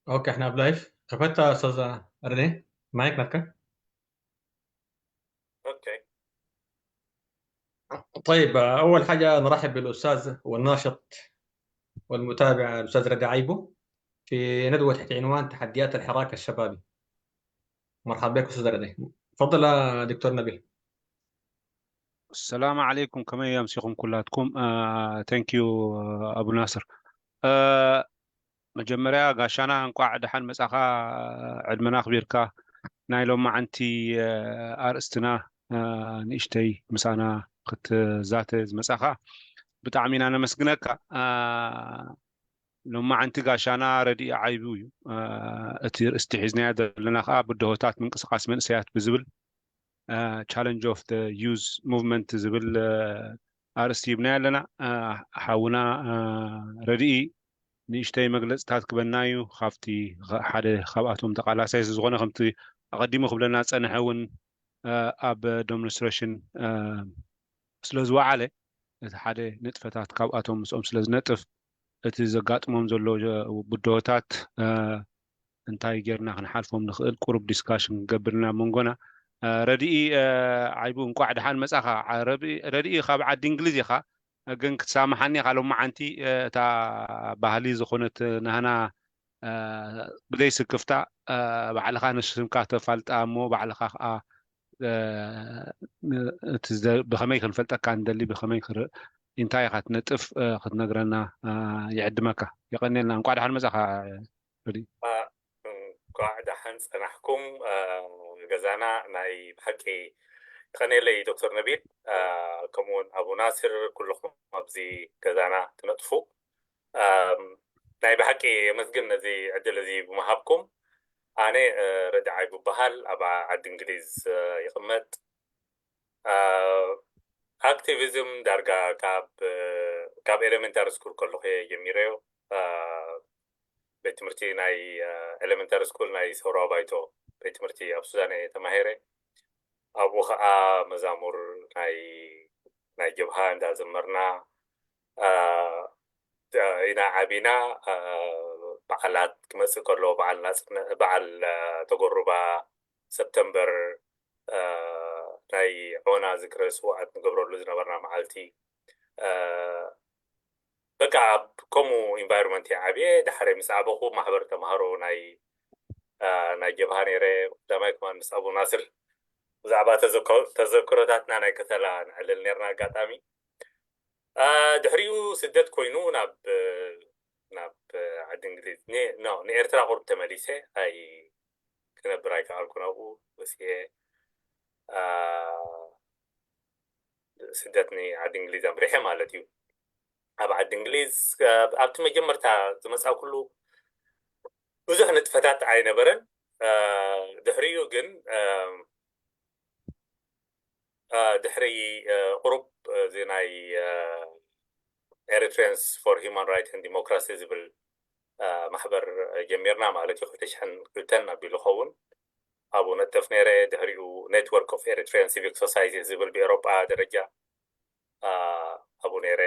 ኦኬ፣ احنا اب لايف. ከፈታ استاذ ردي؟ ማይክ ናትካ؟ اوكي. طيب، اول حاجه نرحب بالاستاذ والناشط والمتابع الاستاذ ردي عيبو في ندوه تحت عنوان تحديات الحراك الشبابي. مرحبا بك استاذ ردي. تفضل يا دكتور نبيل. السلام عليكم، ከመይ ኣምሲኹም ኩላትኩም? Thank you ኣቡ ናስር። መጀመርያ ጋሻና እንቋዕ ደሓን መጻኻ፣ ዕድመና ኣኽቢርካ ናይ ሎማዓንቲ ኣርእስትና ንእሽተይ ምሳና ክትዛተ ዝመጻኻ ብጣዕሚ ኢና ነመስግነካ። ሎማዓንቲ ጋሻና ረድኢ ዓይቡ እዩ። እቲ ርእስቲ ሒዝናዮ ዘለና ከዓ ብድሆታት ምንቅስቃስ መንእሰያት ብዝብል ቻለንጅ ኦፍ ዩዝ ሙቭመንት ዝብል ኣርእስቲ ሂብናዮ ኣለና። ሓውና ረድኢ ንእሽተይ መግለፅታት ክበና እዩ። ካብቲ ሓደ ካብኣቶም ተቃላሳይ ዝኾነ ከምቲ ኣቐዲሙ ክብለና ዝፀንሐ እውን ኣብ ዶሚኒስትሬሽን ስለ ዝወዓለ እቲ ሓደ ንጥፈታት ካብኣቶም ምስኦም ስለ ዝነጥፍ እቲ ዘጋጥሞም ዘሎ ብድሆታት እንታይ ጌርና ክንሓልፎም ንኽእል ቁሩብ ዲስካሽን ክንገብር ኢና መንጎና። ረድኢ ዓይቡ እንቋዕ ደሓን መጻኻ። ረድኢ ካብ ዓዲ እንግሊዝ ኢኻ፣ ግን ክትሳምሓኒ ኢኻ ሎማዓንቲ እታ ባህሊ ዝኾነት ናህና ብዘይ ስክፍታ ባዕልኻ ንስምካ ተፋልጣ እሞ ባዕልኻ ከዓ እቲ ብኸመይ ክንፈልጠካ ንደሊ ብኸመይ እንታይ ኢኻ ትነጥፍ ክትነግረና ይዕድመካ። የቐንየልና። እንቋዕ ደሓን መጻኻ። እንቋዕ ደሓን ጸናሕኩም። ገዛና ናይ ብሓቂ የቐንየለይ ዶክተር ነቢል፣ ከምኡውን ኣቡ ናስር፣ ኩልኹም ኣብዚ ገዛና ትነጥፉ። ናይ ብሓቂ የመስግን ነዚ ዕድል እዚ ብምሃብኩም። ኣነ ረድኢ ዓይቡ በሃል፣ ኣብ ዓዲ እንግሊዝ ይቕመጥ። ኣክቲቪዝም ዳርጋ ካብ ካብ ኤሌመንታሪ ስኩል ከለኹ እየ ጀሚረዮ። ቤት ትምህርቲ ናይ ኤሌመንታሪ ስኩል ናይ ሰውራዊ ባይቶ ቤት ትምህርቲ ኣብ ሱዳን እየ ተማሂረ። ኣብኡ ከዓ መዛሙር ናይ ናይ ጀብሃ እንዳዘመርና ኢና ዓቢና። በዓላት ክመፅእ ከሎ በዓል ናፅነ በዓል ተጎሩባ ሰፕተምበር ናይ ዖና ዝክረ ስውኣት ንገብረሉ ዝነበርና መዓልቲ በቃ ኣብ ከምኡ ኢንቫይሮንመንት እየ ዓብየ። ዳሕረ ምስ ዓበኹ ማሕበር ተምሃሮ ናይ ናይ ጀብሃ ነይረ። ቀዳማይ ከማን ምስ ኣቡ ናስር ብዛዕባ ተዘክሮታትና ናይ ከተላ ንዕልል ነርና ኣጋጣሚ። ድሕሪኡ ስደት ኮይኑ ናብ ናብ ዓዲ እንግሊዝ ንኤርትራ ቁርብ ተመሊሰ። ኣይ ክነብር ኣይከኣልኩ ናብኡ ወሲኤ ስደት ንዓዲ እንግሊዝ ኣምሪሐ ማለት እዩ። ኣብ ዓዲ እንግሊዝ ኣብቲ መጀመርታ ዝመፃእኩሉ ብዙሕ ንጥፈታት ኣይነበረን። ድሕሪኡ ግን ድሕሪ ቁሩብ እዚ ናይ ኤሪትሪያንስ ፎር ሂማን ራይት ን ዲሞክራሲ ዝብል ማሕበር ጀሚርና ማለት እዩ። ክልተ ሽሕን ክልተን ኣቢሉ ኸውን ኣብኡ ነጥፍ ነይረ። ድሕሪኡ ኔትወርክ ኦፍ ኤሪትሪያን ሲቪክ ሶሳይቲ ዝብል ብኤሮጳ ደረጃ ኣብኡ ነይረ።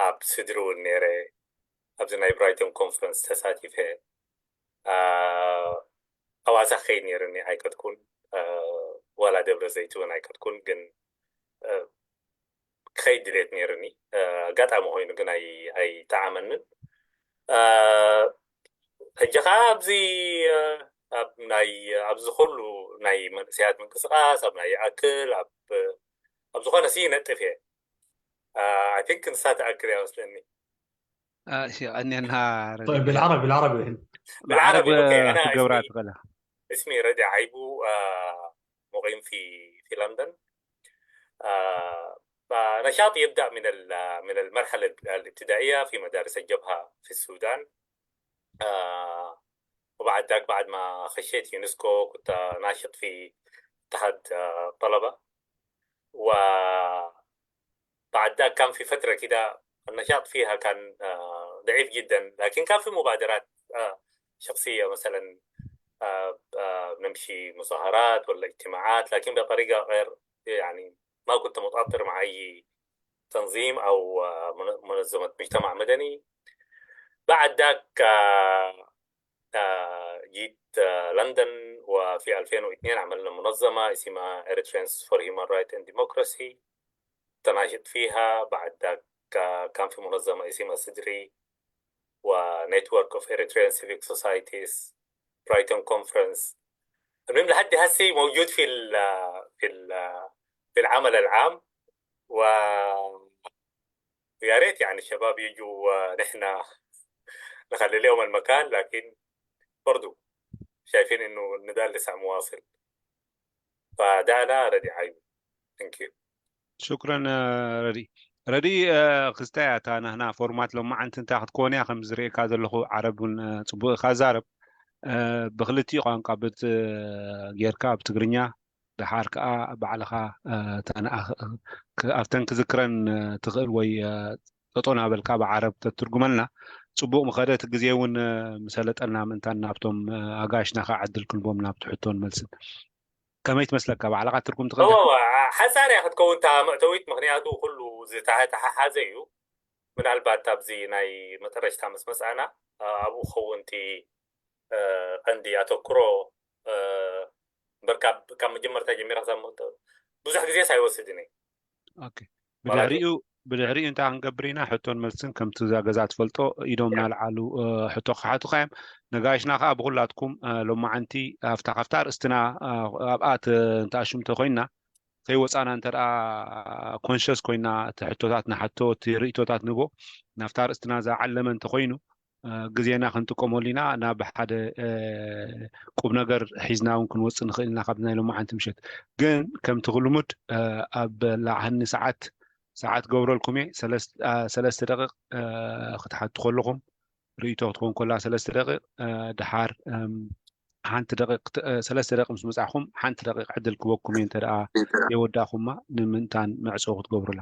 ኣብ ስድሪ እውን ነይረ። ኣብዚ ናይ ብራይቶን ኮንፈረንስ ተሳቲፈ። ኣዋሳ ክኸይድ ነይርኒ ኣይከድኩን። ዋላ ደብረ ዘይት እውን ኣይከድኩን። ግን ክኸይድ ድሌት ነይርኒ። ኣጋጣሚ ኮይኑ ግን ኣይጠዓመንን። ሕጂ ከዓ ኣብዚ ኣብ ናይ ኣብዚ ኩሉ ናይ መንእሰያት ምንቅስቃስ ኣብ ናይ ይኣክል ኣብ ኣብ ዝኾነ ሲ ነጥፍ እየ። ኣይ ቲንክ ንሳ ትኣክል እያ መስለኒ። የቐንየልና። بالعربي بالعربي الحين. بالعربي، اوكي. انا تقبرها تقلها. اسمي ردي عيبو، مقيم في في لندن. فنشاطي يبدا من من المرحله الابتدائيه في مدارس الجبهه في السودان. وبعد ذاك بعد ما خشيت يونسكو كنت ناشط في اتحاد الطلبه. و بعد ذاك كان في فترة كده النشاط فيها كان ضعيف جدا، لكن كان في مبادرات شخصية، مثلا نمشي مظاهرات ولا اجتماعات، لكن بطريقة غير يعني ما كنت متأطر مع أي تنظيم أو منظمة مجتمع مدني. بعد ذاك آه، آه، جيت آه، لندن، وفي ألفين واثنين عملنا منظمة اسمها Eritreans for Human Rights and Democracy، تناشط فيها. بعد ذاك آه، كان في منظمة اسمها سدري، و Network of Eritrean Civic Societies، برايتون كونفرنس. المهم لحد هسي موجود في ال في ال في العمل العام. و يا ريت يعني الشباب يجوا، آه، نحن نخلي لهم المكان، لكن برضو شايفين انه النضال لسه مواصل. فده انا ردي عايز. Thank you. ሽኩረን ረዲ ረዲ ክስታይ ኣታ ናህና ፎርማት ሎማዓንቲ እንታይ ክትኮን እያ ከም ዝርእየካ ዘለኹ ዓረብ እውን ጽቡቅ ኢካ ዛረብ ብክልቲኡ ቋንቋ ጌርካ ብትግርኛ ደሓር ከዓ ባዕልኻ ኣብተን ክዝክረን ትኽእል ወይ ጠጦ ናበልካ ብዓረብ ተትርጉመልና ጽቡቅ ምኸደ እቲ ግዜ እውን ምሰለጠና ምእንታን ናብቶም ኣጋይሽና ከዓ ዕድል ክንቦም ናብቲ ሕቶን መልስን ከመይ ትመስለካ ባዕልኻ ትርጉም ትኽእል ሓፃር እያ ክትከውን እታ መእተዊት ምክንያቱ ኩሉ ዝተሓሓዘ እዩ ምናልባት ኣብዚ ናይ መጠረሽታ ምስ መፅኣና ኣብኡ ክኸውን እቲ ቀንዲ ኣተኩሮ እምበር ካብ መጀመርታ ጀሚራ ክሳብ ብዙሕ ግዜስ ኣይወስድን እዩ ብድሕሪኡ ብድሕሪኡ እንታይ ክንገብር ኢና ሕቶን መልስን ከምቲ እዛ ገዛ ትፈልጦ ኢዶም ናልዓሉ ሕቶ ክሓቱካ እዮም ነጋይሽና ከዓ ብኩላትኩም ሎማዓንቲ ኣብታ ካብታ ርእስትና ኣብኣ ንተኣሽምተ ኮይና ከይወፃና እንተ ኮንሸስ ኮይና እቲ ሕቶታት ንሓቶ እቲ ርእቶታት ንቦ ናብታ ርእስትና ዝዓለመ እንተኮይኑ ግዜና ክንጥቀመሉ ኢና ናብ ሓደ ቁብ ነገር ሒዝና እውን ክንወፅእ ንኽእል ኢና ካብ ናይ ሎማዓንቲ ምሸት ግን ከምቲ ክልሙድ ኣብ ላዓኒ ሰዓት ሰዓት ገብረልኩም እየ ሰለስተ ደቂቕ ክትሓቱ ከለኹም ርእቶ ክትኮን ከላ ሰለስተ ደቂቕ ድሓር ሓንቲ ደቂቕ ሰለስተ ደቂቕ ምስ መጻእኹም ሓንቲ ደቂቕ ዕድል ክበኩም እዩ እንተ ደኣ የወዳእኹማ ንምንታን መዕጾ ክትገብሩላ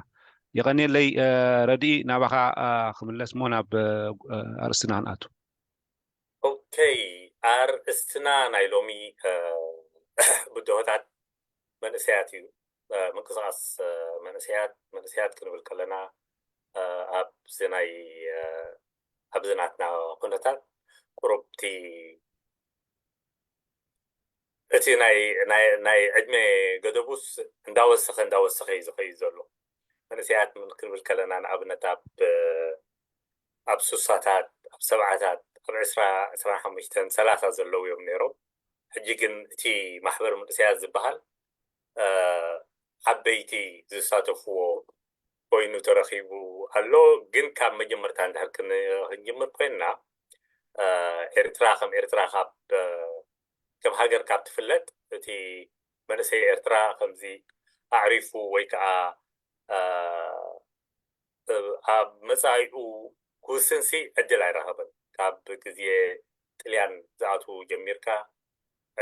የቐንየለይ ረድኢ ናባኻ ክምለስ ሞ ናብ ኣርእስትና ክንኣቱ ኦኬ ኣርእስትና ናይ ሎሚ ብድሆታት መንእሰያት እዩ ምንቅስቃስ መንእሰያት መንእሰያት ክንብል ከለና ኣብዚ ናይ ኣብዚ ናትና ኩነታት ቁሩብቲ እቲ ናይ ዕድመ ገደቡስ እንዳወሰኸ እንዳወሰኸ እዩ ዝኸይድ ዘሎ መንእሰያት ክንብል ከለና ንኣብነት ኣብ ኣብ ሱሳታት ኣብ ሰብዓታት ኣብ ዕስራ ዕስራ ሓሙሽተን ሰላሳ ዘለዉ እዮም ነይሮም ሕጂ ግን እቲ ማሕበር መንእሰያት ዝበሃል ዓበይቲ ዝሳተፍዎ ኮይኑ ተረኺቡ ኣሎ ግን ካብ መጀመርታ እንድሕር ክንጅምር ኮይንና ኤርትራ ከም ኤርትራ ካብ ከም ሃገር ካብ ትፍለጥ እቲ መንእሰይ ኤርትራ ከምዚ ኣዕሪፉ ወይ ከዓ ኣብ መፃኢኡ ክውስንሲ ዕድል ኣይረኸበን ካብ ግዜ ጥልያን ዝኣትዉ ጀሚርካ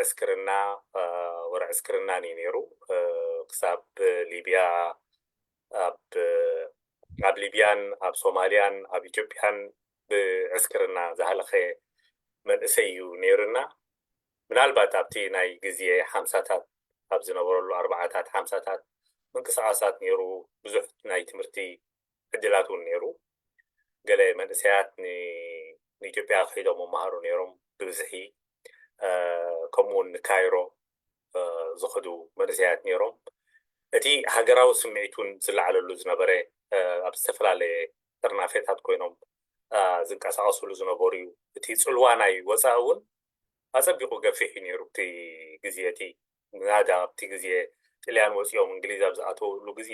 ዕስክርና ወረ ዕስክርናን እዩ ነይሩ ክሳብ ሊብያ ኣብ ኣብ ሊብያን ኣብ ሶማልያን ኣብ ኢትዮጵያን ብዕስክርና ዝሃለኸ መንእሰይ እዩ ነይሩና ምናልባት ኣብቲ ናይ ግዜ ሓምሳታት ኣብ ዝነበረሉ ኣርባዓታት ሓምሳታት ምንቅስቃሳት ነይሩ ብዙሕ ናይ ትምህርቲ ዕድላት እውን ነይሩ ገለ መንእሰያት ንኢትዮጵያ ክሒዶም መሃሩ ነይሮም ብብዝሒ ከምኡውን ንካይሮ ዝኸዱ መንእሰያት ነይሮም እቲ ሃገራዊ ስምዒት እውን ዝለዓለሉ ዝነበረ ኣብ ዝተፈላለየ ጥርናፌታት ኮይኖም ዝንቀሳቀስሉ ዝነበሩ እዩ እቲ ፅልዋ ናይ ወፃኢ እውን ኣፀቢቑ ገፊሕ እዩ ነይሩ እቲ ግዜ እቲ ናዳ ኣብቲ ግዜ ጥልያን ወፂኦም እንግሊዝ ኣብ ዝኣተውሉ ግዜ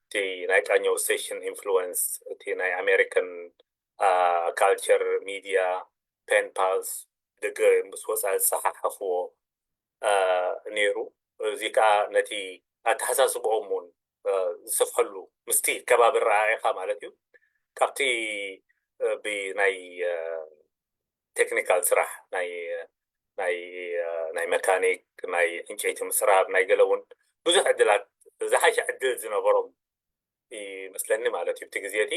እቲ ናይ ቃኘው ሴሽን ኢንፍሉወንስ እቲ ናይ ኣሜሪካን ካልቸር ሚድያ ፔን ፓልስ ደገ ምስ ወፃኢ ዝፀሓሓፍዎ ነይሩ እዚ ከዓ ነቲ ኣተሓሳስብኦም እውን ዝሰፍሐሉ ምስቲ ከባቢ ረኣኢኻ ማለት እዩ ካብቲ ብናይ ቴክኒካል ስራሕ ናይ ናይ ናይ መካኒክ ናይ ዕንጨይቲ ምፅራብ ናይ ገለ እውን ብዙሕ ዕድላት ዝሓሸ ዕድል ዝነበሮም ይመስለኒ ማለት እዩ እቲ ግዜ እቲ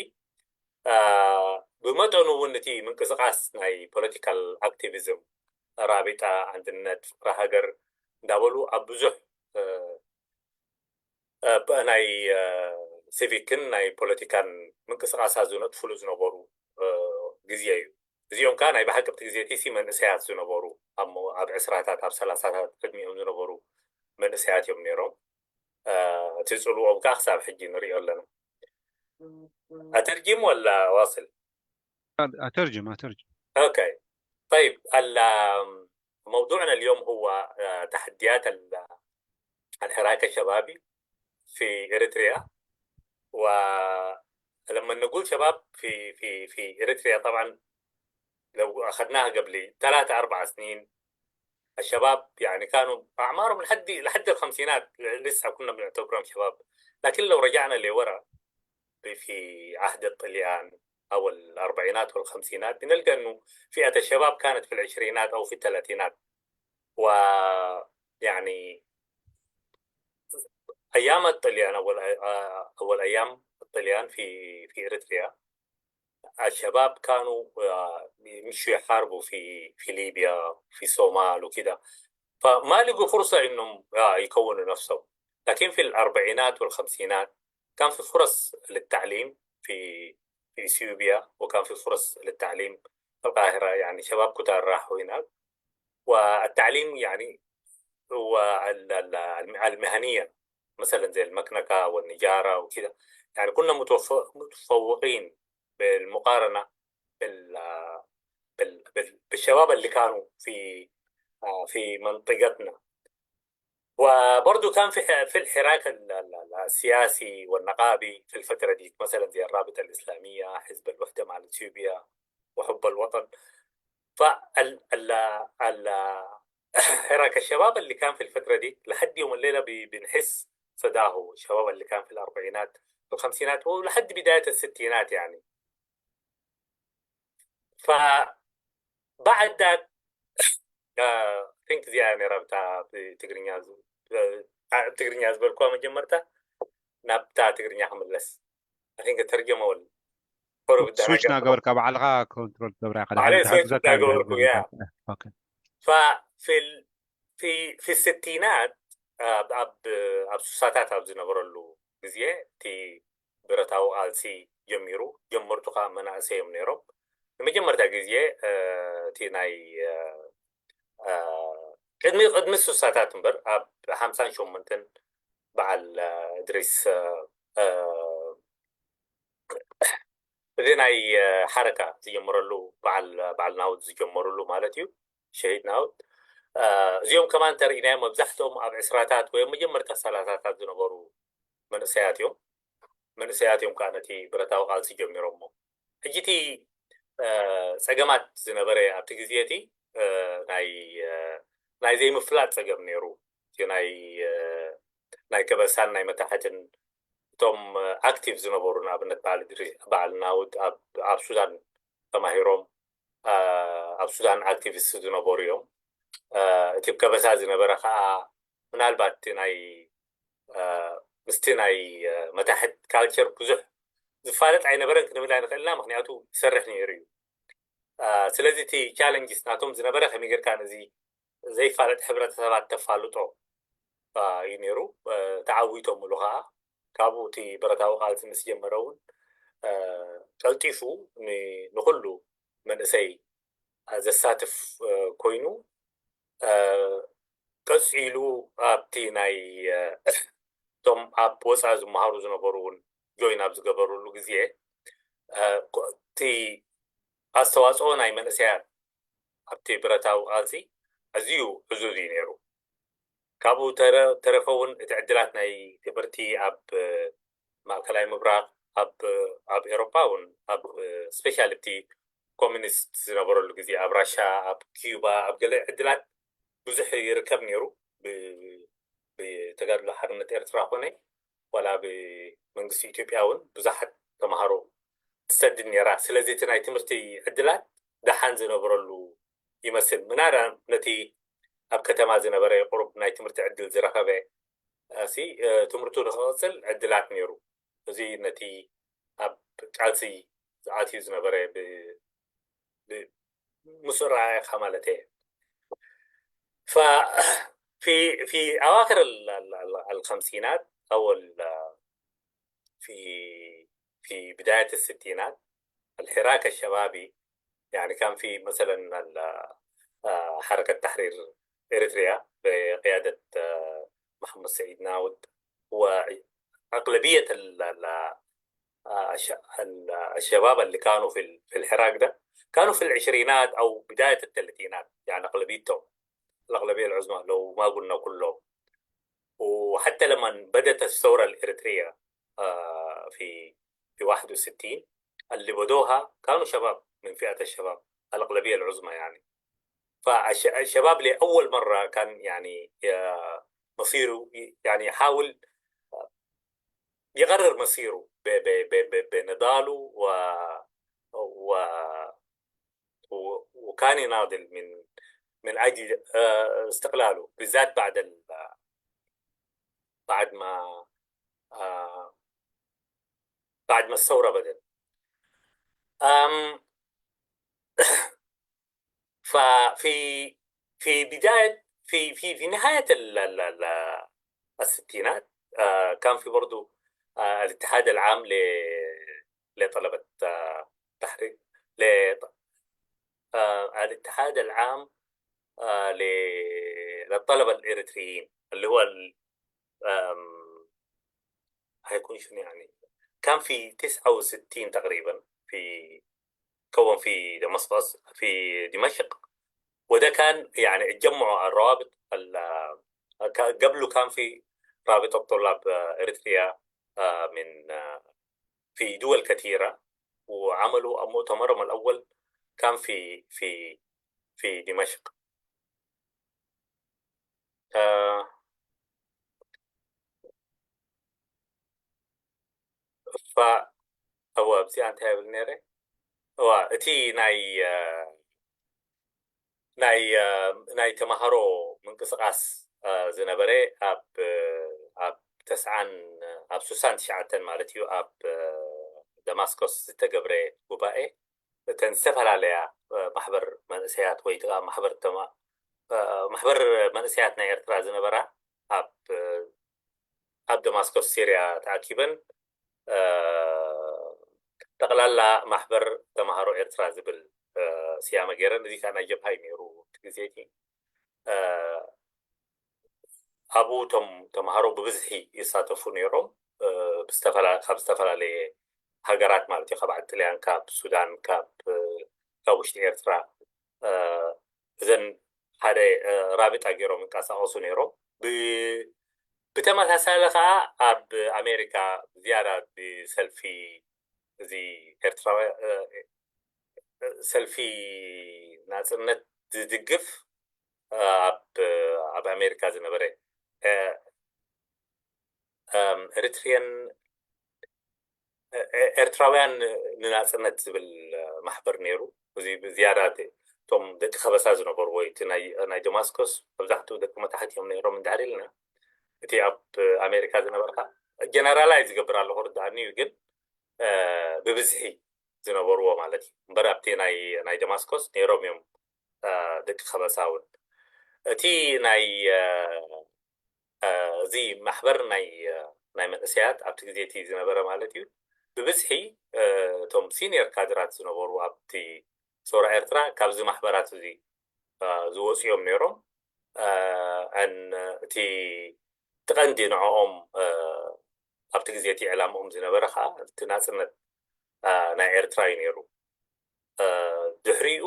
ብመጠኑ እውን እቲ ምንቅስቃስ ናይ ፖለቲካል ኣክቲቪዝም ራቢጣ ኣንድነት ፍቅሪ ሃገር እንዳበሉ ኣብ ብዙሕ እ፣ ብ-፣ ናይ፣ እ፣ ሲቪክን ናይ ፖለቲካን ምንቅስቃሳት ዝነጥፍሉ ዝነበሩ፣ እ፣ ግዜ እዩ። እዚኦም ከዓ ናይ ብሓቂ ኣብቲ ግዜ እቲ መንእሰያት ዝነበሩ፣ ኣብ ሞ-፣ ኣብ ዕስራታት፣ ኣብ ሰላሳታት ዕድሚኦም ዝነበሩ መንእሰያት እዮም ነይሮም። እ፣ እቲ ጽልዎም ከዓ ክሳብ ሕጂ ንሪኦ ኣለና። ኣተርጅም ወላ ዋስል? أترجم، أترجم. أوكي. طيب، ال-، موضوعنا اليوم هو، آه، تحديات ال-، الحراك الشبابي في إريتريا. ولما نقول شباب في، في، في إريتريا، طبعًا لو أخذناها قبل ثلاثة، أربع سنين، الشباب يعني كانوا أعمارهم لحد، لحد الخمسينات، لسه كنا بنعتبرهم شباب. لكن لو رجعنا لورا في عهد الطليان أو الأربعينات والخمسينات، بنلقى إنه فئة الشباب كانت في العشرينات أو في الثلاثينات. ويعني أيام الطليان، أول، أول أيام الطليان في، في إريتريا، الشباب كانوا، آه، يمشوا يحاربوا في، في ليبيا، في الصومال وكده. فما لقوا فرصة إنهم، آه، يكونوا نفسهم. لكن في الأربعينات والخمسينات كان في فرص للتعليم في، في إثيوبيا، وكان في فرص للتعليم في القاهرة، يعني شباب كتار راحوا هناك. والتعليم يعني هو ال-، ال-، المهنية، مثلًا زي المكنكة والنجارة وكده. يعني كنا متوف-، متفوقين بالمقارنة بال-، بال-، بال-، بالشباب اللي كانوا في، آه، في منطقتنا. وبرضو كان في ح-، في الحراك ال-، ال-، ال-، السياسي والنقابي في الفترة دي، مثلًا زي الرابطة الإسلامية، حزب الوحدة مع الإثيوبيا وحب الوطن. فال-، ال-، ال-، حراك الشباب اللي كان في الفترة دي لحد يوم الليلة بي-، بنحس صداه، الشباب اللي كان في الأربعينات والخمسينات ولحد بداية الستينات يعني. فبعد ذاك، آه، ثينك زي يعني رابطة بتقرينيا ز-، آه، بتقرينيا زبل كوا مجمرتا، نبتا تقرينيا حملس. I think ترجمة ولا قرب ስዊች እናገበርካ ባዕልኻ ኮንትሮል ትገብራ ኢኻ። ባዕለይ ስዊች እናገበርኩ፣ ያ። ኦኬ። ففي ال-، في، في الستينات، آه، ኣብ፣ ኣብ ሱሳታት ኣብ ዝነበረሉ ግዜ እቲ ብረታዊ ቃልሲ ጀሚሩ፣ ጀመርቱ ከዓ መናእሰይ እዮም ነይሮም። ንመጀመርታ ግዜ፣ እ፣ እቲ ናይ፣ እ፣ እ፣ ቅድሚ፣ ቅድሚ ሱሳታት እምበር ኣብ ሓምሳን ሸሞንተን በዓል፣ እ፣ እድሪስ፣ እ፣ እ፣ እዚ ናይ፣ እ፣ ሓረካ ዝጀመረሉ በዓል፣ በዓል ናውድ ዝጀመሩሉ ማለት እዩ፣ ሸሂድ ናውድ። እ፣ እዚኦም ከማን ተርእናዮም መብዛሕትኦም ኣብ ዕስራታት ወይ መጀመርታ ሰላሳታት ዝነበሩ መንእሰያት እዮም። መንእሰያት እዮም ከዓ ነቲ ብረታዊ ቃልሲ ጀሚሮሞ። ሕጂ እቲ፣ እ፣ ጸገማት ዝነበረ ኣብቲ ግዜ እቲ፣ እ፣ ናይ፣ እ፣ ናይ ዘይምፍላጥ ጸገም ነይሩ። እቲ ናይ፣ እ፣ ናይ ከበሳን ናይ መታሕትን እቶም፣ እ፣ ኣክቲቭ ዝነበሩ፣ ንኣብነት በዓል እድሪስ፣ በዓል ናውድ ኣብ፣ ኣብ ሱዳን ተማሂሮም፣ እ፣ ኣብ ሱዳን ኣክቲቪስት ዝነበሩ እዮም። እ፣ እቲ ከበሳ ዝነበረ ከዓ ምናልባት እቲ ናይ፣ እ፣ ምስቲ ናይ፣ እ፣ መታሕት ካልቸር ብዙሕ ዝፋለጥ ኣይነበረን ክንብል ኣይንኽእልና፣ ምኽንያቱ ይሰርሕ ነይሩ እዩ። እ፣ ስለዚ እቲ ቻለንጅስ ናቶም ዝነበረ ከመይ ጌርካ ነዚ ዘይፋለጥ ሕብረተሰባት ተፋልጦ፣ እ፣ እዩ ነይሩ። እ፣ ተዓዊቶምሉ ከዓ። ካብኡ እቲ ብረታዊ ቃልሲ ምስ ጀመረ እውን፣ እ፣ ቀልጢፉ ን-፣ ንኹሉ መንእሰይ ዘሳትፍ፣ እ፣ ኮይኑ፣ እ፣ ቀጺሉ ኣብቲ ናይ፣ እ፣ እቶም ኣብ ወጻኢ ዝመሃሩ ዝነበሩ እውን ጆይን ኣብ ዝገበሩሉ ግዜ፣ እ፣ ኮ-፣ እቲ ኣስተዋጽኦ ናይ መንእሰያት ኣብቲ ብረታዊ ቃልሲ ኣዝዩ ዕዙዝ እዩ ነይሩ። ካብኡ ተረ-፣ ተረፈ እውን እቲ ዕድላት ናይ ትምህርቲ ኣብ፣ እ፣ ማእከላይ ምብራቕ፣ ኣብ፣ ኣብ ኤሮፓ እውን፣ ኣብ፣ እ፣ ስፔሻሊ እቲ ኮሚኒስት ዝነበረሉ ግዜ ኣብ ራሻ፣ ኣብ ኪዩባ፣ ኣብ ገለ ዕድላት ብዙሕ ይርከብ ነይሩ። ብ-፣ ብተጋድሎ ሓርነት ኤርትራ ኮነ ዋላ ብመንግስቲ ኢትዮጵያ እውን ብዙሓት ተምሃሮ ትሰድድ ነይራ። ስለዚ እቲ ናይ ትምህርቲ ዕድላት ደሓን ዝነበረሉ ይመስል። ምናዳ ነቲ ኣብ ከተማ ዝነበረ ቁሩብ ናይ ትምህርቲ ዕድል ዝረኸበ፣ እ፣ ሲ፣ እ፣ ትምህርቱ ንክቕጽል ዕድላት ነይሩ። እዚ ነቲ ኣብ ቃልሲ ዝኣትዩ ዝነበረ ብ-፣ ብ-፣ ምስ ረኣየኻ ማለት እየ። ففي، في أواخر ال-، ال-، ال-، الخمسينات أول في في بداية الستينات الحراك الشبابي، يعني كان في مثلا حركة تحرير إريتريا بقيادة محمد سعيد ناود، وأغلبية الشباب اللي كانوا في في الحراك ده كانوا في العشرينات أو بداية الثلاثينات، يعني أغلبيتهم، الأغلبية العظمى لو ما قلنا كلهم. وحتى لما بدأت الثورة الإريترية في في واحد وستين، اللي بدوها كانوا شباب من فئة الشباب، الأغلبية العظمى يعني. فالشباب لأول مرة كان يعني مصيره، يعني يحاول يقرر مصيره بنضاله و و وكان يناضل من من اجل استقلاله، بالذات بعد ال... بعد ما بعد ما الثوره بدت. أم ففي في بدايه في في في نهايه ال... ال... ال... الستينات كان في برضو الاتحاد العام ل... لطلبه تحرير، ل... الاتحاد العام للطلبه الاريتريين، اللي هو ال... هيكون شنو يعني؟ كان في تسعة وستين تقريبا، في كون في دمشق، في دمشق. وده كان يعني اتجمعوا الروابط، قبله كان في رابطة طلاب اريتريا من في دول كثيرة، وعملوا مؤتمرهم الأول كان في في في دمشق. ف እወ፣ ኣብዚኣ እንታይ እብል ነይረ? እዋ፣ እቲ ናይ ናይ ናይ ተማሃሮ ምንቅስቃስ ዝነበረ ኣብ ኣብ ተስዓን ኣብ ሱሳን ትሽዓተን ማለት እዩ፣ ኣብ ደማስኮስ ዝተገብረ ጉባኤ፣ እተን ዝተፈላለያ ማሕበር መንእሰያት ወይ ከዓ ማሕበር ማሕበር መንእሰያት ናይ ኤርትራ ዝነበራ ኣብ ኣብ ደማስኮስ ሲርያ ተኣኪበን ጠቕላላ ማሕበር ተማሃሮ ኤርትራ ዝብል ስያመ ገይረን። እዚ ከዓ ናይ ጀብሃ እዩ ነይሩ እቲ ግዜ እቲ። ኣብኡ እቶም ተምሃሮ ብብዝሒ ይሳተፉ ነይሮም። ካብ ዝተፈላለየ ሃገራት ማለት እዩ፣ ካብ ጥልያን፣ ካብ ሱዳን፣ ካብ ውሽጢ ኤርትራ፣ እዘን ሓደ ራብጣ ገይሮም ይንቀሳቐሱ ነይሮም። ብተመሳሳሊ ከዓ ኣብ ኣሜሪካ ዝያዳ ብሰልፊ እዚ ኤርትራውያን ሰልፊ ናፅነት ዝድግፍ ኣብ ኣብ ኣሜሪካ ዝነበረ ኤሪትሪያን ኤርትራውያን ንናፅነት ዝብል ማሕበር ነይሩ። እዚ ብዝያዳ እቶም ደቂ ከበሳ ዝነበሩ ወይ እቲ ናይ ደማስኮስ መብዛሕትኡ ደቂ መታሕት እዮም ነይሮም እንድሕር ኢልና፣ እቲ ኣብ ኣሜሪካ ዝነበርካ ጀነራላይዝ ዝገብር ኣለኹ ርድኣኒ እዩ፣ ግን ብብዝሒ ዝነበርዎ ማለት እዩ። እምበር ኣብቲ ናይ ደማስኮስ ነይሮም እዮም ደቂ ከበሳ እውን። እቲ ናይ እዚ ማሕበር ናይ ናይ መንእሰያት ኣብቲ ግዜ እቲ ዝነበረ ማለት እዩ፣ ብብዝሒ እቶም ሲኒየር ካድራት ዝነበሩ ኣብቲ ሰውራ ኤርትራ ካብዚ ማሕበራት እዚ ዝወፁ እዮም ነይሮም። ን እቲ ትቐንዲ ንዕኦም ኣብቲ ግዜ እቲ ዕላምኦም ዝነበረ ከዓ እቲ ናፅነት ናይ ኤርትራ እዩ ነይሩ። ድሕሪኡ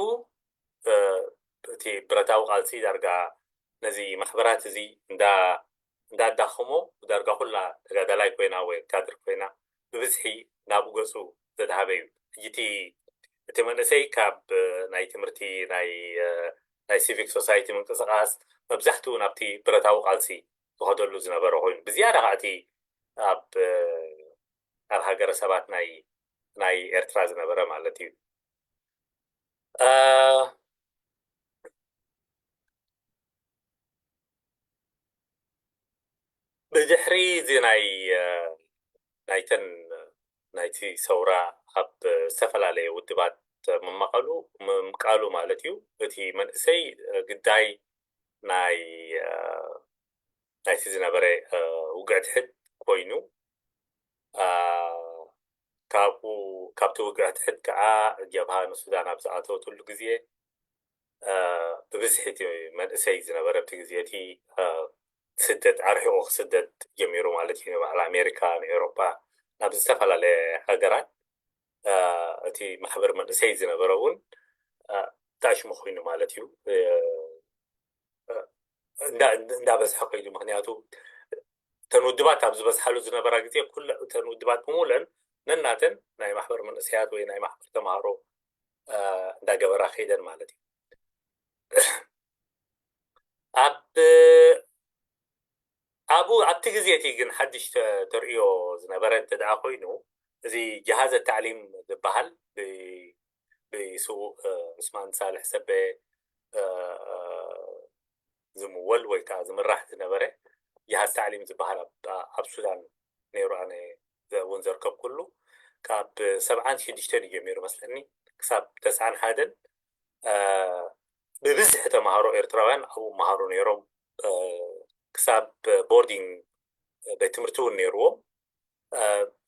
እቲ ብረታዊ ቃልሲ ዳርጋ ነዚ ማሕበራት እዚ እንዳ እንዳዳኸሞ፣ ዳርጋ ኩላ ተጋዳላይ ኮይና ወይ ካድር ኮይና ብብዝሒ ናብ ገፁ ዘድሃበ እዩ። ሕጂ እቲ እቲ መንእሰይ ካብ ናይ ትምህርቲ ናይ ናይ ሲቪክ ሶሳይቲ ምንቅስቃስ መብዛሕትኡ ናብቲ ብረታዊ ቃልሲ ዝኸደሉ ዝነበረ ኮይኑ፣ ብዝያዳ ከዓ እቲ ኣብ ኣብ ሃገረሰባት ናይ ናይ ኤርትራ ዝነበረ ማለት እዩ። ብድሕሪ እዚ ናይ ናይተን ናይቲ ሰውራ ኣብ ዝተፈላለየ ውድባት ምምቃሉ ምምቃሉ ማለት እዩ፣ እቲ መንእሰይ ግዳይ ናይ ናይቲ ዝነበረ ውግዕ ትሕት ኮይኑ፣ አ፣ ካብኡ፣ ካብቲ ውግእ ሕድሕድ ከዓ ጀብሃ ንሱዳን ኣብ ዝኣተወትሉ ግዜ፣ አ፣ ብብዝሒ እቲ መንእሰይ ዝነበረ ኣብቲ ግዜ እቲ፣ አ፣ ስደት ኣርሒቑ ክስደድ ጀሚሩ ማለት እዩ። ንባዕል ኣሜሪካ፣ ንኤውሮጳ፣ ናብ ዝተፈላለየ ሃገራት፣ አ፣ እቲ ማሕበር መንእሰይ ዝነበረ እውን፣ አ፣ ታሽሙ ኮይኑ ማለት እዩ። እ፣ እንዳ-፣ እንዳበዝሐ ከይዱ። ምክንያቱ እተን ውድባት ኣብ ዝበዝሓሉ ዝነበራ ግዜ፣ ኩለ-፣ እተን ውድባት ብምሉአን ነናተን ናይ ማሕበር መንእሰያት ወይ ናይ ማሕበር ተምሃሮ፣ አ፣ እንዳገበራ ከይደን ማለት እዩ። ኣብ፣ ኣብኡ፣ ኣብቲ ግዜ እቲ ግን ሓድሽ ተ-፣ ተርእዮ ዝነበረ እንተ ደኣ ኮይኑ፣ እዚ ጀሃዘ ታዕሊም ዝበሃል ብ-፣ ብስዉእ፣ እ፣ ዑስማን ሳልሕ ሰበ፣ እ፣ እ፣ ዝምወል ወይ ከዓ ዝምራሕ ዝነበረ ጀሃዝ ታዕሊም ዝበሃል ኣብ፣ ኣብ ሱዳን ነይሩ። ኣነ ዘ-፣ እውን ዘርከብኩሉ ካብ ሰብዓን ሽዱሽተን እዩ ጀሚሩ መስለኒ ክሳብ ተስዓን ሓደን፣ እ፣ ብብዝሒ ተምሃሮ ኤርትራውያን ኣብኡ መሃሩ ነይሮም። እ፣ ክሳብ ቦርዲንግ ቤት ትምህርቲ እውን ነይርዎም። እ፣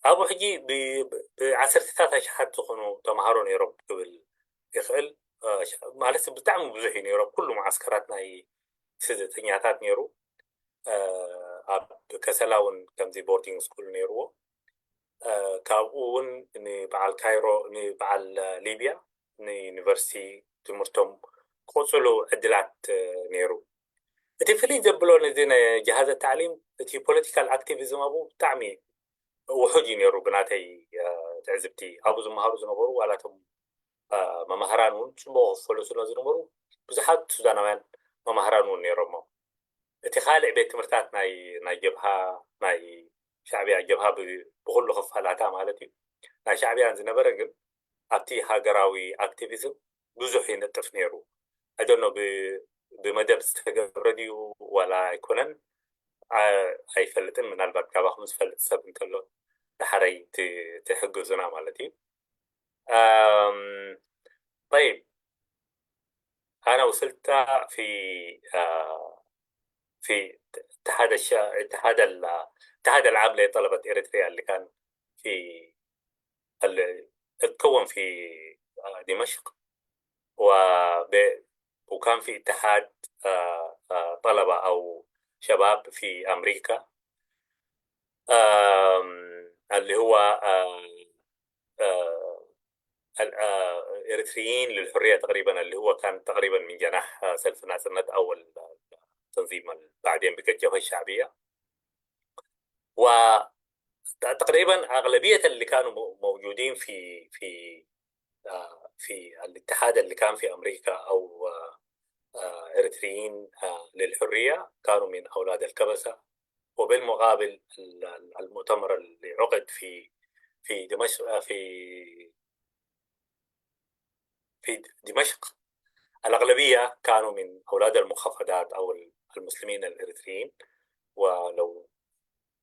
ኣብኡ ሕጂ ብ-፣ ብ-፣ ብዓሰርተታት ኣሽሓት ዝኾኑ ተምሃሮ ነይሮም ክብል ይኽእል። እ፣ ሽ-፣ ማለት ብጣዕሚ ብዙሕ እዩ ነይሩ። ኣብ ኩሉ መዓስከራት ናይ ስደተኛታት ነይሩ። እ፣ ኣብ ከሰላ እውን ከምዚ ቦርዲንግ ስኩል ነይርዎ። እ፣ ካብኡ እውን ንበዓል ካይሮ፣ ንበዓል ሊብያ ንዩኒቨርሲቲ ትምህርቶም ክቕጽሉ ዕድላት፣ እ፣ ነይሩ። እቲ ፍልይ ዘብሎ ነዚ ናይ ጀሃዘ ታዕሊም፣ እቲ ፖለቲካል ኣክቲቪዝም ኣብኡ ብጣዕሚ ውሑድ እዩ ነይሩ ብናተይ፣ እ፣ ትዕዝብቲ። ኣብኡ ዝመሃሩ ዝነበሩ ዋላ እቶም፣ እ፣ መማህራን እውን ጽቡቕ ክፈሉ ስለ ዝነበሩ ብዙሓት ሱዳናውያን መማህራን እውን ነይሮሞ። እቲ ካልእ ቤት ትምህርታት ናይ፣ ናይ ጀብሃ፣ ናይ ሻዕብያ ጀብሃ ብ-፣ ብኹሉ ክፋላታ ማለት እዩ። ናይ ሻዕብያን ዝነበረ ግን ኣብቲ ሃገራዊ ኣክቲቪዝም ብዙሕ ይነጥፍ ነይሩ። I don't know ብ-፣ ብመደብ ዝተገብረ ድዩ ዋላ ኣይኮነን፣ ኣ-፣ ኣይፈልጥን። ምናልባት ካባኹም ዝፈልጥ ሰብ እንተሎ ደሓረይ ት-፣ ትሕግዙና ማለት እዩ። ኣም፣ طيب، أنا وصلت في، آه، في اتحاد الش-، اتحاد ال-، اتحاد العام لطلبة إريتريا اللي كان في، اللي اتكون في، آه، دمشق، وب-، وكان في اتحاد، آه، آه، طلبة أو شباب في أمريكا، آم، اللي هو، آه، آه، ال-، آه، إريتريين للحرية تقريبًا، اللي هو كان تقريبًا من جناح، آه، سلف ناصر ند أو التنظيم ال-، بعدين بقى الجبهة الشعبية. وتقريبًا أغلبية اللي كانوا مو-، موجودين في، في، آه، في الاتحاد اللي كان في أمريكا أو، آه، آه، إريتريين، آه، للحرية كانوا من أولاد الكبسة. وبالمقابل ال-، ال-، المؤتمر اللي عقد في، في دمشق، آه، في في دمشق، الأغلبية كانوا من أولاد المخفضات أو المسلمين الإريتريين، ولو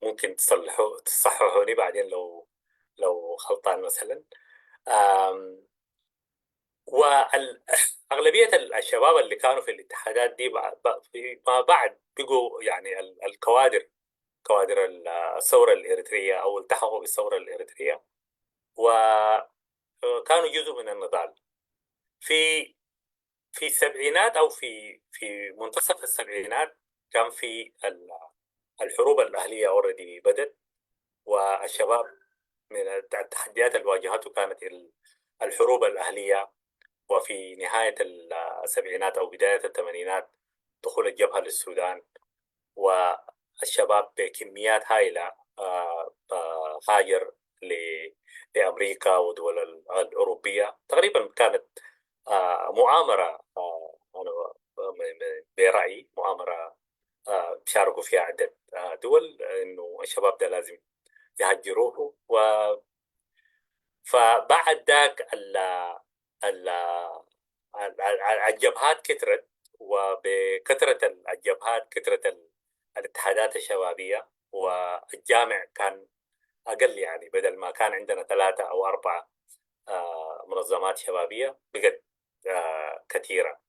ممكن تصلحوا، تصححوني بعدين لو، لو غلطان مثلًا. آم، وال-، أغلبية ال-، الشباب اللي كانوا في الاتحادات دي بع-، ب-، فيما بعد بقوا يعني ال-، الكوادر، كوادر ال-، الثورة الإريترية أو التحقوا بالثورة الإريترية، وكانوا جزء من النضال. في، في السبعينات أو في، في منتصف السبعينات كان في ال-، الحروب الأهلية already بدت، والشباب من الت-، التحديات اللي واجهته كانت ال-، الحروب الأهلية، وفي نهاية السبعينات أو بداية الثمانينات دخول الجبهة للسودان، والشباب بكميات هائلة، آه، آه، هاجر ل-، لأمريكا ودول ال-، الأوروبية. تقريبًا كانت، آه، مؤامرة، آه، أنا ب-، ب-، برأيي مؤامرة، آه، شاركوا فيها عدة، آه، دول، إنه الشباب ده لازم يهجروه. و-، فبعد ذاك ال-، ال-، ال-، ال-، الجبهات كترت، وبكثرة ال-، الجبهات كترت ال-، الاتحادات الشبابية، والجامع كان أقل، يعني بدل ما كان عندنا ثلاثة أو أربعة، آه، منظمات شبابية بقت، آه، كثيرة.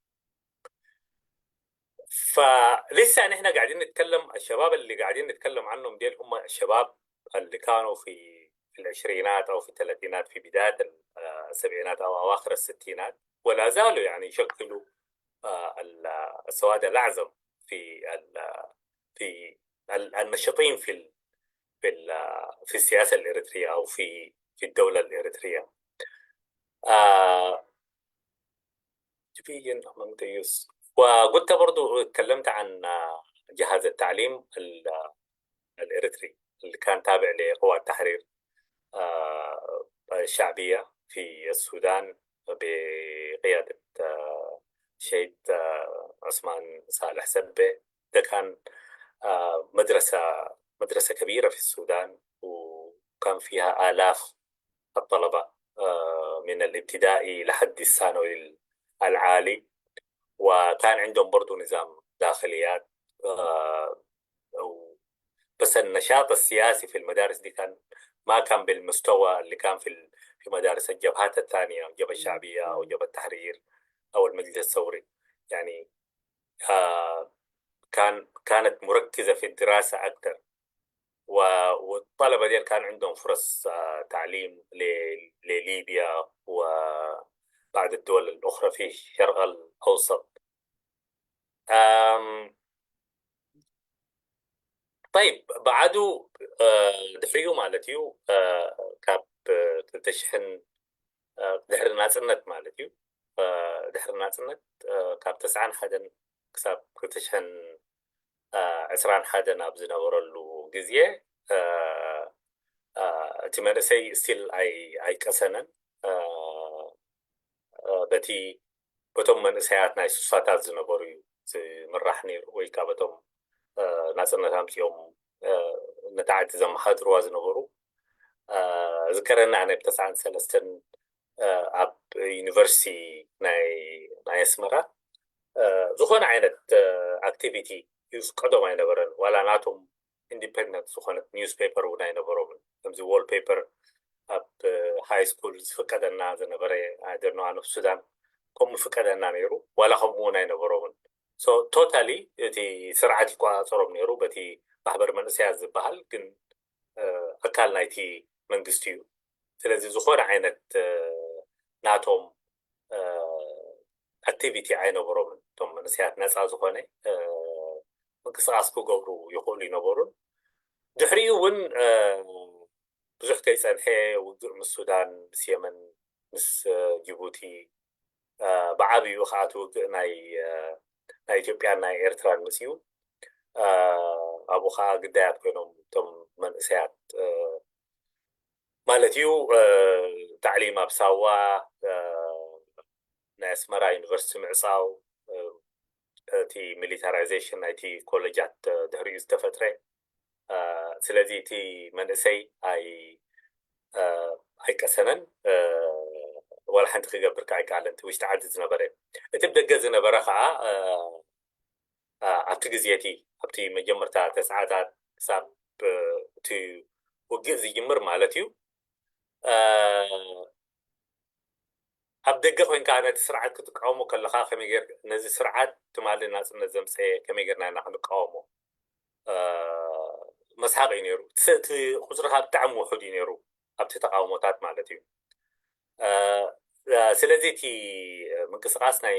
فلسه نحن قاعدين نتكلم، الشباب اللي قاعدين نتكلم عنهم ديل هم الشباب اللي كانوا في في العشرينات او في الثلاثينات، في بدايه السبعينات او اواخر الستينات، ولا زالوا يعني يشكلوا السواد الاعظم في في النشطين في في في السياسه الاريتريه او في في الدوله الاريتريه. آه، وقلت برضو، اتكلمت عن جهاز التعليم الإريتري اللي كان تابع لقوات التحرير الشعبية في السودان بقيادة الشهيد عثمان صالح سبة. ده كان مدرسة مدرسة كبيرة في السودان، وكان فيها آلاف الطلبة من الابتدائي لحد الثانوي العالي. وكان عندهم برضو نظام داخليات، بس النشاط السياسي في المدارس دي كان ما كان بالمستوى اللي كان في في مدارس الجبهات الثانية، الجبهة الشعبية أو جبهة التحرير أو المجلس الثوري. يعني آه كان كانت مركزة في الدراسة أكثر، والطلبة ديل كان عندهم فرص آه تعليم لليبيا وبعض الدول الأخرى في الشرق الأوسط. طيب بعدو ድሕሪኡ ማለት እዩ ካብ ክልተ ሽሕን ድሕሪ ናፅነት ማለት እዩ ድሕሪ ናፅነት ካብ ተስዓን ሓደን ክሳብ ክልተ ሽሕን ዕስራን ሓደን ኣብ ዝነበረሉ ግዜ እቲ መንእሰይ still ኣይቀሰነን። በቲ በቶም መንእሰያት ናይ ሱሳታት ዝነበሩ እዩ ዝምራሕ ነይሩ፣ ወይ ከዓ በቶም ናፅነት ኣምፅኦም ነታ ዓዲ ዘመሓድርዋ ዝነበሩ። ዝከረኒ ኣነ ብተስዓን ሰለስተን ኣብ ዩኒቨርሲቲ ናይ ኣስመራ ዝኾነ ዓይነት ኣክቲቪቲ ይፍቀዶም ኣይነበረን። ዋላ ናቶም ኢንዲፐንደንት ዝኾነት ኒውስ ፔፐር እውን ኣይነበሮምን። ከምዚ ዎል ፔፐር ኣብ ሃይ ስኩል ዝፍቀደና ዝነበረ ኣይደኖ ኣነ ሱዳን ከምኡ ፍቀደና ነይሩ። ዋላ ከምኡ እውን ኣይነበሮምን። ቶታሊ እቲ ስርዓት ይቆፃፀሮም ነይሩ በቲ ማሕበር መንእሰያት ዝበሃል፣ ግን ኣካል ናይቲ መንግስቲ እዩ። ስለዚ ዝኾነ ዓይነት ናቶም ኣክቲቪቲ ኣይነበሮምን። እቶም መንእሰያት ነፃ ዝኾነ ምንቅስቃስ ክገብሩ ይኽእሉ ይነበሩን። ድሕሪኡ እውን ብዙሕ ከይፀንሐ ውግእ ምስ ሱዳን፣ ምስ የመን፣ ምስ ጅቡቲ፣ ብዓብዩ ከዓ እቲ ውግእ ናይ ናይ ኢትዮጵያን ናይ ኤርትራን መፅዩ። ኣብኡ ከዓ ግዳያት ኮይኖም እቶም መንእሰያት ማለት እዩ። ታዕሊም ኣብ ሳዋ፣ ናይ ኣስመራ ዩኒቨርሲቲ ምዕፃው፣ እቲ ሚሊታራይዜሽን ናይቲ ኮሌጃት ድሕሪኡ ዝተፈጥረ። ስለዚ እቲ መንእሰይ ኣይ ኣይቀሰነን፣ ዋላ ሓንቲ ክገብር ከዓ ኣይከኣለን። እቲ ውሽጢ ዓዲ ዝነበረ፣ እቲ ብደገ ዝነበረ ከዓ ኣብቲ ግዜ እቲ ኣብቲ መጀመርታ ተስዓታት ክሳብ እቲ ውግእ ዝጅምር ማለት እዩ። ኣብ ደገ ኮይንካ ነቲ ስርዓት ክትቃወሞ ከለካ ከመይ ጌር ነዚ ስርዓት ትማሊ ናፅነት ዘምፀ ከመይ ጌርና ኢና ክንቃወሞ? መስሓቅ እዩ ነይሩ። እቲ ቁፅርካ ብጣዕሚ ውሑድ እዩ ነይሩ ኣብቲ ተቃውሞታት ማለት እዩ። ስለዚ እቲ ምንቅስቃስ ናይ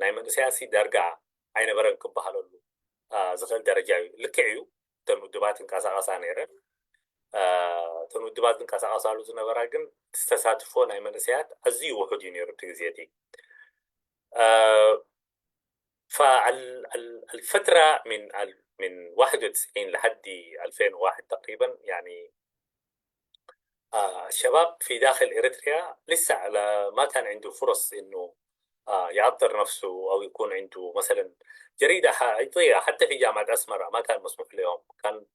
ናይ መንእሰያት ዳርጋ ኣይነበረን ክበሃለሉ ዝኽእል ደረጃ እዩ። ልክዕ እዩ፣ እተን ውድባት እንቀሳቀሳ ነይረን። እተን ውድባት ዝንቀሳቀሳሉ ዝነበራ ግን ተሳትፎ ናይ መንእሰያት ኣዝዩ ውሑድ እዩ ነይሩ እቲ ግዜ እቲ። فالفترة من من واحد وتسعين لحد ألفين وواحد تقريبا يعني الشباب في داخل إريتريا لسه على ما كان عنده فرص إنه يعطر نفسه أو يكون عنده مثلا جريدة حقيقية. حتى في جامعة أسمرة ما كان مسموح لهم، كان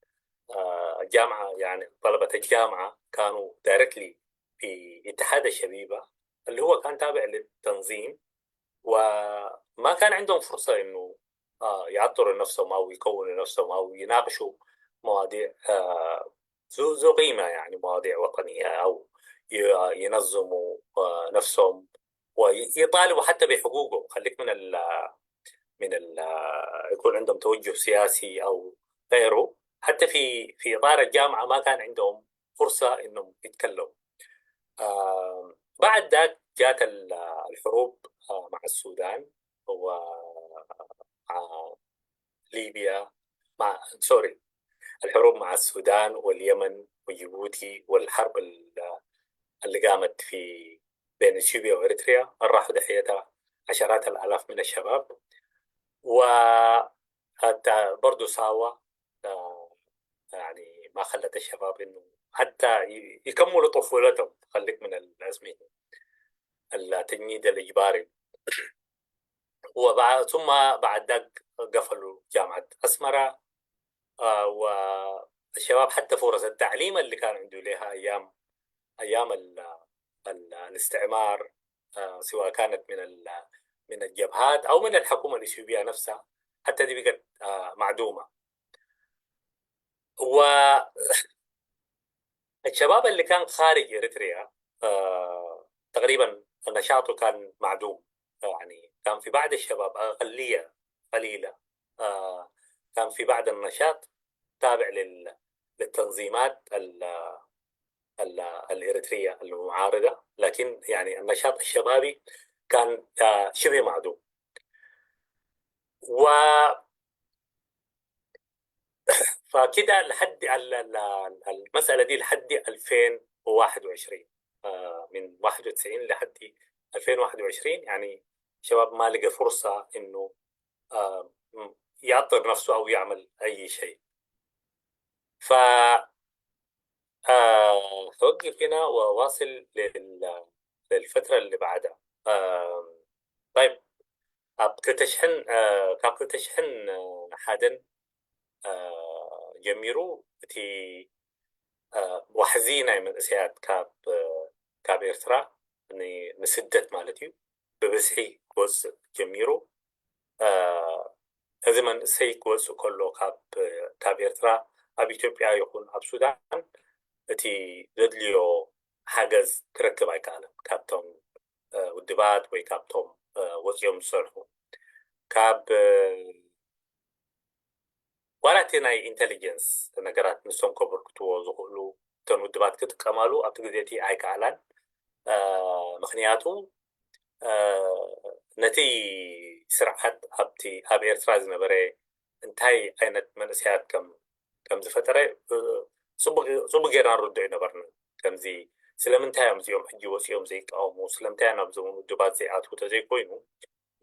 جامعة يعني طلبة الجامعة كانوا دايركتلي في اتحاد الشبيبة اللي هو كان تابع للتنظيم، وما كان عندهم فرصة إنه يعطروا نفسهم أو يكونوا نفسهم أو يناقشوا مواضيع ذو ذو قيمة، يعني مواضيع وطنية، أو ينظموا نفسهم ويطالبوا حتى بحقوقهم. خليك من ال من ال- يكون عندهم توجه سياسي أو غيره. حتى في في إطار الجامعة ما كان عندهم فرصة إنهم يتكلموا. آه، بعد ذاك جات ال- الحروب، آه، مع السودان ومع ليبيا، مع سوري، الحروب مع السودان واليمن وجيبوتي، والحرب ال- اللي قامت في بين اثيوبيا واريتريا، اللي راحوا ضحيتها عشرات الالاف من الشباب. وحتى برضو ساوا، آه، يعني ما خلت الشباب انه حتى ي- يكملوا طفولتهم، خليك من الازمه، التجنيد الاجباري. وبعد ثم بعد ذاك قفلوا جامعه اسمره. آه، والشباب حتى فرص التعليم اللي كان عنده لها ايام ايام ال ال الاستعمار، آه، سواء كانت من ال من الجبهات او من الحكومه الاثيوبيه نفسها، حتى دي بقت، آه، معدومه. والشباب اللي كان خارج اريتريا، آه، تقريبا نشاطه كان معدوم، يعني كان في بعض الشباب، اقليه قليله، آه، كان في بعض النشاط تابع لل للتنظيمات ال- ال- الإريترية المعارضة، لكن يعني النشاط الشبابي كان، آه، شبه معدوم. و فكده لحد ال- ال- ال- المسألة دي لحد ألفين وواحد وعشرين، آه، من واحد وتسعين لحد ألفين وواحد وعشرين، يعني شباب ما لقى فرصة إنه، آه، يعطر نفسه أو يعمل أي شيء. ف آه، هوقف هنا وواصل لل- للفترة اللي بعدها. آه، طيب، ኣብ ክልተ ሽሕን፣ ካብ ክልተ ሽሕን ሓደን ጀሚሩ እቲ ዋሕዚ ናይ መንእሰያት ካብ ካብ ኤርትራ ንስደት ማለት እዩ ብብዝሒ ክወፅእ ጀሚሩ። እዚ መንእሰይ ክወፅእ ከሎ ካብ ካብ ኤርትራ ኣብ ኢትዮጵያ ይኹን ኣብ ሱዳን እቲ ዘድልዮ ሓገዝ ክረክብ ኣይከኣለን ካብቶም ውድባት ወይ ካብቶም ወፂኦም ዝሰርሑ ካብ ዋላ እቲ ናይ ኢንቴሊጀንስ ነገራት ንሶም ከበርክትዎ ዝኽእሉ እተን ውድባት ክጥቀማሉ ኣብቲ ግዜ እቲ ኣይከኣላን። ምኽንያቱ ነቲ ስርዓት ኣብቲ ኣብ ኤርትራ ዝነበረ እንታይ ዓይነት መንእሰያት ከም ከም ዝፈጠረ ፅቡቅ ጌርና ንርድኦ ይነበርና። ከምዚ ስለምንታይ እዮም እዚኦም ሕጂ ወፂኦም ዘይቃወሙ፣ ስለምንታይ እዮም ናብዞም ውድባት ዘይኣትዉ ተዘይኮይኑ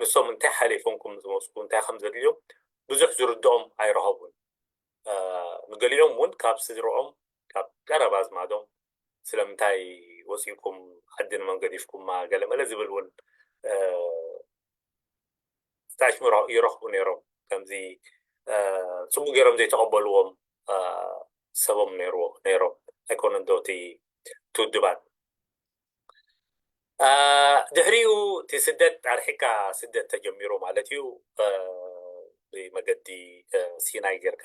ንሶም እንታይ ሓሊፎምኩም ዝመፅኡ እንታይ ከም ዘድልዮም ብዙሕ ዝርድኦም ኣይረኸቡን። ንገሊኦም እውን ካብ ስድርኦም ካብ ቀረባ ኣዝማዶም ስለምንታይ ወፂእኩም ዓዲ ንመን ገዲፍኩማ ገለመለ ዝብል እውን ስታሽሙ ይረኽቡ ነይሮም። ከምዚ ፅቡቅ ገይሮም ዘይተቐበልዎም ሰቦም ነይሮም ኣይኮነን ዶ እቲ ውድባት። ድሕሪኡ እቲ ስደት ኣርሒካ ስደት ተጀሚሩ ማለት እዩ። ብመገዲ ሲናይ ጌርካ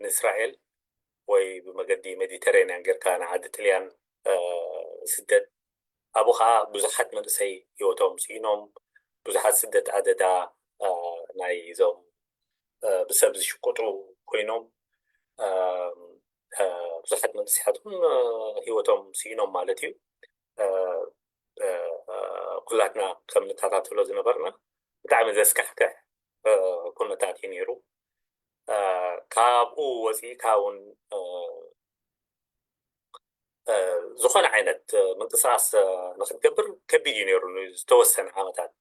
ንእስራኤል ወይ ብመገዲ ሜዲተሬንያን ጌርካ ንዓዲ ጥልያን ስደት ኣብኡ ከዓ ብዙሓት መንእሰይ ህይወቶም ስኢኖም፣ ብዙሓት ስደት ኣደዳ ናይዞም ብሰብ ዝሽቅጡ ኮይኖም ብዙሓት መንእሰያት እውን ህይወቶም ስኢኖም ማለት እዩ። ኩላትና ከም ንከታተሎ ዝነበርና ብጣዕሚ ዘስካሕክሕ ኩነታት እዩ ነይሩ። ካብኡ ወፂእካ እውን ዝኾነ ዓይነት ምንቅስቃስ ንክትገብር ከቢድ እዩ ነይሩ ዝተወሰነ ዓመታት።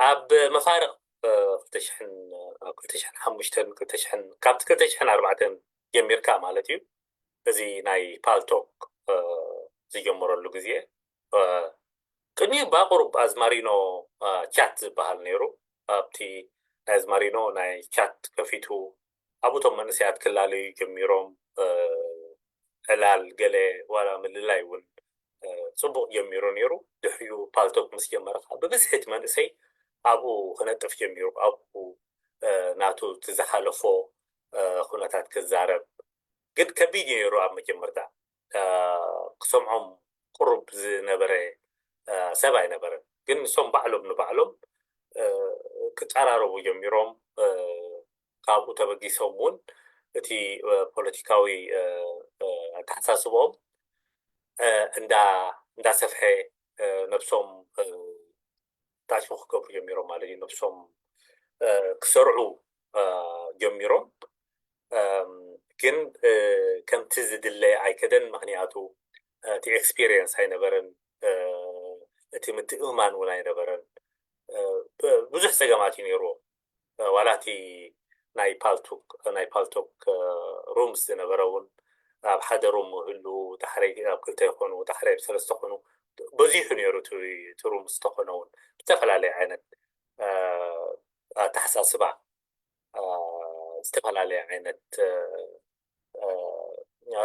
ኣብ መፋርቕ ክልተ ሽሕን ክልተ ሽሕን ሓሙሽተን ክልተ ሽሕን ካብቲ ክልተ ሽሕን ኣርባዕተን ጀሚርካ ማለት እዩ። እዚ ናይ ፓልቶክ ዝጀመረሉ ግዜ ቅድሚኡ ብኣቁሩብ ኣዝማሪኖ ቻት ዝበሃል ነይሩ። ኣብቲ ናይ ኣዝማሪኖ ናይ ቻት ከፊቱ ኣብኡቶም መንእሰያት ክላለዩ ጀሚሮም። ዕላል ገለ ዋላ ምልላይ እውን ፅቡቅ ጀሚሩ ነይሩ። ድሕሪኡ ፓልቶክ ምስ ጀመረ ከዓ ብብዝሒ እቲ መንእሰይ ኣብኡ ክነጥፍ ጀሚሩ። ኣብኡ ናቱ እቲ ዝሓለፎ ኩነታት ክዛረብ ግን ከቢድ እዩ ነይሩ ኣብ መጀመርታ። ክሰምዖም ቅሩብ ዝነበረ ሰብ ኣይነበረን። ግን ንሶም ባዕሎም ንባዕሎም ክቀራረቡ ጀሚሮም። ካብኡ ተበጊሶም እውን እቲ ፖለቲካዊ ኣተሓሳስቦም እንዳሰፍሐ፣ ነብሶም ታሽሙ ክገብሩ ጀሚሮም ማለት እዩ። ነብሶም ክሰርዑ ጀሚሮም። ግን ከምቲ ዝድለ ኣይከደን። ምክንያቱ እቲ ኤክስፒሪየንስ ኣይነበረን፣ እቲ ምትእምማን እውን ኣይነበረን። ብዙሕ ፀገማት እዩ ነይርዎም። ዋላ እቲ ናይ ፓልቶክ ናይ ፓልቶክ ሩምስ ዝነበረ እውን ኣብ ሓደ ሩም ህሉ፣ ዳሕረይ ኣብ ክልተ ይኾኑ፣ ዳሕረይ ኣብ ሰለስተ ኾኑ፣ በዚሑ ነይሩ እቲ ሩምስ ተኾነ እውን ብዝተፈላለየ ዓይነት ኣተሓሳስባ ዝተፈላለየ ዓይነት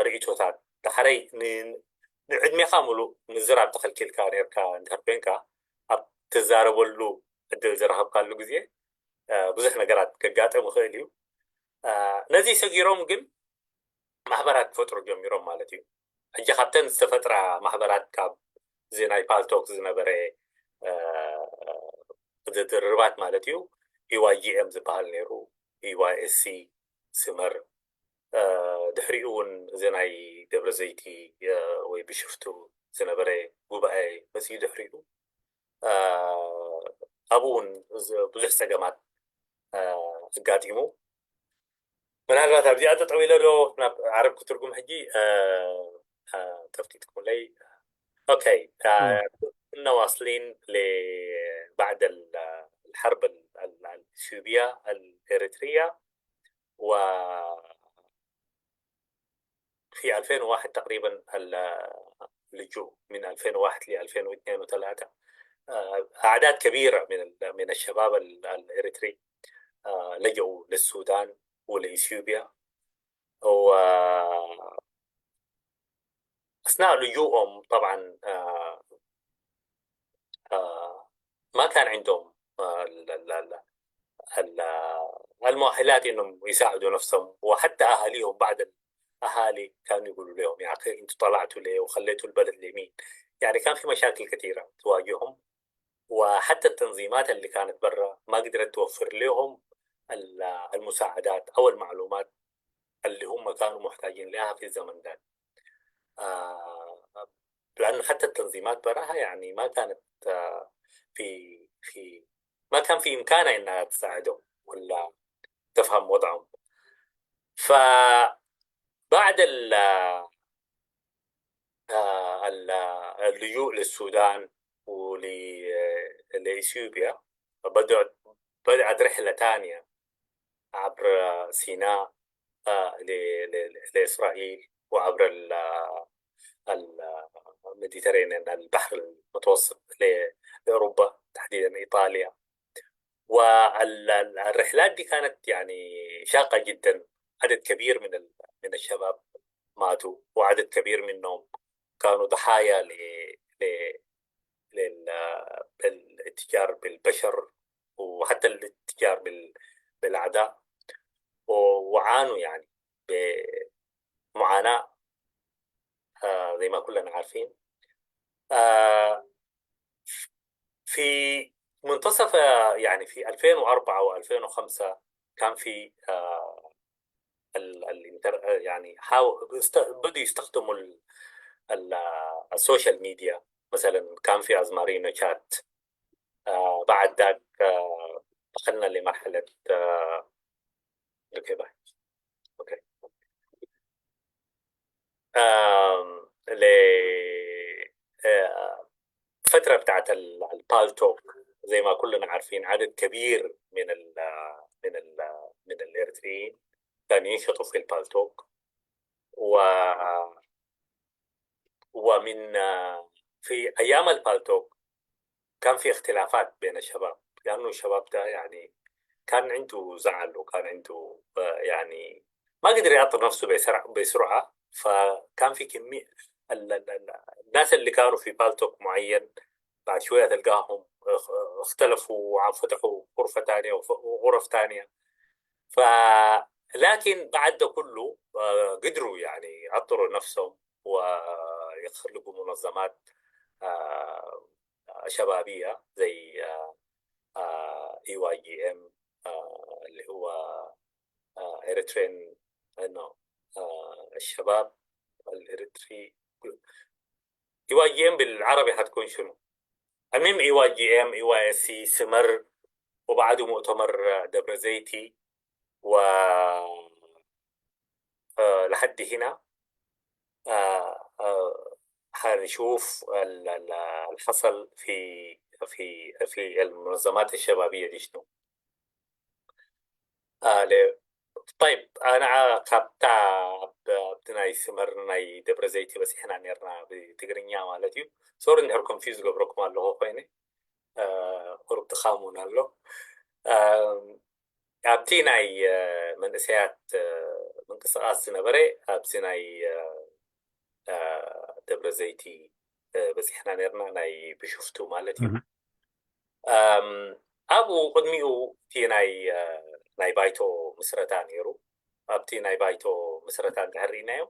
ርእቶታት። ዳሕረይ ንዕድሜኻ ሙሉእ ምዝራብ ተኸልኪልካ ነርካ እንድሕር ኮይንካ፣ ኣብ ትዛረበሉ ዕድል ዝረኸብካሉ ግዜ ብዙሕ ነገራት ከጋጥም ይኽእል እዩ። ነዚ ሰጊሮም ግን ማሕበራት ክፈጥሩ ጀሚሮም ማለት እዩ። ሕጂ ካብተን ዝተፈጥራ ማሕበራት፣ ካብ እዚ ናይ ፓልቶክ ዝነበረ ዝድርባት ማለት እዩ፣ ኢዋይጂኤም ዝበሃል ነይሩ፣ ኢዋይኤስሲ ስመር። ድሕሪኡ እውን እዚ ናይ ደብረ ዘይቲ ወይ ብሽፍቱ ዝነበረ ጉባኤ መፅኡ ድሕሪኡ። ኣብኡ እውን ብዙሕ ፀገማት ኣጋጢሙ። ምናልባት ኣብዚኣ ጠጠው ኢለ ዶ ናብ ዓረብ ክትርጉም ሕጂ ተፍቲትኩምለይ። ኦኬ። كنا واصلين لبعد الحرب الإثيوبية الإريترية، و في ألفين وواحد تقريبا اللجوء من ألفين وواحد ل ألفين واثنين و3، أعداد كبيرة من من الشباب الإريتري لجؤوا للسودان ولإثيوبيا. وأثناء لجوءهم طبعا ما كان عندهم المؤهلات انهم يساعدوا نفسهم، وحتى اهاليهم بعض الاهالي كانوا يقولوا لهم: يا اخي، انتوا طلعتوا ليه وخليتوا البلد لمين؟ يعني كان في مشاكل كثيره تواجههم، وحتى التنظيمات اللي كانت برا ما قدرت توفر لهم المساعدات او المعلومات اللي هم كانوا محتاجين لها في الزمن ده. آه لأن حتى التنظيمات براها يعني ما كانت آه في في ما كان في إمكانها إنها تساعدهم ولا تفهم وضعهم. فبعد ال آه، اللجوء للسودان ولإثيوبيا، بدأت بدأت رحلة ثانية عبر سيناء آه، ل- ل- لإسرائيل، وعبر ال- ال- المديترينيان، البحر المتوسط، ل- لأوروبا، تحديدا إيطاليا. والرحلات دي كانت يعني شاقة جدا. عدد كبير من ال- من الشباب ماتوا، وعدد كبير منهم كانوا ضحايا ل- ل- لل- للاتجار بالبشر، وحتى الاتجار بال- بالأعداء، و- وعانوا يعني بمعاناة آه، زي ما كلنا عارفين. آه، في منتصف آه، يعني في ألفين وأربعة و2005 كان في آه، ال- الانتر آه، يعني حاو... است- بدوا يستخدموا ال- ال- آه، السوشيال ميديا. مثلا كان في أزمارينو شات. آه، بعد ذاك آه، دخلنا لمرحلة آه، اوكي، باي. اوكي. آم، ل آه، الفترة بتاعت ال- البالتوك، زي ما كلنا عارفين، عدد كبير من ال من ال من الإريتريين كانوا ينشطوا في البالتوك. و ومن آه، في أيام البالتوك كان في اختلافات بين الشباب، لأنه الشباب ده يعني كان عنده زعل، وكان عنده آه، يعني ما قدر يعطي نفسه بسرعة، بسرعة. فكان في كمية ال- ال- ال- الناس اللي كانوا في بالتوك معين بعد شوية تلقاهم اخ- اختلفوا وفتحوا غرفة تانية وف- وغرف تانية. ف لكن بعد ده كله آه، قدروا يعني يعطروا نفسهم ويخلقوا منظمات آه، شبابية زي آه، آه، اي واي جي ام، آه، اللي هو آه، Eritrean، انه آه، الشباب الاريتري. اي واي جي ام بالعربي حتكون شنو؟ المهم، اي واي جي ام، اي واي اس سي، سمر، وبعده مؤتمر آه، دبر زيتي، و آه، لحد هنا آه، آه، حنشوف ال- ال- الحصل في في في المنظمات الشبابية دي شنو. آه، ل- طيب، أنا ካብታ ኣብቲ ናይ ስመር ናይ ደብረ ዘይቲ በፂሕና ነርና ብትግርኛ ማለት እዩ። ሶሪ እንድሕር ኮንፊዝ ገብረኩም ኣለኹ ኮይነ፣ ቁሩብ ትኻሙን ኣሎ። ኣብቲ ናይ መንእሰያት ምንቅስቃስ ዝነበረ ኣብዚ ናይ ደብረ ዘይቲ በፂሕና ነርና፣ ናይ ብሽፍቱ ማለት እዩ። ኣብኡ ቅድሚኡ እቲ ናይ ባይቶ ምስረታ ነይሩ። ኣብቲ ናይ ባይቶ ምስረታ እንድሕር ርኢናዮ፣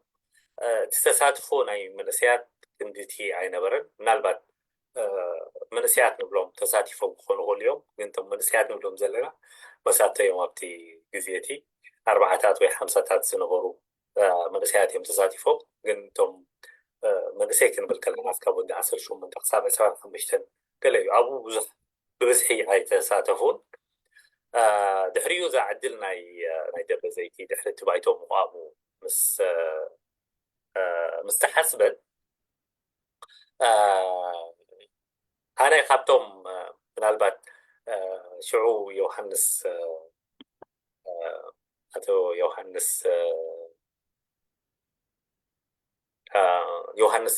እቲ ተሳትፎ ናይ መንእሰያት ክንድቲ ኣይነበረን። ምናልባት መንእሰያት ንብሎም ተሳቲፎም ክኾኑ ይኽእሉ እዮም፣ ግን እቶም መንእሰያት ንብሎም ዘለና መሳተዮም ኣብቲ ግዜ እቲ ኣርባዓታት ወይ ሓምሳታት ዝነበሩ መንእሰያት እዮም ተሳቲፎም። ግን እቶም መንእሰይ ክንብል ከለና ካብ ወዲ ዓሰርተ ሸሞንተ ክሳብ ዕስራን ሓሙሽተን ገለ እዩ። ኣብኡ ብዙሕ ብብዝሒ ኣይተሳተፉን። ድሕሪኡ እዛ ዕድል ናይ ናይ ደብረ ዘይቲ ድሕሪ እቲ ባይቶ ምቋሙ ምስ ምስ ተሓስበት፣ ኣነ ካብቶም ምናልባት ሽዑ ዮሃንስ ኣቶ ዮሃንስ ዮሃንስ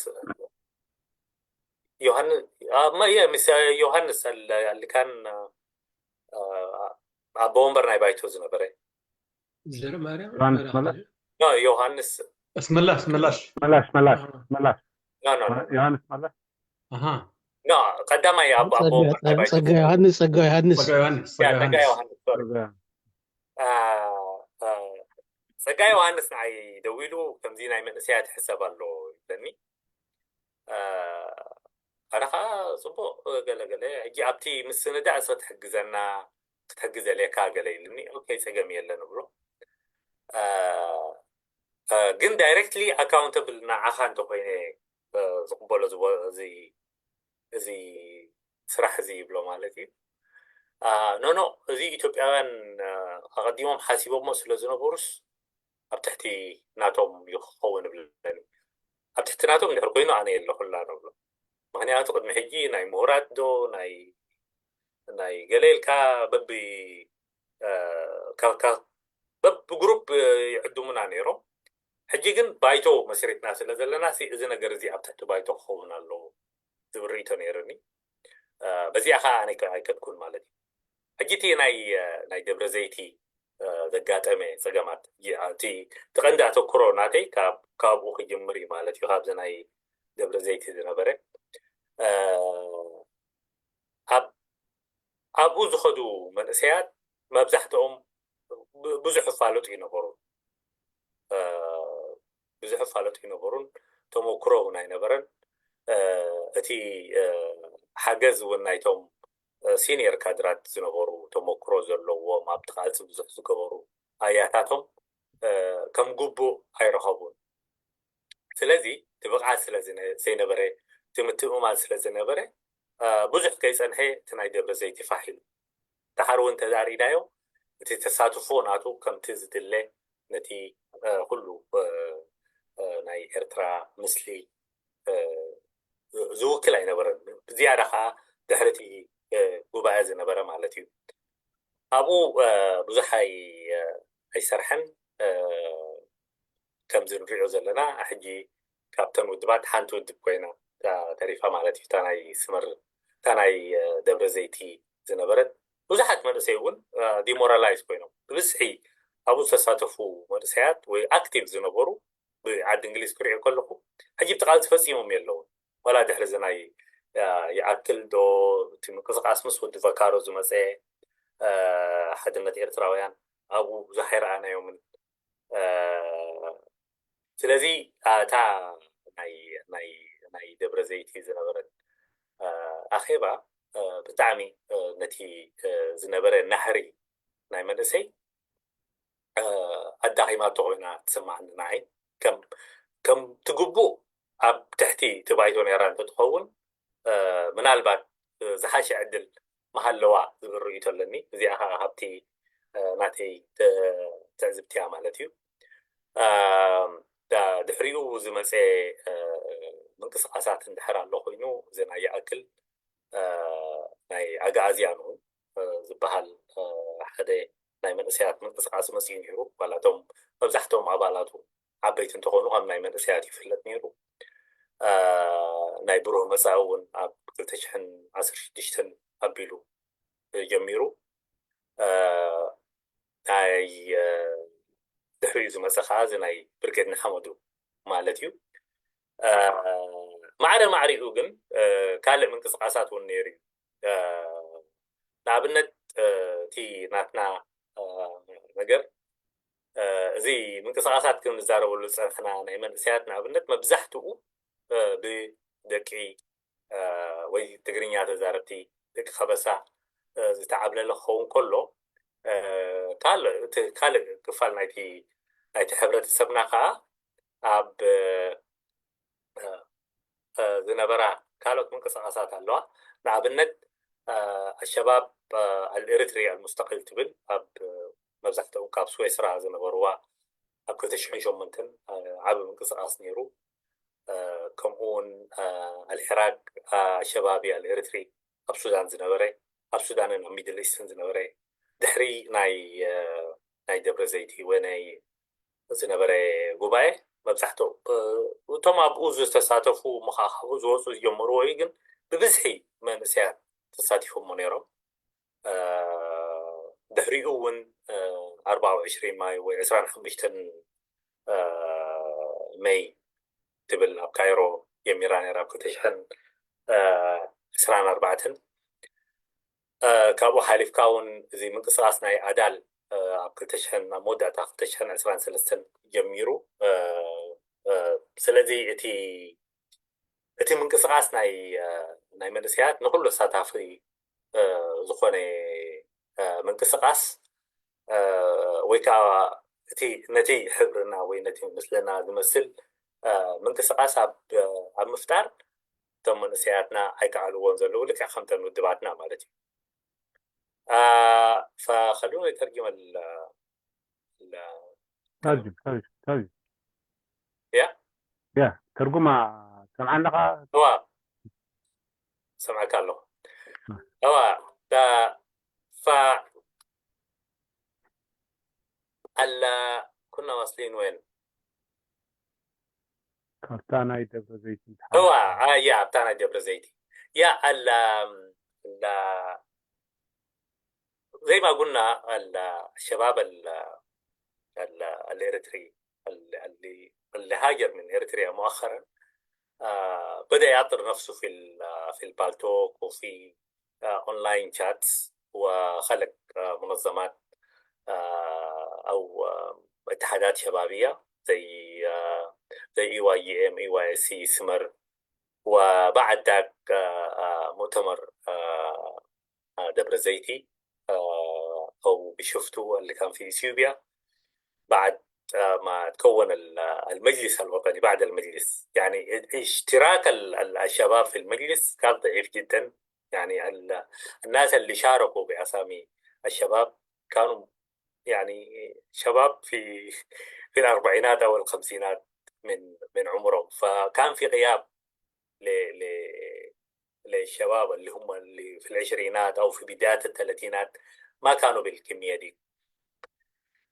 ዮሃንስ ምስ ዮሃንስ ኣልካን ኣቦ ወንበር ናይ ባይቶ ዝነበረ ዮሃንስ መላሽ ዮሃንስ ኣስመላሽ መላሽ መላሽ መላሽ መላሽ ኖ ኖ ኖ ዮሃንስ መላሽ ኖ ቀዳማይ ኣቦ ኣቦ ወንበር ናይ ባይቶ ጸጋ ዮሃንስ ጸጋ ዮሃንስ ጸጋ ዮሃንስ ያ ጸጋ ዮሃንስ ሶሪ ጸጋ ዮሃንስ ንዓይ ደዊሉ ከምዚ ናይ መንእሰያት ሕሰብ ኣሎ ይብለኒ። ኣነ ከዓ ፅቡቅ ገለገለ ሕጂ ኣብቲ ምስንዳእ እሰ ትሕግዘና ክትሕግዘልየካ ገለ ኢልኒ። ኦኬ ፀገም የለን እብሎ። ግን ዳይሬክትሊ ኣካውንተብል ንዓኻ እንተኮይነ ዝቅበሎ እዚ ስራሕ እዚ ይብሎ ማለት እዩ። ኖኖ እዚ ኢትዮጵያውያን ኣቐዲሞም ሓሲቦሞ ስለ ዝነበሩስ ኣብ ትሕቲ ናቶም ይኸውን እብለኒ። ኣብ ትሕቲ ናቶም እንድሕር ኮይኑ ኣነ የለኹላ ንብሎ። ምክንያቱ ቅድሚ ሕጂ ናይ ምሁራት ዶ ናይ ናይ ገለ ኢልካ በቢ በብግሩፕ ይዕድሙና ነይሮም። ሕጂ ግን ባይቶ መስሪትና ስለ ዘለና እዚ ነገር እዚ ኣብ ትሕቲ ባይቶ ክኸውን ኣለዎ ዝብል ርእይቶ ነይርኒ። በዚኣ ከዓ ኣነ ኣይከድኩን ማለት እዩ። ሕጂ እቲ ናይ ናይ ደብረ ዘይቲ ዘጋጠመ ፀገማት እቲ ቀንዲ ኣተኩሮ ናተይ ካብኡ ክጅምር እዩ ማለት እዩ። ካብዚ ናይ ደብረ ዘይቲ ዝነበረ ኣብኡ ዝኸዱ መንእሰያት መብዛሕትኦም ብዙሕ እፋለጡ ይነበሩ ብዙሕ እፋለጡ ይነበሩን ተመክሮ እውን ኣይነበረን። እቲ ሓገዝ እውን ናይቶም ሲኒየር ካድራት ዝነበሩ ተመክሮ ዘለዎም ኣብቲ ቃልሲ ብዙሕ ዝገበሩ ኣያታቶም ከም ግቡእ ኣይረኸቡን። ስለዚ እቲ ብቕዓት ስለ ዘይነበረ እቲ ምትእምማን ስለ ዝነበረ ብዙሕ ከይፀንሐ እቲ ናይ ደብረ ዘይቲ ፋሕ ኢሉ። ደሓር እውን ተዛሪናዮ እቲ ተሳትፎ ናቱ ከምቲ ዝድለ ነቲ ኩሉ ናይ ኤርትራ ምስሊ ዝውክል ኣይነበረን። ብዝያዳ ከዓ ድሕሪ እቲ ጉባኤ ዝነበረ ማለት እዩ። ኣብኡ ብዙሕ ኣይሰርሐን። ከምዚ ንሪኦ ዘለና ሕጂ ካብተን ውድባት ሓንቲ ውድብ ኮይና ተሪፋ ማለት እዩ። እታ ናይ ስመር እታ ናይ ደብረ ዘይቲ ዝነበረት ብዙሓት መንእሰይ እውን ዲሞራላይዝ ኮይኖም ብብዝሒ ኣብኡ ዝተሳተፉ መንእሰያት ወይ ኣክቲቭ ዝነበሩ ብዓዲ እንግሊዝ ክሪኦ ከለኹ ሕጂ ብቲ ቃልሲ ፈፂሞም የለውን። ዋላ ድሕሪ እዚ ናይ ይኣክል ዶ እቲ ምንቅስቃስ ምስ ወዲ ቨካሮ ዝመፀ ሓድነት ኤርትራውያን ኣብኡ ብዙሕ ኣይረኣናዮምን። ስለዚ እታ ናይ ደብረ ዘይቲ ዝነበረት ኣኼባ ብጣዕሚ ነቲ ዝነበረ ናህሪ ናይ መንእሰይ ኣዳኺማቶ ኮይና ትስማዓኒ። ንዓይ ከም ትግቡእ ኣብ ትሕቲ እቲ ባይቶ ነይራ እንተትኸውን ምናልባት ዝሓሸ ዕድል ምሃለዋ ዝብል ርእይቶ ኣለኒ። እዚኣ ከዓ ካብቲ ናተይ ትዕዝብቲ እያ ማለት እዩ። ድሕሪኡ ዝመፀ ምንቅስቃሳት እንድሕር ኣሎ ኮይኑ ዘናይ ይኣክል ናይ ኣግኣዝያን እውን ዝበሃል ሓደ ናይ መንእሰያት ምንቅስቃስ መፅኡ ነይሩ። ዋላ እቶም መብዛሕትኦም ኣባላቱ ዓበይቲ እንተኾኑ ከም ናይ መንእሰያት ይፍለጥ ነይሩ። ናይ ብሩህ መፃኢ እውን ኣብ ክልተ ሽሕን ዓሰርተ ሽዱሽተን ኣቢሉ ጀሚሩ ናይ ድሕሪኡ ዝመፀ ከዓ እዚ ናይ ብርጌድ ንሓመዱ ማለት እዩ። ማዕረ ማዕሪኡ ግን ካልእ ምንቅስቃሳት እውን ነይሩ እዩ። ንኣብነት እቲ ናትና ነገር እዚ ምንቅስቃሳት ክንዛረበሉ ዝፀንሕና ናይ መንእሰያት ንኣብነት መብዛሕትኡ ብደቂ ወይ ትግርኛ ተዛረብቲ ደቂ ከበሳ ዝተዓብለለ ክኸውን ከሎ ካልእ እቲ ካልእ ክፋል ናይቲ ናይቲ ሕብረተሰብና ከዓ ኣብ ዝነበራ ካልኦት ምንቅስቃሳት ኣለዋ። ንኣብነት ኣሸባብ ኣልኤሪትሪ ኣልሙስተቅል ትብል ኣብ መብዛሕትኦም ካብ ስዌስራ ዝነበርዋ ኣብ ክልተ ሽሕን ሸሞንተን ዓቢ ምንቅስቃስ ነይሩ። ከምኡ እውን ኣልሕራግ ኣሸባቢ ኣልኤሪትሪ ኣብ ሱዳን ዝነበረ ኣብ ሱዳንን ኣብ ሚድል ኢስትን ዝነበረ ድሕሪ ናይ ናይ ደብረ ዘይቲ ወይ ናይ ዝነበረ ጉባኤ መብዛሕትኦም እቶም ኣብኡ ዝተሳተፉ ምኻኻቡ ዝወፁ ዝጀመርዎ እዩ። ግን ብብዝሒ መንእሰያት ተሳቲፎሞ ነይሮም። ድሕሪኡ እውን ኣርባዓ ወዕሽሪን ማይ ወይ ዕስራን ሓሙሽተን መይ ትብል ኣብ ካይሮ ጀሚራ ነይራ ኣብ ክልተ ሽሕን ዕስራን ኣርባዕተን። ካብኡ ሓሊፍካ እውን እዚ ምንቅስቃስ ናይ ኣዳል ኣብ ክልተ ሽሕን ኣብ መወዳእታ ክልተ ሽሕን ዕስራን ሰለስተን ጀሚሩ። ስለዚ እቲ እቲ ምንቅስቃስ ናይ ናይ መንእሰያት ንኩሉ ኣሳታፊ ዝኾነ ምንቅስቃስ ወይ ከዓ እቲ ነቲ ሕብርና ወይ ነቲ ምስልና ዝመስል ምንቅስቃስ ኣብ ኣብ ምፍጣር እቶም መንእሰያትና ኣይከኣልዎን ዘለዉ ልክዕ ከምተን ውድባትና ማለት እዩ። ፈኸሉን የተርጊመ ታርጅም ታርጅም ታርጅም ያ ያ ተርጉማ ሰምዓለኻ እዋ ሰምዐካ ኣለኹ እዋ ዳ ፋ ኣላ ኩና ዋስሊን ወይን ካብታ ናይ ደብረ ዘይት እዋ ያ ኣብታ ናይ ደብረ ዘይቲ ያ ኣላ ላ زي ما قلنا ال- الشباب ال- ال- الإريتري ال- اللي اللي هاجر من إريتريا مؤخرا آه، بدأ يعطر نفسه في ال- في البالتوك وفي آه، أونلاين شاتس وخلق آه، منظمات آه، أو آه، اتحادات شبابية زي آه، زي اي واي جي ام اي واي اس سي سمر وبعد ذاك آه، آه، مؤتمر آه، آه، دبر زيتي آه، أو بشفتو اللي كان في إثيوبيا بعد آه، ما تكون ال- المجلس الوطني بعد المجلس يعني اشتراك ال- ال- الشباب في المجلس كان ضعيف جدا يعني ال- الناس اللي شاركوا بأسامي الشباب كانوا يعني شباب في في الأربعينات أو الخمسينات من من عمرهم فكان في غياب ل- ل- للشباب اللي هم اللي في العشرينات أو في بداية الثلاثينات ما كانوا بالكمية دي.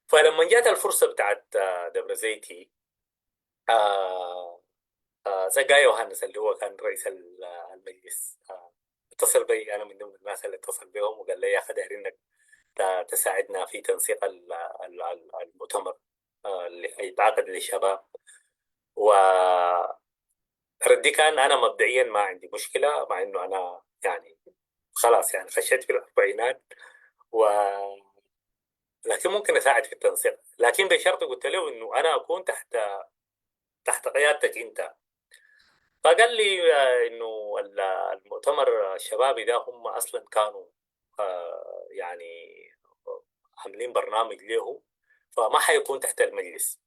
فلما جات الفرصة بتاعت آه، دبر زيتي آه، آه، ጸጋይ ዮሃንስ اللي هو كان رئيس ال- المجلس آه، اتصل بي أنا من ضمن الناس اللي اتصل بهم وقال لي يا أخي دايرينك ت- تساعدنا في تنسيق ال- ال- ال- المؤتمر آه، اللي حيتعقد للشباب و ردي كان أنا مبدئيا ما عندي مشكلة مع إنه أنا يعني خلاص يعني خشيت في الأربعينات و لكن ممكن أساعد في التنسيق لكن بشرط قلت له إنه أنا أكون تحت تحت قيادتك أنت فقال لي آه، انه ال- المؤتمر الشبابي ده هم اصلا كانوا آه، يعني عاملين برنامج له، فما حيكون تحت المجلس.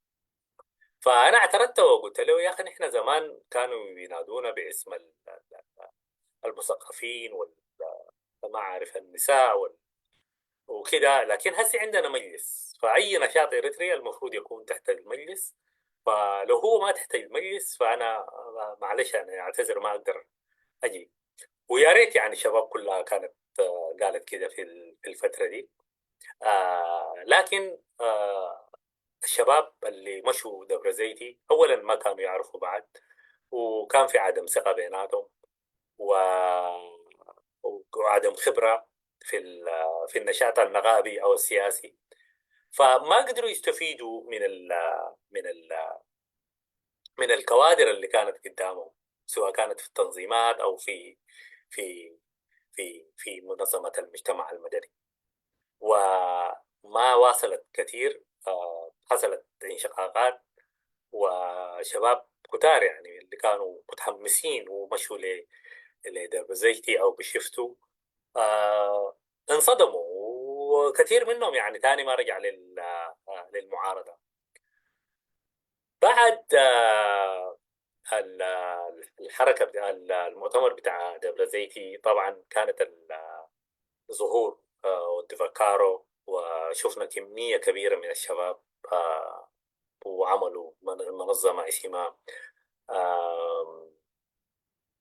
فانا اعترضت وقلت له: يا اخي، نحن زمان كانوا ينادونا باسم ال- ال- المثقفين وال ما اعرف النساء وال وكده، لكن هسي عندنا مجلس، فأي نشاط إريتري المفروض يكون تحت المجلس. فلو هو ما تحت المجلس، فأنا معلش، أنا أعتذر، ما أقدر أجي. ويا ريت يعني الشباب كلها كانت آه، قالت كده في ال- في الفترة دي. آه لكن آه الشباب اللي مشوا دبر زيتي أولا ما كانوا يعرفوا بعض، وكان في عدم ثقة بيناتهم و... وعدم خبرة في ال- في النشاط النقابي أو السياسي، فما قدروا يستفيدوا من ال من ال من الكوادر اللي كانت قدامهم، سواء كانت في التنظيمات أو في في في في منظمة المجتمع المدني. وما واصلت كثير، آه، حصلت انشقاقات، وشباب كتار يعني اللي كانوا متحمسين ومشوا ل لدرب زيتي أو بشفتوا آه، انصدموا، وكثير منهم يعني تاني ما رجع لل- آه، للمعارضة. بعد آه، ال- آه، الحركة بتاع ال- المؤتمر بتاع دبر زيتي، طبعا كانت ال- آه، ظهور آه، وديفاكارو، وشفنا كمية كبيرة من الشباب آه، وعملوا من- منظمة اسمها آم،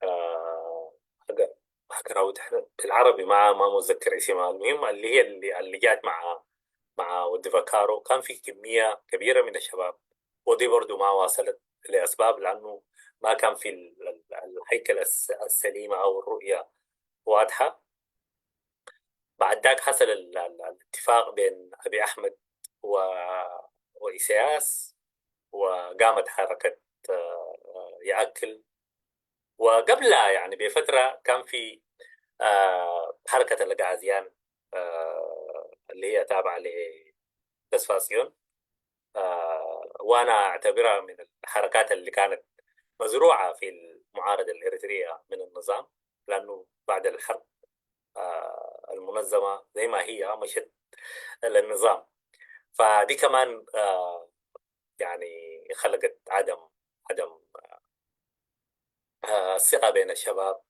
آه، حاجة حاجة راوت بالعربي، ما ما متذكر اسمها. المهم اللي هي اللي, اللي جات مع مع وديفاكارو، كان في كمية كبيرة من الشباب، ودي برضو ما واصلت لأسباب، لأنه ما كان في ال- ال- الهيكلة الس- السليمة أو الرؤية واضحة. بعد ذاك حصل ال- ال- الاتفاق بين أبي أحمد و... وإسياس، وقامت حركة آه، يأكل. وقبلها يعني بفترة كان في آه، حركة الأغازيان آه، اللي هي تابعة لتسفاسيون، آه، وأنا أعتبرها من الحركات اللي كانت مزروعة في المعارضة الإريترية من النظام، لأنه بعد الحرب آه، المنظمة زي ما هي مشت للنظام. فدي كمان آه، يعني خلقت عدم عدم آه، الثقة بين الشباب،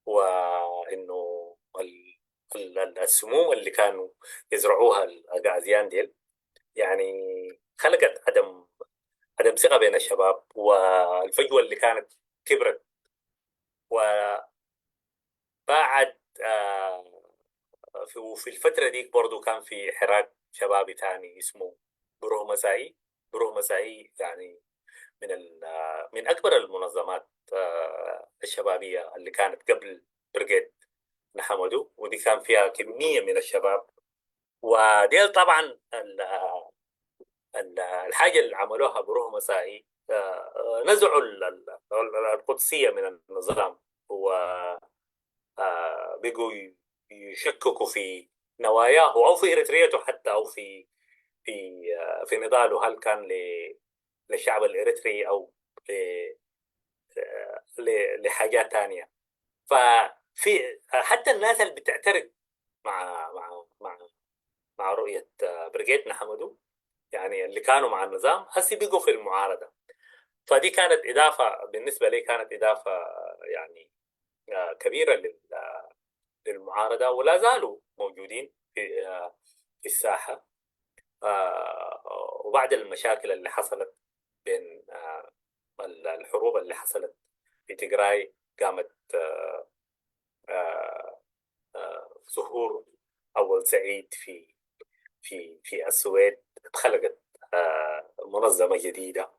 وإنه ال- ال- ال- السموم اللي كانوا يزرعوها الأغازيان ديل يعني خلقت عدم عدم ثقة بين الشباب، والفجوة اللي كانت كبرت. وبعد آه، في وفي الفترة ديك برضو كان في حراك شبابي تاني اسمه بروه مسائي. بروه مسائي يعني من ال- آه، من أكبر المنظمات آه، الشبابية اللي كانت قبل بريغيد نحمدو، ودي كان فيها كمية من الشباب. وديل طبعا ال- ال- الحاجة اللي عملوها بروه مسائي آه، آه، نزعوا ال- ال- ال- القدسية من النظام، و آه، بيقوا ي- يشككوا في نواياه أو في إريتريته حتى، أو في في آه، في نضاله، هل كان ل- للشعب الإريتري أو ل- آه، ل- لحاجات تانية. ففي حتى الناس اللي بتعترض مع مع مع مع رؤية آه، بريغيد نحمدو، يعني اللي كانوا مع النظام هسي بيقوا في المعارضة. فدي كانت إضافة بالنسبة لي، كانت إضافة يعني آه، كبيرة لل- آه، للمعارضة، ولا زالوا موجودين في آه، في الساحة. آه، وبعد المشاكل اللي حصلت بين آه، ال- الحروب اللي حصلت في تيغراي، قامت آه، آه، آه، ظهور أول سعيد في في في السويد، اتخلقت آه، منظمة جديدة،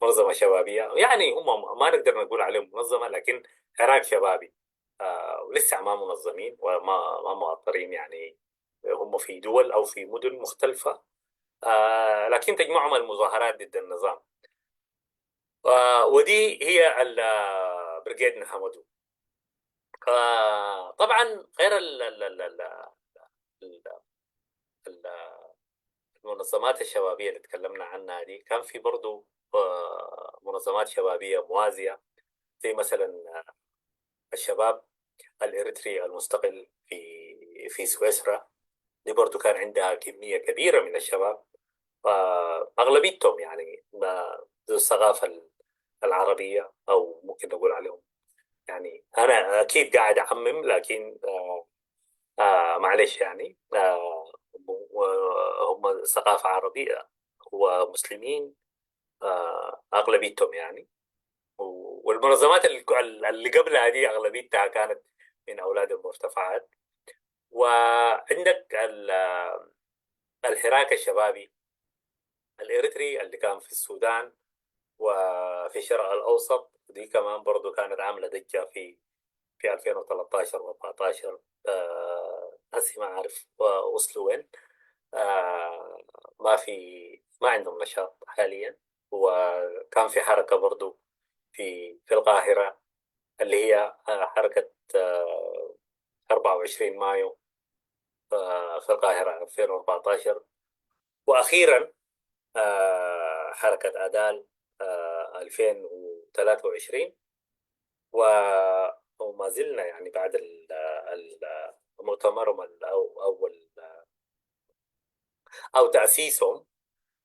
منظمة شبابية. يعني هم ما نقدر نقول عليهم منظمة، لكن حراك شبابي آه، ولسه ما منظمين وما ما مؤطرين، يعني هم في دول أو في مدن مختلفة آه، لكن تجمعهم المظاهرات ضد النظام. آه، ودي هي ال- آه، بريغيد نحمدو. آه، طبعا غير ال- ال- ال- ال- ال- ال- المنظمات الشبابية اللي اتكلمنا عنها دي، كان في برضو آه، منظمات شبابية موازية زي مثلا الشباب الإريتري المستقل في في سويسرا، دي برضو كان عندها كمية كبيرة من الشباب، فأغلبيتهم يعني ذو الثقافة العربية، أو ممكن نقول عليهم، يعني أنا أكيد قاعد أعمم، لكن آه، آه، معلش يعني، آه، هم ثقافة عربية ومسلمين، آه، أغلبيتهم يعني. والمنظمات اللي قبل هذه أغلبيتها كانت من أولاد المرتفعات. وعندك الحراك الشبابي الإريتري اللي كان في السودان وفي الشرق الأوسط، دي كمان برضو كانت عاملة ضجة في في ألفين وثلاثة عشر و14، آه، هسي ما عارف وصلوا وين. آه، ما في، ما عندهم نشاط حاليا. وكان في حركة برضو في في القاهرة، اللي هي آه، حركة آه، أربعة وعشرين مايو آه، في القاهرة ألفين وأربعتاشر. وأخيرا آه، حركة آدال آه، ألفين وثلاثة وعشرين. و- وما زلنا يعني بعد ال- ال- مؤتمرهم الأو- أول أو تأسيسهم،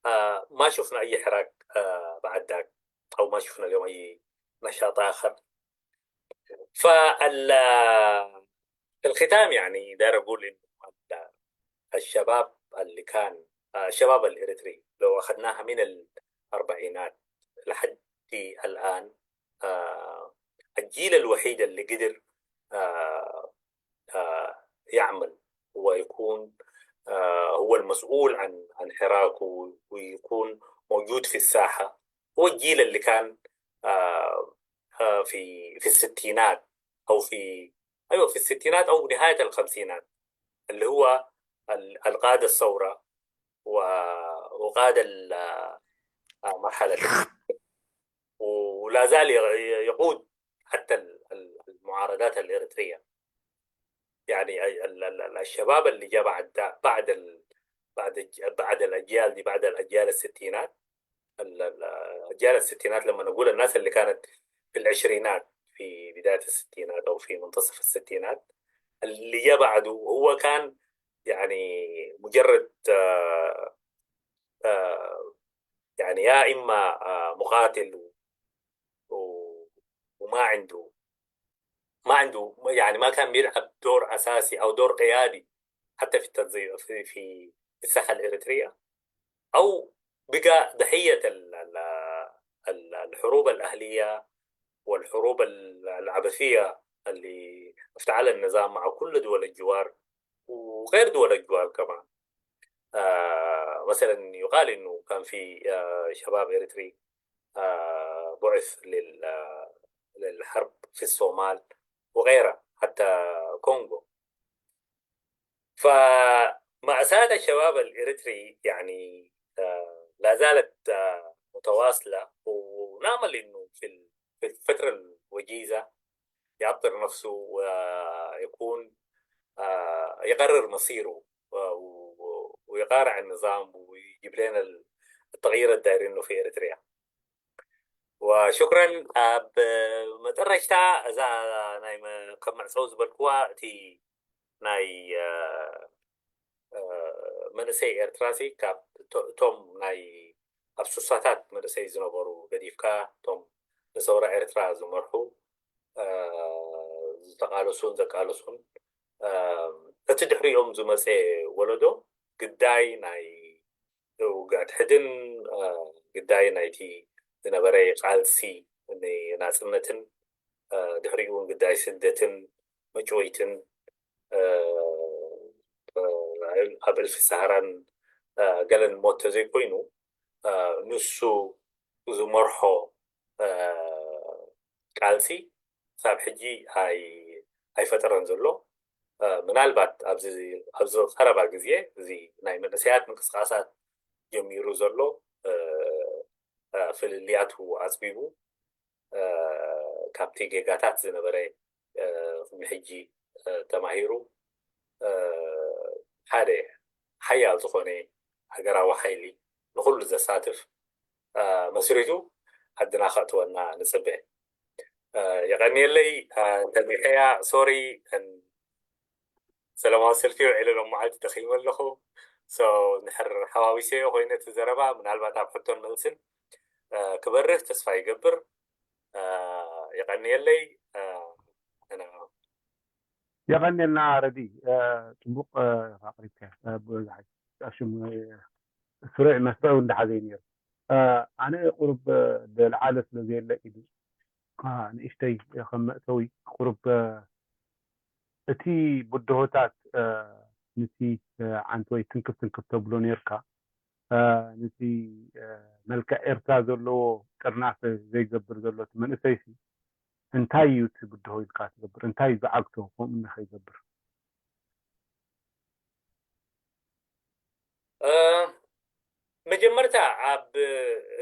آه، ما شفنا أي حراك آه، بعد ذاك، أو ما شفنا لهم أي نشاط آخر. فال في الختام يعني داير أقول إنه ال- الشباب اللي كان آه، الشباب الإريتري لو أخذناها من الأربعينات لحد الآن، آه، الجيل الوحيد اللي قدر آه، آه، يعمل ويكون آه، هو المسؤول عن عن حراكه ويكون موجود في الساحة، هو الجيل اللي كان آه، آه، في في الستينات أو في، أيوة، في الستينات أو نهاية الخمسينات، اللي هو ال- القاد الثورة و- وقاد ال- آه، مرحلة، ولا زال ي- يقود حتى ال- ال- المعارضات الإريترية. يعني ال- ال- ال- الشباب اللي جاء بعد ده، بعد ال- بعد الج- بعد الأجيال دي، بعد الأجيال الستينات، ال- ال- أجيال الستينات، لما نقول الناس اللي كانت في العشرينات، في بداية الستينات أو في منتصف الستينات، اللي جاء بعده هو كان يعني مجرد آه، آه، يعني يا إما آه، مقاتل و- و- وما عنده ما عنده يعني ما كان بيلعب دور أساسي أو دور قيادي حتى في التنظيم في في الساحة الإريترية، أو بقى ضحية ال- ال- ال- الحروب الأهلية والحروب ال- العبثية اللي افتعلها النظام مع كل دول الجوار وغير دول الجوار كمان. آه مثلا يقال إنه كان في آه شباب إريتري آه بعث لل- آه، للحرب في الصومال وغيرها، حتى كونغو. فمأساة الشباب الإريتري يعني آه لا زالت آه متواصلة، ونأمل إنه في ال- في الفترة الوجيزة يعطر نفسه ويكون آه يقرر مصيره و- و- ويقارع النظام ويجيب لنا ال- التغيير الدايرينه في إريتريا. وشكرا. ኣብ መጠረሽታ እዛ ናይ ከም መዕፀዊ ዝበልክዋ እቲ ናይ መንእሰይ ኤርትራ ሲ ካብ እቶም ናይ ኣብ ሱሳታት መንእሰይ ዝነበሩ ገዲፍካ እቶም ንሰውራ ኤርትራ ዝመርሑ ዝተቃለሱን ዘቃለሱን እቲ ድሕሪኦም ዝመፀ ወለዶ ግዳይ ናይ ውግእ ሕድን ግዳይ ናይቲ ዝነበረ ቃልሲ ንናፅነትን ድሕሪኡ እውን ግዳይ ስደትን መጭወይትን ኣብ እልፊ ሰሃራን ገለን ሞት ተዘይኮይኑ ንሱ ዝመርሖ ቃልሲ ክሳብ ሕጂ ኣይፈጠረን ዘሎ። ምናልባት ኣብዚ ቀረባ ግዜ እዚ ናይ መንእሰያት ምንቅስቃሳት ጀሚሩ ዘሎ ፍልልያቱ ኣፅቢቡ ካብቲ ጌጋታት ዝነበረ ቅድሚ ሕጂ ተማሂሩ ሓደ ሓያል ዝኾነ ሃገራዊ ሓይሊ ንኹሉ ዘሳትፍ መስሪቱ ዓድና ከእትወና ንፅበ። የቐንየለይ። እንተሚኸያ ሶሪ፣ ሰለማዊ ሰልፊ ውዒለ ሎም መዓልቲ ደኺመ ኣለኹ። So ንድሕር ሓዋዊሰዮ ኮይነ እቲ ዘረባ ምናልባት ኣብ ሕቶን መልስን ክበርህ ተስፋ ይገብር። የቐንየለይ። የቐንየልና ረዲ። ጽቡቕ ኣቕሪብካ። ብብዝሓ ሽም ስሩዕ መስርዕ እውን እንዳሓዘ እዩ ነይሩ። ኣነ ቁሩብ ደልዓለ ስለ ዘየለ ኢሉ ንእሽተይ ከም መእተዊ ቁሩብ እቲ ብድሆታት ንቲ ዓንቲ ወይ ትንክፍ ትንክፍ ተብሎ ነርካ ንቲ መልክዕ ኤርትራ ዘለዎ ጥርናፈ ዘይገብር ዘሎ እቲ መንእሰይ ሲ እንታይ እዩ እቲ ብድሆ ኢልካ ትገብር? እንታይ እዩ ዝዓግቶ ከምኡ ንኸይገብር? መጀመርታ ኣብ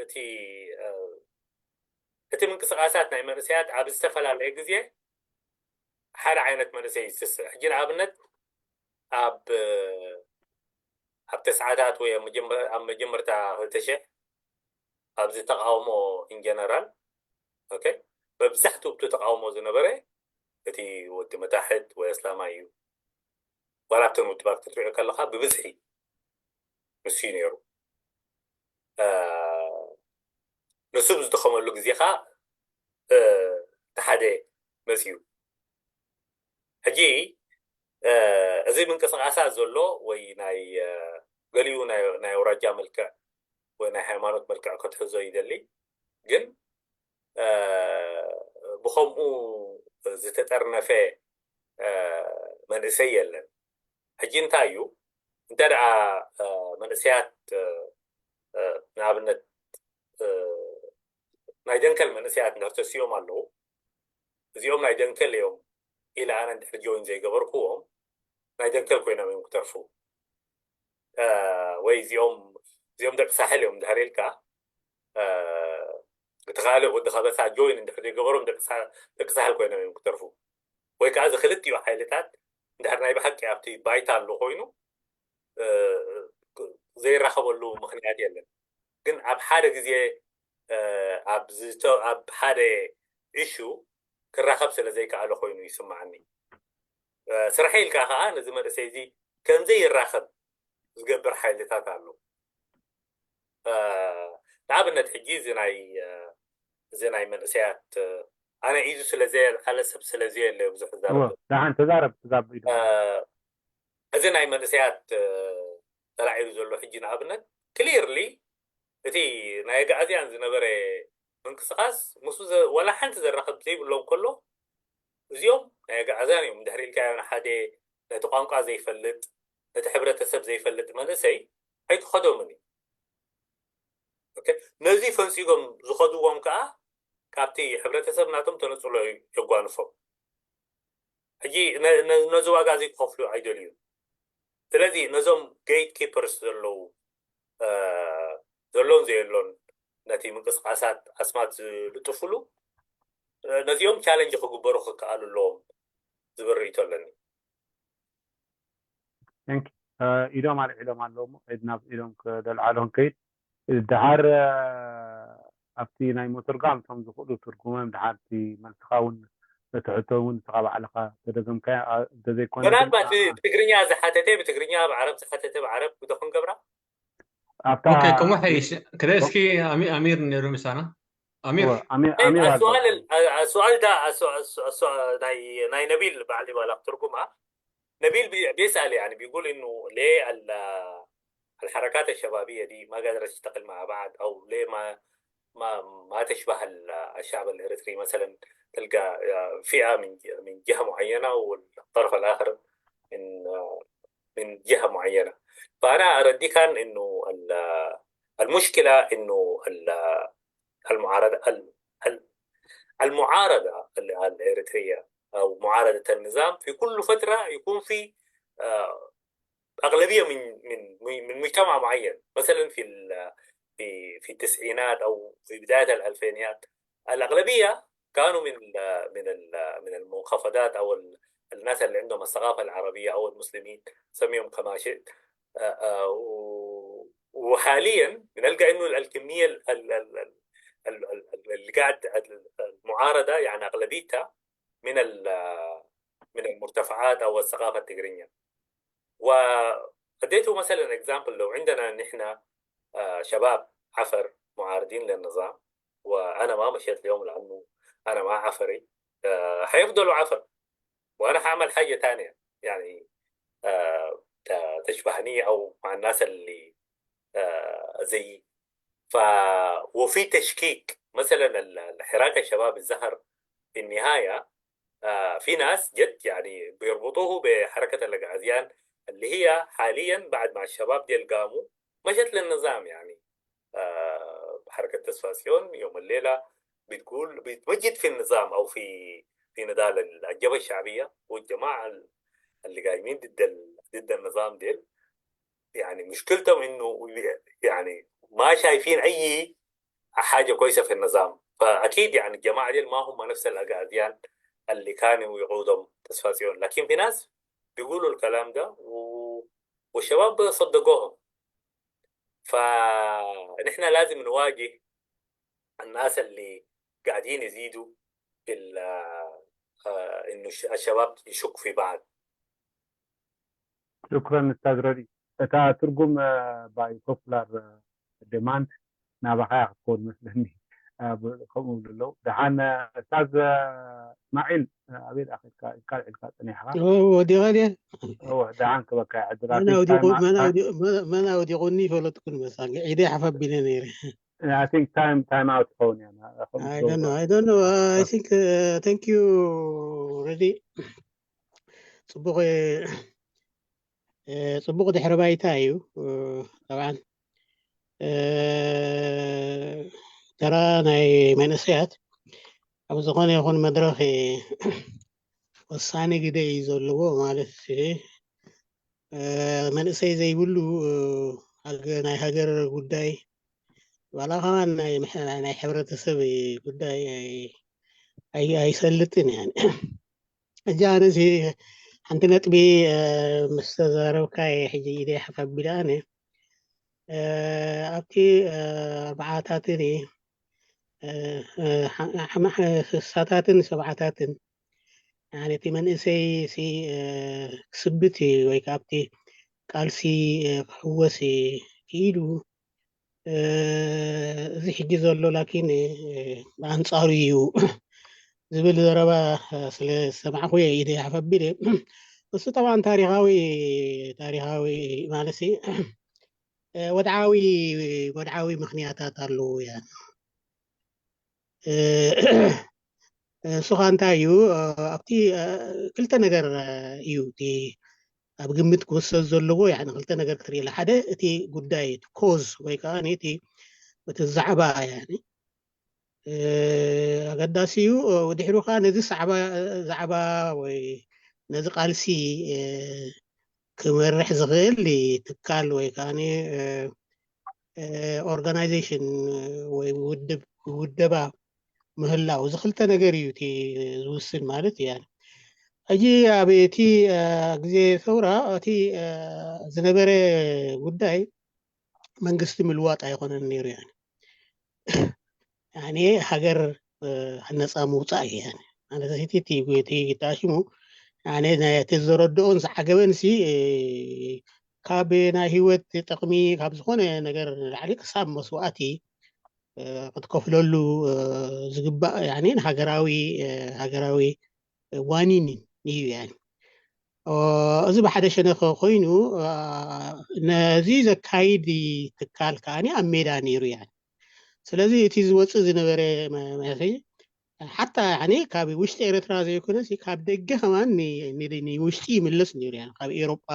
እቲ እቲ ምንቅስቃሳት ናይ መንእሰያት ኣብ ዝተፈላለየ ግዜ ሓደ ዓይነት መንእሰይ እዩ ዝስስዕ። ሕጂ ንኣብነት ኣብ ኣብ ተስዓታት ወይ ኣብ መጀመርታ ክልተ ሽሕ ኣብዚ ተቃውሞ ኢንጀነራል መብዛሕትኡ እቲ ተቃውሞ ዝነበረ እቲ ወዲ መታሕት ወይ ኣስላማይ እዩ። ዋላ ኣብተን ውድባት ክትሪኦ ከለካ ብብዝሒ ንሱ እዩ ነይሩ። ንሱ ብዝደኸመሉ ግዜ ከዓ እቲ ሓደ መፅዩ። ሕጂ እዚ ምንቅስቃሳት ዘሎ ወይ ናይ ገሊኡ ናይ ኣውራጃ መልክዕ ወይ ናይ ሃይማኖት መልክዕ ክትሕዞ ይደሊ፣ ግን ብከምኡ ዝተጠርነፈ መንእሰይ የለን። ሕጂ እንታይ እዩ እንተ ደኣ መንእሰያት ንኣብነት ናይ ደንከል መንእሰያት እንድሕር ተሲኦም ኣለዉ፣ እዚኦም ናይ ደንከል እዮም ኢለ ኣነ እንድሕር ጆይን ዘይገበርክዎም ናይ ደንከል ኮይኖም እዮም ክተርፉ። ወይ እዚኦም እዚኦም ደቂ ሳሕል እዮም እንድሕር ኢልካ እቲ ካልእ ወዲ ከበሳ ጆይን እንድሕር ዘይገበሮም ደቂ ሳሕል ኮይኖም እዮም ክተርፉ። ወይ ከዓ እዚ ክልቲኡ ሓይልታት እንድሕር ናይ ብሓቂ ኣብቲ ባይታ ኣሎ ኮይኑ ዘይራኸበሉ ምኽንያት የለን። ግን ኣብ ሓደ ግዜ ኣብ ሓደ ኢሹ ክራኸብ ስለ ዘይከኣለ ኮይኑ ይስምዓኒ። ስርሐይ ኢልካ ከዓ ነዚ መንእሰይ እዚ ከምዘይራኸብ ዝገብር ሓይልታት ኣሎ። ንኣብነት ሕጂ እዚ ናይ እዚ ናይ መንእሰያት ኣነ ኢዱ ስለ ዘየልዓለ ሰብ ስለ ዘየለ ብዙሕ ዛረብ ደሓን ተዛረብ ተዛብ ኢሉ እዚ ናይ መንእሰያት ተላዒሉ ዘሎ ሕጂ ንኣብነት ክሊርሊ እቲ ናይ ኣግኣዝያን ዝነበረ ምንቅስቃስ ምስ ዋላ ሓንቲ ዘራኸብ ዘይብሎም ከሎ እዚኦም ናይ ኣግኣዝያን እዮም። ድሕሪ ኢልካዮ ንሓደ ነቲ ቋንቋ ዘይፈልጥ ነቲ ሕብረተሰብ ዘይፈልጥ መንእሰይ ኣይትኸዶምን እዩ። ነዚ ፈንፂጎም ዝኸድዎም ከዓ ካብቲ ሕብረተሰብ ናቶም ተነፅሎ የጓንፎም። ሕጂ ነዚ ዋጋ እዚ ክኸፍሉ ኣይደልዩን። ስለዚ ነዞም ጌት ኪፐርስ ዘለዉ ዘሎን ዘየሎን ነቲ ምንቅስቃሳት ኣስማት ዝልጥፍሉ ነዚኦም ቻለንጅ ክግበሩ ክከኣሉ ኣለዎም ዝብል ርእይቶ ኣለኒ። ኢዶም ኣልዒሎም ኣለዉ እሞ ከይድ ናብ ኢዶም ክደልዓሎ ክንከይድ ድሓር ኣብቲ ናይ ምትርጓም እቶም ዝኽእሉ ትርጉሞም ድሓር እቲ መልስኻ እውን እቲ ሕቶ እውን ንስኻ ባዕልኻ ተደገምካዮ እንተዘይኮነ ምናልባት ብትግርኛ ዝሓተተ ብትግርኛ ብዓረብ ዝሓተተ ብዓረብ ግዶ ክንገብራ ኣብታ ከምኡ ሓይሽ ክደ እስኪ ኣሚር ነይሩ ምሳና ኣሚር السؤال ده ናይ ነቢል ባዕሊ ባላ ትርጉማ نبيل بيسأل يعني بيقول إنه ليه الحركات الشبابية دي ما قادرة تشتغل مع بعض أو ليه ما ما ما تشبه الشعب الإريتري مثلا تلقى فئة من من جهة معينة والطرف الآخر من من جهة معينة. فأنا ردي كان إنه المشكلة إنه المعارضة المعارضة الإريترية أو معارضة النظام في كل فترة يكون في أغلبية من من من مجتمع معين. مثلا في في في التسعينات أو في بداية الألفينيات الأغلبية كانوا من من من المنخفضات أو الناس اللي عندهم الثقافة العربية أو المسلمين، سميهم كما شئت. وحاليا بنلقى إنه الكمية اللي قاعد المعارضه يعني اغلبيتها من من المرتفعات او الثقافه التقرينيه. واديته مثلا example، لو عندنا نحن شباب عفر معارضين للنظام، وانا ما مشيت اليوم لانه انا ما عفري، حيفضلوا عفر، وانا حاعمل حاجه تانية يعني تشبهني او مع الناس اللي زيي. ف وفي تشكيك مثلا، الحراك الشباب الزهر في النهايه في ناس جد يعني بيربطوه بحركه الاغاذيان اللي هي حاليا بعد ما الشباب دي قاموا مشت للنظام يعني. حركه تسفاسيون يوم الليله بتقول بتمجد في النظام او في في نضال الجبهه الشعبيه والجماعه اللي قايمين ضد ضد النظام ديل. يعني مشكلتهم انه يعني ما شايفين اي حاجه كويسه في النظام. فاكيد يعني الجماعه ديل ما هم نفس الاغاذيان اللي كانوا يقودهم تسفاسيون، لكن في ناس بيقولوا الكلام ده و... والشباب صدقوهم. فنحن لازم نواجه الناس اللي قاعدين يزيدوا في انه الشباب يشك في بعض. شكرا استاذ ردي. እታ ትርጉም by popular demand ናባኻ ክትከውን መስለኒ። ከምኡ ይብሉ ኣለዉ። ደሓን እስታዝ እስማዒል ኣበይ ደኣ ከድካ ኢልካ ጸኒሕካ? ወዲቐ ድየ? እወ ደሓን ክበካ ይዕድል። መን ኣውዲቑኒ ይፈለጥኩን መሳል ኢደ ሓፍ ኣቢለ ነይረ። I think time time out ክኸውን እያ። I don't know. I don't know. I think thank you ردይ። ጽቡቕ ጽቡቕ ድሕሪ ባይታ እዩ። ጠብዓን ተራ ናይ መንእሰያት ኣብ ዝኾነ ይኹን መድረኽ ወሳኒ ግደ እዩ ዘለዎ። ማለት መንእሰይ ዘይብሉ ናይ ሃገር ጉዳይ ዋላ ከማን ናይ ሕብረተሰብ ጉዳይ ኣይሰልጥን እያ። ሕጂ ኣነዚ ሓንቲ ነጥቢ ምስ ተዛረብካ ሕጂ ኢደ ሓፍ ኣቢለ ኣነ ኣብቲ ኣርባዓታትን ስሳታትን ሰብዓታትን እቲ መንእሰይ ክስብት ወይ ካብቲ ቃልሲ ክሕወስ ክኢሉ እዚ ሕጂ ዘሎ ላኪን ብኣንጻሩ እዩ ዝብል ዘረባ ስለ ዝሰማዕኩ እየ ኢደ ሓፍ ኣቢለ። እሱ ጠብዓን ታሪኻዊ ታሪኻዊ ማለት ወድዓዊ ወድዓዊ ምኽንያታት ኣለዉ እያ። እሱ ኸ እንታይ እዩ ኣብቲ ክልተ ነገር እዩ እቲ ኣብ ግምት ክወሰድ ዘለዎ። ክልተ ነገር ክትርእየላ፣ ሓደ እቲ ጉዳይ እቲ ኮዝ ወይ ከዓ እቲ ዛዕባ ኣገዳሲ እዩ። ድሕሩ ከዓ ነዚ ዛዕባ ወይ ነዚ ቃልሲ ክመርሕ ዝኽእል ትካል ወይ ከዓ organization ወይ ውድብ ውደባ ምህላው፣ እዚ ክልተ ነገር እዩ እቲ ዝውስን ማለት እያ። ሕጂ ኣብ እቲ ግዜ ሰውራ እቲ ዝነበረ ጉዳይ መንግስቲ ምልዋጥ ኣይኮነን ነይሩ። ያኔ ሃገር ነፃ ምውፃእ እዩ። ማለት እቲ ተኣሽሙ እቲ ዝረድኦን ዝዓገበን ሲ ካብ ናይ ህይወት ጥቕሚ ካብ ዝኾነ ነገር ንላዕሊ ክሳብ መስዋእቲ ክትከፍለሉ ዝግባእ ንሃገራዊ ሃገራዊ ዋኒን እዩ። እዚ ብሓደ ሸነኸ ኮይኑ ነዚ ዘካይድ ትካል ከዓ ኣብ ሜዳ ነይሩ። ስለዚ እቲ ዝወፅእ ዝነበረ ሓታ ካብ ውሽጢ ኤርትራ ዘይኮነ ካብ ደገ ከማን ንውሽጢ ይምለስ ነይሩ። ካብ ኤሮጳ፣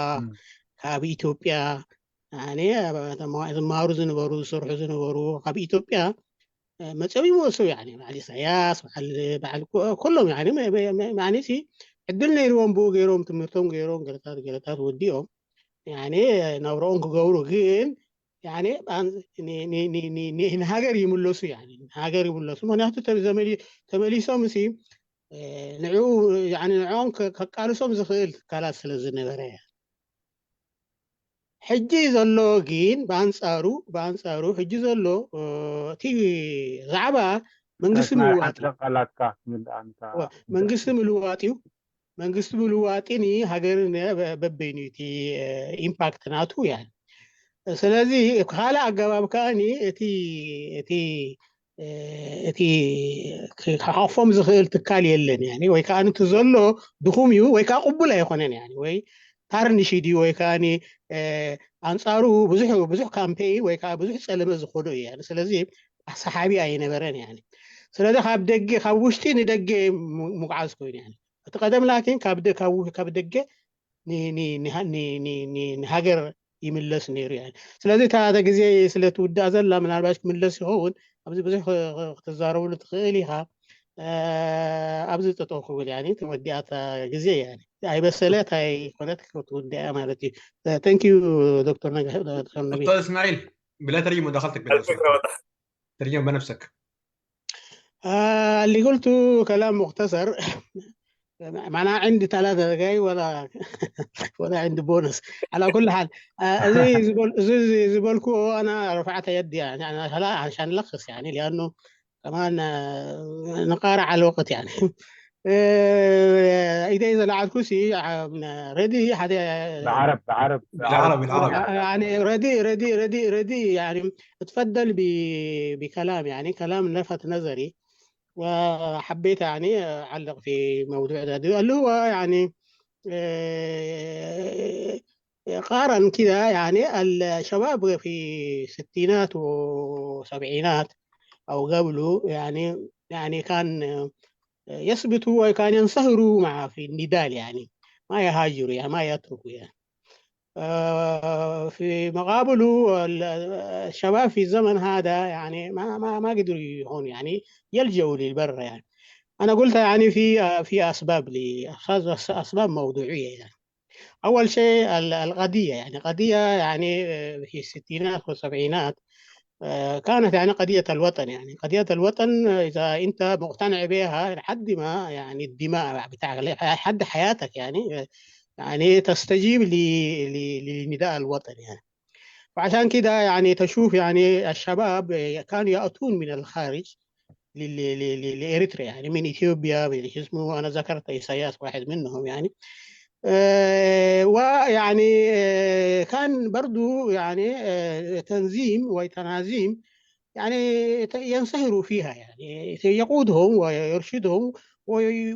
ካብ ኢትዮጵያ ዝመሃሩ ዝነበሩ ዝሰርሑ ዝነበሩ ካብ ኢትዮጵያ መፅኦም ይመልሱ። በዓል ኢሳያስ በዓል ኩሎም ዕድል ነይርዎም ብኡ ገይሮም ትምህርቶም ገይሮም ገለታት ገለታት ወዲኦም ናብረኦም ክገብሩ ግን ንሃገር ይምለሱ። ንሃገር ይምለሱ። ምክንያቱ ተመሊሶም ሲ ንዕኡ ንዕኦም ከቃልሶም ዝኽእል ትካላት ስለ ዝነበረ። ሕጂ ዘሎ ግን ብኣንጻሩ ብኣንጻሩ ሕጂ ዘሎ እቲ ዛዕባ መንግስቲ ምልዋጥ እዩ። መንግስቲ ምልዋጥ እዩ። መንግስቲ ምልዋጥን ሃገርን በበይኑ እቲ ኢምፓክት ናቱ ያ። ስለዚ ካልእ ኣገባብ ከኣኒ እቲ እቲ እቲ ክሓቆፎም ዝኽእል ትካል የለን ያ። ወይ ከዓ እቲ ዘሎ ድኹም እዩ ወይ ከዓ ቅቡል ኣይኮነን ያ። ወይ ታርኒሽድ እዩ ወይ ከዓ ኣንጻሩ ብዙሕ ብዙሕ ካምፔይ ወይ ከዓ ብዙሕ ጸለመ ዝኮዶ እዩ። ስለዚ ኣሰሓቢ ኣይነበረን ያ። ስለዚ ካብ ደገ ካብ ውሽጢ ንደገ ምጉዓዝ ኮይኑ ያ። እቲ ቀደም ላኪን ካብ ደገ ንሃገር ይምለስ ነይሩ ያ። ስለዚ እታ ግዜ ስለ ትውዳእ ዘላ ምናልባሽ ክምለስ ይኸውን። ኣብዚ ብዙሕ ክትዛረብሉ ትኽእል ኢኻ። ኣብዚ ጠጠው ክብል ያ ተወዲኣታ ግዜ ያ ኣይበሰለት ኣይኮነት ክትውዳእ ማለት እዩ። ተንኪዩ ዶክተር ነቢ እስማዒል ብላ ተርጅሞ ዳኸልተክ ተርጅሞ በነፍሰክ اللي قلته كلام مختصر. معناها عندي ثلاثة دقايق ولا ولا عندي بونص. على كل حال، እዚ ዝበልኩ أنا رفعت يدي يعني أنا عشان ألخص يعني لأنه كمان نقارع على الوقت يعني. إذا إذا لعبت كوسي ريدي حدا بالعرب بالعرب بالعربي بالعربي يعني ريدي ريدي ريدي ريدي يعني اتفضل بكلام يعني كلام لفت نظري. وحبيت يعني أعلق في موضوع ده اللي هو يعني قارن كده يعني الشباب في ستينات وسبعينات أو قبله يعني يعني كان يثبتوا وكان ينصهروا مع في النضال يعني ما يهاجروا يعني ما يتركوا يعني. في مقابله الشباب في الزمن هذا يعني ما ما ما قدروا يهون يعني يلجؤوا للبر يعني. أنا قلت يعني في في أسباب لأسباب موضوعية يعني. أول شيء القضية يعني قضية يعني في الستينات والسبعينات كانت يعني قضية الوطن يعني قضية الوطن إذا أنت مقتنع بها لحد ما يعني الدماء بتاعك لحد حياتك يعني يعني تستجيب لنداء الوطن يعني. فعشان كده يعني تشوف يعني الشباب كانوا يأتون من الخارج لإريتريا يعني من إثيوبيا من اسمه أنا ذكرت إسياس واحد منهم يعني. ويعني كان برضو يعني تنظيم وتنازيم يعني ينصهروا فيها يعني يقودهم ويرشدهم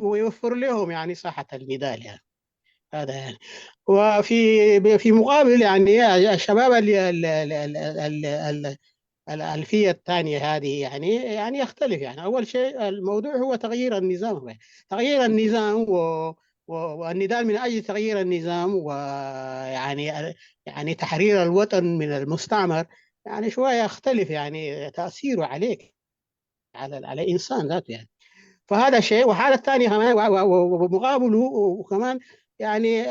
ويوفر لهم يعني ساحة النضال يعني. هذا يعني وفي في مقابل يعني الشباب اللي الألفية الثانية هذه يعني يعني يختلف يعني أول شيء الموضوع هو تغيير النظام تغيير النظام و والنضال من أجل تغيير النظام ويعني يعني تحرير الوطن من المستعمر يعني شوية يختلف يعني تأثيره عليك على على الإنسان ذاته يعني. فهذا شيء وحالة ثانية كمان ومقابله وكمان يعني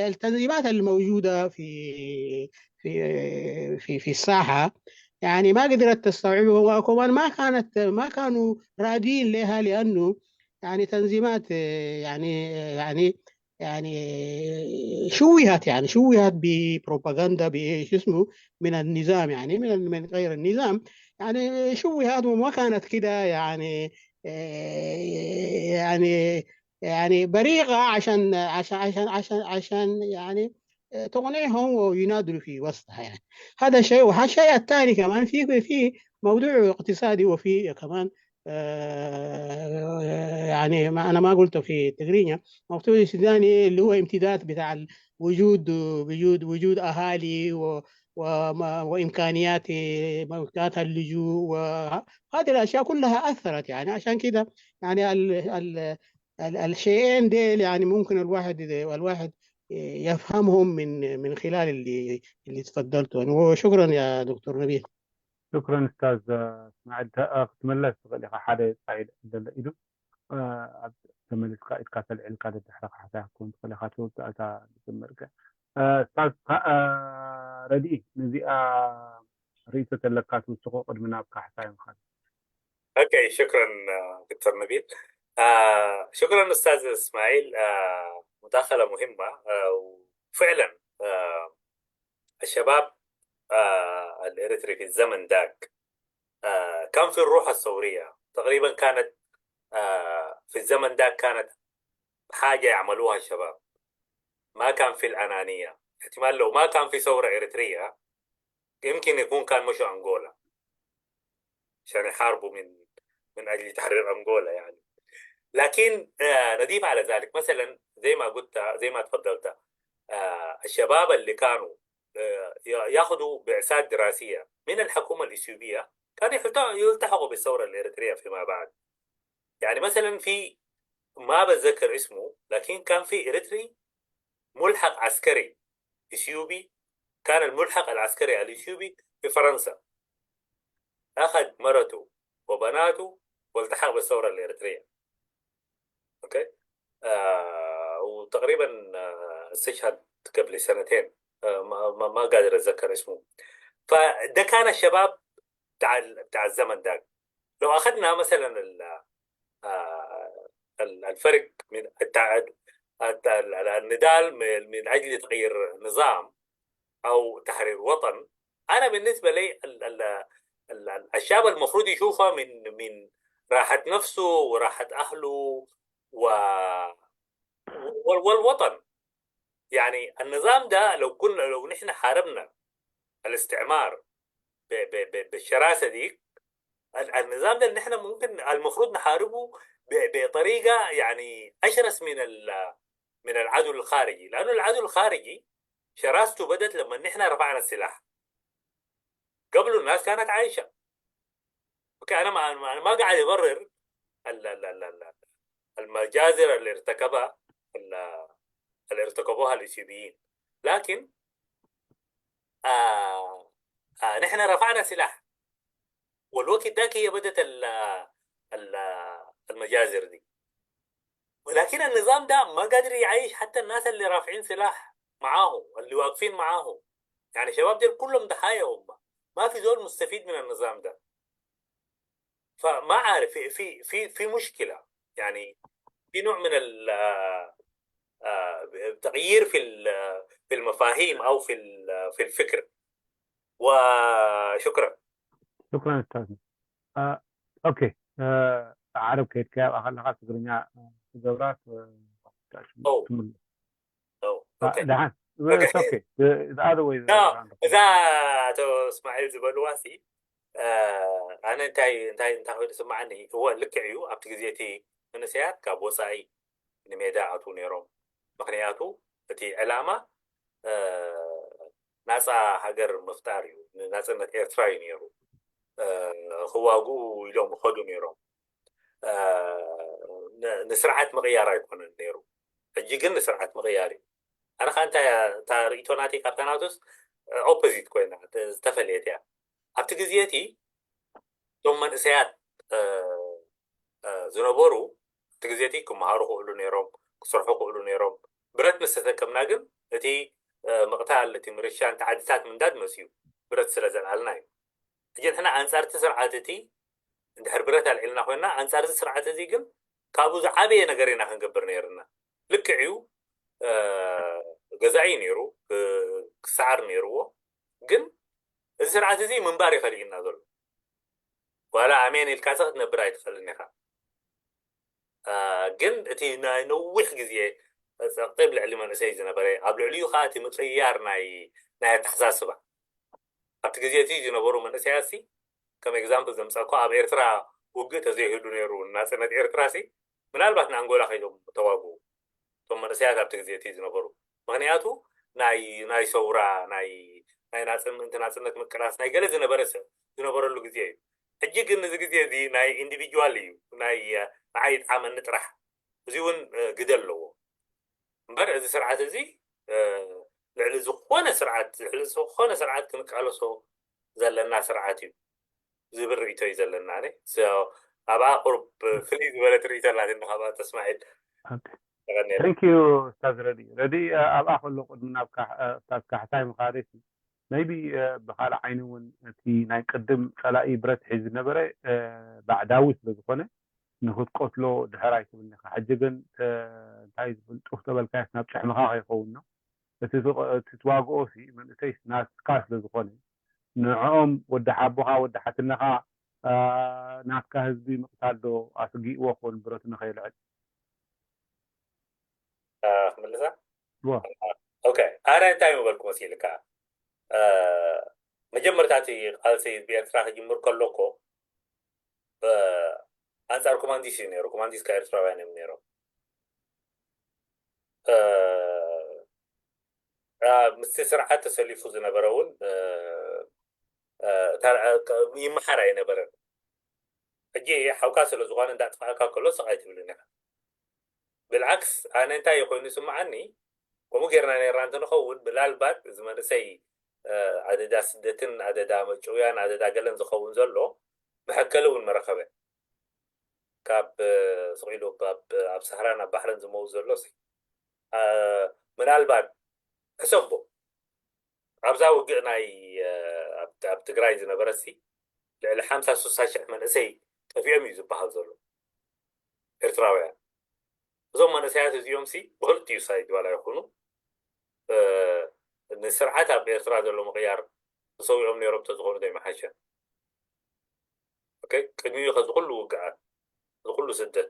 التنظيمات الموجودة في في في في الساحة يعني ما قدرت تستوعبه وكمان ما كانت ما كانوا راضين لها لأنه يعني تنظيمات يعني يعني يعني شوهت يعني شوهت ببروباغندا بشو اسمه من النظام يعني من من غير النظام يعني شوهت وما كانت كده يعني يعني يعني بريغة عشان عشان عشان عشان عشان يعني تقنعهم ويناضلوا في وسطها يعني. هذا شيء والشيء الثاني كمان في في موضوع اقتصادي وفي كمان يعني ما انا ما قلته في تقرينيا موضوع السوداني اللي هو امتداد بتاع وجود وجود وجود اهالي و وامكانيات امكانيات اللجوء وهذه الاشياء كلها اثرت يعني عشان كده يعني ال ال ال الشيئين ديل يعني ممكن الواحد الواحد يفهمهم من من خلال اللي اللي تفضلته وشكرا يا دكتور نبيل. شكرا استاذ اسماعيل ክትምለስ ትኽእል ኢኻ ሓደ ፃዒድ ዘሎ ኢሉ ኣብ ተመሊስካ ኢድካ ተልዒልካ ደድሕሪ ካሕሳ ክውን ትኽእል ኢኻ ትውዳእታ ዝጀመርካ እስታዝ ረድኢ ነዚኣ ርእይቶ ተለካ ትውስኮ ቅድሚ ናብ ካሕሳ ይምኻል اوكي شكرا دكتور نبيل آه شكرا استاذ اسماعيل آه مداخله مهمه آه وفعلا آه الشباب آه الإريتري في الزمن ذاك آه كان في الروح الثورية تقريبا، كانت آه في الزمن ذاك كانت حاجة يعملوها الشباب، ما كان في الأنانية. احتمال لو ما كان في ثورة إريترية يمكن يكون كان مشوا أنغولا عشان يحاربوا من من أجل تحرير أنغولا يعني. لكن آه نضيف على ذلك مثلا زي ما قلت، زي ما تفضلت، آه الشباب اللي كانوا آه ياخذوا بعثات دراسية من الحكومة الإثيوبية كانوا يلتحقوا بالثورة الإريترية فيما بعد. يعني مثلا في، ما بتذكر اسمه، لكن كان في إريتري ملحق عسكري إثيوبي، كان الملحق العسكري الإثيوبي في فرنسا، أخذ مرته وبناته والتحق بالثورة الإريترية. أوكي؟ آه وتقريبا آه استشهد قبل سنتين. آه ما, ما, ما قادر أتذكر اسمه. فده كان الشباب بتاع بتاع الزمن ده. لو أخذنا مثلا آه، الفرق من النضال من اجل تغيير نظام او تحرير وطن، انا بالنسبه لي الشاب المفروض يشوفها من من راحه نفسه وراحه اهله و والوطن. يعني النظام ده لو كنا لو نحن حاربنا الاستعمار بالشراسه دي، النظام ده نحن ممكن المفروض نحاربه بطريقه يعني اشرس من من العدو الخارجي، لانه العدو الخارجي شراسته بدت لما نحن رفعنا السلاح. قبل الناس كانت عايشه. اوكي، انا ما انا ما قاعد ابرر المجازر اللي ارتكبها اللي ارتكبوها الاثيوبيين، لكن آه آه نحن رفعنا سلاح، والوقت ذاك هي بدت المجازر دي. ولكن النظام ده ما قادر يعيش حتى الناس اللي رافعين سلاح معاه، اللي واقفين معاه. يعني شباب ديل كلهم ضحايا هم، ما في زول مستفيد من النظام ده. فما عارف، في في في في مشكله، يعني في نوع من ال آه، آه، تغيير في في المفاهيم او في في الفكر. وشكرا. شكرا استاذنا. آه، اوكي. آه، عرب كيت كاب اخذ لغات تقرنيا تجورات او او اوكي دحان اوكي. The other way. እዛ ኣቶ እስማዒል ዝበልዋ ሲ ኣነ እንታይ እንታይ እንታይ ኮይኑ ስማዓኒ። እወ ልክዕ እዩ። ኣብቲ ግዜ እቲ መንእሰያት ካብ ወፃኢ ንሜዳ ኣትዉ ነይሮም። ምክንያቱ እቲ ዕላማ ናፃ ሃገር ምፍጣር እዩ። ንናፅነት ኤርትራ እዩ ነይሩ። ክዋግኡ ኢሎም ይኸዱ ነይሮም። ንስርዓት ምቕያር ኣይኮነን ነይሩ። ሕጂ ግን ንስርዓት ምቕያር እዩ። ኣነ ከዓ እንታይ እያ እታ ርእይቶ ናተይ ካብታ ናቱስ ኦፖዚት ኮይና ዝተፈለየት እያ። ኣብቲ ግዜ እቲ እቶም መንእሰያት ዝነበሩ ኣብቲ ግዜ እቲ ክመሃሩ ክእሉ ነይሮም፣ ክሰርሑ ክእሉ ነይሮም። ብረት ምስ ተጠቀምና ግን እቲ ምቕታል፣ እቲ ምርሻ፣ እቲ ዓድታት ምንዳድ መፅዩ ብረት ስለ ዘልዓልና እዩ። ሕጂ ንሕና ኣንፃር እቲ ስርዓት እቲ እንድሕር ብረት ኣልዒልና ኮይና ኣንፃር እዚ ስርዓት እዚ ግን ካብኡ ዝዓበየ ነገር ኢና ክንገብር ነይርና። ልክዕ እዩ፣ ገዛኢ ነይሩ፣ ክሰዓር ነይርዎ። ግን እዚ ስርዓት እዚ ምንባር ይኸልእና ዘሎ። ዋላ ኣሜን ኢልካ ክትነብር ኣይትኽእልን ኢኻ። ግን እቲ ናይ ነዊሕ ግዜ ፀቕጢ ኣብ ልዕሊ መንእሰይ ዝነበረ፣ ኣብ ልዕሊኡ ከዓ እቲ ምቅያር ናይ ናይ ኣተሓሳስባ ኣብቲ ግዜ እቲ ዝነበሩ መንእሰያት ሲ ከም ኤግዛምፕል ዘምፀእኮ ኣብ ኤርትራ ውግእ ተዘይህሉ ነይሩ ናፅነት ኤርትራ ሲ ምናልባት ንኣንጎላ ከይዶም ተዋግኡ እቶም መንእሰያት ኣብቲ ግዜ እቲ ዝነበሩ። ምክንያቱ ናይ ናይ ሰውራ ናይ ናይ ናፅን ምእንቲ ናፅነት ምቅላስ ናይ ገለ ዝነበረ ሰብ ዝነበረሉ ግዜ እዩ። ሕጂ ግን እዚ ግዜ እዚ ናይ ኢንዲቪጁዋል እዩ፣ ናይ ንዓይ ይጥዓመኒ ጥራሕ። እዚ እውን ግደ ኣለዎ እምበር እዚ ስርዓት እዚ ልዕሊ ዝኾነ ስርዓት ልዕሊ ዝኾነ ስርዓት ክንቃለሶ ዘለና ስርዓት እዩ ዝብል ርእይቶ እዩ ዘለና። ኣብኣ ቁሩብ ፍልይ ዝበለት ርእይቶ ኣላትኒ ካብ ኣቶ እስማዒል። Thank you ኡስታዝ ረዲ። ረዲ ኣብኣ ከሎ ቅድሚ ናብ ኡስታዝ ካሕሳይ ምኻደሲ maybe ብካልእ ዓይኒ እውን እቲ ናይ ቅድም ፀላኢ ብረት ሒዙ ዝነበረ ባዕዳዊ ስለ ዝኾነ ንክትቀትሎ ድሕር ኣይትብል ኢኻ። ሕጂ ግን እንታይ ዝብል ጡፍ ተበልካዮስ ናብ ጭሕምኻ ከይኸውን ነው። እቲ ትዋግኦ ሲ መንእሰይ ናትካ ስለ ዝኾነ ንዕኦም ወዲ ሓቦኻ ወዲ ሓትነኻ ናትካ ህዝቢ ምቕታል ዶ ኣስጊእዎ ክኾን ብረቱ ንኸይልዕል ክምልሳ ኦኬ ኣነ እንታይ ምበልኩ መሲልካ መጀመርታ እቲ ቃልሲ ህዝቢ ኤርትራ ክጅምር ከሎ እኮ ኣንጻር ኮማንዲስ እዩ ነይሩ ኮማንዲስ ካብ ኤርትራውያን እዮም ነይሮም ምስቲ ስርዓት ተሰሊፉ ዝነበረ እውን ይመሓር ኣይነበረን ሕጂ ሓውካ ስለ ዝኾነ እንዳጥፋእካ ከሎ ስቕ ኣይትብልን ኢኻ ብልዓክስ ኣነ እንታይ ኮይኑ ስምዓኒ ከምኡ ጌርና ነርና እንተንኸውን ብላልባት እዚ መንእሰይ ኣደዳ ስደትን ኣደዳ መጭውያን ኣደዳ ገለን ዝኸውን ዘሎ መሐከሊ እውን መረኸበ ካብ ስቕ ኢሉ ኣብ ሳህራን ኣብ ባሕርን ዝመውት ዘሎ ምናልባት ሕሰቦ ኣብዛ ውግእ ናይ ኣብ ትግራይ ዝነበረ ሲ ልዕሊ ሓምሳ ሱሳ ሽሕ መንእሰይ ጠፊኦም እዩ ዝበሃል ዘሎ ኤርትራውያን እዞም መንእሰያት እዚኦም ሲ ብክልቲኡ ሳይድ ዋላ ይኹኑ ንስርዓት ኣብ ኤርትራ ዘሎ ምቕያር ተሰዊኦም ነይሮም ተዝኾኑ ዶ ይመሓሸ ቅድሚኡ ከዚ ኩሉ ውግኣት እዚ ኩሉ ስደት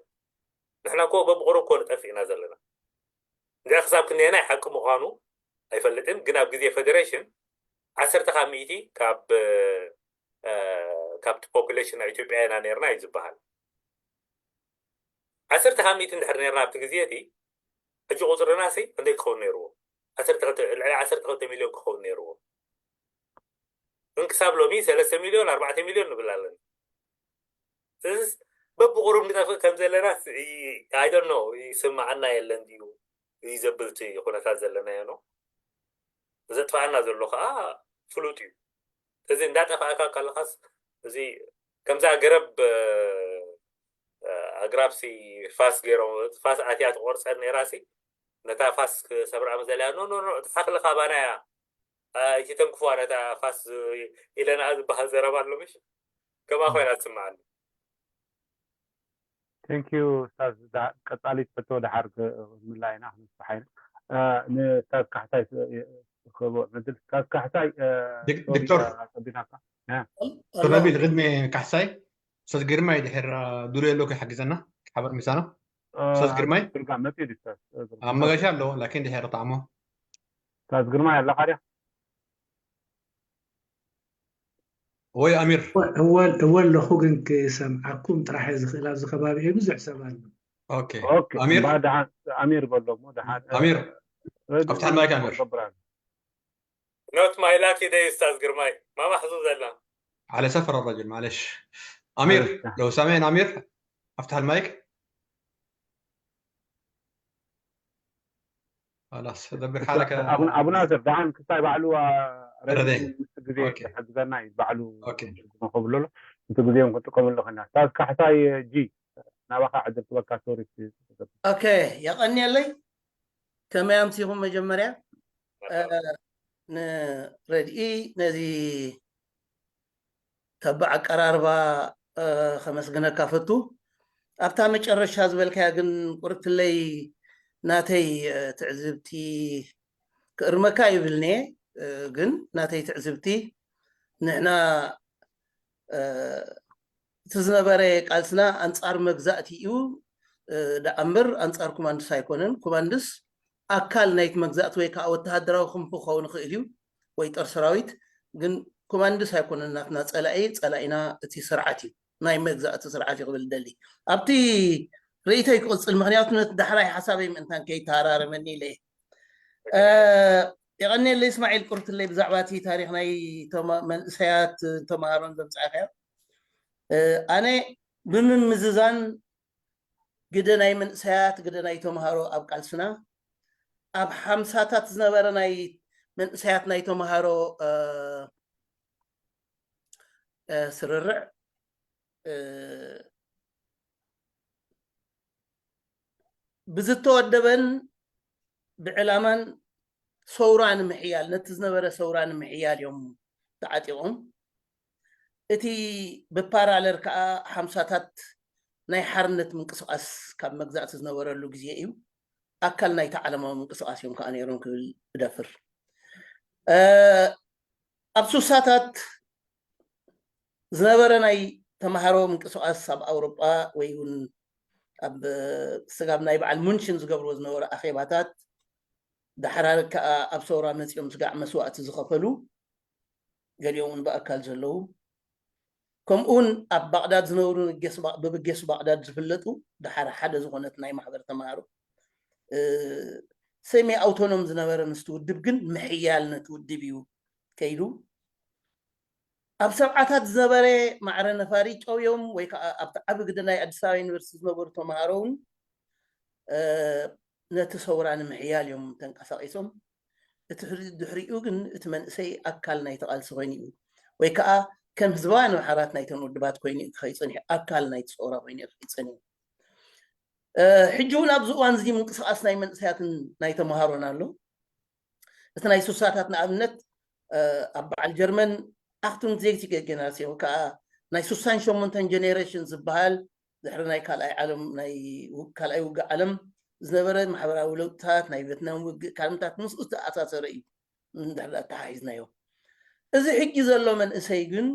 ንሕና ኮ በብቁሩብ ኮ ንጠፍእ ኢና ዘለና እንዲያ ክሳብ ክንደየናይ ሓቂ ምዃኑ ኣይፈልጥን ግን ኣብ ግዜ ፌደሬሽን ዓሰርተ ካብ ሚእቲ ካብ ካብቲ ፖፑሌሽን ናይ ኢትዮጵያ ኢና ነርና እዩ ዝበሃል ዓሰርተ ካብ ሚእቲ እንድሕር ነርና ኣብቲ ግዜ እቲ ሕጂ ቁፅርና ሲ ክንደይ ክኸውን ነይርዎ ልዕሊ ዓሰርተ ክልተ ሚሊዮን ክኸውን ነይርዎ ግን ክሳብ ሎሚ ሰለስተ ሚሊዮን ኣርባዕተ ሚሊዮን ንብል ኣለና ስለዚ በብቁሩብ ንጠፍእ ከም ዘለና ኣይደኖ ይስማዓና የለን ድዩ እዩ ዘብል እቲ ኩነታት ዘለናዮ ነው ዘጥፋኣና ዘሎ ከዓ ፍሉጥ እዩ ስለዚ እንዳጠፋእካ ከለካስ እዚ ከምዛ ገረብ ኣግራብሲ ፋስ ገይሮም ፋስ ኣትያ ትቆርፀን ነይራሲ ነታ ፋስ ክሰብራ መዘለያ ኖ ኖ ኖ እቲ ሓክሊ ካባና እያ ኣይትተንክፍዋ ነታ ፋስ ኢለና ዝበሃል ዘረባ ኣሎ ምሽ ከምኣ ኮይና ትስምዓኒ Thank you ኡስታዝ ቀጻሊት ሕቶ ድሓር ምላ ኢና ክንስፋሓ ኢና ንኡስታዝ ካሕሳይ ክህቦ ዕድል ኡስታዝ ካሕሳይ ዶክተር ጸቢናካ ተረቢት ቅድሚ ካሕሳይ ኡስታዝ ግርማይ ድሕር ዱር የሎ ከይሓግዘና ሓበር ምሳና ኡስታዝ ግርማይ ግርጋ መጽኡ ድዩ ኡስታዝ ኣብ መገሻ ኣለዎ ላኪን ድሕር ጣዕሞ ኡስታዝ ግርማይ ኣለኻ ድያ ወይ ኣሚር እወ ኣለኹ ግን ክሰምዓኩም ጥራሕ እየ ዝኽእል ኣብዚ ከባቢ እየ ብዙሕ ሰብ ኣሎ ኣሚር ደሓን ኣሚር በሎ እሞ ደሓን ኣሚር ኣብቲ ማይክ ኣሚር ኖት ማይላኪ ደይ ኡስታዝ ግርማይ ማማሕዙ ዘላ على سفر الرجل معلش أمير لو سامعين أمير افتح المايك خلاص دبر حالك ابو ناصر دعان كساي بعلو رد مستقبل حجزنا بعلو اوكي نقبل له انت قديم كنت قبل له خلنا استاذ كحساي جي نبخا عدل تبكى سوري اوكي يا قني لي كما يمسيهم مجمريا ንረድኢ ነዚ ተባዕ ኣቀራርባ ከመስግነካ ፈቱ ኣብታ መጨረሻ ዝበልካያ ግን ቁርትለይ ናተይ ትዕዝብቲ ክእርመካ ይብልኒ ግን ናተይ ትዕዝብቲ ንሕና እቲ ዝነበረ ቃልስና ኣንፃር መግዛእቲ እዩ ደኣ እምበር ኣንፃር ኩማንድስ ኣይኮነን ኩማንድስ ኣካል ናይቲ መግዛእቲ ወይ ከዓ ወተሃደራዊ ክንፊ ክኸውን ይኽእል እዩ ወይ ጦር ሰራዊት ግን ኮማንድስ ኣይኮነን ናትና ፀላኢ ፀላኢና እቲ ስርዓት እዩ ናይ መግዛእቲ ስርዓት እዩ ክብል ደሊ ኣብቲ ርእይተይ ክቕፅል ምክንያቱ ነቲ ዳሕራይ ሓሳበይ ምእንታን ከይተሃራረመኒ ኢለ የቐኒየለ እስማዒል ቁርትለይ ብዛዕባ እቲ ታሪክ ናይ መንእሰያት ተምሃሮን ዘምፃእካዮ ኣነ ብምምዝዛን ግደ ናይ መንእሰያት ግደ ናይ ተምሃሮ ኣብ ቃልስና ኣብ ሓምሳታት ዝነበረ ናይ መንእሰያት ናይ ተምሃሮ ስርርዕ ብዝተወደበን ብዕላማን ሰውራ ንምሕያል ነቲ ዝነበረ ሰውራ ንምሕያል እዮም ተዓጢቖም እቲ ብፓራለር ከዓ ሓምሳታት ናይ ሓርነት ምንቅስቃስ ካብ መግዛእቲ ዝነበረሉ ግዜ እዩ ኣካል ናይቲ ዓለማዊ ምንቅስቃስ እዮም ከዓ ነይሮም ክብል እደፍር። ኣብ ሱሳታት ዝነበረ ናይ ተምሃሮ ምንቅስቃስ ኣብ ኣውሮጳ ወይ እውን ኣብ ስጋብ ናይ በዓል ሙንሽን ዝገብርዎ ዝነበረ ኣኼባታት፣ ዳሕራር ከዓ ኣብ ሰውራ መፂኦም ስጋዕ መስዋእቲ ዝኸፈሉ፣ ገሊኦም እውን ብኣካል ዘለዉ፣ ከምኡውን ኣብ ባቕዳድ ዝነብሩ ብብጌሱ ባቕዳድ ዝፍለጡ፣ ዳሓር ሓደ ዝኾነት ናይ ማሕበር ተምሃሮ ሰሚ ኣውቶኖም ዝነበረ ምስቲ ውድብ ግን ምሕያል ነቲ ውድብ እዩ ከይዱ። ኣብ ሰብዓታት ዝነበረ ማዕረ ነፋሪ ጨውዮም ወይ ከዓ ኣብቲ ዓቢ ግደ ናይ ኣዲስ ኣበባ ዩኒቨርሲቲ ዝነበሩ ተምሃሮ እውን ነቲ ሰውራ ንምሕያል እዮም ተንቀሳቒሶም። እቲ ድሕሪኡ ግን እቲ መንእሰይ ኣካል ናይቲ ቃልሲ ኮይኑ እዩ፣ ወይ ከዓ ከም ህዝባውያን ማሕበራት ናይተን ውድባት ኮይኑ እዩ ክኸይድ ፀኒሑ፣ ኣካል ናይቲ ሰውራ ኮይኑ እዩ ክኸይድ ፀኒሑ። ሕጂ እውን ኣብዚ እዋን እዚ ምንቅስቃስ ናይ መንእሰያትን ናይ ተምሃሮን ኣሎ። እቲ ናይ ሱሳታት ንኣብነት ኣብ በዓል ጀርመን ኣክቱንግ ዜግቲገ ጀነራሲዮን ከዓ ናይ ሱሳን ሸሞንተን ጀኔሬሽን ዝበሃል ድሕሪ ናይ ካልኣይ ዓለም ናይ ካልኣይ ውግእ ዓለም ዝነበረ ማሕበራዊ ለውጥታት ናይ ቬትናም ውግእ ካልምታት ምስኡ ዝተኣሳሰረ እዩ። እንድሕር ኣተሓሒዝናዮ እዚ ሕጂ ዘሎ መንእሰይ ግን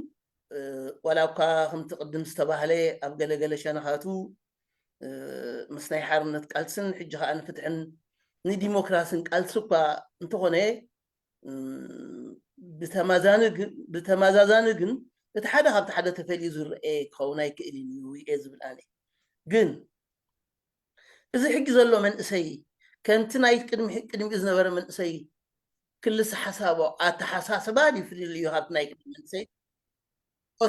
ዋላ እኳ ከምቲ ቅድም ዝተባህለ ኣብ ገለገለ ሸነኻቱ ምስ ናይ ሓርነት ቃልስን ሕጂ ከዓ ንፍትሕን ንዲሞክራስን ቃልሲ እኳ እንተኾነ ብተመዛዛኒ ግን እቲ ሓደ ካብቲ ሓደ ተፈልዩ ዝረአ ክኸውን ኣይክእልን እዩ እየ ዝብል ኣነ። ግን እዚ ሕጂ ዘሎ መንእሰይ ከምቲ ናይ ቅድሚ ቅድሚኡ ዝነበረ መንእሰይ ክልስ ሓሳቦ ኣተሓሳስባ ድዩ ፍልልዩ ካብቲ ናይ ቅድሚ መንእሰይ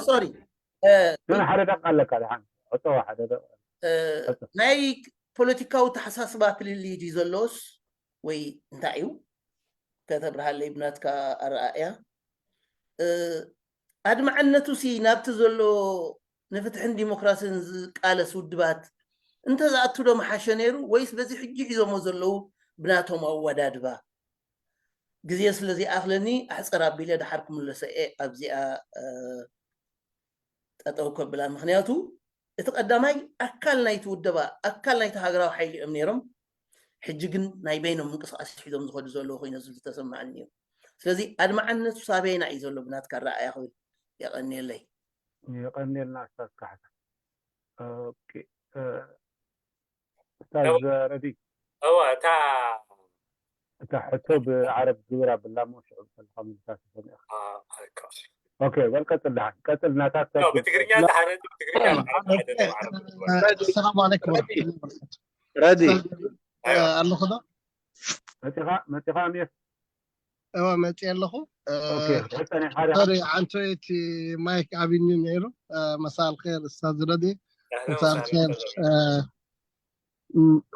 ሶሪ ሓደ ደቂ ኣለካ ደሓን ዕፀዋ ሓደ ናይ ፖለቲካዊ ተሓሳስባ ፍልልይ ድዩ ዘሎስ ወይ እንታይ እዩ? ከተብርሃለይ ብናትካ ኣረኣእያ። ኣድማዕነቱ ሲ ናብቲ ዘሎ ንፍትሕን ዲሞክራሲን ዝቃለስ ውድባት እንተዝኣቱ ዶ ምሓሸ ነይሩ ወይስ በዚ ሕጂ ሒዞሞ ዘለዉ ብናቶም ኣወዳድባ? ግዜ ስለ ዘይኣኽለኒ ኣሕፅር ኣቢለ ደሓር ክምለሰ እየ ኣብዚኣ ጠጠው ከብላ። ምክንያቱ እቲ ቀዳማይ ኣካል ናይቲ ውደባ ኣካል ናይቲ ሃገራዊ ሓይሊ እዮም ነይሮም። ሕጂ ግን ናይ በይኖም ምንቅስቃስ ሒዞም ዝኸዱ ዘለዉ ኮይኖ ዝብል ተሰማዕኒ እዩ። ስለዚ ኣድማዕነቱ ሳበይና እዩ ዘሎ ብናትካ ኣረኣእያ ክብል የቐንየለይ። የቐንየልና ስታዝ ካሕሳ። ስታዝ ረዲ እዋ እታ እታ ሕቶ ብዓረብ ግብር ኣብላ ሞ ሽዑ ከለካ ምልሳ ተሰሚዑ። ኦኬ በል ቀጽል ደሓን ቀጽል ናታ ብትግርኛ ተሓረድ ብትግርኛ ሰላም ዓለይኩም ወረሕመቱላሂ ወበረካቱ። ረዲ ኣለኹ ዶ? መጺኻ መጺኻ ኣሚር እወ መጺ ኣለኹ። ኦኬ ጸኒሕካ ዲኻ? ሶሪ ዓንቶ እቲ ማይክ ኣቢኒ ነይሩ። መሳል ኸይር እስታዝ ረዲ። መሳል ኸይር።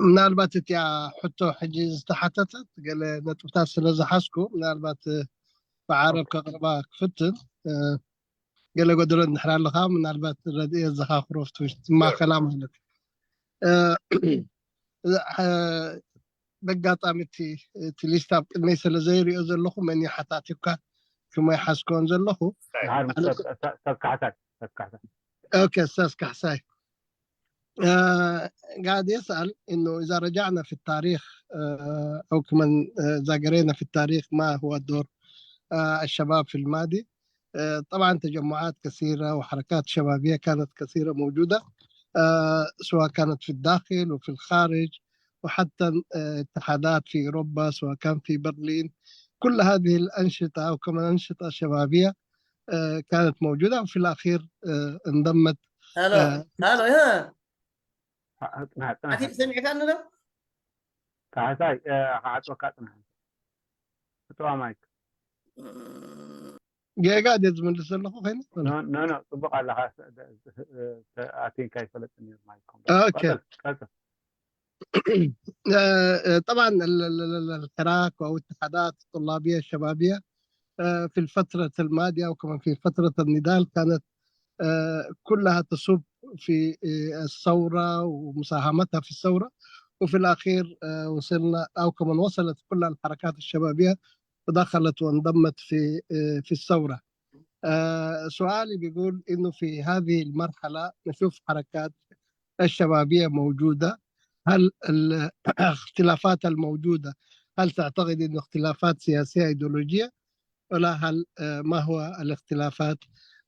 ምናልባት እቲኣ ሕቶ ሕጂ ዝተሓተተት ገለ ነጥብታት ስለ ዝሓዝኩ ምናልባት ብዓረብ ከቕርባ ክፍትን ገለ ጎደሎ እንድሕር ኣለካ ምናልባት ረድኤ ዘኻኽሮ ትማኸላ ማለት በጋጣሚ እቲ እቲ ሊስት ኣብ ቅድመይ ስለ ዘይሪኦ ዘለኹ መን ሓታቲካ ሽሞ ይሓዝከውን ዘለኹ ድሓር ምስ ሰብ ካሕሳይ ሰብ ካሕሳይ ኦኬ استاذ ካሕሳይ قاعد يسأل إنه إذا رجعنا في التاريخ أو كمان إذا قرينا في التاريخ ما هو دور الشباب في الماضي. طبعا تجمعات كثيرة وحركات شبابية كانت كثيرة موجودة سواء كانت في الداخل وفي الخارج، وحتى اتحادات في أوروبا سواء كان في برلين. كل هذه الأنشطة أو كمان أنشطة شبابية كانت موجودة وفي الأخير انضمت ሃሎ ሃሎ ያ ጽናሕ ጽናሕ ኣቲ ሰሚዕካኒ ዶ ካሕሳይ ክዓጽወካ ጽናሕ እተዋ ማይክ ጌጋ ድየ ዝምልስ ዘለኹ ኮይኑ ኖ ኖ ጽቡቕ ኣለኻ ኣቲንካ ይፈለጥ ነይሩ ማይክ ኦኬ ቀጽል طبعا الحراك او الاتحادات الطلابيه الشبابيه في الفتره الماضيه او كمان في فتره النضال كانت كلها تصب في الثوره ومساهمتها في الثوره، وفي الاخير وصلنا او كمان وصلت كل الحركات الشبابيه ودخلت وانضمت في في الثوره. سؤالي بيقول انه في هذه المرحله نشوف حركات الشبابيه موجوده هل الاختلافات الموجودة، هل تعتقد أنه اختلافات سياسية أيديولوجية، ولا هل آه، ما هو الاختلافات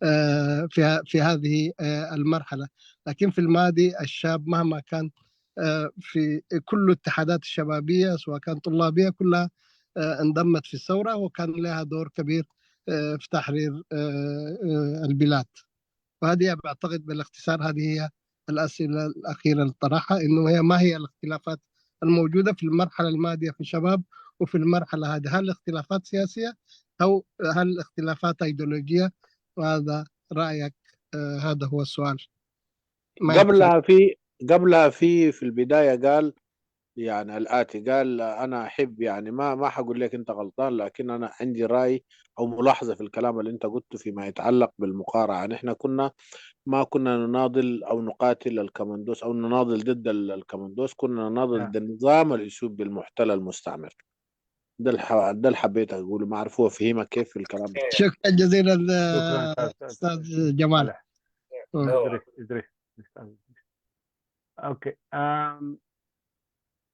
آه، في في هذه آه، المرحلة؟ لكن في الماضي الشاب مهما كان آه، في كل الاتحادات الشبابية، سواء كان طلابية، كلها آه، انضمت في الثورة، وكان لها دور كبير آه، في تحرير آه، آه، البلاد. وهذه بعتقد بالاختصار هذه هي الأسئلة الأخيرة اللي طرحها، إنه هي ما هي الاختلافات الموجودة في المرحلة الماضية في الشباب وفي المرحلة هذه؟ هل اختلافات سياسية أو هل اختلافات أيديولوجية؟ وهذا رأيك. آه، هذا هو السؤال. ما قبلها في قبلها في في البداية قال يعني الآتي، قال: "أنا أحب"، يعني ما ما حقول لك أنت غلطان، لكن أنا عندي رأي أو ملاحظة في الكلام اللي أنت قلته فيما يتعلق بالمقارعة. نحن كنا ما كنا نناضل أو نقاتل الكمندوس أو نناضل ضد ال- الكمندوس، كنا نناضل آه. ضد النظام الإثيوبي المحتل المستعمر. ده الح... ده اللي حبيت أقوله، ما أعرف هو فهمك كيف في الكلام ده. شكرا جزيلا شكرا آه، أستاذ جمال. إدريس، إدريس. أوكي. أم...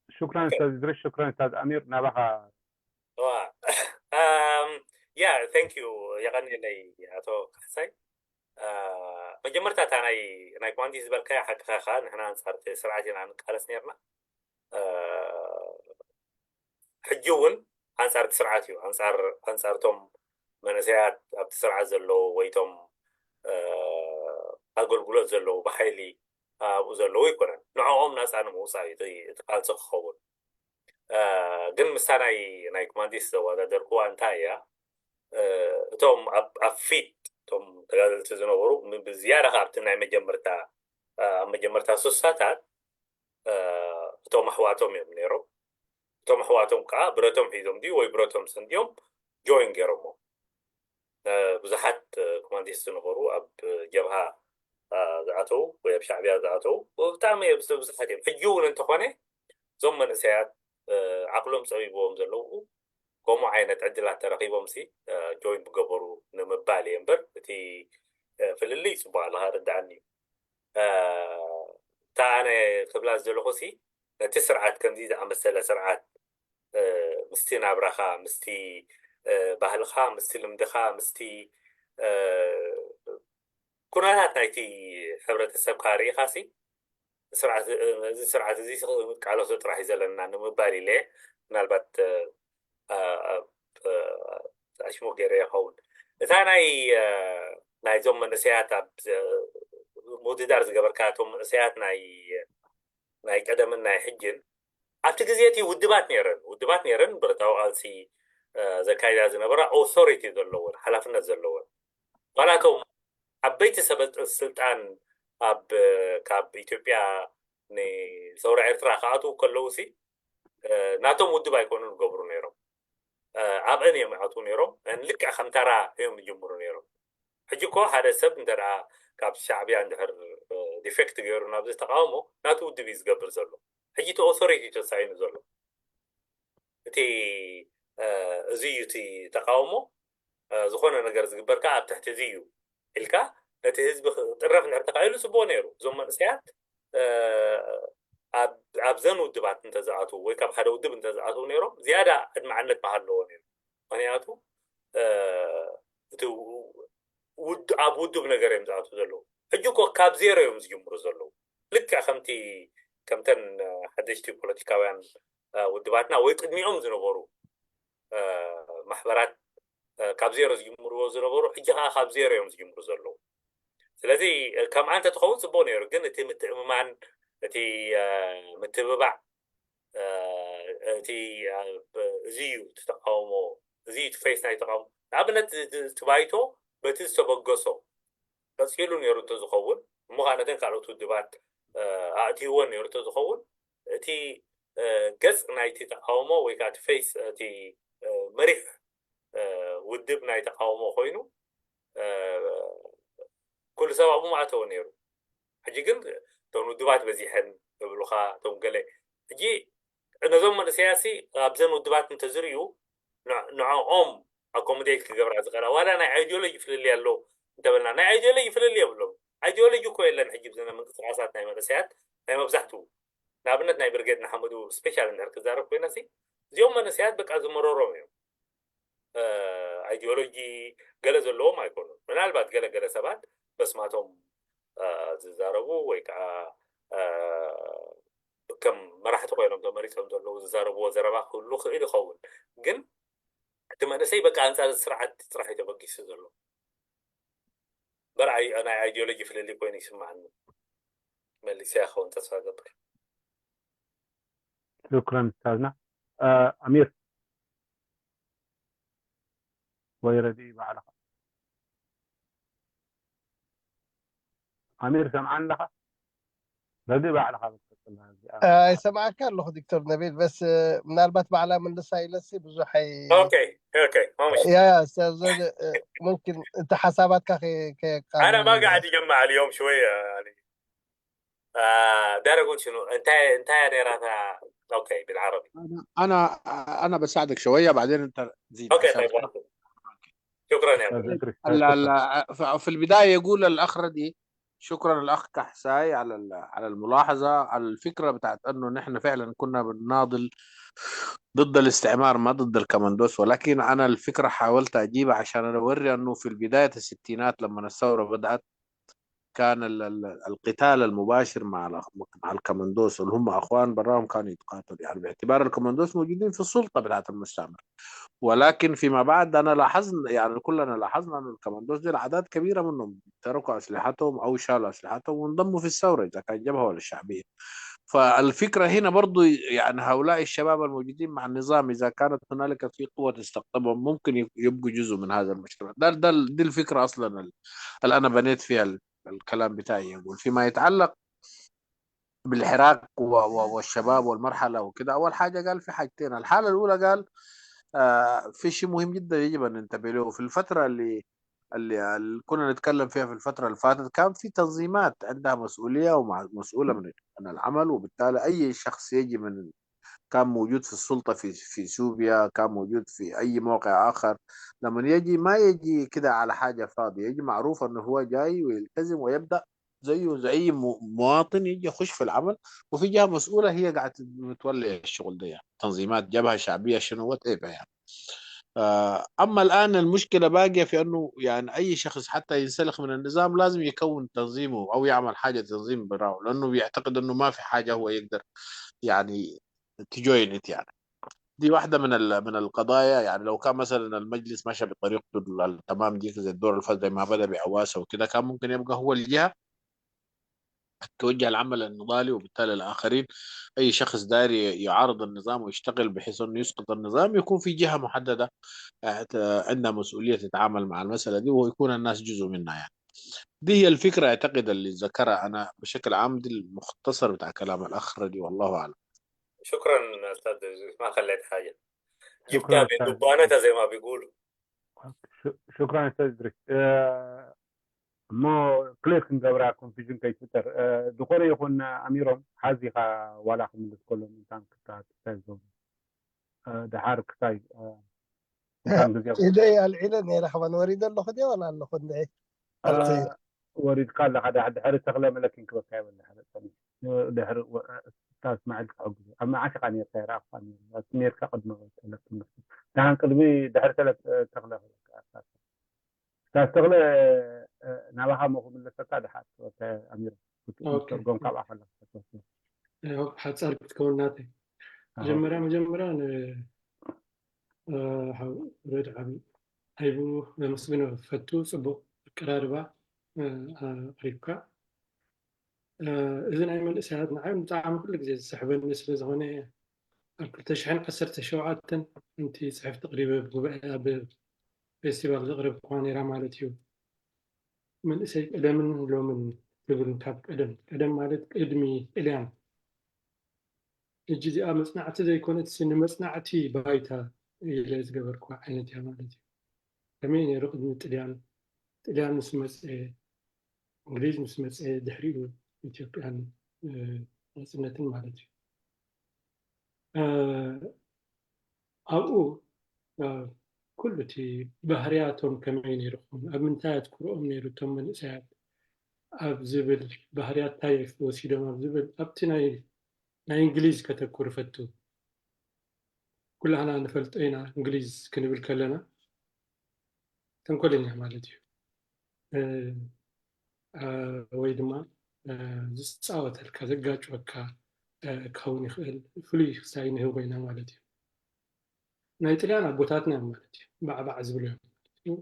شكرا أستاذ إدريس، شكرا أستاذ أمير. نبقى ዋ እም፣ ያ thank you የቐንየለይ ኣቶ ካሕሳይ። አ፣ መጀመርታ እታ ናይ ናይ ኳንዲ ዝበልካያ ሓቅኻ ኢኻ። ንሕና ኣንጻር እቲ ስርዓት ኢና ንቃለስ ነርና። አ፣ ሕጂ እውን ኣንጻር እቲ ስርዓት እዩ። ኣንጻር ኣንጻር እቶም መንእሰያት ኣብቲ ስርዓት ዘለዉ ወይ እቶም አ፣ ኣገልግሎት ዘለዉ ብሓይሊ ኣብኡ ዘለዉ ኣይኮነን። ንዕኦም ናጻ ንምውጻእ እዩ እቲ እቲ ቃልሲ ክኸውን። አ፣ ግን ምስታ ናይ ናይ ኮማንዲስ ዘወዳደርክዋ እንታይ እያ? አ፣ እቶም ኣብ ኣብ ፊት እቶም ተጋደልቲ ዝነበሩ ም- ብዝያዳ ካብቲ ናይ መጀመርታ አ፣ ኣብ መጀመርታ ሱሳታት አ፣ እቶም ኣሕዋቶም እዮም ነይሮም። እቶም ኣሕዋቶም ከዓ ብረቶም ሒዞም ድዩ ወይ ብረቶም ሰንዲዮም ጆይን ገይሮሞ። አ፣ ብዙሓት አ፣ ኮማንዲስት ዝነበሩ ኣብ ጀብሃ አ፣ ዝኣተዉ ወይ ኣብ ሻዕብያ ዝኣተዉ ብጣዕሚ ብዙ- ብዙሓት እዮም። ሕጂ እውን እንተኾነ እዞም መንእሰያት አ፣ ዓቕሎም ፀቢብዎም ዘለዉ ከምኡ ዓይነት ዕድላት ተረኺቦም ሲ አ፣ ጆይን ብገበሩ ንምባል እየ እምበር እቲ አ፣ ፍልልይ ፅቡቅ ኣለካ ርድኣኒ እዩ። አ፣ እታ ኣነ ክብላ ዝደለኹ ሲ ነቲ ስርዓት ከምዚ ዝኣመሰለ ስርዓት አ፣ ምስቲ ናብራኻ ምስቲ አ፣ ባህልኻ ምስቲ ልምድኻ ምስቲ አ፣ ኩነታት ናይቲ ሕብረተሰብካ ርኢኻ ሲ ስርዓት እዚ ስርዓት እዚ ቃለሶ ጥራሕ እዩ ዘለና ንምባል ኢለ ምናልባት አ፣ አ፣ አ፣ ኣሽሙር ገይረ ይኸውን። እታ ናይ አ፣ ናይዞም መንእሰያት ኣብ ምውድዳር ዝገበርካ እቶም መንእሰያት ናይ ናይ ቀደምን ናይ ሕጅን ኣብቲ ግዜ እቲ ውድባት ነይረን ውድባት ነይረን ብረታዊ ቃልሲ አ፣ ዘካይዳ ዝነበራ ኦቶሪቲ ዘለወን ሓላፍነት ዘለወን ዋላ እቶም ዓበይቲ ሰበ ስልጣን ኣብ ካብ ኢትዮጵያ ንሰውራ ኤርትራ ክኣትዉ ከለዉ ሲ አ፣ ናቶም ውድብ ኣይኮኑን ዝገብሩ ነይሮም። አ፣ ኣብአን እዮም ይኣትዉ ነይሮም። ን ልክዕ ከም ተራ እዮም ዝጅምሩ ነይሮም። ሕጂ እኮ ሓደ ሰብ እንተ ደኣ ካብ ሻዕብያ እንድሕር ዲፌክት ገይሩ ናብዚ ተቃውሞ ናቱ ውድብ እዩ ዝገብር ዘሎ። ሕጂ እቲ ኦቶሪቲ ተሳኢኑ ዘሎ እቲ አ፣ እዚ እዩ እቲ ተቃውሞ። አ፣ ዝኾነ ነገር ዝግበር ከዓ ኣብ ትሕቲ እዚ እዩ ኢልካ ነቲ ህዝቢ ክጥረፍ እንድሕር ተኻኢሉ ፅቡቅ ነይሩ። እዞም መንእሰያት አ፣ ኣብ ኣብዘን ውድባት እንተዝኣትዉ ወይ ካብ ሓደ ውድብ እንተዝኣትዉ ነይሮም ዝያዳ ኣድማዕነት ምሃለዎ ነይሩ። ምክንያቱ አ፣ እቲ ው- ውድ ኣብ ውድብ ነገር እዮም ዝኣትዉ ዘለዉ። ሕጂ እኮ ካብ ዜሮ እዮም ዝጅምሩ ዘለዉ። ልክዕ ከምቲ ከምተን አ፣ ሓደሽቲ ፖለቲካውያን አ፣ ውድባትና ወይ ቅድሚኦም ዝነበሩ አ፣ ማሕበራት አ፣ ካብ ዜሮ ዝጅምርዎ ዝነበሩ ሕጂ ከዓ ካብ ዜሮ እዮም ዝጅምሩ ዘለዉ። ስለዚ አ፣ ከምኣ እንተትኸውን ፅቡቅ ነይሩ። ግን እቲ ምትእምማን እቲ አ፣ ምትብባዕ አ፣ እቲ አ፣ ብ- እዚ እዩ እቲ ተቃውሞ እዚ እዩ እቲ ፌስ ናይ ተቃውሞ። ንኣብነት እቲ ባይቶ በቲ ዝተበገሶ ቀፂሉ ነይሩ እንተዝኸውን እሞ ከዓ ነተን ካልኦት ውድባት አ፣ ኣእትይወን ነይሩ እንተዝኸውን እቲ አ፣ ገፅ ናይቲ ተቃውሞ ወይ ከዓ እቲ ፌስ እቲ አ፣ መሪሕ አ፣ ውድብ ናይ ተቃውሞ ኮይኑ አ፣ ኩሉ ሰብ ኣብኡ ምኣተወ ነይሩ። ሕጂ ግን እቶም ውድባት በዚሐን እብሉኻ እቶም ገለ ሕጂ ነዞም መንእሰያሲ ኣብዘን ውድባት እንተዝርእዩ ን- ንዕኦም ኣኮሞዴት ክገብራ ዝኽእላ ዋላ ናይ ኣይዲዮሎጂ ፍልልይ ኣሎ እንተበልና ናይ ኣይዲዮሎጂ ፍልልይ የብሎም። ኣይዲዮሎጂ እኮ የለን ሕጂ ብዘነ ምንቅስቃሳት ናይ መንእሰያት ናይ መብዛሕትኡ ንኣብነት ናይ ብርጌድ ንሓመዱ ስፔሻል እንድሕር ክዛረብ ኮይነ ሲ እዚኦም መንእሰያት በቃ ዝመረሮም እዮም። ኣይዲዮሎጂ ገለ ዘለዎም ኣይኮኑን። ምናልባት ገለ ገለ ሰባት በስማቶም ዝዛረቡ ወይ ከዓ ከም መራሕቲ ኮይኖም ተመሪፆም ዘለዉ ዝዛረብዎ ዘረባ ክህሉ ክእል ይኸውን። ግን እቲ መንእሰይ በቃ ኣንፃር ስርዓት ጥራሕ እዩ ተበጊሱ ዘሎ። በርዓይ ናይ ኣይዲዮሎጂ ፍልልይ ኮይኑ ይስምዓኒ። መሊሰ ይኸውን ተስፋ ገብር። ሽክረን ስታዝና። ኣሚር ወይ ረዲ ባዕልኻ ኣሚር ሰምዓን ኣለኻ? ረዲ ባዕልኻ ክትቀጽል እዚኣ። ይሰማዕካ ኣለኹ ዶክተር ነቢል፣ በስ ምናልባት ባዕላ ምልሳ ኢለሲ ብዙሕ ኣይ ኦኬ ኦኬ ማሙሽ ያ ስለዚ ሙምኪን እቲ ሓሳባትካ ከ- ከ- أنا ما قاعد يجمع اليوم شوية يعني آه داير أقول شنو أنت أنت يا ديراتا أوكي بالعربي انا انا انا بساعدك شويه، بعدين انت زيد أوكي عشان طيب واضح. شكرا يا أبو. ال- ال- ف- في البدايه يقول الاخ ردي، شكرا الاخ كحساي على ال- على الملاحظه، على الفكره بتاعت انه نحن فعلا كنا بنناضل ضد الاستعمار ما ضد الكماندوس، ولكن انا الفكره حاولت اجيبها عشان اوري انه في البدايه الستينات لما الثوره بدات كان ال- ال- القتال المباشر مع الأخ- مع الكماندوس، واللي هم اخوان براهم كانوا يتقاتلوا، يعني باعتبار الكماندوس موجودين في السلطه بتاعت المستعمر. ولكن فيما بعد انا لاحظنا، يعني كلنا لاحظنا انه الكماندوس دي اعداد كبيره منهم تركوا اسلحتهم او شالوا اسلحتهم وانضموا في الثوره، اذا كان جبهه ولا شعبيه. فالفكره هنا برضو، يعني هؤلاء الشباب الموجودين مع النظام، اذا كانت هنالك في قوه تستقطبهم، ممكن يبقوا جزء من هذا المجتمع. ده ده دي الفكره اصلا اللي انا بنيت فيها الكلام بتاعي. يقول فيما يتعلق بالحراك و- و- والشباب والمرحله وكده، اول حاجه قال في حاجتين. الحاله الاولى قال آه في شيء مهم جدا يجب ان ننتبه له في الفتره اللي اللي اللي كنا نتكلم فيها في الفتره اللي فاتت، كان في تنظيمات عندها مسؤوليه ومسؤوله من من العمل، وبالتالي اي شخص يجي من كان موجود في السلطه في في اثيوبيا، كان موجود في اي موقع اخر، لما يجي ما يجي كده على حاجه فاضيه، يجي معروف انه هو جاي ويلتزم ويبدا زيه زي اي مو- مواطن يجي يخش في العمل، وفي جهه مسؤوله هي قاعده متوليه الشغل ده، يعني تنظيمات جبهه شعبيه شنو وات ايفر يعني. آه، اما الان المشكله باقيه في انه يعني اي شخص حتى ينسلخ من النظام لازم يكون تنظيمه او يعمل حاجه تنظيم براو، لانه بيعتقد انه ما في حاجه هو يقدر يعني تجوين ات يعني. دي واحده من ال- من القضايا، يعني لو كان مثلا المجلس مشى بطريقته ال- التمام دي زي الدور الفات زي ما بدا بعواسه وكده، كان ممكن يبقى هو الجهه توجه العمل النضالي، وبالتالي الاخرين اي شخص داري يعارض النظام ويشتغل بحيث انه يسقط النظام يكون في جهه محدده آه، ت- عندها مسؤوليه تتعامل مع المساله دي، ويكون الناس جزء منها يعني. دي هي الفكره اعتقد اللي ذكرها انا بشكل عام، دي المختصر بتاع كلام الاخ ردي، والله اعلم. شكرا استاذ يوسف، ما خليت حاجه. شكرا جبتها من استاذ دبانتها زي ما بيقولوا. ش- شكرا استاذ ادريس. እሞ ክሊር ክንገብራ ኮንፊዥን ከይፍጠር። ዝኾነ ይኹን ኣሚሮም ሓዚኻ ዋላ ክምልስ ከሎ ምንታን ክታትታይ ዝገብሩ ደሓር ክሳይ ምንታን ግዜ ኢደይ ኣልዒለ ነይረ ከማን ወሪደ ኣለኹ ድየ ዋላ ኣለኹ እንድዒ ኣብቲ ወሪድካ ኣለኻ ድሕሪ ተኽለ መለኪን ክበካ ይበል ድሕሪ ጸኒሑ ድሕሪ እስታዝ እስማዒል ክሕግዙ ኣብ መዓሽ ካ ነርካ ይረኣካ ነርካ ቅድሚ ቀለብ ትምህርቲ ደሓን ቅድሚ ድሕሪ ተኽለ ክበካ እስታዝ ተኽለ ናባኻ ሞ ክምለሰካ ድሓር ኣሚር ክትርጎም ካብኣ ከለካ ሓፃር ክትከውን ናተይ መጀመርያ መጀመርያ ረድ ዓቢ ኣይቡ ዘመስግኖ ፈቱ ፅቡቅ ኣቀራርባ ኣቅሪብካ እዚ ናይ መንእሰያት ንዓይ ብጣዕሚ ኩሉ ግዜ ዝስሕበኒ ስለ ዝኾነ ኣብ ክልተ ሽሕን ዓሰርተ ሸውዓተን እንቲ ፅሕፍቲ ቅሪበ ጉባኤ ኣብ ፌስቲቫል ዘቕረብክዋ ነይራ ማለት እዩ። መንእሰይ ቀደምን ሎምን ትብል ካብ ቀደም ቀደም ማለት ቅድሚ ጥልያን ሕጂ እዚኣ መፅናዕቲ ዘይኮነትሲ ንመፅናዕቲ ባይታ ኢለ ዝገበርክዋ ዓይነት እያ ማለት እዩ። ከመይ ነይሩ ቅድሚ ጥልያን ጥልያን ምስ መፀ እንግሊዝ ምስ መፀ ድሕሪኡ ኢትዮጵያን ናፅነትን ማለት እዩ። ኣብኡ ኩሉ እቲ ባህርያቶም ከመይ ነይርኩም ኣብ ምንታይ ኣትኩርኦም ነይሩ እቶም መንእሰያት ኣብ ዝብል ባህርያት እንታይ ወሲዶም ኣብ ዝብል ኣብቲ ናይ ናይ እንግሊዝ ከተኩር እፈቱ። ኩላህና ንፈልጦ ኢና፣ እንግሊዝ ክንብል ከለና ተንኮለኛ ማለት እዩ። ወይ ድማ ዝፃወተልካ፣ ዘጋጭወካ ክኸውን ይኽእል። ፍሉይ ክሳይ ንህቦ ኢና ማለት እዩ። ናይ ጥልያን ኣቦታትና እዮም ማለት እዩ፣ ባዕባዕ ዝብሉ እዮም ማለት እዩ።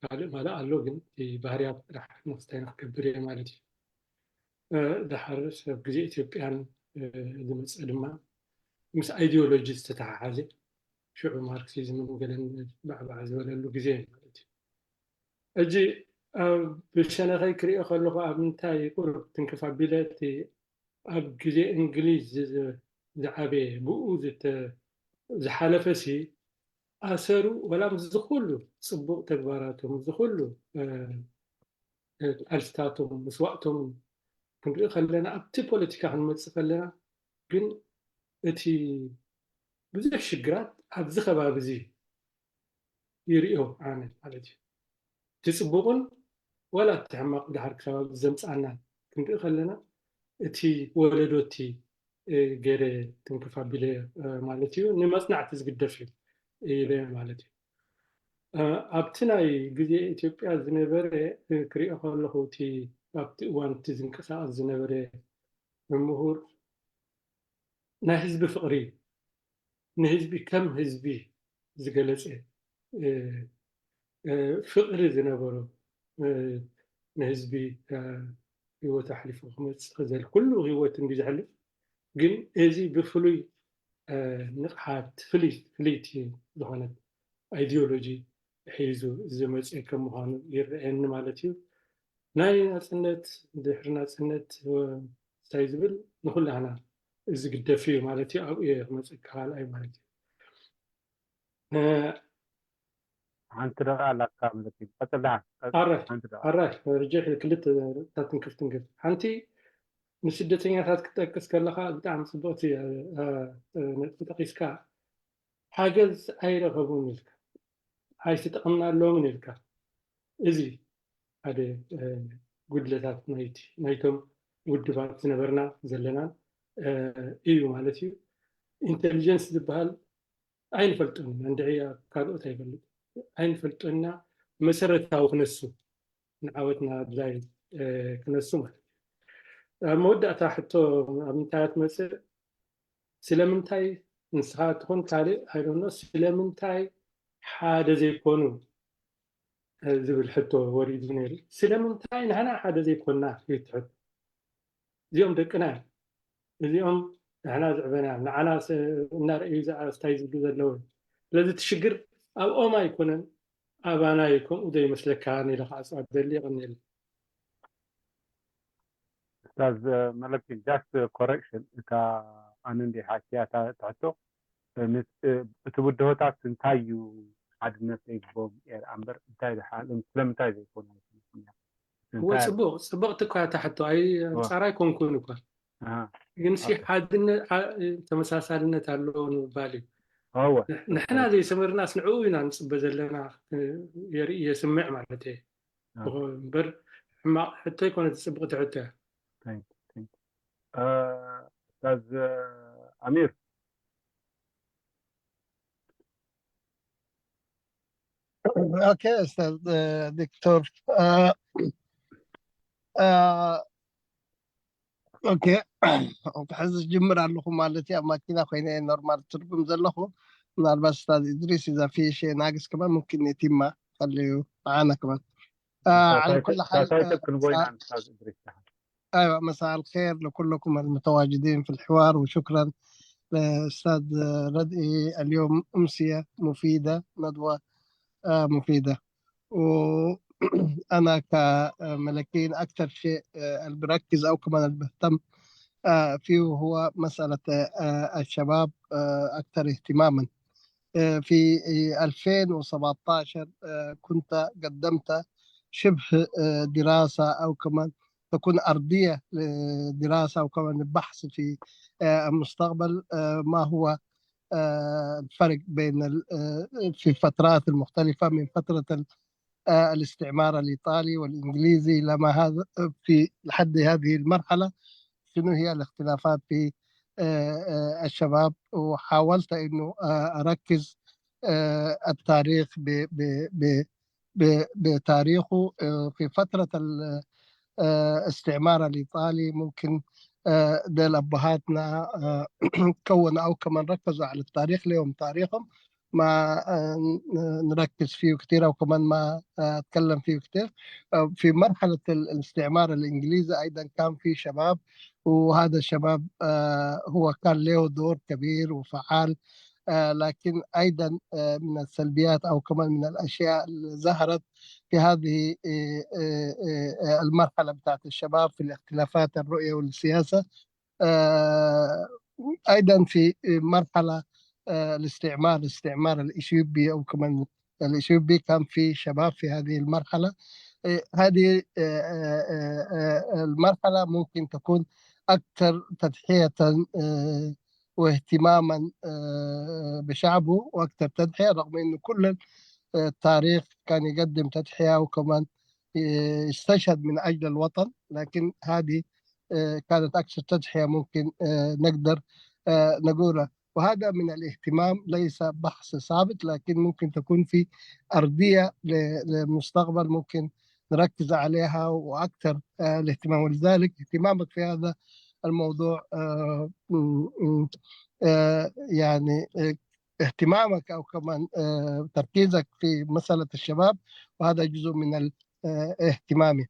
ካልእ ማልእ ኣሎ፣ ግን እቲ ባህርያት ጥራሕ ንክስታይ ንክገብር እየ ማለት እዩ። ድሓር ሰብ ግዜ ኢትዮጵያን ዝመፀ ድማ ምስ ኣይዲዮሎጂ ዝተተሓሓዘ፣ ሽዑ ማርክሲዝምን ገለን ባዕባዕ ዝበለሉ ግዜ እዩ ማለት እዩ። ሕጂ ኣብ ብሸነኸይ ክሪኦ ከለኹ ኣብ ምንታይ ቁሩብ ትንክፍ ኣቢለ፣ እቲ ኣብ ግዜ እንግሊዝ ዝዓበየ፣ ብኡ ዝሓለፈ ሲ ኣሰሩ፣ ወላ ምስ ዝኹሉ ፅቡቕ ተግባራቶም፣ ምስ ዝኹሉ ቃልስታቶም፣ መስዋእቶም ክንርኢ ከለና፣ ኣብቲ ፖለቲካ ክንመፅእ ከለና ግን እቲ ብዙሕ ሽግራት ኣብዚ ከባቢ እዚ ይርእዮ ኣነ ማለት እዩ። እቲ ፅቡቕን ዋላ እቲ ሕማቕ ድሓር ከባቢ ዘምፅኣና ክንርኢ ከለና፣ እቲ ወለዶ እቲ ገይረ ትንክፍ ኣቢለ ማለት እዩ፣ ንመፅናዕቲ ዝግደፍ እዩ ኢለ ማለት እዩ። ኣብቲ ናይ ግዜ ኢትዮጵያ ዝነበረ ክሪኦ ከለኹ፣ እቲ ኣብቲ እዋን እቲ ዝንቀሳቐስ ዝነበረ ምሁር ናይ ህዝቢ ፍቕሪ፣ ንህዝቢ ከም ህዝቢ ዝገለፀ፣ ፍቕሪ ዝነበሮ፣ ንህዝቢ ህይወት ኣሕሊፉ ክመፅእ ዘል ኩሉ ህይወት እንዲ ዘሕልፍ፣ ግን እዚ ብፍሉይ ንቕሓት፣ ፍልይቲ ዝኾነት ኣይዲዮሎጂ ሒዙ ዝመፅእ ከም ምዃኑ ይረአየኒ ማለት እዩ። ናይ ናፅነት፣ ድሕሪ ናፅነት እንታይ ዝብል ንኩላህና ዝግደፍ እዩ ማለት እዩ። ኣብኡ እየ ክመፀካ ካልኣይ ማለት እዩ። ሓንቲ ደቂቃ ኣላትካ ማለት እዩ። ቀፅል ደሓን፣ ቀፅል። ኣራይ ሓንቲ ደቂቃ። ኣራይ ርጅሕ ክልተ ትንክፍ ትንክፍ። ሓንቲ ንስደተኛታት ክትጠቅስ ከለካ ብጣዕሚ ፅብቕቲ ነጥቢ ጠቂስካ። ሓገዝ ኣይረኸቡን ኢልካ፣ ኣይተጠቐምናሎምን ኢልካ። እዚ ሓደ ጉድለታት ናይቲ ናይቶም ውድባት ዝነበርና ዘለናን እዩ ማለት እዩ። ኢንቴሊጀንስ ዝበሃል ኣይንፈልጦን ኢና፣ እንድዒ ኣብ ካልኦት ኣይፈልጥ ኣይንፈልጦን ኢና። መሰረታዊ ክነሱ ንዓወትና ኣድላይ ክነሱ ማለት እዩ። ኣብ መወዳእታ ሕቶ ኣብ ምንታይ ትመፅእ? ስለምንታይ ንስኻ ትኹን ካልእ ኣይደኖ ስለምንታይ ሓደ ዘይኮኑ ዝብል ሕቶ ወሪዱ ነይሩ። ስለምንታይ ንሕና ሓደ ዘይኮና ይትሕት። እዚኦም ደቅና እዮም። እዚኦም ንሕና ዝዕበና እዮም። ንዓና እናረእዩ ዝኣስታይ ዝብሉ ዘለዉ እዮም። ስለዚ እቲ ሽግር ኣብኦም ኣይኮነን ኣባና እዩ። ከምኡ ዶ ይመስለካ? ኢለ ከዓ ኣፅዋ ደሊ የቐኒየሉ። ኡስታዝ መለኪ፣ just correction፣ እታ ኣነ እንዲ ሓኪያ እታ ትሕቶ፣ እቲ ብድሆታት እንታይ እዩ ሓድነት ዘይቦም ኤር ኣምበር እንታይ ስለምንታይ ዘይኮኑ? እወ፣ ፅቡቅ ፅቡቅ ትኳ እታ ሕቶ፣ ኣይ ኣንፃር ኣይኮንኩን እኳ፣ ግን ሲ ሓድነት ተመሳሳልነት ኣለዎ ንምባል እዩ። ንሕና ዘይሰመርናስ ንዕኡ ኢና ንፅበ ዘለና፣ የርኢ የስምዕ ማለት እየ። እምበር ሕማቕ ሕቶ ኣይኮነትን፣ ፅብቕቲ ሕቶ እያ። ኡስታዝ ኣሚር። ኦኬ ኡስታዝ ዶክተር፣ ኦኬ፣ ሕዚ ጅምር ኣለኹ ማለት እዩ። ኣብ ማኪና ኮይነ እየ ኖርማል ትርጉም ዘለኹ። ምናልባት ኡስታዝ እድሪስ እዛ ፊሽ ናግስ ከማን ሙምኪን የቲማ ከልዩ መዓና ከማን ዓለ ኩሉ ሓል ሳይት ክንቦይና ኡስታዝ እድሪስ። أيوة، مساء الخير لكلكم المتواجدين في الحوار، وشكرا لأستاذ ردئي. اليوم أمسية مفيدة، ندوة آه، مفيدة. وأنا كملكين أكثر شيء آه، اللي بركز أو كمان اللي بهتم آه، فيه هو مسألة آه، الشباب آه، أكثر اهتماما. آه، في ألفين وسبعتاشر آه، كنت قدمت شبه آه، دراسة أو كمان تكون أرضية لدراسة أو كمان البحث في آه، المستقبل، آه، ما هو آه، الفرق بين ال- آه، في الفترات المختلفة من فترة ال- آه، الاستعمار الإيطالي والإنجليزي إلى ما هذا في لحد هذه المرحلة. شنو هي الاختلافات في آه، آه، الشباب، وحاولت إنه آه، أركز آه، التاريخ ب- ب- ب- ب- بتاريخه آه، في فترة الاستعمار الإيطالي. ممكن آه، ديل أبهاتنا آه، كونوا أو كمان ركزوا على التاريخ لهم، تاريخهم ما آه، نركز فيه كتير، أو كمان ما آه، أتكلم فيه كتير. آه، في مرحلة الاستعمار الإنجليزي أيضا كان في شباب، وهذا الشباب آه، هو كان له دور كبير وفعال. آه، لكن أيضا آه، من السلبيات أو كمان من الأشياء اللي ظهرت في هذه آه، آه، آه، المرحلة بتاعت الشباب في الاختلافات الرؤية والسياسة. آه، أيضا في مرحلة آه، الاستعمار، الاستعمار الإثيوبي أو كمان الإثيوبي، كان في شباب في هذه المرحلة. آه، هذه آه، آه، آه، آه، المرحلة ممكن تكون أكثر تضحية آه، واهتماما آه، بشعبه، وأكثر تضحية، رغم أنه كل التاريخ كان يقدم تضحية، وكمان آه، استشهد من أجل الوطن، لكن هذه آه، كانت أكثر تضحية ممكن آه، نقدر آه، نقولها. وهذا من الاهتمام، ليس بحث ثابت، لكن ممكن تكون في أرضية ل- للمستقبل ممكن نركز عليها وأكثر آه، الاهتمام. ولذلك اهتمامك في هذا الموضوع آه، م- م- آه، يعني آه، اهتمامك أو كمان آه، تركيزك في مسألة الشباب، وهذا جزء من ال- آه، اهتمامي.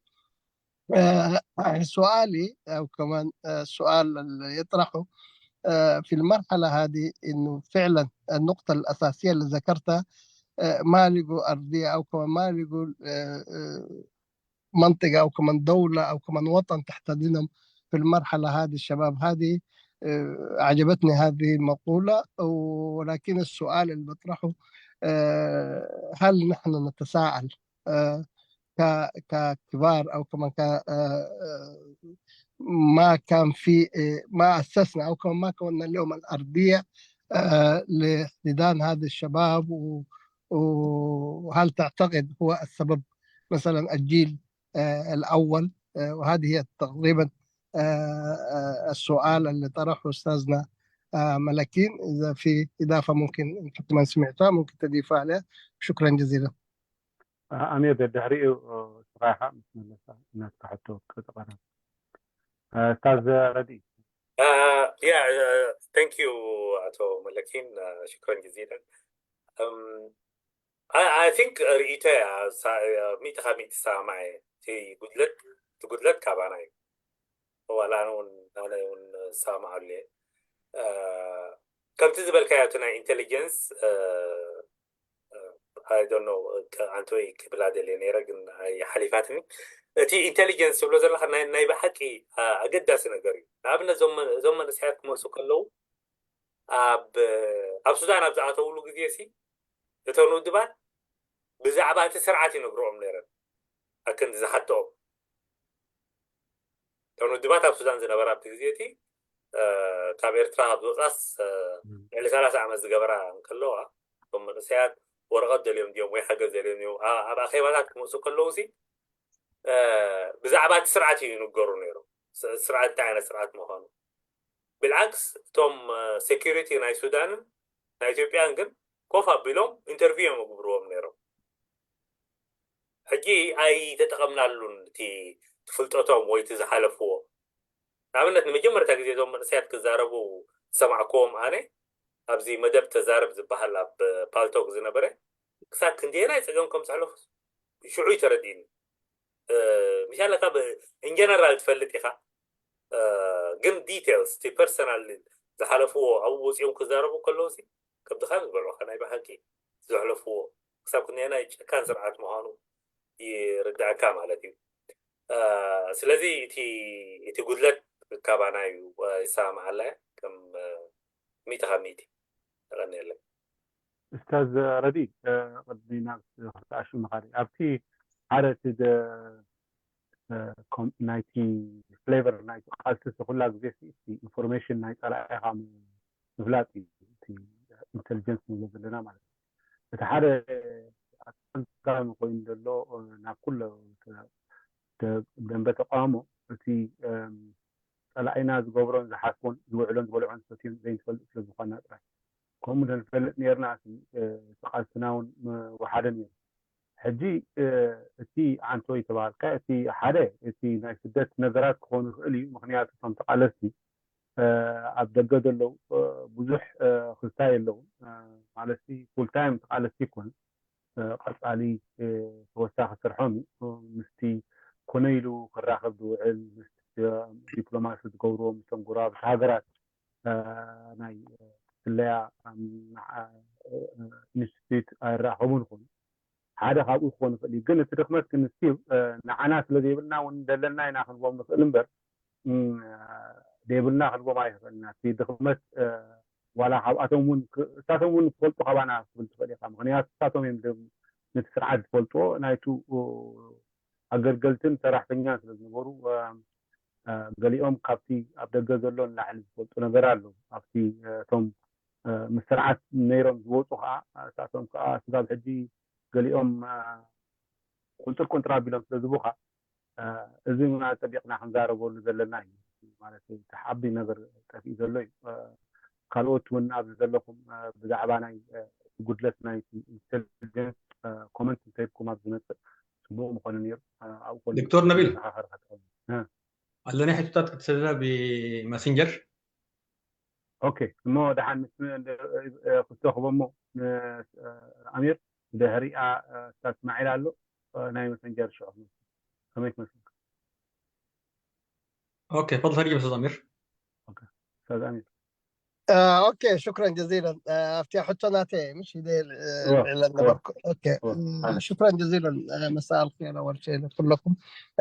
آه، سؤالي أو كمان آه، السؤال اللي يطرحه آه، في المرحلة هذه، إنه فعلا النقطة الأساسية اللي ذكرتها آه، ما لقوا أرضية أو كمان ما لقوا آه، آه، منطقة أو كمان دولة أو كمان وطن تحتضنهم في المرحلة هذه، الشباب هذه. آه، عجبتني هذه المقولة، ولكن السؤال اللي بطرحه آه، هل نحن نتساءل آه، ك- ككبار أو كمان ك آه، آه، ما كان في آه، ما أسسنا أو كمان ما كونا لهم الأرضية آه، لاحتضان هذا الشباب و- وهل تعتقد هو السبب مثلا الجيل آه، الأول آه، وهذه هي تقريبا آه، آه، السؤال اللي طرحه أستاذنا آه، ملكين. إذا في إضافة ممكن أنت كمان سمعتها ممكن تضيفها عليها. شكرا جزيلا. ኣሚር ደድሕሪኡ ስራይኻ ምስ መለሳ ናትካ ሕቶ ክትቐርብ። ስታዝ ረዲ ያ thank you ኣቶ መለኪን ሽክረን ጀዚለን። I think ርእይቶ እያ ሚእቲ ካብ ሚእቲ ሰማማዕ እየ። እቲ ጉድለት እቲ ጉድለት ካባና እዩ። ዋላ ኣነ እውን ኣነ እውን ሰማማዓሉ እየ። ከምቲ ዝበልካዮ እቲ ናይ ኢንቴሊጀንስ I don't know ኣንተ ወይ ክብላ ደልየ ነይረ ግን ሓሊፋትኒ። እቲ ኢንቴሊጀንስ ትብሎ ዘለካ ናይ ብሓቂ ኣገዳሲ ነገር እዩ። ንኣብነት እዞም መንእሰያት ክመፁ ከለዉ ኣብ ኣብ ሱዳን ኣብ ዝኣተውሉ ግዜ ሲ እተን ውድባት ብዛዕባ እቲ ስርዓት ይነግርኦም ነይረን ኣክንዲ ዝሓትኦም እተን ውድባት ኣብ ሱዳን ዝነበራ ኣብቲ ግዜ እቲ ካብ ኤርትራ ካብ ዝወፃስ ልዕሊ ሰላሳ ዓመት ዝገበራ እንከለዋ እቶም መንእሰያት ወረቐት ደልዮም ድዮም ወይ ሓገዝ ደልዮም እዮም ኣብ ኣኼባታት ክመፁ ከለዉ ሲ ብዛዕባ እቲ ስርዓት እዩ ይንገሩ ነይሮም። ስርዓት እንታይ ዓይነት ስርዓት ምዃኑ ብልዓክስ እቶም ሴኪሪቲ ናይ ሱዳንን ናይ ኢትዮጵያን ግን ኮፍ ኣቢሎም ኢንተርቪው እዮም ዝግብርዎም ነይሮም። ሕጂ ኣይተጠቐምናሉን እቲ ፍልጠቶም ወይ እቲ ዝሓለፍዎ። ንኣብነት ንመጀመርታ ግዜ እዞም መንእሰያት ክዛረቡ ዝሰማዕክዎም ኣነ ኣብዚ መደብ ተዛረብ ዝበሃል ኣብ ፓልቶክ ዝነበረ ክሳብ ክንደየናይ ፀገም ከም ዘሕለፉ ሽዑ እዩ ተረዲእኒ። ምሻለካ ኢንጀነራል ትፈልጥ ኢኻ ግን ዲቴልስ እቲ ፐርሰናል ዝሓለፍዎ ኣብኡ ወፂኦም ክዛረቡ ከለዉ ከብድኻ ዝበልዑኻ ናይ ብሓቂ ዘሕለፍዎ ክሳብ ክንደየናይ ጨካን ስርዓት ምዃኑ ይርዳእካ ማለት እዩ። ስለዚ እቲ እቲ ጉድለት ካባና እዩ። ይሰማማዓላ ከም ሚእቲ ካብ ሚእቲ። የቐንየለይ። እስታዝ ረዲ ቅድሚ ናብ ክትኣሹ ምኻድ ኣብቲ ሓደ እቲ ናይቲ ፍሌቨር ናይቲ ቃልሲ ኩላ ግዜ ኢንፎርሜሽን ናይ ፀላኢኻ ምፍላጥ እዩ። ኢንቴሊጀንስ ንብሎ ዘለና ማለት እዩ። እቲ ሓደ ኣፀጋሚ ኮይኑ ዘሎ ናብ ኩሎ ደንበ ተቃውሞ እቲ ጸላኢና ዝገብሮን ዝሓስቦን ዝውዕሎን ዝበልዖን ዝሰትዮን ዘይንፈልጥ ስለ ዝኾንና ጥራይ። ከምኡ እንተንፈልጥ ነርና እቲ ቃልስና እውን ምወሓደ ነይሩ። ሕጂ እቲ ዓንቶ ዝተባሃልካ እቲ ሓደ እቲ ናይ ስደት ነገራት ክኾኑ ይኽእል እዩ። ምክንያቱ እቶም ተቃለስቲ ኣብ ደገ ዘለዉ ብዙሕ ክስታይ ኣለዉ ማለት ፉል ታይም ተቃለስቲ ይኮን ቀጻሊ ተወሳኺ ስርሖም እዩ። ምስቲ ኮነ ኢሉ ክራኸብ ዝውዕል ምስ ዲፕሎማሲ ዝገብርዎ ምስቶም ጎረባብቲ ሃገራት ናይ ስለያ ኢንስቲትዩት ኣይራኸቡን ይኾኑ። ሓደ ካብኡ ክኾን ይኽእል እዩ። ግን እቲ ድኽመት ግን ስቲል ንዓና ስለ ዘይብልና እውን ደለና ኢና ክንቦም ንኽእል እምበር ዘይብልና ክንቦም ኣይኽእልና። እቲ ድኽመት ዋላ ካብኣቶም እውን እሳቶም እውን ትፈልጡ ካባና ክትብል ትኽእል ኢኻ። ምክንያቱ እሳቶም እዮም ነቲ ስርዓት ዝፈልጥዎ ናይቱ ኣገልገልትን ሰራሕተኛን ስለ ዝነበሩ ገሊኦም ካብቲ ኣብ ደገ ዘሎ ንላዕሊ ዝፈልጡ ነገር ኣሎ። ኣብቲ እቶም ምስ ስርዓት ነይሮም ዝወፁ ከዓ እሳቶም ከዓ ስጋብ ሕጂ ገሊኦም ቁንጥር ቁንጥር ኣቢሎም ስለ ዝቡካ እዚ ና ፀቢቕና ክንዛረበሉ ዘለና እዩ። ማለት እቲ ዓቢ ነገር ጠፊኡ ዘሎ እዩ። ካልኦት እውን ኣብዚ ዘለኹም ብዛዕባ ናይ ጉድለት ናይ ኢንቴሊጀንስ ኮመንት እንተይብኩም ኣብ ዝመፅእ ፅቡቅ ምኾነ ነይሩ። ኣብኡ ከሎ ዶክተር ነቢል ተመኻኸሪ ኣለና ሕቶታት ክትሰደና ብመሰንጀር። ኦኬ እሞ ደሓን ክትረኽቦ እሞ ኣሚር ድሕሪኣ ስታፍ እስማዒል ኣሎ ናይ መሰንጀር ሽዑ ከመይ ትመስልካ? ኦኬ ፈضل ፈሪጅ استاذ امير استاذ امير ኦኬ ሽክረን ጀዚለን ኣብቲ ሕቶ ናተ ምሽ ኢለ ነበርኩ። ኦኬ ሽክረን ጀዚለን مساء الخير أول شيء لكلكم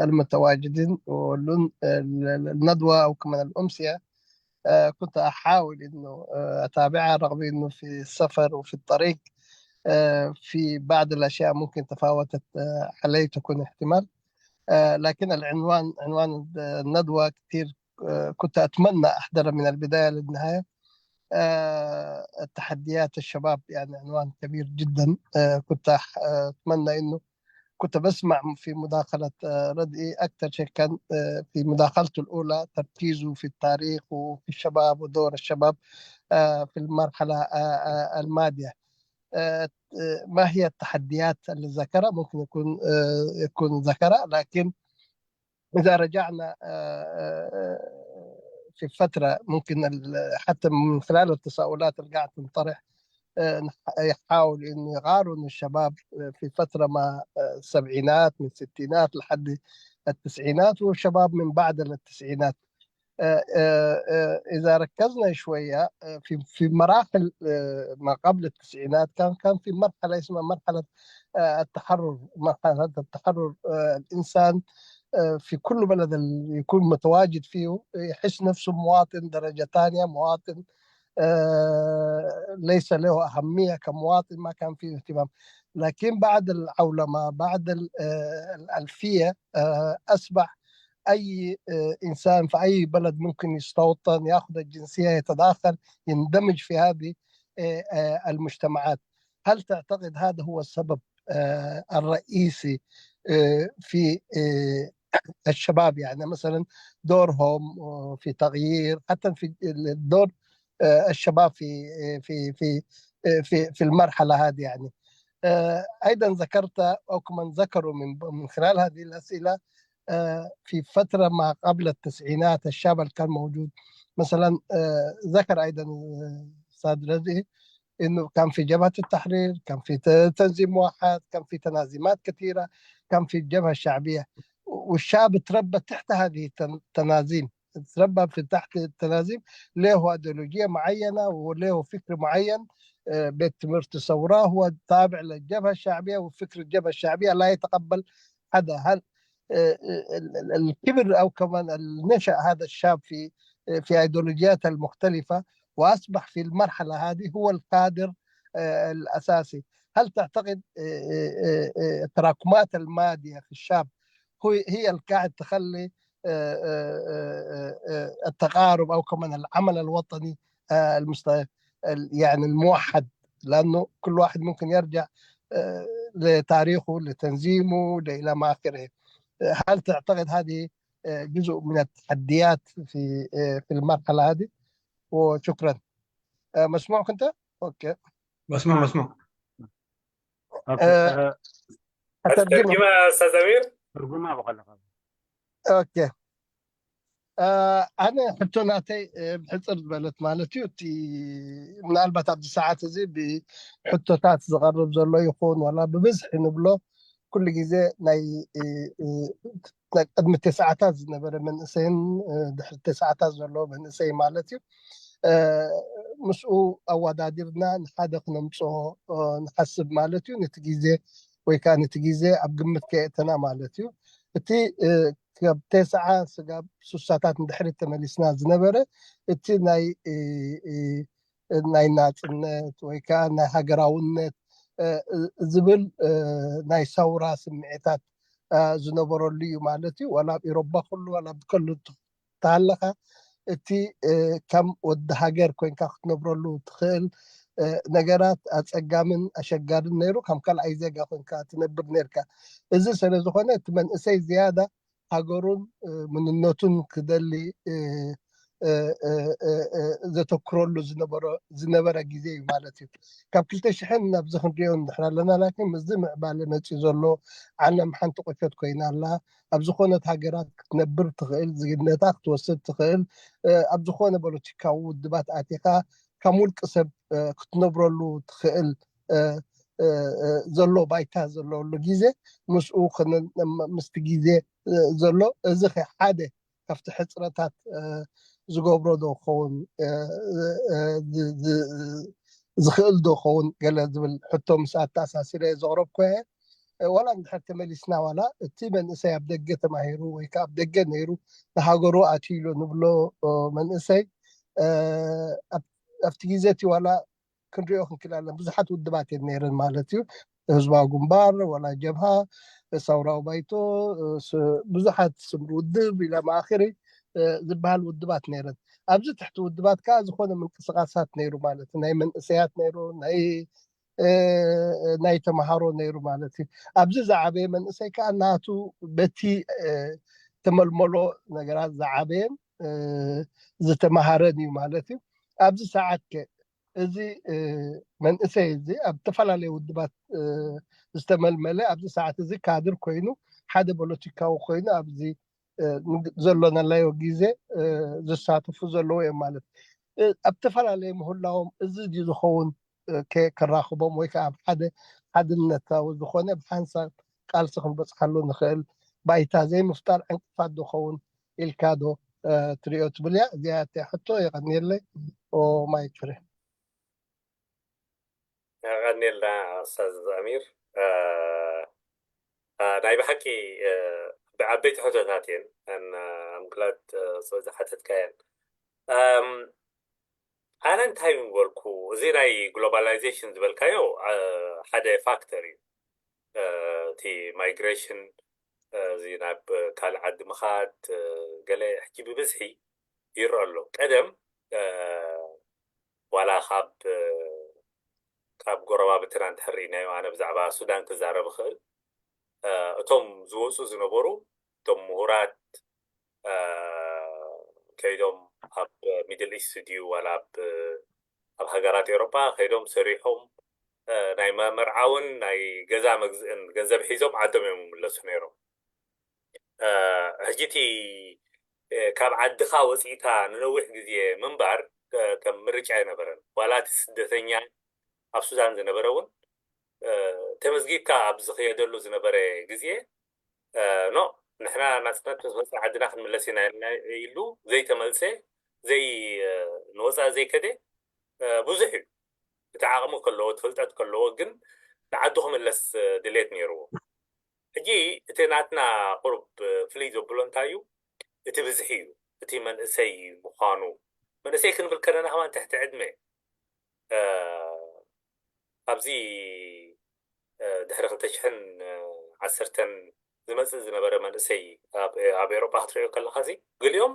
المتواجدين ولون الندوة وكمان الأمسية. كنت أحاول إنه أتابعها رغم إنه في السفر وفي الطريق في بعض الأشياء ممكن تفاوتت علي تكون احتمال. لكن العنوان عنوان الندوة كثير كنت أتمنى أحضر من البداية للنهاية. التحديات الشباب يعني عنوان كبير جدا. كنت أتمنى إنه كنت بسمع في مداخلة ردئي أكثر شيء كان في مداخلته الأولى تركيزه في التاريخ وفي الشباب ودور الشباب في المرحلة الماضية. ما هي التحديات اللي ذكرها؟ ممكن يكون يكون ذكرها، لكن إذا رجعنا في فترة ممكن حتى من خلال التساؤلات اللي قاعد تنطرح يحاول إنه يقارن الشباب في فترة ما السبعينات من الستينات لحد التسعينات والشباب من بعد التسعينات. إذا ركزنا شوية في في مراحل ما قبل التسعينات كان كان في مرحلة اسمها مرحلة التحرر، مرحلة التحرر الإنسان في كل بلد اللي يكون متواجد فيه يحس نفسه مواطن درجة ثانية، مواطن ليس له أهمية كمواطن، ما كان فيه اهتمام. لكن بعد العولمة بعد الألفية أصبح أي إنسان في أي بلد ممكن يستوطن، يأخذ الجنسية، يتداخل، يندمج في هذه المجتمعات. هل تعتقد هذا هو السبب الرئيسي في الشباب، يعني مثلا دورهم في تغيير حتى في دور الشباب في في في في في المرحله هذه يعني. ايضا ذكرت او كمان ذكروا من من خلال هذه الاسئله في فتره ما قبل التسعينات الشاب اللي كان موجود مثلا ذكر ايضا استاذ رزقي انه كان في جبهه التحرير، كان في تنظيم واحد، كان في تنازيمات كثيره، كان في الجبهه الشعبيه، والشعب تربى تحت هذه التنازيم، تربى في تحت التنازيم، له ايديولوجيه معينه وله فكر معين بيتمر تصوره، هو تابع للجبهه الشعبيه وفكر الجبهه الشعبيه لا يتقبل حدا. هل الكبر او كمان نشا هذا الشاب في في ايديولوجياته المختلفه واصبح في المرحله هذه هو الكادر الاساسي. هل تعتقد التراكمات الماديه في الشاب هي اللي قاعد تخلي التقارب او كمان العمل الوطني المست يعني الموحد، لانه كل واحد ممكن يرجع لتاريخه لتنظيمه الى ما اخره. هل تعتقد هذه جزء من التحديات في في المرحلة هذه. وشكرا. مسموع كنت؟ أوكي. مسموع مسموع. أترجم. ترجمة أستاذ أمير؟ ترجمة بقول لك. أوكي. ኣነ ሕቶ ናተይ ብሕፅር ዝበለት ማለት እዩ። እቲ ምናልባት ኣብዚ ሰዓት እዚ ብሕቶታት ዝቐርብ ዘሎ ይኹን ዋላ ብብዝሒ ንብሎ ኩሉ ግዜ ናይ ቅድሚ ተስዓታት ዝነበረ መንእሰይን ድሕሪ ተስዓታት ዘሎ መንእሰይ ማለት እዩ። ምስኡ ኣወዳዲርና ንሓደ ክነምፅኦ ንሓስብ ማለት እዩ። ነቲ ግዜ ወይ ከዓ ነቲ ግዜ ኣብ ግምት ከየእተና ማለት እዩ። እቲ ካብ ተስዓ ስጋብ ሱሳታት ንድሕሪት ተመሊስና ዝነበረ እቲ ናይ ናይ ናፅነት ወይ ከዓ ናይ ሃገራውነት ዝብል ናይ ሰውራ ስምዒታት ዝነበረሉ እዩ ማለት እዩ። ዋላ ኣብ ኢሮባ ኩሉ ዋላ ብከሉ ተሃለኻ እቲ ከም ወዲ ሃገር ኮይንካ ክትነብረሉ ትኽእል ነገራት ኣፀጋምን ኣሸጋርን ነይሩ። ከም ካልኣይ ዜጋ ኮይንካ ትነብር ነርካ። እዚ ስለ ዝኾነ እቲ መንእሰይ ዝያዳ ሃገሩን ምንነቱን ክደሊ ዘተክረሉ ዝነበረ ግዜ እዩ ማለት እዩ። ካብ ክልተ ሽሕን ናብዚ ክንሪኦ ንድሕር ኣለና። ላኪን ምስዚ ምዕባለ መፅኡ ዘሎ ዓለም ሓንቲ ቁሸት ኮይና ኣላ። ኣብ ዝኾነት ሃገራት ክትነብር ትኽእል፣ ዝግነታ ክትወስድ ትኽእል፣ ኣብ ዝኾነ ፖለቲካዊ ውድባት ኣቲኻ ከም ውልቂ ሰብ ክትነብረሉ ትኽእል ዘሎ ባይታ ዘለሉ ግዜ ምስኡ ምስቲ ግዜ ዘሎ እዚ ሓደ ካብቲ ሕፅረታት ዝገብሮ ዶ ክኸውን ዝኽእል ዶ ክኸውን ገለ ዝብል ሕቶ ምስ ኣተኣሳሲረ ዘቕረብኩ እየ። ዋላ እንድሕር ተመሊስና ዋላ እቲ መንእሰይ ኣብ ደገ ተማሂሩ ወይ ከዓ ኣብ ደገ ነይሩ ንሃገሩ ኣትዩ ኢሉ ንብሎ መንእሰይ ኣብቲ ግዜ እቲ ዋላ ክንሪኦ ክንክእል ኣለና። ብዙሓት ውድባት እየን ነይረን ማለት እዩ። ህዝባዊ ግንባር ዋላ ጀብሃ፣ ሰውራዊ ባይቶ፣ ብዙሓት ስምሪ ውድብ ኢላ ማእኸሪ ዝበሃል ውድባት ነይረን። ኣብዚ ትሕቲ ውድባት ከዓ ዝኾነ ምንቅስቃሳት ነይሩ ማለት እዩ። ናይ መንእሰያት ነይሩ፣ ናይ ናይ ተምሃሮ ነይሩ ማለት እዩ። ኣብዚ ዝዓበየ መንእሰይ ከዓ ናቱ በቲ ተመልመሎ ነገራት ዝዓበየን ዝተምሃረን እዩ ማለት እዩ። ኣብዚ ሰዓት ከ እዚ መንእሰይ እዚ ኣብ ዝተፈላለዩ ውድባት ዝተመልመለ ኣብዚ ሰዓት እዚ ካድር ኮይኑ ሓደ ፖለቲካዊ ኮይኑ ኣብዚ ዘሎናላዮ ግዜ ዝሳተፉ ዘለዉ እዮም ማለት ኣብ ተፈላለየ ምህላዎም እዚ ድዩ ዝኸውን ክራኽቦም ወይ ከዓ ኣብ ሓደ ሓድነታዊ ዝኾነ ብሓንሳብ ቃልሲ ክንበፅሓሉ ንኽእል ባይታ ዘይምፍጣር ዕንቅፋት ዝኸውን ኢልካ ዶ ትሪኦ ትብል እያ። እዚኣ እያ ሕቶ። የቐንየለይ። ማይክ ፍሬ። የቐንየልና ኣስታዝ ኣሚር። ናይ ብሓቂ ዓበይቲ ሕቶታት እየን ኣምክላት ዝሓተትካ እየን። ኣነ እንታይ ምበልኩ፣ እዚ ናይ ግሎባላይዜሽን ዝበልካዮ ሓደ ፋክተር እዩ። እቲ ማይግሬሽን፣ እዚ ናብ ካልእ ዓዲ ምኻድ ገለ ሕጂ ብብዝሒ ይረአ ኣሎ። ቀደም ዋላ ካብ ካብ ጎረባብትና እንድሕር ርኢናዮ፣ ኣነ ብዛዕባ ሱዳን ክዛረብ እኽእል። እቶም ዝወፁ ዝነበሩ እቶም ምሁራት ከይዶም ኣብ ሚድል ኢስት ድዩ ዋላ ኣብ ኣብ ሃገራት ኤውሮጳ ከይዶም ሰሪሖም ናይ መመርዓውን ናይ ገዛ መግዝእን ገንዘብ ሒዞም ዓዶም እዮም ይምለሱ ነይሮም። ሕጂ እቲ ካብ ዓድኻ ወፂእካ ንነዊሕ ግዜ ምንባር ከም ምርጫ ኣይነበረን። ዋላ እቲ ስደተኛ ኣብ ሱዳን ዝነበረ እውን ተመዝጊብካ ኣብ ዝኸየደሉ ዝነበረ ግዜ ኖ ንሕና ናፅነት ምስ መፅና ዓድና ክንምለስ ኢና ኢሉ ዘይተመልሰ ዘይ ንወፃኢ ዘይከደ ብዙሕ እዩ። እቲ ዓቕሚ ከለዎ እቲ ፍልጠት ከለዎ ግን ንዓዱ ክምለስ ድሌት ነይርዎ። ሕጂ እቲ ናትና ቁሩብ ፍልይ ዘብሎ እንታይ እዩ? እቲ ብዝሒ እዩ። እቲ መንእሰይ ምዃኑ መንእሰይ ክንብል ከለና ከማን ትሕቲ ዕድመ ኣብዚ ድሕሪ ክልተ ሽሕን ዓሰርተን ዝመፅእ ዝነበረ መንእሰይ ኣብ ኤሮጳ ክትሪኦ ከለኻ እዚ ገሊኦም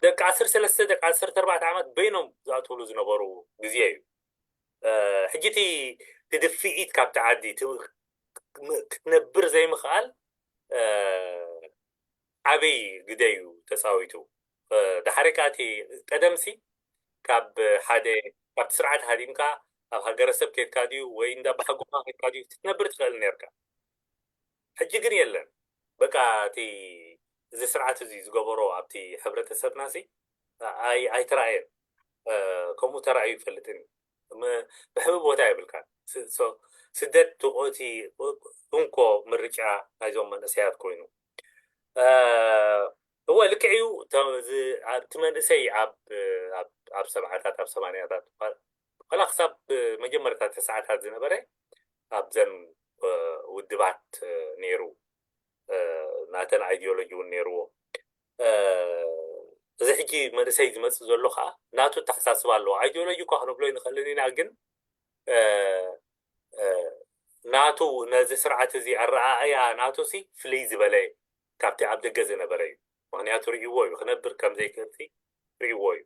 ደቂ ዓሰርተ ሰለስተ ደቂ ዓሰርተ ኣርባዕተ ዓመት በይኖም ዝኣትውሉ ዝነበሩ ግዜ እዩ። ሕጂ እቲ ድፍኢት ካብቲ ዓዲ ክትነብር ዘይምኽኣል ዓብይ ግደ እዩ ተፃዊቱ። ዳሕሪ ካቲ ቀደምሲ ካብ ሓደ ካብቲ ስርዓት ሃዲምካ ኣብ ሃገረሰብ ኬድካ ድዩ ወይ እንዳ ባሓጎማ ኬድካ ድዩ ክትነብር ትኽእል ነርካ። ሕጂ ግን የለን። በቃ እቲ እዚ ስርዓት እዚ ዝገበሮ ኣብቲ ሕብረተሰብና ሲ ኣይተራእየን። ከምኡ ተራእዩ ይፈልጥን እዩ። ብሕቢ ቦታ የብልካን። ስደት ትቆቲ እንኮ ምርጫ ናይዞም መንእሰያት ኮይኑ እወ ልክዕ እዩ። እቲ መንእሰይ ኣብ ሰብዓታት ኣብ ሰማንያታት ዋላ ክሳብ መጀመርታ ተስዓታት ዝነበረ ኣብዘን ውድባት ነይሩ። ናተን ኣይዲዮሎጂ እውን ነይርዎ። እዚ ሕጂ መንእሰይ ዝመፅእ ዘሎ ከዓ ናቱ ኣተሓሳስባ ኣለዎ። ኣይዲዮሎጂ እኳ ክንብሎ ይንኽእልን ኢና፣ ግን ናቱ ነዚ ስርዓት እዚ ኣረኣእያ ናቱ ሲ ፍልይ ዝበለ ካብቲ ኣብ ደገ ዝነበረ እዩ። ምክንያቱ ርእይዎ እዩ፣ ክነብር ከም ዘይክእል ሲ ርእይዎ እዩ።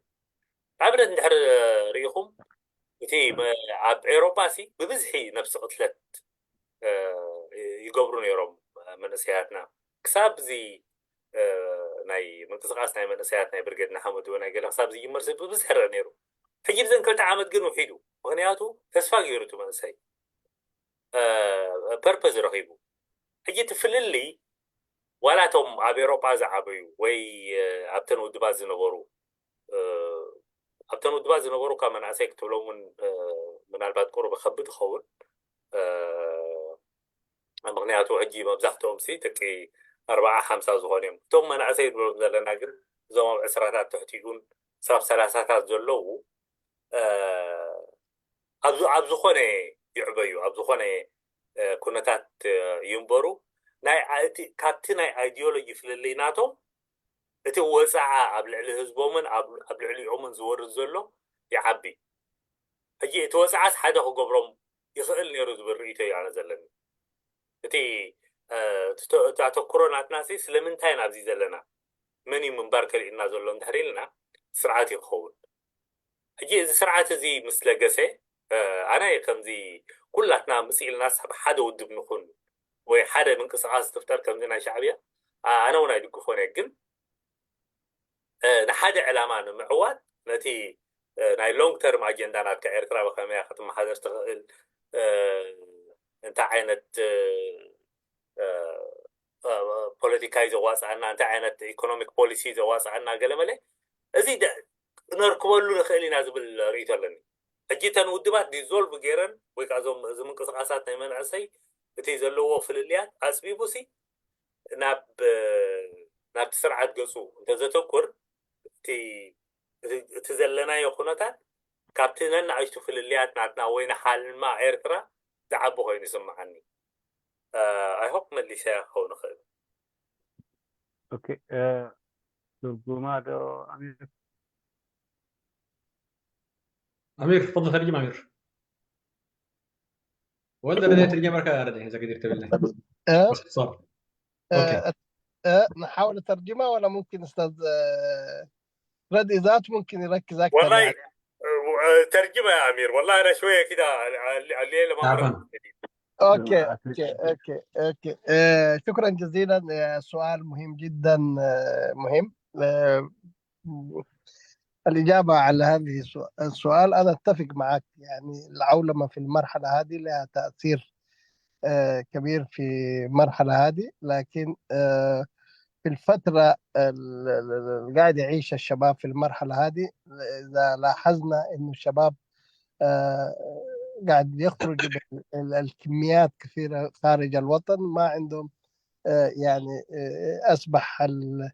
ንኣብነት እንድሕር ርኢኹም እቲ ኣብ ኤውሮጳ ሲ ብብዝሒ ነብሲ ቅትለት ይገብሩ ነይሮም መንእሰያትና። ክሳብ እዚ ናይ ምንቅስቃስ ናይ መንእሰያት ናይ ብርጌድ ንሓመዱ ናይ ገለ ክሳብ ዝጅመር ሲ ብብዝሒ ረአ ነይሩ። ሕጂ ብዘን ክልተ ዓመት ግን ውሒዱ። ምክንያቱ ተስፋ ገይሩ እቲ መንእሰይ ፐርፐዝ ረኺቡ። ሕጂ እቲ ፍልልይ ዋላ እቶም ኣብ ኤውሮጳ ዝዓበዩ ወይ ኣብተን ውድባት ዝነበሩ ኣብተን ውድባት ዝነበሩ ካብ መናእሰይ ክትብሎም እውን ምናልባት ቁሩብ ከብድ ይኸውን። ምክንያቱ ሕጂ መብዛሕትኦም ሲ ደቂ ኣርባዓ ሓምሳ ዝኾኑ እዮም። እቶም መናእሰይ ንብሎም ዘለና ግን እዞም ኣብ ዕስራታት ትሕቲኡን ሳብ ሰላሳታት ዘለዉ ኣብ ዝኾነ ይዕበዩ ኣብ ዝኾነ ኩነታት ይንበሩ። ካብቲ ናይ ኣይዲዮሎጂ ፍልልይ ናቶም እቲ ወፅዓ ኣብ ልዕሊ ህዝቦምን ኣብ ልዕሊኦምን ዝወርድ ዘሎ ይዓቢ። ሕጂ እቲ ወፅዓስ ሓደ ክገብሮም ይኽእል ነይሩ ዝብል ርእይቶ እዩ ኣነ ዘለኒ። እቲ እቲ ኣተኩሮ ናትና ሲ ስለምንታይ ኢና ኣብዚ ዘለና፣ መን እዩ ምንባር ከሊእና ዘሎ እንድሕር ኢልና ስርዓት እዩ ክኸውን። ሕጂ እዚ ስርዓት እዚ ምስ ለገሰ ኣነ ከምዚ ኩላትና ምፅ ኢልና ሰብ ሓደ ውድብ ንኹን ወይ ሓደ ምንቅስቃስ ዝፍጠር ከምዚ ናይ ሻዕብያ ኣነ እውን ኣይድግፎን እየ። ግን ንሓደ ዕላማ ንምዕዋት ነቲ ናይ ሎንግ ተርም ኣጀንዳ ናትካ ኤርትራ ብኸመያ ክትመሓደር ትኽእል፣ እንታይ ዓይነት ፖለቲካ እዩ ዘዋፅኣና፣ እንታይ ዓይነት ኢኮኖሚክ ፖሊሲ ዘዋፅኣና ገለመለ እዚ ነርክበሉ ንኽእል ኢና ዝብል ርእይቶ ኣለኒ። ሕጂ እተን ውድባት ዲዞልቭ ገይረን ወይ ከዓ እዞም እዚ ምንቅስቃሳት ናይ መናእሰይ እቲ ዘለዎ ፍልልያት ኣፅቢቡ ሲ ናብ ናብቲ ስርዓት ገፁ እንተዘተኩር እቲ ዘለናዮ ኩነታት ካብቲ ነናእሽቱ ፍልልያት ናትና ወይ ንሓልማ ኤርትራ ዝዓቢ ኮይኑ ይስምዓኒ። ኣይሆፕ መሊሰያ ክኸውን ይኽእል። ኦኬ ትርጉማ ዶ ኣሚር ኣሚር ፈضل ተርጅም ኣሚር ወንደ በደ ተርጀመ ካ ረደ ዘገዲር ተብለ እ፣ نحاول نترجمها ولا ممكن أستاذ آه، رد إذا ممكن يركز أكثر والله يعني. آه، ترجمة يا أمير. والله أنا شوية كده عليه لما تعبان. أوكي أوكي أوكي أوكي آه، شكرا جزيلا آه، سؤال مهم جدا آه، مهم آه، الإجابة على هذه السؤ- السؤال أنا أتفق معك يعني العولمة في المرحلة هذه لها تأثير آه، كبير في المرحلة هذه لكن آه، في الفترة ال- ال- ال- اللي قاعد يعيش الشباب في المرحلة هذه إذا لاحظنا إنه الشباب آه، قاعد يخرجوا بال- ال- الكميات كثيرة خارج الوطن ما عندهم آه، يعني آه، أصبح ال-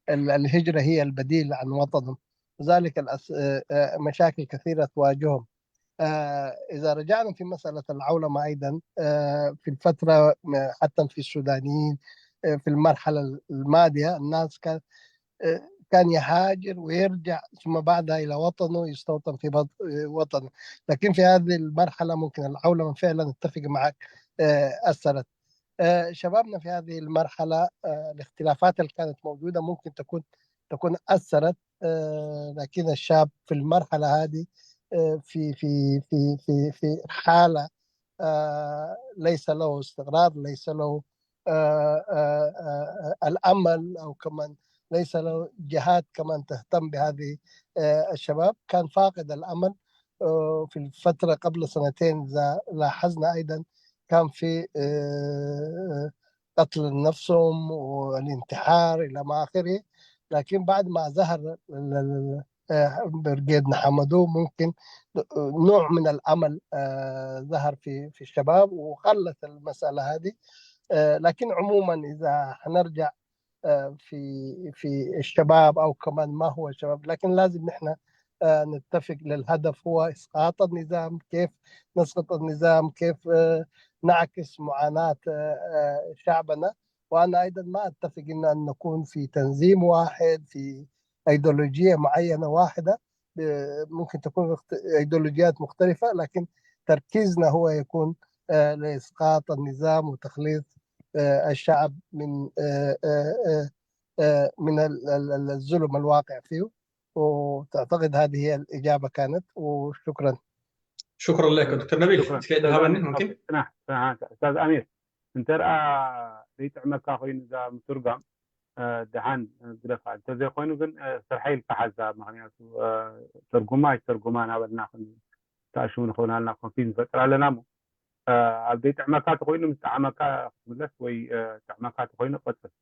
ال- الهجرة هي البديل عن وطنهم لذلك الأس- آه، آه، مشاكل كثيرة تواجههم آه، إذا رجعنا في مسألة العولمة أيضا آه، في الفترة آه، حتى في السودانيين آه، في المرحلة الماضية الناس كان آه، كان يهاجر ويرجع ثم بعدها إلى وطنه يستوطن في بط- آه، وطنه لكن في هذه المرحلة ممكن العولمة فعلا أتفق معك آه، أثرت آه، شبابنا في هذه المرحلة آه، الاختلافات اللي كانت موجودة ممكن تكون تكون أثرت آه، لكن الشاب في المرحلة هذه آه، في في في في في حالة آه، ليس له استقرار ليس له آه، آه، آه، الأمل، أو كمان ليس له جهات كمان تهتم بهذه، آه، الشباب. كان فاقد الأمل. آه، في الفترة قبل سنتين إذا لاحظنا أيضًا كان في، آه، قتل النفسهم والانتحار إلى ما آخره. لكن بعد ما ظهر ال-، ال-، آه، برقيد نحمدو، ممكن نوع من الأمل، آه، ظهر في، في الشباب وقلت المسألة هذه. آه، لكن عمومًا إذا حنرجع، آه، في، في الشباب أو كمان ما هو شباب، لكن لازم نحن، آه، نتفق للهدف هو إسقاط النظام، كيف نسقط النظام، كيف، آه، نعكس معاناة، آه، آه، شعبنا. وأنا أيضًا ما أتفق إن، أن نكون في تنظيم واحد، في أيديولوجية معينة واحدة. ب-، ممكن تكون اخت-، أيديولوجيات مختلفة، لكن تركيزنا هو يكون، آه، لإسقاط النظام وتخليص، آه، الشعب من، آه، آه، آه، آه، من ال-، ال-، ال-، الظلم الواقع فيه. وتعتقد هذه هي الإجابة كانت، وشكرًا. شكرًا لك دكتور نبيل. شكرًا. እስከ ይድሃበኒ ሙምኪን ኦኬ፣ ስና፣ ስና፣ ሓንሳ፣ ኡስታዝ ኣሚር፣ እንተ ደኣ ዘይጥዕመካ ኮይኑ እዛ ምትርጓም፣ እ፣ ደሓን፣ እ፣ ግደፋ። እንተዘይኮይኑ ግን፣ እ፣ ስርሐይ ኢልካ ሓዛ። ምኽንያቱ፣ እ፣ ተርጉማ ኣይተርጉማ እናበልና ክን-፣ ተኣሽሙ ንኽብናልና ኮንፊዝ ንፈጥር ኣለና እሞ፣ እ፣ ኣብ ዘይጥዕመካ ተኮይኑ ምስ ጠዓመካ ክትምለስ ወይ፣ እ፣ ጥዕመካ ተኮይኑ ቀጽል።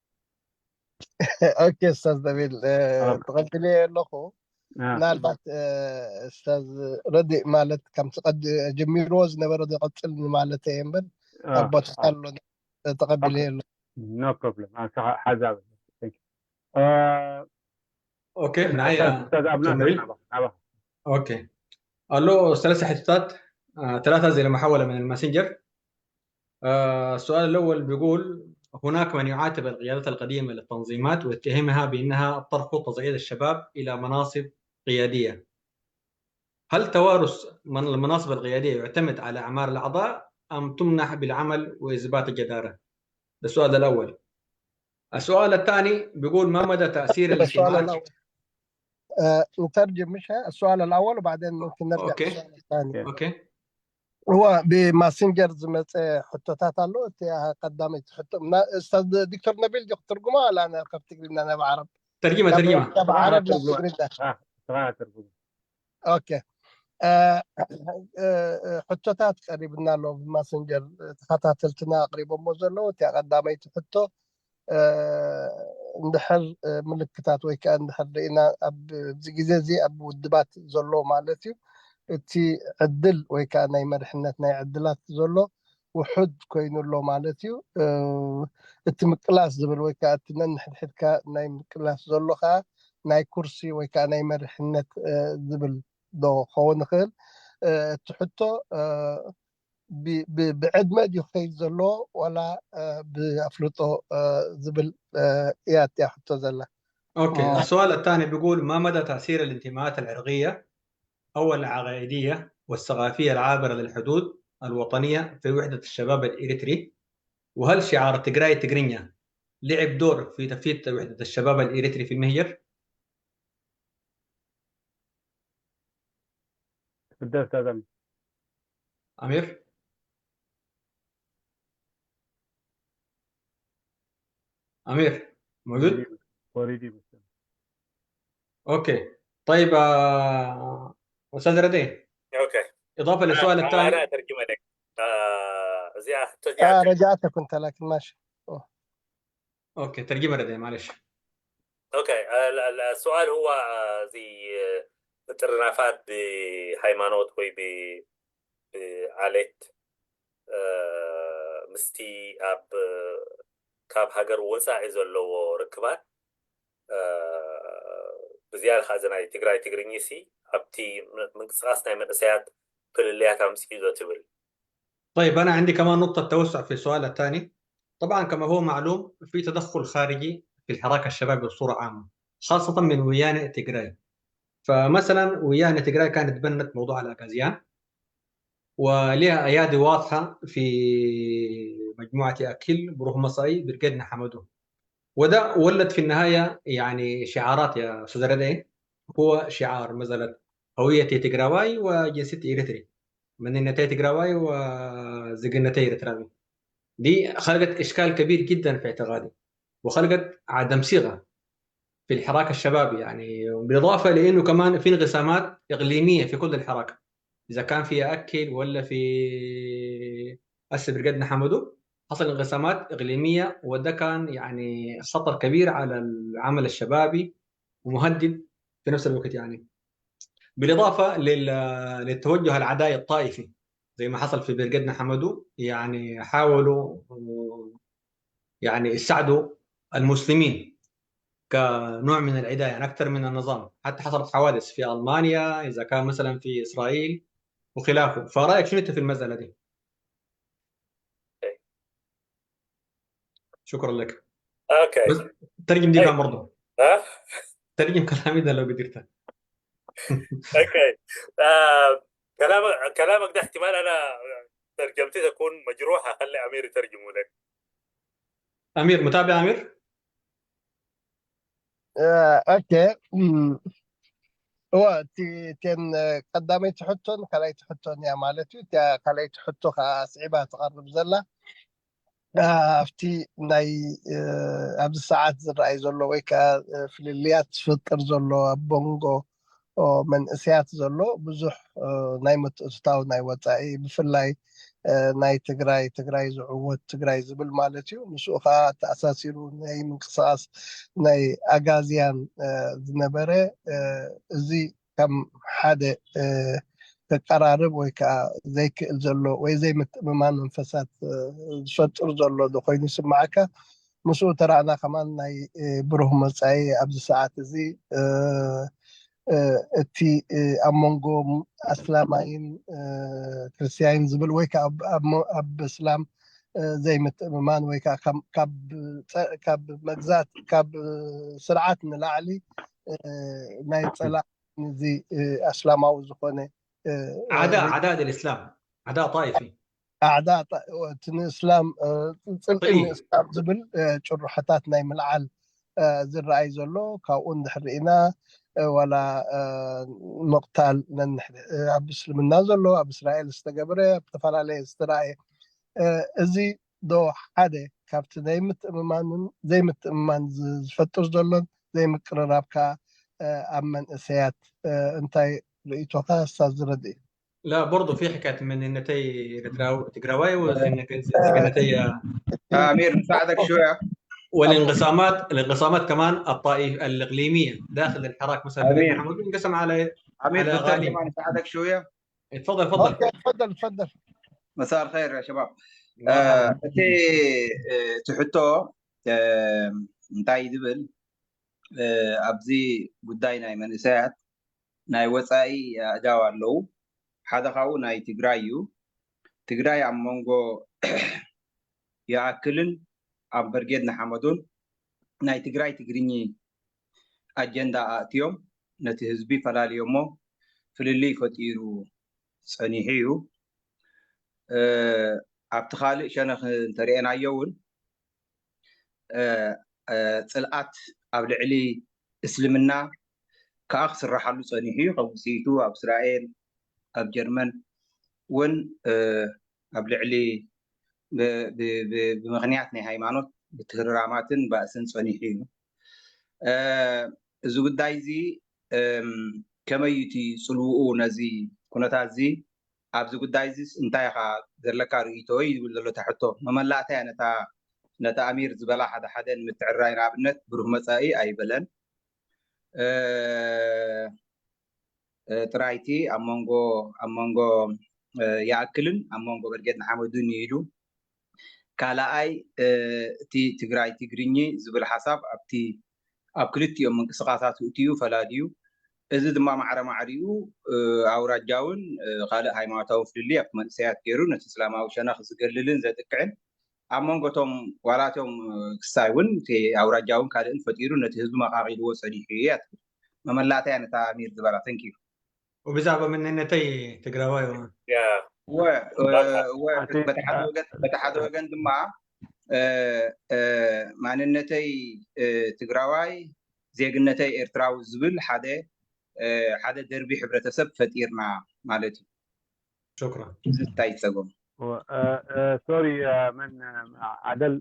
ኦኬ፣ ኡስታዝ ነቢል፣ እ፣ ኦኬ። ተቐቢለዮ ኣለኹ። እ፣ ምናልባት፣ እ፣ ኡስታዝ ረዲእ ማለት ከምቲ ቀድ-፣ ጀሚርዎ ዝነበረ ዝቐጽል ማለት እየ እምበር፣ እ፣ ኣብ ቦታ እ፣ ኣሎ፣ ተቐቢለዮ ኣለኹ። ኖ ፕሮብለም። ኣንተ ሓዛ በል። Thank you። እ፣ ኦኬ እሺ፣ ንዓይ ኡስታዝ፣ ኡስታዝ ኣብና ጀምሪ ናባኻ፣ ናባኻ። ኦኬ ኣሎ ثلاث حصات ثلاثة زي محاولة من الماسنجر. آه، السؤال الأول بيقول: هناك من يعاتب القيادات القديمة للتنظيمات ويتهمها بأنها ترفض تصعيد الشباب إلى مناصب قيادية. هل توارث من المناصب القيادية يعتمد على أعمار الأعضاء أم تمنح بالعمل وإثبات الجدارة؟ ده السؤال الأول. السؤال الثاني بيقول: ما مدى تأثير السؤال الاجتماعات؟ الأول. آه، نترجم مش السؤال الأول، وبعدين ممكن نرجع أوكي. للسؤال الثاني. أوكي. هو ብማሲንጀር ዝመፀ ሕቶታት ኣሎ። እቲ ቀዳመይቲ ሕቶ እና-፣ ኡስታዝ ዶክተር ነቢል ዲኹ ትርጉማ ዋላ ኣነ ካብ ትግርኛ ናብ ዓረብ? ترجمة ካብ ترجمة ካብ ዓረብ ናብ ትርጉማ። ትግርኛ። አ፣ ስኻ ትርጉም። ኦኬ። እ፣ እ፣ እ፣ ሕቶታት ቀሪብና ኣሎ ብማሰንጀር፣ ተኸታተልትና ኣቕሪቦሞ ዘለዉ። እቲ ቀዳመይቲ ሕቶ፣ እ፣ እንድሕር፣ እ፣ ምልክታት ወይ ከኣ እንድሕር ርኢና ኣብዚ ግዜ እዚ ኣብ ውድባት ዘሎ ማለት እዩ፣ እቲ ዕድል ወይ ከኣ ናይ መሪሕነት ናይ ዕድላት ዘሎ ውሑድ ኮይኑ ኣሎ ማለት እዩ። እ፣ እቲ ምቅላስ ዝብል ወይ ከኣ እቲ ነንሕድሕድካ ናይ ምቅላስ ዘሎ ከኣ ናይ ኩርሲ ወይ ከኣ ናይ መሪሕነት፣ እ፣ ዝብል ዶ ክኸውን ይኽእል? እ፣ እቲ ሕቶ፣ እ፣ ብ-፣ ብ-፣ ብዕድመ ድዩ ክኸይድ ዘሎ ዋላ፣ እ፣ ብኣፍልጦ፣ እ፣ ዝብል፣ እ፣ እያ እቲኣ ሕቶ ዘላ። أوكي. آه. السؤال الثاني بيقول: ما مدى تأثير الانتماءات العرقية أو العقائدية والثقافية العابرة للحدود الوطنية في وحدة الشباب الإريتري؟ وهل شعار تجراي تجرينيا لعب دور في تفتيت وحدة الشباب الإريتري في المهجر؟ تفضل أستاذ أمير. أمير؟ أمير موجود؟ وريدي بس. أوكي. طيب، آه، أستاذ ردي، أوكي. إضافة للسؤال أنا الثاني. أترجم لك. آه، زي أخذت آه، رجعتك كنت، لكن ماشي. أوكي، ترجمة ردي، معلش. أوكي. ال-، ال-، السؤال هو، آه، زي، آه، ጥርናፋት ብሃይማኖት ወይ ብ-፣ ብዓሌት፣ እ፣ ምስቲ ኣብ፣ ካብ ሃገር ወጻኢ ዘለዎ ርክባት፣ እ፣ ብዝያዳ ከኣ እዚ ናይ ትግራይ ትግርኝሲ ኣብቲ ም-፣ ምንቅስቃስ ናይ መንእሰያት ፍልልያት ኣምጺኡ ዶ ትብል? طيب، أنا عندي كمان نقطة توسع في السؤال الثاني. طبعًا، كما هو معلوم، في تدخل خارجي في الحراك الشبابي بصورة عامة، خاصة من ويانة تجراي. فمثلًا، ويانة تجراي كانت تبنت موضوع الأغازيان، ولها أيادي واضحة في مجموعة أكل، بروح مصاي، برقيد نحمدو. وده ولد في النهاية، يعني، شعارات يا أستاذ ردي، هو شعار مثلًا هويتي تجراواي وجنسيتي إريتري، مننتي تجراواي وزقنتي إريتراوي. دي خلقت إشكال كبير جدا في اعتقادي، وخلقت عدم ثقة في الحراك الشبابي، يعني بالإضافة لأنه كمان في انقسامات إقليمية في كل الحراك، إذا كان في أكل ولا في أسف برقدنا حمدو، حصل انقسامات إقليمية، وده كان يعني خطر كبير على العمل الشبابي ومهدد في نفس الوقت يعني. بالإضافة لل- للتوجه العدائي الطائفي زي ما حصل في برقدنا حمدو، يعني حاولوا يعني يساعدوا المسلمين كنوع من العداء، يعني أكثر من النظام. حتى حصلت حوادث في ألمانيا، إذا كان مثلا في إسرائيل وخلافه. فرأيك شنو أنت في المسألة دي؟ شكرا لك. Okay. بس ترجم دي بقى برضه. ها؟ ترجم كلامي ده لو قدرت. Okay. آه، كلامك كلامك ده احتمال انا ترجمتي تكون مجروحه، خلي امير يترجمه لك. أمير، متابع أمير؟ ኦኬ። እወ፣ እቲ እተን ቀዳመይቲ ሕቶን ካልኣይቲ ሕቶን እያ ማለት እዩ። እቲያ ካልኣይቲ ሕቶ ከዓ ኣስዒባ ትቐርብ ዘላ ኣብቲ ናይ ኣብዚ ሰዓት ዝረኣይ ዘሎ ወይ ከዓ ፍልልያት ዝፈጥር ዘሎ ኣብ መንጎ መንእሰያት ዘሎ ብዙሕ ናይ ምትእትታው ናይ ወፃኢ፣ ብፍላይ ናይ ትግራይ ትግራይ ዝዕወት ትግራይ ዝብል ማለት እዩ። ምስኡ ከዓ ተኣሳሲሩ ናይ ምንቅስቃስ ናይ ኣጋዝያን ዝነበረ፣ እዚ ከም ሓደ ከቀራርብ ወይ ከዓ ዘይክእል ዘሎ ወይ ዘይምትእምማን መንፈሳት ዝፈጥር ዘሎ ዶ ኮይኑ ይስምዓካ? ምስኡ ተራእና ከማን ናይ ብሩህ መፃኢ ኣብዚ ሰዓት እዚ እቲ ኣብ መንጎ ኣስላማይን ክርስትያንን ዝብል ወይ ከዓ ኣብ እስላም ዘይምትእምማን ወይ ከዓ ካብ መግዛት ካብ ስርዓት ንላዕሊ ናይ ፀላእ እዚ ኣስላማዊ ዝኾነ عداء عداء للإسلام، عداء طائفي. ኣዕዳ እቲ ንእስላም ፅልኢ ንእስላም ዝብል ጭርሖታት ናይ ምልዓል ዝረኣይ ዘሎ፣ ካብኡ እንድሕር ርኢና ዋላ ምቕታል ነንሕድ ኣብ እስልምና ዘሎ ኣብ እስራኤል ዝተገበረ ኣብ ዝተፈላለየ ዝተረኣየ፣ እዚ ዶ ሓደ ካብቲ ናይ ምትእምማንን ዘይምትእምማን ዝፈጥር ዘሎን ዘይምቅርራብ ከዓ ኣብ መንእሰያት እንታይ ርእይቶኻ ሳብ ዝረድእ እዩ? لا، برضو في حكاية من إنتي إرتراو- تقراواي وزي إنتي أمير، نساعدك شوية. والانقسامات، الانقسامات كمان الطائف الإقليمية داخل الحراك مثلا. أمير. محمود انقسم على أمير، على بالترجمة أغاني. نساعدك شوية. اتفضل، اتفضل. ኦኬ፣ ትፈደል ትፈደል። مساء الخير يا شباب. مرحبا. እቲ ትሕቶ እንታይ ዝብል ኣብዚ ጉዳይ ናይ መንእሰያት ናይ ወፃኢ ኣእዳው ኣለዉ። ሓደ ካብኡ ናይ ትግራይ እዩ። ትግራይ ኣብ መንጎ ይኣክልን ኣብ ብርጌድ ንሓመዱን ናይ ትግራይ ትግርኚ ኣጀንዳ ኣእትዮም ነቲ ህዝቢ ፈላልዮሞ ፍልልይ ፈጢሩ ፀኒሑ እዩ። ኣብቲ ካልእ ሸነኽ እንተሪኤናዮ እውን ፅልኣት ኣብ ልዕሊ እስልምና ከዓ ክስራሓሉ ፀኒሑ እዩ። ከም ውፅኢቱ ኣብ እስራኤል፣ ኣብ ጀርመን እውን ኣብ ልዕሊ ብምክንያት ናይ ሃይማኖት ብትህርራማትን ባእስን ፀኒሑ እዩ። እዚ ጉዳይ እዚ ከመይ እቲ ፅልውኡ ነዚ ኩነታት እዚ ኣብዚ ጉዳይ እዚ እንታይ ኢኻ ዘለካ ርእይቶ እዩ ዝብል ዘሎ ተሕቶ። መመላእታ እያ ነታ ነታ ኣሚር ዝበላ ሓደ ሓደ ንምትዕራይ ንኣብነት ብሩህ መፃኢ ኣይበለን። ጥራይቲ ኣብ መንጎ ኣብ መንጎ ይኣክልን ኣብ መንጎ በርጌድ ንሓመዱን እዩ ኢሉ። ካልኣይ እቲ ትግራይ ትግርኚ ዝብል ሓሳብ ኣብቲ ኣብ ክልቲኦም ምንቅስቃሳት እትዩ ፈላልዩ። እዚ ድማ ማዕረ ማዕሪኡ ኣውራጃውን ካልእ ሃይማኖታዊ ፍልልይ ኣብቲ መንእሰያት ገይሩ ነቲ እስላማዊ ሸነኽ ዝገልልን ዘጥቅዕን ኣብ መንጎቶም ዋላቶም ክሳይ እውን እቲ ኣውራጃውን ካልእን ፈጢሩ ነቲ ህዝቢ መቃቂልዎ ፀኒሑ እያ ትብል። መመላእታ እያ ነታ ኣሚር ዝበላ። ተንኪዩ። وبزعبة من إنتي تقراواي ያ ወ- ወ- በቲ ሓደ ወገን- በቲ ሓደ ወገን ድማ እ፣ እ፣ ማንነተይ እ፣ ትግራዋይ ዜግነተይ ኤርትራዊ ዝብል ሓደ እ፣ ሓደ ደርቢ ሕብረተሰብ ፈጢርና ማለት እዩ። شكرا. እዚ እንታይ ይፀገም? ሶሪ፣ መን፣ ኣደል፣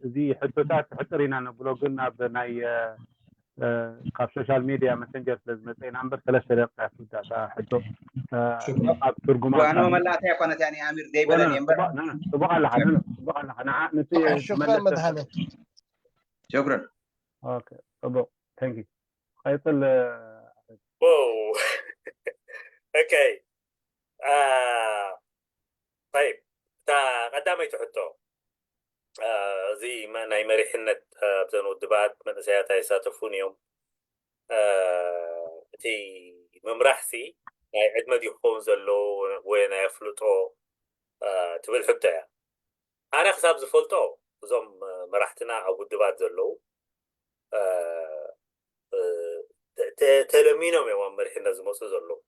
እዚ ሕቶታት ሕጥር ኢና ነብሎ፣ ግን ኣብ ናይ ካብ ሶሻል ሚድያ መሰንጀር ስለ ዝመፀ ኢና እምበር ሰለስተ ደቂቃ ትውዳእ እታ ሕቶ። ኣብ ትርጉማ ዋኖ መላእታ ይኮነት ያኒ ኣሚር ደይበለን እየ እምበር ፅቡቅ ኣለካ። ፅቡቅ ኣለካ። ንዓ ንቲ ሽክራን መድሃነ። ሽክራን። ኦኬ፣ ፅቡቅ። Thank you። ቀፅል። ኦኬ። طيب፣ እታ ቀዳመይቲ ሕቶ፣ እዚ ናይ መሪሕነት ኣብዘን ውድባት መንእሰያት ኣይሳተፉን እዮም። እቲ ምምራሕሲ ናይ ዕድመ ድዩ ክኸውን ዘለዎ ወይ ናይ ኣፍልጦ ትብል ሕቶ እያ። ኣነ ክሳብ ዝፈልጦ እዞም መራሕትና ኣብ ውድባት ዘለዉ ተለሚኖም እዮም ኣብ መሪሕነት ዝመፁ ዘለዉ።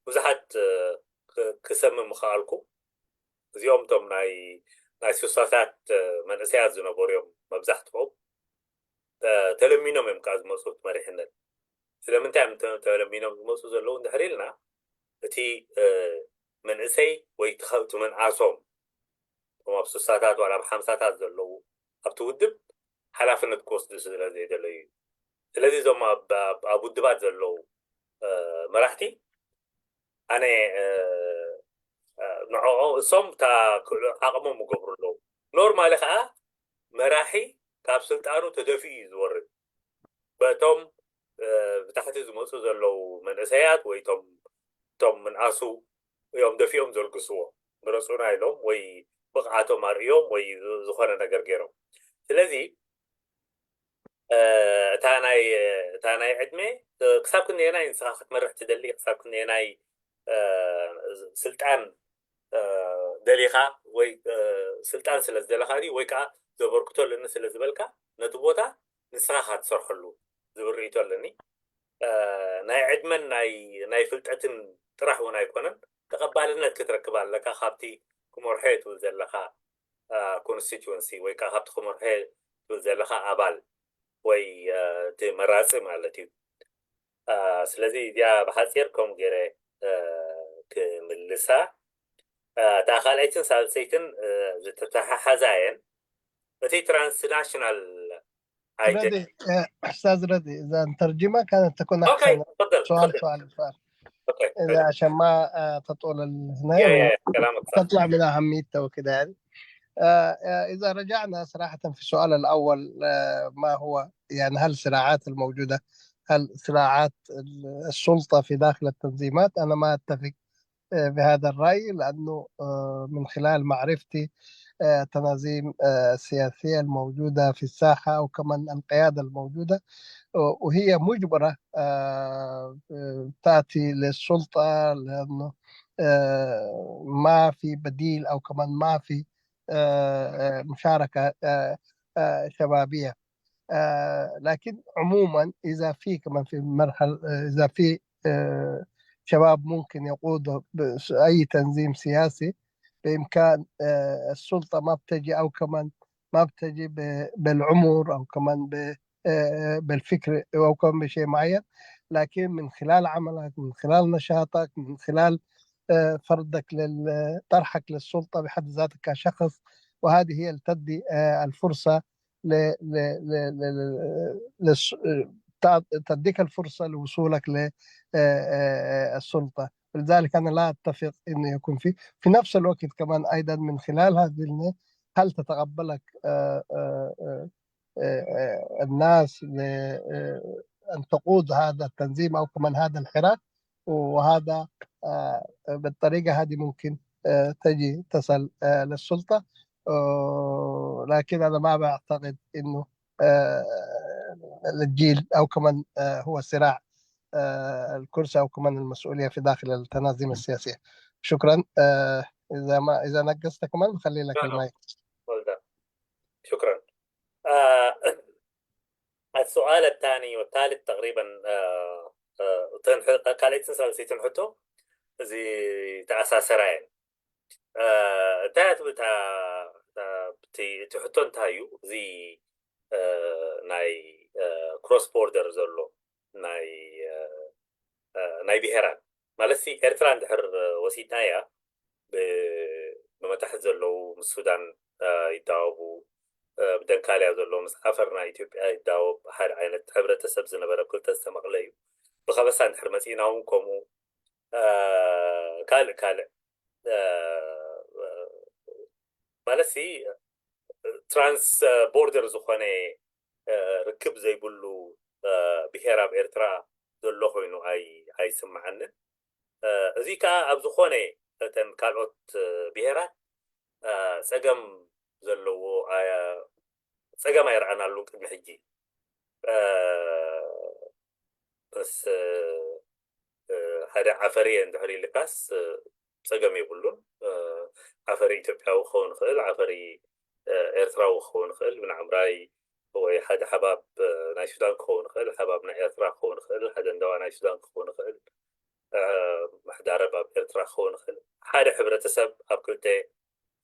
ብዙሓት ክሰምም ምኽኣልኩ። እዚኦም እቶም ናይ ናይ ስሳታት መንእሰያት ዝነበሩ እዮም መብዛሕትኦም። ተለሚኖም እዮም ከዓ ዝመፁ እቲ መሪሕነት። ስለምንታይ እዮም ተለሚኖም ዝመፁ ዘለዉ እንድሕር ኢልና፣ እቲ መንእሰይ ወይ እቲ ምንኣሶም እቶም ኣብ ስሳታት ዋላ ኣብ ሓምሳታት ዘለዉ ኣብቲ ውድብ ሓላፍነት ክወስዱ ስለ ዘይደለዩ እዩ። ስለዚ እዞም ኣብ ውድባት ዘለዉ መራሕቲ ኣነ ንዕኦ እሶም እታ ክእሉ ዓቕሞም ይገብሩ ኣለዉ። ኖርማሊ ከዓ መራሒ ካብ ስልጣኑ ተደፊኡ እዩ ዝወርድ። በቶም ብታሕቲ ዝመፁ ዘለዉ መንእሰያት ወይ ቶም ቶም ምንኣሱ እዮም ደፊኦም ዘልግስዎ። ምረፁና ኢሎም ወይ ብቕዓቶም ኣርእዮም ወይ ዝኾነ ነገር ገይሮም። ስለዚ እታ ናይ እታ ናይ ዕድመ ክሳብ ክንደየናይ ንስኻ ክትመርሕ ትደሊ፣ ክሳብ ክንደየናይ ስልጣን ደሊኻ ወይ ስልጣን ስለ ዝደለኻ ድዩ ወይ ከዓ ዘበርክቶ ኣለኒ ስለ ዝበልካ ነቲ ቦታ ንስኻ ኢኻ ትሰርሐሉ ዝብል ርእይቶ ኣለኒ። ናይ ዕድመን ናይ ናይ ፍልጠትን ጥራሕ እውን ኣይኮነን። ተቐባልነት ክትረክብ ኣለካ ካብቲ ክመርሖ እየ ትብል ዘለኻ ኮንስቲትወንሲ ወይ ከዓ ካብቲ ክመርሖ እየ ትብል ዘለኻ ኣባል ወይ እቲ መራፂ ማለት እዩ። ስለዚ እዚኣ ብሓፂር ከምኡ ገይረ ክምልሳ። እታ ካልኣይትን ሳልሰይትን ዝተተሓሓዛ እየን። እቲ ትራንስናሽናል ረዲ استاذ ردي، اذا نترجمها كانت تكون احسن. تفضل سؤال تفضل. سؤال سؤال اوكي اذا عشان ما آه، تطول ال- هنا يا يا كلامك صح. تطلع منها اهميتها وكذا يعني. آه، آه، اذا رجعنا صراحه في السؤال الاول، آه، ما هو يعني، هل الصراعات الموجوده، هل صراعات ال- السلطه في داخل التنظيمات؟ انا ما اتفق آه، بهذا الرأي، لأنه آه، من خلال معرفتي آه، التناظيم آه، السياسية الموجودة في الساحة أو كمان القيادة الموجودة، آه، وهي مجبرة آه، آه، تأتي للسلطة، لأنه آه، ما في بديل أو كمان ما في آه، آه، مشاركة آه، آه، شبابية. آه، لكن عموما إذا في كمان في مرحلة، إذا في آه، شباب ممكن يقودوا ب- أي تنظيم سياسي، بإمكان آه، السلطة ما بتجي، أو كمان ما بتجي ب- بالعمر، أو كمان ب- آه، بالفكر، أو كمان بشيء معين، لكن من خلال عملك، من خلال نشاطك، من خلال آه، فرضك لل- طرحك للسلطة بحد ذاتك كشخص، وهذه هي اللي تدي آه، الفرصة ل- ل- ل- ل- ل- للس- تع- تديك الفرصة لوصولك للسلطة. فلذلك أنا لا أتفق إنه يكون في في نفس الوقت كمان أيضا من خلال هذه الن- هل تتقبلك آه، آه، آه، آه، آه، الناس ل- آه، أن تقود هذا التنظيم أو كمان هذا الحراك، وهذا آه، بالطريقة هذه ممكن آه، تجي تصل آه، للسلطة. آه، لكن أنا ما بعتقد إنه آه، الجيل أو كمان آه، هو صراع آه، الكرسي أو كمان المسؤولية في داخل التنظيم السياسية. شكرا. آه، إذا ما إذا نقصت كمان، خلي لك لا، لا. المايك. Well done. شكرا. آه، السؤال الثاني والثالث تقريبا، آه، آه، ካልኣይትን ሳልሰይትን ሕቶ እዚ ተኣሳሰራ እየን። እንታይ ትብል እታ እቲ ሕቶ እንታይ እዩ? እዚ ናይ ክሮስ ቦርደር ዘሎ ናይ ናይ ብሄራት ማለት ሲ ኤርትራ እንድሕር ወሲድናያ፣ ብመታሕት ዘለዉ ምስ ሱዳን ይዳወቡ፣ ብደንካልያ ዘሎ ምስ ዓፈር ናይ ኢትዮጵያ ይዳወብ፣ ሓደ ዓይነት ሕብረተሰብ ዝነበረ ክልተ ዝተመቕለ እዩ። ብኸበሳ እንድሕር መፂእና እውን ከምኡ፣ ካልእ ካልእ ማለት ሲ ትራንስ ቦርደር ዝኾነ ርክብ ዘይብሉ ብሄር ኣብ ኤርትራ ዘሎ ኮይኑ ኣይስምዓንን። እዚ ከዓ ኣብ ዝኾነ እተን ካልኦት ብሄራት ፀገም ዘለዎ፣ ፀገም ኣይረኣናሉ ቅድሚ ሕጂ። ምስ ሓደ ዓፈሪ እንድሕር ኢልካስ ፀገም የብሉን። ዓፈሪ ኢትዮጵያዊ ክኸውን ይኽእል፣ ዓፈሪ ኤርትራዊ ክኸውን ይኽእል፣ ብናዕምራይ ወይ ሓደ ሓባብ ናይ ሱዳን ክኸውን ይኽእል፣ ሓባብ ናይ ኤርትራ ክኸውን ይኽእል፣ ሓደ እንደዋ ናይ ሱዳን ክኸውን ይኽእል፣ ምሕዳረብ ኣብ ኤርትራ ክኸውን ይኽእል። ሓደ ሕብረተሰብ ኣብ ክልተ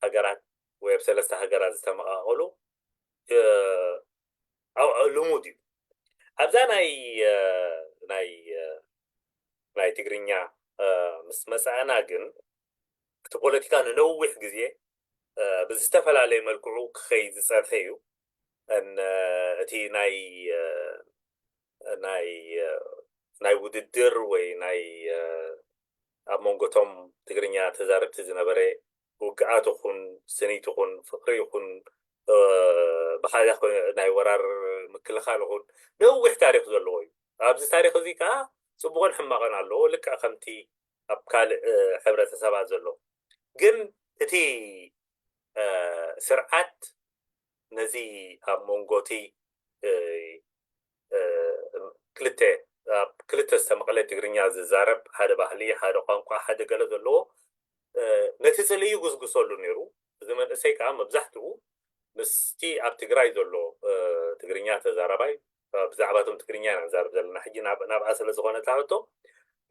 ሃገራት ወይ ኣብ ሰለስተ ሃገራት ዝተመቓቐሉ ልሙድ እዩ። ኣብዛ ናይ ናይ ናይ ትግርኛ ምስ መፃእና ግን እቲ ፖለቲካ ንነዊሕ ግዜ ብዝተፈላለየ መልክዑ ክኸይድ ዝፀንሐ እዩ። እቲ ናይ ናይ ናይ ውድድር ወይ ናይ ኣብ መንጎቶም ትግርኛ ተዛረብቲ ዝነበረ ውግኣት ይኹን ስኒት ይኹን ፍቅሪ ይኹን ብሓደ ናይ ወራር ምክልኻል ይኹን ነዊሕ ታሪክ ዘለዎ እዩ። ኣብዚ ታሪክ እዚ ከዓ ፅቡቅን ሕማቅን ኣለዎ። ልክዕ ከምቲ ኣብ ካልእ ሕብረተሰባት ዘሎ ግን እቲ ስርዓት ነዚ ኣብ መንጎቲ ክልተ ኣብ ክልተ ዝተመቕለ ትግርኛ ዝዛረብ ሓደ ባህሊ፣ ሓደ ቋንቋ፣ ሓደ ገለ ዘለዎ ነቲ ፅልኢ ይጉስጉሰሉ ነይሩ። እዚ መንእሰይ ከዓ መብዛሕትኡ ምስቲ ኣብ ትግራይ ዘሎ ትግርኛ ተዛራባይ፣ ብዛዕባቶም ትግርኛ ኢና ንዛረብ ዘለና ሕጂ ናብኣ ስለ ዝኾነ እታ ሕቶ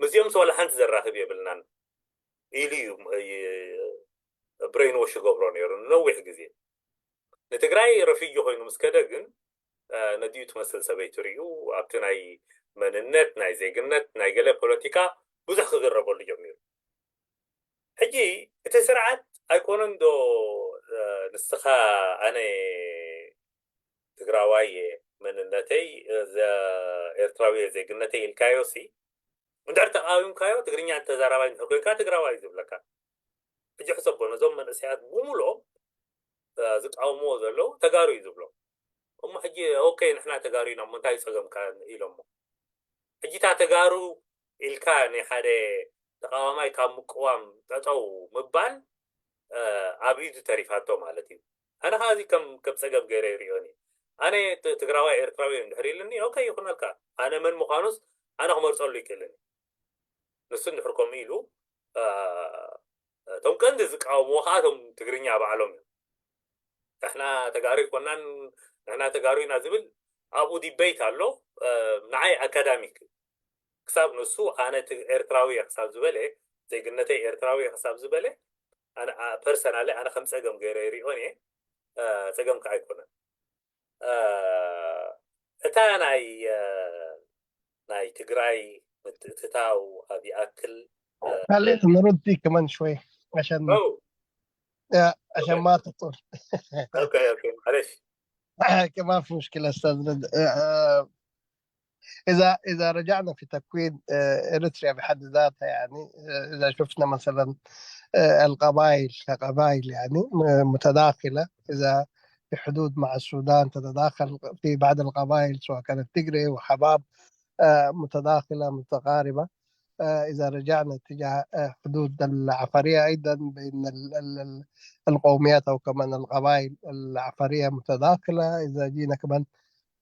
ምስዚኦም ዋላ ሓንቲ ዘራኽብ የብልናን ኢሉ እዩ ብሬንዎሽ ይገብሮ ነይሩ ንነዊሕ ግዜ። ንትግራይ ረፊጂ ኮይኑ ምስ ከደ ግን ነዲኡ ትመስል ሰበይቲ ርእዩ ኣብቲ ናይ መንነት ናይ ዜግነት ናይ ገለ ፖለቲካ ብዙሕ ክዝረበሉ ጀሚሩ። ሕጂ እቲ ስርዓት ኣይኮነን ዶ ንስኻ ኣነ ትግራዋይ እየ መንነተይ ኤርትራዊ እየ ዜግነተይ ኢልካዮ ሲ እንድሕር ተቃዊምካዮ ትግርኛ ተዛራባይ እንድሕር ኮይንካ ትግራዋይ እዩ ዝብለካ። ሕጂ ሕሰቦ ነዞም መንእሰያት ብምልኦም ዝቃወምዎ ዘለዉ ተጋሩ እዩ ዝብሎ። እሞ ሕጂ ኦኬ ንሕና ተጋሩ ኢና እሞ እንታይ ፀገምካ ኢሎሞ። ሕጂ እታ ተጋሩ ኢልካ ናይ ሓደ ተቃዋማይ ካብ ምቅዋም ጠጠው ምባል ኣብ ኢዱ ተሪፋቶ ማለት እዩ። ኣነ ከዓ እዚ ከም ከም ፀገም ገይረ ይሪኦን እዩ። ኣነ ትግራዋይ ኤርትራዊ እንድሕር ኢልኒ ኦኬ ይኹነልካ። ኣነ መን ምዃኑስ ኣነ ክመርፀሉ ይክእልን እዩ። ንሱ እንድሕር ከምኡ ኢሉ እቶም ቀንዲ ዝቃወምዎ ከዓ እቶም ትግርኛ ባዕሎም እዮም። ንሕና ተጋሩ ይኮናን ንሕና ተጋሩ ኢና ዝብል ኣብኡ ዲበይት ኣሎ። ንዓይ ኣካዳሚክ ክሳብ ንሱ ኣነ ኤርትራዊ እየ ክሳብ ዝበለ ዜግነተይ ኤርትራዊ እየ ክሳብ ዝበለ ፐርሰናሊ ኣነ ከም ፀገም ገይረ ይሪኦን እየ። ፀገም ከዓ ኣይኮነን። እታ ናይ ናይ ትግራይ ምትእትታው ኣብ ይኣክል خلينا نرد دي كمان شوي عشان عشان ما تطول. اوكي اوكي معلش. ما في مشكله استاذ رد. اذا اذا رجعنا في تكوين اريتريا بحد ذاتها يعني، اذا شفنا مثلا القبائل كقبائل يعني متداخله، اذا في حدود مع السودان تتداخل في بعض القبائل سواء كانت تجري وحباب متداخله متقاربه. اذا رجعنا اتجاه حدود العفريه ايضا بين القوميات او كمان القبائل العفريه متداخله. اذا جينا كمان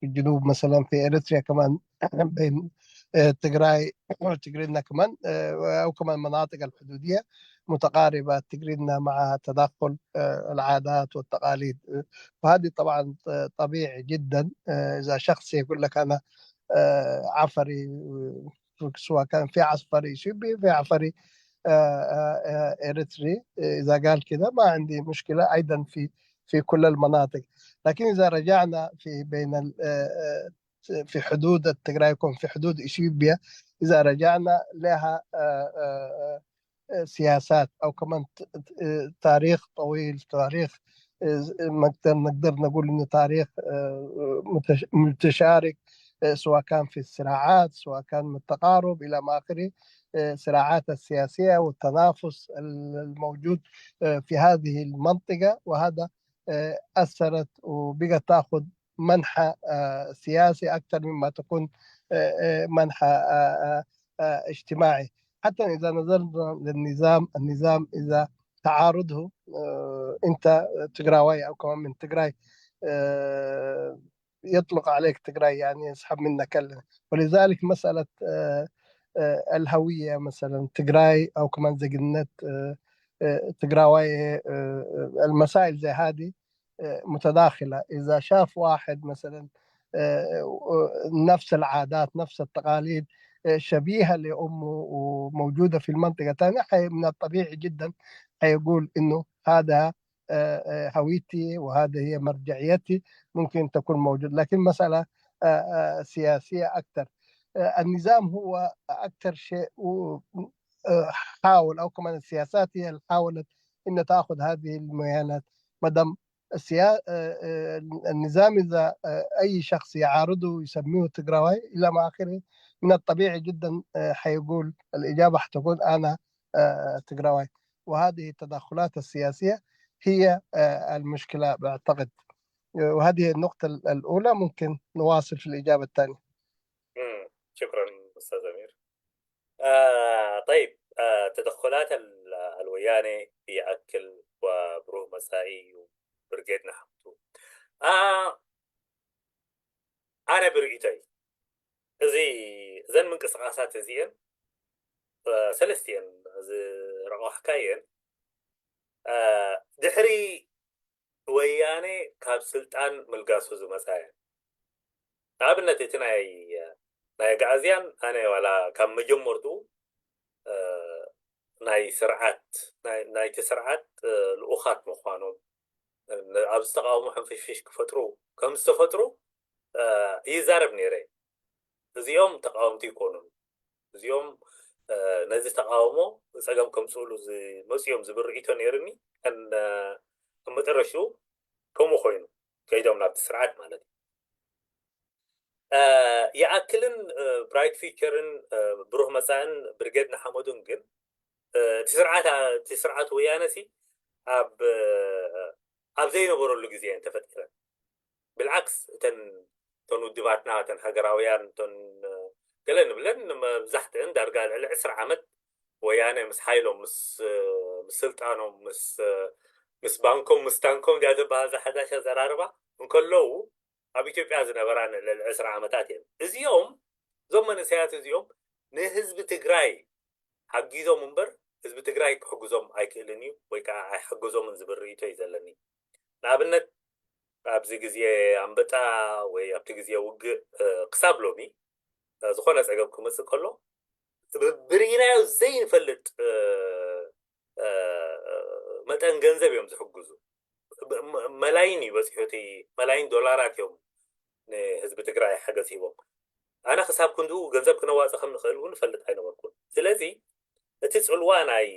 في الجنوب مثلا في اريتريا كمان بين تجراي وتجرينا كمان او كمان مناطق الحدوديه متقاربه تجرينا مع تداخل العادات والتقاليد. وهذه طبعا طبيعي جدا. اذا شخص يقول لك انا عفري، سواء كان في عفري اثيوبي في عفري اريتري، اذا قال كده ما عندي مشكله ايضا في في كل المناطق. لكن اذا رجعنا في بين في حدود التجراي يكون في حدود اثيوبيا إذا رجعنا لها، آه، آه، آه، سياسات، أو كمان ت- ت- آه، تاريخ طويل، تاريخ، آه، نقدر نقدر نقول إنه تاريخ، آه، متش- متشارك، آه، سواء كان في الصراعات، سواء كان من التقارب إلى ما آخره، آه، الصراعات السياسية والتنافس ال- الموجود، آه، في هذه المنطقة، وهذا، آه، أثرت وبقت تأخذ منحى، آه، سياسي أكثر مما تكون، آه، آه، منحى، آه، آه، آه، اجتماعي. حتى إذا نظرنا للنظام، النظام إذا تعارضه، آه، أنت تجراوي أو كمان من تجراي، آه، يطلق عليك تجراي، يعني يسحب منك ال-، ولذلك مسألة، آه، آه، الهوية مثلا تجراي أو كمان زقنت، آه، آه، تجراوي، آه، آه، المسائل زي هذه، آه، متداخلة. إذا شاف واحد مثلا، آه، آه، نفس العادات، نفس التقاليد، آه، شبيهة لأمه وموجودة في المنطقة تانية، حي-، من الطبيعي جدا حيقول إنه هذا، آه، آه، هويتي وهذا هي مرجعيتي. ممكن تكون موجود، لكن مسألة، آه، آه، سياسية أكثر. آه، النظام هو أكثر شيء و-، آه، حاول، أو كمان السياسات هي اللي حاولت إن تأخذ هذه الميانات. مدام السيا-، آه، آه، النظام إذا، آه، أي شخص يعارضه يسميه تجراوي إلى ما آخره، من الطبيعي جدا، آه، حيقول الإجابة حتكون أنا، آه، تجراوي. وهذه التدخلات السياسية هي، آه، المشكلة بعتقد. آه، وهذه النقطة ال-، الأولى. ممكن نواصل في الإجابة الثانية. مم. شكرا أستاذ أمير. آه طيب، آه تدخلات ال- الويانة في أكل وبروه مسائي وبرقيد نحمتو. آه أنا برئيتي እዚ እዘን ምንቅስቃሳት እዚአን፣ አ፣ ሰለስቲአን ዝረቋሕካየን፣ አ፣ ድሕሪ ወያነ ካብ ስልጣን ምልጋሱ ዝመፃ እየን። ንኣብነት እቲ ናይ ናይ ኣግኣዝያን ኣነ ዋላ ካብ መጀመርቱ፣ አ፣ ናይ ስርዓት ናይ- ናይቲ ስርዓት፣ አ፣ ልኡኻት ምዃኖም፣ አ፣ ኣብዚ ተቃውሞ ሕንፍሽፍሽ ክፈጥሩ ከም ዝተፈጥሩ፣ አ፣ ይዛረብ ነይረ። እዚኦም ተቃወምቲ ይኮኑን፣ እዚኦም፣ አ፣ ነዚ ተቃውሞ ጸገም ከምፅእሉ ዝመፅኦም ዝብል ርእይቶ ነይርኒ። ከን አ፣ መጨረሽኡ ከምኡ ኮይኑ ከይዶም ናብቲ ስርዓት ማለት እዩ። አ፣ ይኣክልን አ፣ ብራይት ፊቸርን አ፣ ብሩህ መፃእን ብርጌድ ንሓመዱን ግን አ፣ እቲ ስርዓት አ፣ እቲ ስርዓት ወያነ ሲ ኣብ አ፣ ኣብ ዘይነበረሉ ግዜ እየን ተፈጢረን። ብልዓክስ እተን እተን ውድባትና እተን ሃገራውያን እተን አ፣ ገለ ንብለን መብዛሕትአን ዳርጋ ልዕሊ ዕስራ ዓመት ወያነ ምስ ሓይሎም ምስ አ፣ ምስ ስልጣኖም ምስ አ፣ ምስ ባንኮም ምስ ታንኮም ድያ ዝበሃል እዛ ሓዳሽ ኣዘራርባ እንከለዉ ኣብ ኢትዮጵያ ዝነበራ ንልዕሊ ዕስራ ዓመታት እየን። እዚኦም እዞም መንእሰያት እዚኦም ንህዝቢ ትግራይ ሓጊዞም እምበር ህዝቢ ትግራይ ክሕግዞም ኣይክእልን እዩ ወይ ከዓ ኣይሓገዞምን ዝብል ርእይቶ እዩ ዘለኒ። ንኣብነት ኣብዚ ግዜ ኣንበጣ ወይ ኣብቲ ግዜ ውግእ እ፣ ክሳብ ሎሚ እ፣ ዝኾነ ፀገም ክመፅእ ከሎ ብ- ብርኢናዮ ዘይንፈልጥ እ፣ እ፣ መጠን ገንዘብ እዮም ዝሕግዙ። ብ- መ- መላይን እዩ በፂሑ፣ እቲ መላይን ዶላራት እዮም ንህዝቢ ትግራይ ሓገዝ ሂቦም። ኣነ ክሳብ ክንድኡ ገንዘብ ክነዋፀ ከም ንኽእል እውን እፈልጥ ኣይነበርኩን። ስለዚ እቲ ፅልዋ ናይ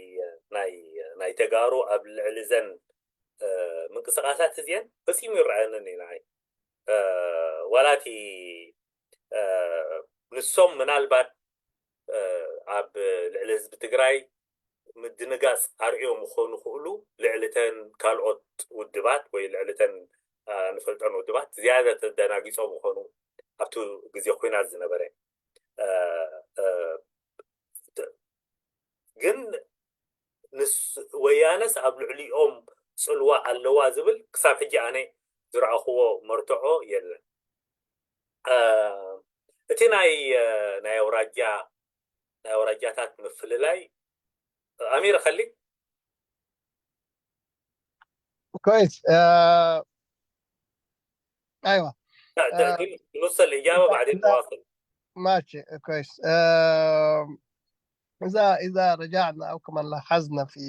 ናይ ናይ ተጋሩ ኣብ ልዕሊ ዘን እ፣ ምንቅስቃሳት እዚአን ፈፂሙ ይረኣየንን እዩ ንዓይ። እ፣ ዋላ እቲ እ፣ ንሶም ምናልባት እ፣ ኣብ ልዕሊ ህዝቢ ትግራይ ምድንጋፅ ኣርእዮም ክኾኑ ክእሉ ልዕልተን ካልኦት ውድባት ወይ ልዕልተን እ፣ ንፈልጠን ውድባት ዝያዳ ተደናጊፆም ክኾኑ ኣብቲ ግዜ ኩናት ዝነበረ እ፣ እ፣ ግን ንስ ወያነስ ኣብ ልዕሊኦም ፅልዋ ኣለዋ ዝብል ክሳብ ሕጂ ኣነ ዝረኣኽዎ መርትዖ የለን። እ፣ እቲ ናይ እ፣ ናይ ኣውራጃ ናይ ኣውራጃታት ምፍልላይ ኣሚር خليك كويس. آه، ايوه. لا، ت- آه، كل- نص الإجابة بعدين لا. نواصل. ماشي، كويس. آه، إذا إذا رجعنا أو كمان لاحظنا في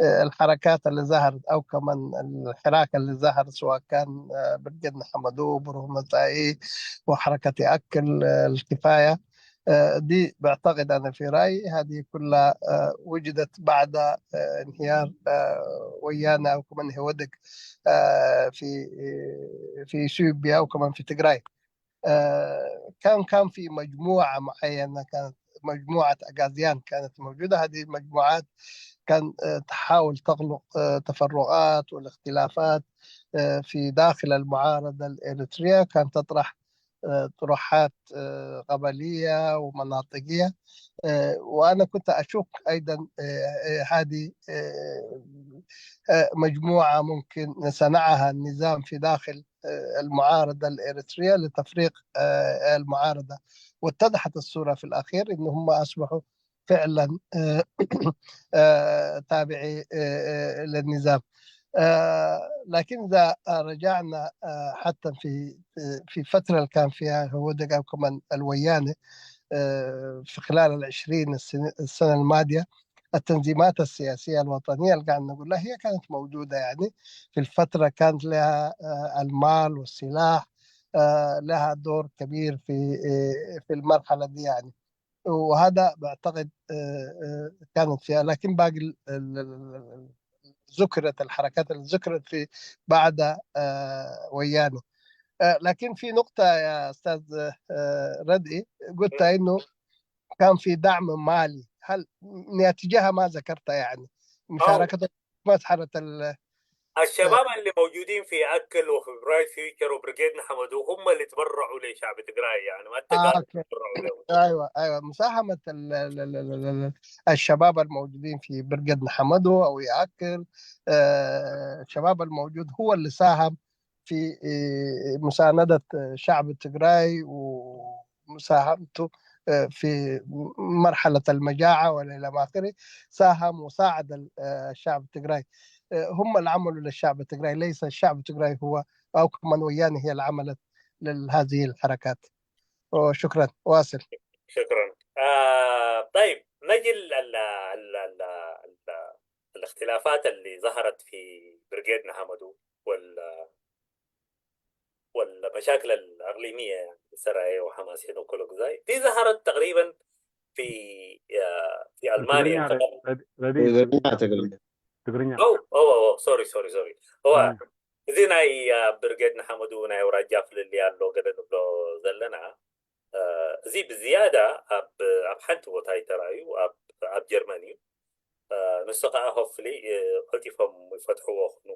آه، الحركات اللي ظهرت أو كمان الحراك اللي ظهر، سواء كان آه، برجيد محمدو، برو متاي، وحركة أكل آه، الكفاية، آه، دي بعتقد أنا في رأيي هذه كلها، آه، وجدت بعد، آه، انهيار، آه، ويانا أو كمان هودك، آه، في، في إثيوبيا وكمان في تجراي. آه، كان، كان في مجموعة معينة، كانت مجموعة أغازيان كانت موجودة. هذه المجموعات كان، آه، تحاول تخلق، آه، تفرقات والاختلافات، آه، في داخل المعارضة الإريترية، كانت تطرح، آه، طروحات، آه، قبلية ومناطقية. آه، وأنا كنت أشك أيضًا، آه، آه، هذه، آه، آه، مجموعة ممكن صنعها النظام في داخل، آه، المعارضة الإريترية لتفريق، آه، المعارضة. واتضحت الصورة في الأخير إن هم أصبحوا فعلًا، آه، آه، تابعي، آه، آه، للنظام. آه، لكن إذا رجعنا، آه، حتى في، في فترة اللي كان فيها هو ده كمان الويانة، آه، في خلال ال20 السنة، السنة الماضية، التنظيمات السياسية الوطنية اللي قاعد نقول لها هي كانت موجودة، يعني، في الفترة كانت لها، آه، المال والسلاح، آه، لها دور كبير في، آه، في المرحلة دي، يعني. وهذا بعتقد، آه، آه، كانت فيها، لكن باقي ال-، ال-، ال-، ال-، ذكرت الحركات اللي ذكرت في بعد، آه، ويانه. آه، لكن في نقطة يا أستاذ، آه، ردئي، قلت إنه كان في دعم مالي. هل نتيجها ما ذكرت، يعني، مشاركة مرحلة ال- الشباب اللي موجودين في أكل وفي برايت فيوتشر وبريجيد نحمدو هم اللي تبرعوا لشعب تجراي، يعني، ما آه، التجار أوكي. تبرعوا لهم. ايوه، ايوه، مساهمه ال- ال- ال- ال- ال- الشباب الموجودين في برقد نحمده او ياكل، آه، الشباب الموجود هو اللي ساهم في، آه، مساندة، آه، شعب التجراي ومساهمته، آه، في مرحلة المجاعة وإلى ما آخره. ساهم وساعد ال-، آه، الشعب التجراي. آه، هم اللي عملوا للشعب التجراي، ليس الشعب التجراي هو أو كمان وياني هي اللي عملت لهذه الحركات. وشكرا، واصل. شكرا. آه طيب، نجي ال ال ال ال ال الاختلافات اللي ظهرت في برقيد نحمدو وال والمشاكل الإقليمية، يعني، إسرائيل وحماس هنا وكل زي دي ظهرت تقريبا في، آه، في ألمانيا. Tigrinya, Redi. Tigrinya, Tigrinya. Tigrinya. أو أو أو سوري سوري سوري هو مم. እዚ ናይ ብርጌድ ንሓመዱ ናይ ኣውራጃ ፍልልይ ኣሎ ገለ ንብሎ ዘለና። እዚ ብዝያዳ ኣብ ኣብ ሓንቲ ቦታ እዩ ተራእዩ፣ ኣብ ኣብ ጀርመን እዩ። ንሱ ከዓ ሆፍሊ ቀልጢፎም ይፈትሕዎ ክኑ።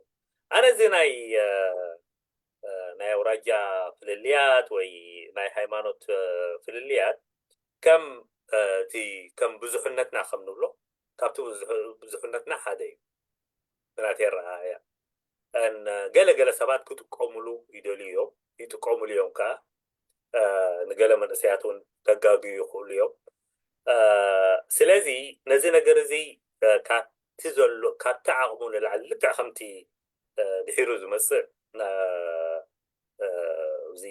ኣነ እዚ ናይ ናይ ኣውራጃ ፍልልያት ወይ ናይ ሃይማኖት ፍልልያት ከም እቲ ከም ብዙሕነትና ከም ንብሎ ካብቲ ብዙሕነትና ሓደ እዩ። ብናተይ ኣረኣእያ ገለ ገለ ሰባት ክጥቀምሉ ይደልዩ እዮም፣ ይጥቀምሉ እዮም ከዓ። ንገለ መንእሰያት እውን ከጋግዩ ይኽእሉ እዮም። ስለዚ ነዚ ነገር እዚ ካብቲ ዘሎ ካብቲ ዓቕሙ ንላዕሊ ልክዕ ከምቲ ድሒሩ ዝመፅእ እዚ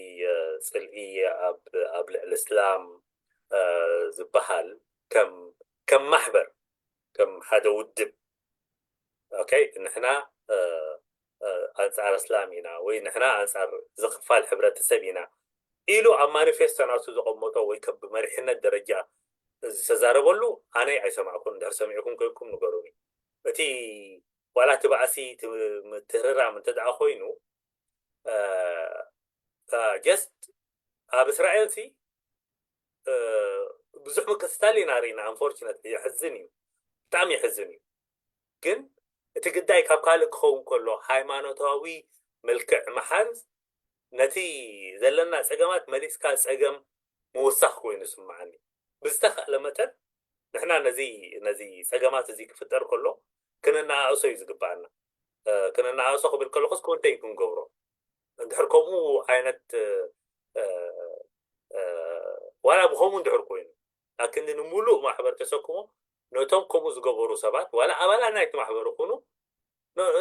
ፅልኢ ኣብ ልዕሊ እስላም ዝበሃል ከም ማሕበር ከም ሓደ ውድብ ንሕና ኣንፃር እስላም ኢና ወይ ንሕና ኣንፃር ዝኽፋል ሕብረተሰብ ኢና ኢሉ ኣብ ማኒፌስቶ ናቱ ዘቐመጦ ወይ ከም ብመሪሕነት ደረጃ ዝተዛረበሉ ኣነ ኣይሰማዕኩን። እንድሕር ሰሚዕኩም ኮይንኩም ንገሩኒ። እቲ ዋላ እቲ ባእሲ ምትህርራም እንተ ደኣ ኮይኑ ጀስት ኣብ እስራኤል ሲ ብዙሕ ምክትታል ኢና ርኢና። ኣንፎርችነት የሕዝን እዩ፣ ብጣዕሚ የሕዝን እዩ። ግን እቲ ግዳይ ካብ ካልእ ክኸውን ከሎ ሃይማኖታዊ መልክዕ ምሓዝ ነቲ ዘለና ፀገማት መሊስካ ፀገም ምውሳኽ ኮይኑ ይስምዓኒ። ብዝተኻእለ መጠን ንሕና ነዚ ነዚ ፀገማት እዚ ክፍጠር ከሎ ክንነኣእሶ እዩ ዝግባኣና። ክንነኣእሶ ክብል ከለኹስ ኮንተይ ክንገብሮ እንድሕር ከምኡ ዓይነት ዋላ ብከምኡ እንድሕር ኮይኑ ኣብ ክንዲ ንምሉእ ማሕበር ተሰክሞ ነቶም ከምኡ ዝገበሩ ሰባት ዋላ ኣባላት ናይቲ ማሕበር ይኹኑ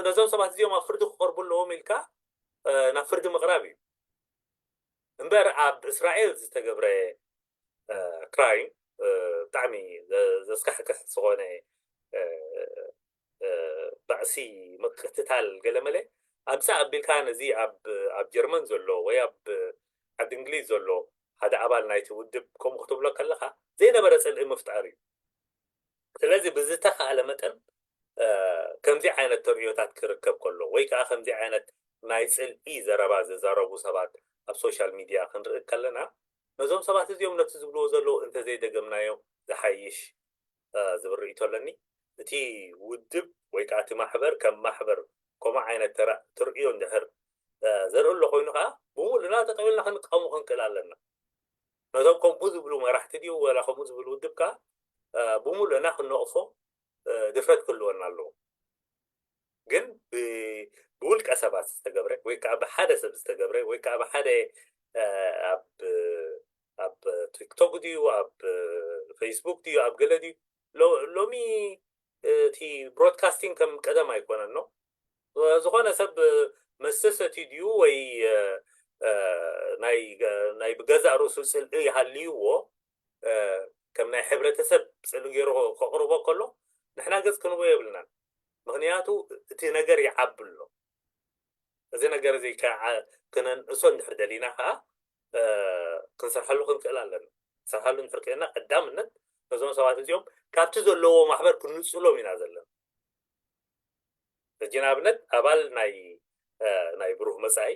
ነዞም ሰባት እዚኦም ኣብ ፍርዲ ክቐርቡ ኣለዎም ኢልካ ናብ ፍርዲ ምቕራብ እዩ። እምበር ኣብ እስራኤል ዝተገብረ ክራይም ብጣዕሚ ዘስካሕክሕ ዝኾነ ባእሲ ምቅትታል ገለመለ ኣምፃእ ኣቢልካ ነዚ ኣብ ጀርመን ዘሎ ወይ ኣብ ዓዲ እንግሊዝ ዘሎ ሓደ ኣባል ናይቲ ውድብ ከምኡ ክትብሎ ከለኻ ዘይነበረ ጽልኢ ምፍጣር እዩ። ስለዚ ብዝተኻእለ መጠን ከምዚ ዓይነት ተርእዮታት ክርከብ ከሎ ወይ ከዓ ከምዚ ዓይነት ናይ ጽልኢ ዘረባ ዝዛረቡ ሰባት ኣብ ሶሻል ሚድያ ክንርኢ ከለና ነዞም ሰባት እዚኦም ነቲ ዝብልዎ ዘለዉ እንተዘይደገምናዮ ዝሓይሽ ዝብል ርእይቶ ኣለኒ። እቲ ውድብ ወይ ከዓ እቲ ማሕበር ከም ማሕበር ከምኡ ዓይነት ትርእዮ እንድሕር ዘርኢ ኣሎ ኮይኑ ከዓ ብምሉእና ጠጠው ኢልና ክንቃወሞ ክንክእል ኣለና። ነቶም ከምኡ ዝብሉ መራሕቲ ድዩ ወላ ከምኡ ዝብሉ ውድብ ከዓ ብምሉእና ክንነቕፎ ድፍረት ክህልወና ኣለዎ። ግን ብውልቀ ሰባት ዝተገብረ ወይ ከዓ ብሓደ ሰብ ዝተገብረ ወይ ከዓ ብሓደ ኣብ ቲክቶክ ድዩ ኣብ ፌስቡክ ድዩ ኣብ ገለ ድዩ ሎሚ እቲ ብሮድካስቲንግ ከም ቀደም ኣይኮነን ነው። ዝኾነ ሰብ መሰሰቲ ድዩ ወይ ናይ ብገዛእ ርእሱ ጽልኢ ይሃልይዎ ከም ናይ ሕብረተሰብ ጽልኢ ገይሩ ከቕርቦ ከሎ ንሕና ገጽ ክንቦ የብልናን። ምክንያቱ እቲ ነገር ይዓቢ ኣሎ። እዚ ነገር እዚ ክነንእሶ እንድሕር ደሊና ከዓ ክንሰርሐሉ ክንክእል ኣለና። ክንሰርሐሉ እንድሕር ክእልና ቀዳምነት ነዞም ሰባት እዚኦም ካብቲ ዘለዎ ማሕበር ክንንጽሎም ኢና ዘለና። ሕጂ ንኣብነት ኣባል ናይ ናይ ብሩህ መጻኢ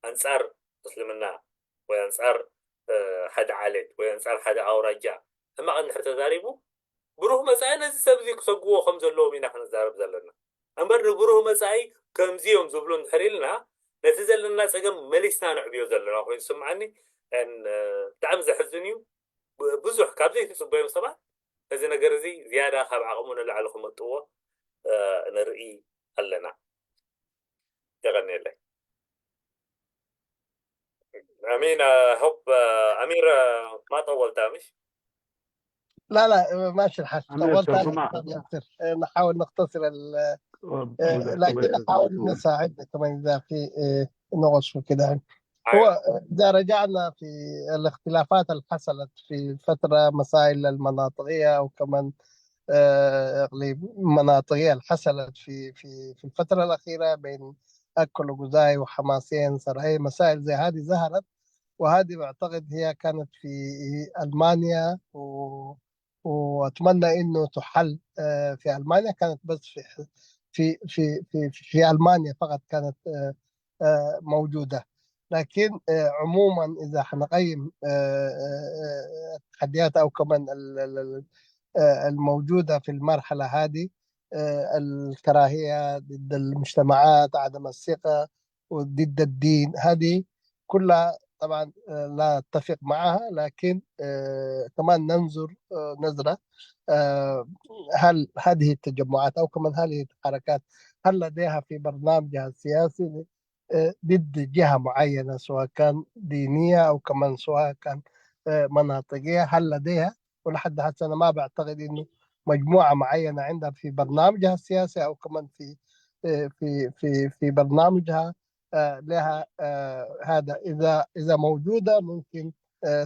ኣንጻር እስልምና ወይ ኣንጻር ሓደ ዓሌት ወይ ኣንጻር ሓደ ኣውራጃ ሕማቕ እንድሕር ተዛሪቡ ብሩህ መጻኢ ነዚ ሰብ እዚ ክሰግዎ ከም ዘለዎም ኢና ክንዛረብ ዘለና። እምበር ንብሩህ መጻኢ ከምዚ እዮም ዝብሉ እንድሕር ኢልና ነቲ ዘለና ጸገም መሊስና ንዕብዮ ዘለና ኮይኑ ዝስምዓኒ። ብጣዕሚ ዘሕዝን እዩ። ብዙሕ ካብ ዘይትጽበዮም ሰባት ነዚ ነገር እዚ ዝያዳ ካብ ዓቕሙ ንላዕሊ ክመጥዎ ንርኢ ኣለና። የቐንየለይ። أمين. هوب أمير، ما طولت مش؟ لا لا، ماشي الحال. طولت عليك ياسر. نحاول نختصر ال... لكن نحاول نساعد كمان اذا في نقص وكده. هو اذا رجعنا في الاختلافات اللي حصلت في الفتره، مسائل المناطقيه او كمان اقليم مناطقيه اللي حصلت في في في الفتره الاخيره بين اكل وغزاي وحماسين صراعي، مسائل زي هذه ظهرت، وهذه بعتقد هي كانت في المانيا و... واتمنى انه تحل في المانيا، كانت بس في في في في, في المانيا فقط كانت موجوده. لكن عموما اذا حنقيم التحديات او كمان الموجوده في المرحله هذه، الكراهيه ضد المجتمعات، عدم الثقه، وضد الدين، هذه كلها طبعا لا اتفق معها، لكن كمان ننظر نظره، هل هذه التجمعات او كمان هذه الحركات هل لديها في برنامجها السياسي ضد جهه معينه، سواء كان دينيه او كمان سواء كان مناطقيه، هل لديها؟ ولحد هسه انا ما بعتقد انه مجموعه معينه عندها في برنامجها السياسي او كمان في في في في برنامجها لها هذا. اذا اذا موجوده ممكن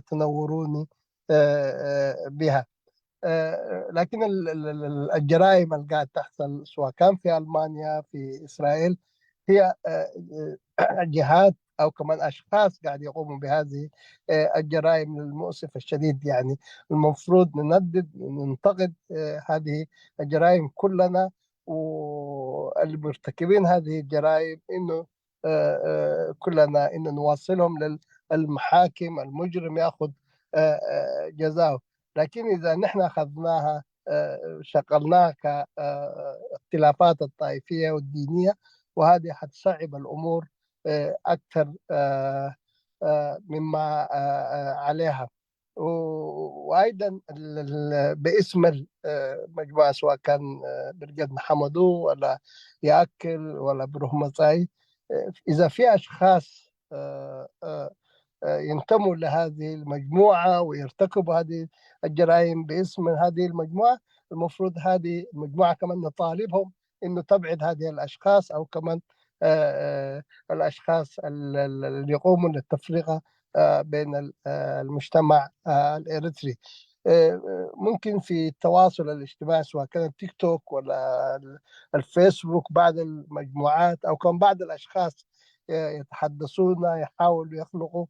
تنوروني بها. لكن الجرائم اللي قاعد تحصل سواء كان في المانيا في اسرائيل هي جهات او كمان اشخاص قاعد يقوموا بهذه الجرائم المؤسفه الشديد. يعني المفروض نندد ننتقد هذه الجرائم كلنا، والمرتكبين هذه الجرائم انه كلنا انه نواصلهم للمحاكم، المجرم ياخذ جزاءه. لكن اذا نحن اخذناها شغلناها كاختلافات الطائفيه والدينيه، وهذه حتصعب الامور اكثر مما عليها. وايضا باسم المجموعه، سواء كان برقد محمدو ولا ياكل ولا بروح مصاي، اذا في اشخاص ينتموا لهذه المجموعه ويرتكبوا هذه الجرائم باسم هذه المجموعه، المفروض هذه المجموعه كمان نطالبهم انه تبعد هذه الاشخاص او كمان الاشخاص اللي يقوموا للتفرقه بين المجتمع الاريتري. ممكن في التواصل الاجتماعي سواء كان التيك توك ولا الفيسبوك بعض المجموعات او كان بعض الاشخاص يتحدثون يحاولوا يخلقوا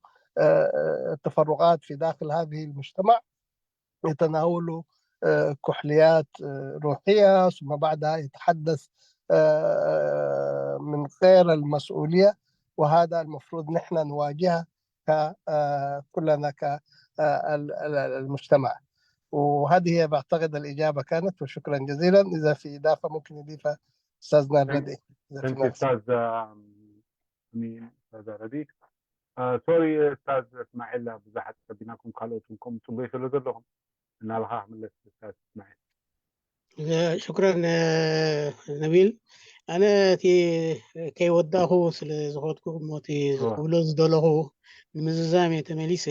التفرقات في داخل هذه المجتمع، يتناولوا كحليات روحية، ثم بعدها يتحدث من غير المسؤولية. وهذا المفروض نحن نواجهه كلنا كالمجتمع. وهذه بعتقد الإجابة كانت، وشكرا جزيلا. إذا في إضافة ممكن يضيفها أستاذنا الردي. أستاذ أمين، أستاذ ردي. ሶሪ أستاذ إسماعيل، ብዙሓት ጸቢናኩም ካልኦት እውን ከምኡ ጽቡይ ስለ ዘለኹም እናልኻ ክምለስ። أستاذ إسماعيل. شكرا نبيل. ኣነ እቲ ከይወዳእኹ ስለ ዝኸድኩ እሞ እቲ ክብሎ ዝደለኹ ንምዝዛም እየ ተመሊሰ።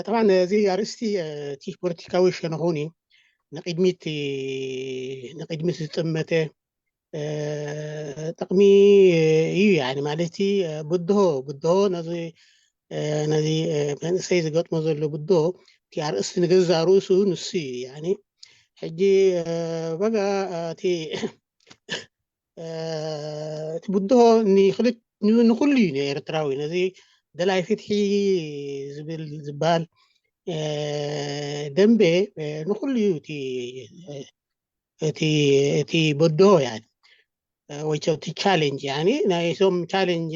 طبعا እዚ ኣርእስቲ እቲ ፖለቲካዊ ሸነኹን እዩ። ንቅድሚት ንቅድሚት ዝጠመተ ጠቕሚ እዩ። يعني ማለት ብድሆ ብድሆ ነዚ ነዚ መንእሰይ ዝገጥሞ ዘሎ ብድሆ እቲ ኣርእስቲ ንገዛ ርእሱ ንሱ እዩ። يعني ሕጂ በጋ እቲ እቲ ብድሆ ንክልት ንኩሉ እዩ ንኤርትራዊ። ነዚ ደላይ ፍትሒ ዝብል ዝበሃል ደንበ ንኩሉ እዩ እቲ እቲ እቲ በድሆ። يعني ወይ እቲ ቻሌንጅ፣ يعني ናይቶም ቻሌንጅ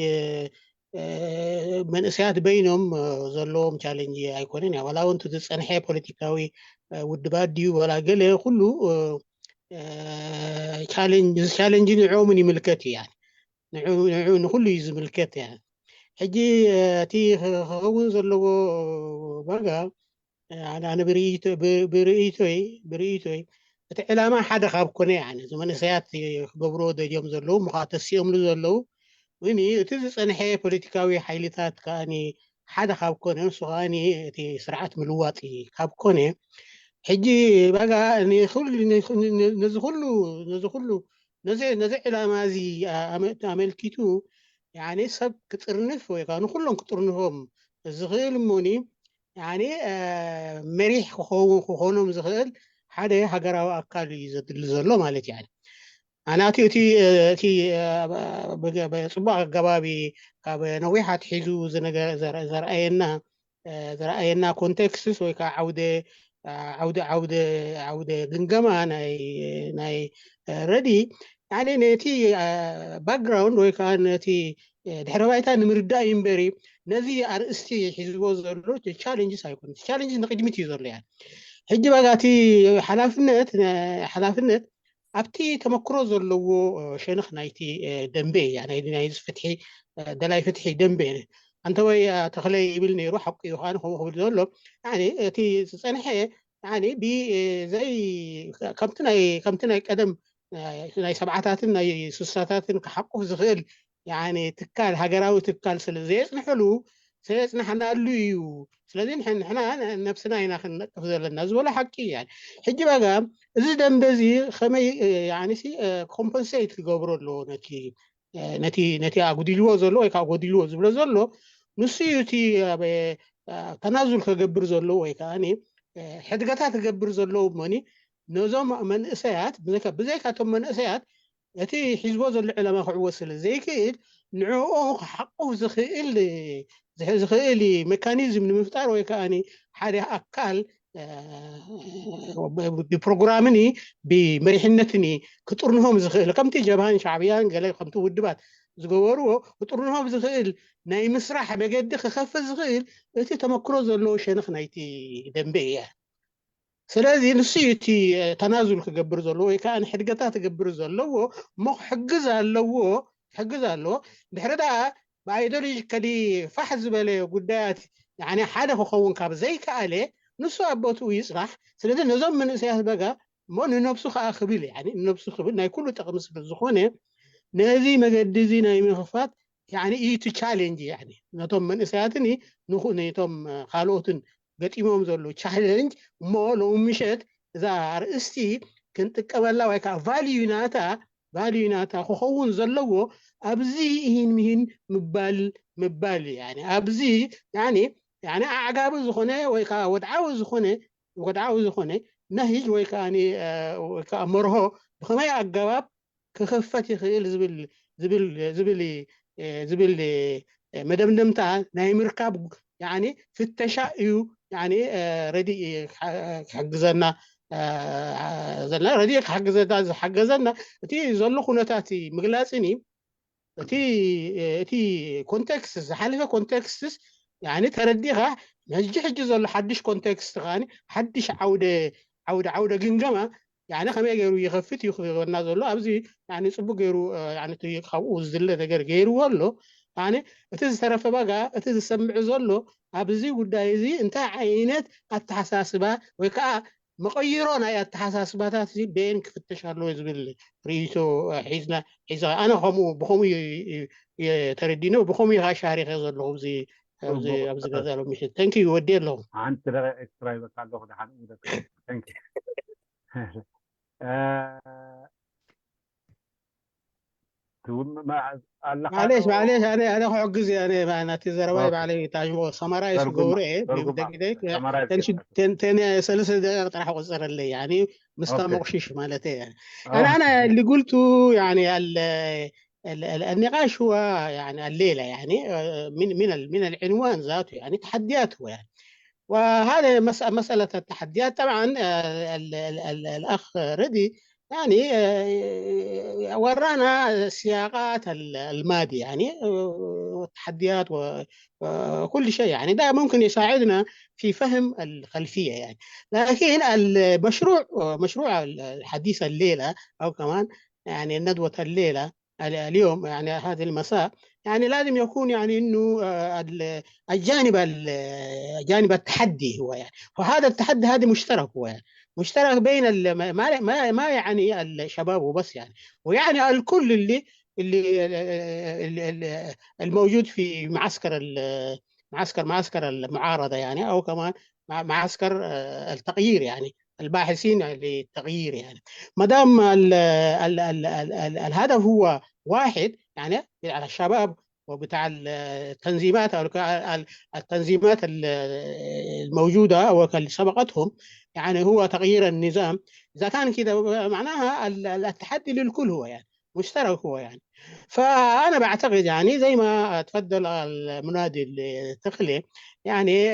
መንእሰያት በይኖም ዘለዎም ቻሌንጅ ኣይኮነን። ዋላ እውን ዝፀንሐ ፖለቲካዊ ውድባት ድዩ ዋላ ገለ፣ ኩሉ ቻሌንጅ ንዕኦምን ይምልከት እዩ። ንዕኡ ንኩሉ እዩ ዝምልከት። ሕጂ እቲ ክኸውን ዘለዎ ዋጋ ኣነ ብርእይቶይ ብርእይቶይ እቲ ዕላማ ሓደ ካብ ኮነ፣ እዚ መንእሰያት ክገብርዎ ደልዮም ዘለዉ ምዃ ተሲኦምሉ ዘለዉ፣ ግን እቲ ዝፀንሐ ፖለቲካዊ ሓይልታት ከኣ ሓደ ካብ ኮነ፣ ንሱ ከኣ እቲ ስርዓት ምልዋጥ ካብ ኮነ፣ ሕጂ ባጋ ነዚ ኩሉ ነዚ ኩሉ ነዚ ዕላማ እዚ ኣመልኪቱ ሰብ ክጥርንፍ ወይ ከዓ ንኩሎም ክጥርንፎም ዝኽእል እሞኒ መሪሕ ክኸውን ክኾኖም ዝኽእል ሓደ ሃገራዊ ኣካል እዩ ዘድሊ ዘሎ ማለት እዩ። ኣናቲ እቲ እቲ ብፅቡቅ ኣገባቢ ካብ ነዊሕ ኣትሒዙ ዘርኣየና ዘርኣየና ኮንቴክስትስ ወይ ከዓ ዓውደ ዓውደ ዓውደ ዓውደ ግምገማ ናይ ናይ ረዲ ነቲ ባክግራውንድ ወይ ከዓ ነቲ ድሕረ ባይታ ንምርዳእ እዩ እምበሪ ነዚ ኣርእስቲ ሒዝዎ ዘሎ ቻለንጅስ ኣይኮነ። ቻለንጅስ ንቅድሚት እዩ ዘሎ። ያ ሕጂ ባጋ እቲ ሓላፍነት ሓላፍነት ኣብቲ ተመክሮ ዘለዎ ሸነኽ ናይቲ ደንበ እያ ናይ ፍትሒ ደላይ ፍትሒ ደንበ። ኣንተ ወይ ተኽለ ይብል ነይሩ፣ ሓቁ እዩ። ከዓ ከምኡ ክብል ዘሎ እቲ ዝፀንሐ ብዘይ ከምቲ ናይ ከምቲ ናይ ቀደም ናይ ሰብዓታትን ናይ ስሳታትን ክሓቁፍ ዝኽእል ትካል ሃገራዊ ትካል ስለ ዘየፅንሐሉ ስለየፅናሕናሉ እዩ። ስለዚ ንሕና ነብስና ኢና ክንነቅፍ ዘለና ዝበሎ ሓቂ እዩ። ሕጂ ባጋ እዚ ደንበ እዚ ከመይ ኮምፐንሴት ክገብሮ ኣለዎ ነቲ ነቲ ነቲ ኣጉዲልዎ ዘሎ ወይ ከዓ ጎዲልዎ ዝብሎ ዘሎ ንሱ እዩ። እቲ ተናዙል ከገብር ዘለዎ ወይ ከዓ ሕድገታት ክገብር ዘለዎ እሞኒ ነዞም መንእሰያት ብዘይካቶም መንእሰያት እቲ ሒዝቦ ዘሎ ዕላማ ክዕወት ስለ ዘይክእል ንዕኡ ክሓቁፍ ዝኽእል ዝኽእል ሜካኒዝም ንምፍጣር ወይ ከዓ ሓደ ኣካል ብፕሮግራምን ብመሪሕነትን ክጥርንፎም ዝኽእል ከምቲ ጀብሃን ሻዕብያን ገለ ከምቲ ውድባት ዝገበርዎ ክጥርንፎም ዝኽእል ናይ ምስራሕ መገዲ ክኸፍት ዝኽእል እቲ ተመክሮ ዘለዎ ሸነኽ ናይቲ ደንበ እያ። ስለዚ ንሱ እዩ እቲ ተናዙል ክገብር ዘለዎ ወይ ከዓ ንሕድገታት ክገብር ዘለዎ እሞ ክሕግዝ ኣለዎ ክሕግዝ ኣለዎ። ድሕሪ ደኣ ብኣይዶሎጂ ከዲ ፋሕ ዝበለ ጉዳያት ሓደ ክኸውን ካብ ዘይከኣለ ንሱ ኣብ ቦትኡ ይፅናሕ። ስለዚ ነዞም መንእሰያት በጋ እሞ ንነብሱ ከዓ ክብል ንነብሱ ክብል ናይ ኩሉ ጥቕሚ ስለ ዝኾነ ነዚ መገዲ እዚ ናይ ምኽፋት እዩ እቲ ቻሌንጅ። ነቶም መንእሰያትን ነቶም ካልኦትን ገጢሞም ዘለዉ ቻለንጅ እሞ ሎሚ ምሸት እዛ ኣርእስቲ ክንጥቀመላ ወይ ከዓ ቫልዩ ናታ ቫልዩ ናታ ክኸውን ዘለዎ ኣብዚ ይህን ምሂን ምባል ምባል ኣብዚ ኣዕጋቢ ዝኾነ ወይ ከዓ ወድዓዊ ዝኾነ ወድዓዊ ዝኾነ ነሂጅ ወይ ከዓ መርሆ ብኸመይ ኣገባብ ክኽፈት ይኽእል ዝብል ዝብል ዝብል ዝብል መደምደምታ ናይ ምርካብ ፍተሻ እዩ። ረዲ ክሕግዘና ዘና ረዲ ክሕግዘና ዝሓገዘና እቲ ዘሎ ኩነታት ምግላፅን እዩ። እቲ እቲ ኮንቴክስት ዝሓለፈ ኮንቴክስትስ ተረዲኻ ሕጂ ሕጂ ዘሎ ሓድሽ ኮንቴክስት ከ ሓድሽ ዓውደ ዓውደ ዓውደ ግምገማ ከመይ ገይሩ ይኸፍት እዩ ክበና ዘሎ ኣብዚ ፅቡቅ ገይሩ ካብኡ ዝድለ ነገር ገይርዎ ኣሎ። እቲ ዝተረፈ ባጋ እቲ ዝሰምዕ ዘሎ ኣብዚ ጉዳይ እዚ እንታይ ዓይነት ኣተሓሳስባ ወይ ከዓ መቐይሮ ናይ ኣተሓሳስባታት በየን ክፍተሽ ኣለዎ ዝብል ርእይቶ ሒዝና ሒዛ ኣነ ከምኡ ብከምኡ ተረዲኖ ብከምኡ ከዓ ሻሪኸ ዘለኹ ኣብዚ ገዛ ሎምሽት ተንኪ ወዲ ኣለኹ። ሓንቲ ደቂቕ ኤክስትራ ይበካ ኣለኹ። ደሓን ማለሽ ማለሽ ኣነ ኣነ ክሕግዝ እየ። ኣነ ናቲ ዘረባይ ባዕለይ ታጅሞ ሰማራይ ዝገብሮ እየ። ተን ሰለስተ ደቂቕ ጥራሕ ቆፀረለይ ምስታ መቑሽሽ ማለት እየ። ኣነ ኣነ ልጉልቱ ያለ النقاش هو يعني الليله يعني من من من العنوان ذاته يعني تحديات هو يعني وهذا مسألة التحديات طبعا الأخ ردي يعني ورانا سياقات الماضي يعني والتحديات وكل شيء يعني ده ممكن يساعدنا في فهم الخلفية يعني. لكن المشروع مشروع الحديث الليلة أو كمان يعني الندوة الليلة اليوم يعني هذا المساء يعني لازم يكون يعني انه الجانب جانب التحدي هو يعني فهذا التحدي هذا مشترك هو يعني مشترك بين ما ما ما يعني الشباب وبس يعني ويعني الكل اللي اللي الموجود في معسكر معسكر معسكر المعارضه يعني او كمان معسكر التغيير يعني الباحثين للتغيير يعني ما دام الهدف هو واحد يعني على الشباب وبتاع التنظيمات او التنظيمات الموجوده او اللي سبقتهم يعني هو تغيير النظام اذا كان كده معناها التحدي للكل هو يعني مشترك هو يعني فانا بعتقد يعني زي ما تفضل المنادي التخلي يعني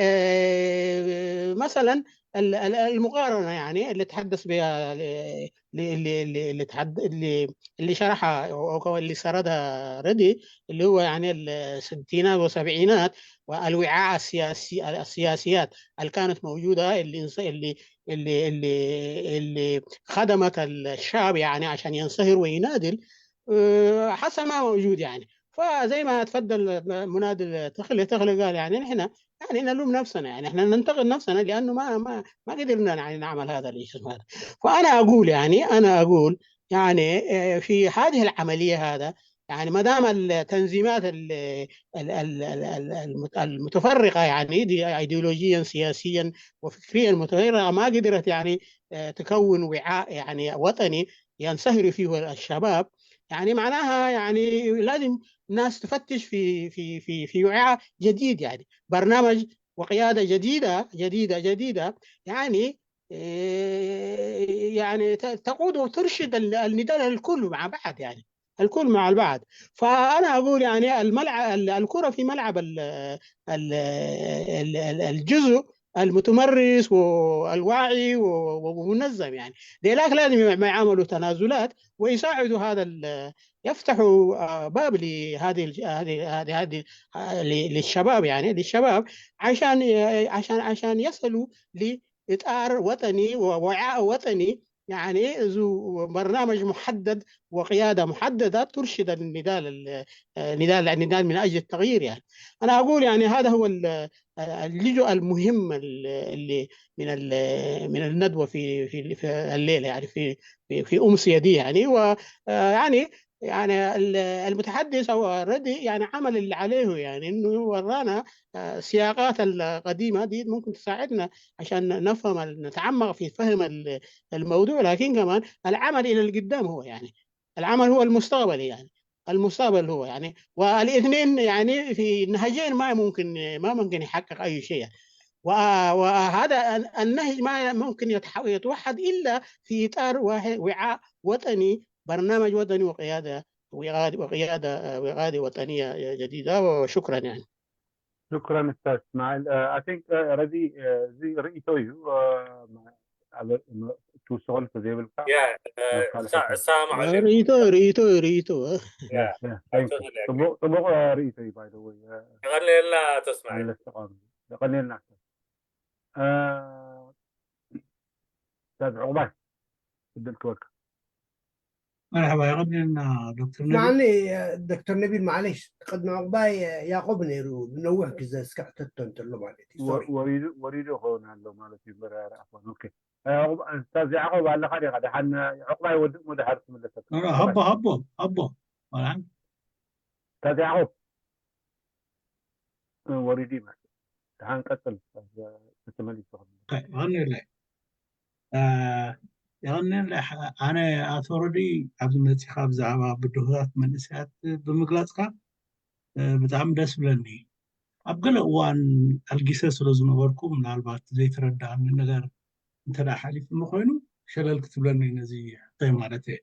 مثلا المقارنه يعني اللي تحدث بها اللي اللي اللي اللي, تحد... اللي اللي شرحها او اللي سردها ردي اللي هو يعني الستينات والسبعينات والوعاء السياسي السياسيات اللي كانت موجوده اللي اللي اللي اللي, اللي خدمت الشعب يعني عشان ينصهر ويناضل حصل ما موجود يعني. فزي ما تفضل منادي تخلي تخلي قال يعني نحن يعني نلوم نفسنا يعني احنا ننتقد نفسنا لانه ما ما ما قدرنا يعني نعمل هذا الشيء هذا. فانا اقول يعني انا اقول يعني في هذه العمليه هذا يعني ما دام التنظيمات المتفرقه يعني ايديولوجيا سياسيا وفكريا متفرقه ما قدرت يعني تكون وعاء يعني وطني ينصهر فيه الشباب يعني معناها يعني لازم الناس تفتش في في في في وعاء جديد يعني برنامج وقياده جديده جديده جديده يعني يعني تقود وترشد النداء الكل مع بعض يعني الكل مع البعض. فانا اقول يعني الملعب الكره في ملعب الجزء المتمرس والواعي ومنظم يعني. لذلك لازم ما يعملوا تنازلات ويساعدوا هذا يفتحوا باب لهذه هذه هذه هذه للشباب يعني للشباب عشان عشان عشان يصلوا لاطار وطني ووعاء وطني يعني ذو برنامج محدد وقياده محدده ترشد النضال النضال النضال من اجل التغيير يعني. انا اقول يعني هذا هو اللجوء المهم اللي من من الندوه في في الليله يعني في في, في امسيه دي يعني ويعني يعني المتحدث او ردي يعني عمل اللي عليه يعني انه ورانا السياقات القديمه دي ممكن تساعدنا عشان نفهم نتعمق في فهم الموضوع لكن كمان العمل الى القدام هو يعني العمل هو المستقبل يعني المستقبل هو يعني والاثنين يعني في نهجين ما ممكن ما ممكن يحقق اي شيء. وهذا النهج ما ممكن يتوحد الا في اطار واحد وعاء وطني برنامج وطني وقياده وقيادة وقيادة وطنية جديدة. وشكرا يعني. شكرا استاذ اسماعيل. I think ረዲ እዚ ርእይቶ እዩ። ትውስኸሉ ተዘይብልካ እሳ ማዕሽ ርእይቶ ርእይቶ ርእይቶ ጽቡቕ ርእይቶ እዩ። ባይደወይ ይቐለየልና ተስማዒ ተቐኒልና። ኡስታዝ ዕቑባይ ዕድል ክወካ። መርሓባ የቐኒልና ዶክተር ነቢ። ማዓኒ ዶክተር ነቢል ማዓለሽ ቅድሚ ዕቑባይ ያዕቆብ ነይሩ ንነዊሕ ግዜ እስከ ሕተቶ እንተሎ ማለት እዩ። ሶሪ። ወሪዱ ወሪዱ ይኸውን ኣሎ ማለት እዩ። እምበር ኣይረኣኽዎን። ኦኬ ኡስታዝ ያዕቆብ ኣለኻ ዲኻ? ደሓን ዕቑባይ ወድእ ሞ ደሓር ትምለሰካ። ኧረ፣ ሃቦ ሃቦ ሃቦ ቆልዓ ኡስታዝ ያዕቆብ ወሪዱ ይመስል። ደሓን ቀጽል ተመሊሱ። ይቐንየለይ። ይቐንየለይ። ኣነ ኣቶ ረዲ ኣብዚ መፂኻ ብዛዕባ ብድሆታት መንእሰያት ብምግላፅካ ብጣዕሚ ደስ ብለኒ። ኣብ ገለ እዋን ኣልጊሰ ስለ ዝነበርኩ ምናልባት ዘይተረዳእኒ ነገር እንተ ሓሊፉ ኮይኑ ሸለል ክትብለኒ ነዚ ሕቶይ ማለት እየ።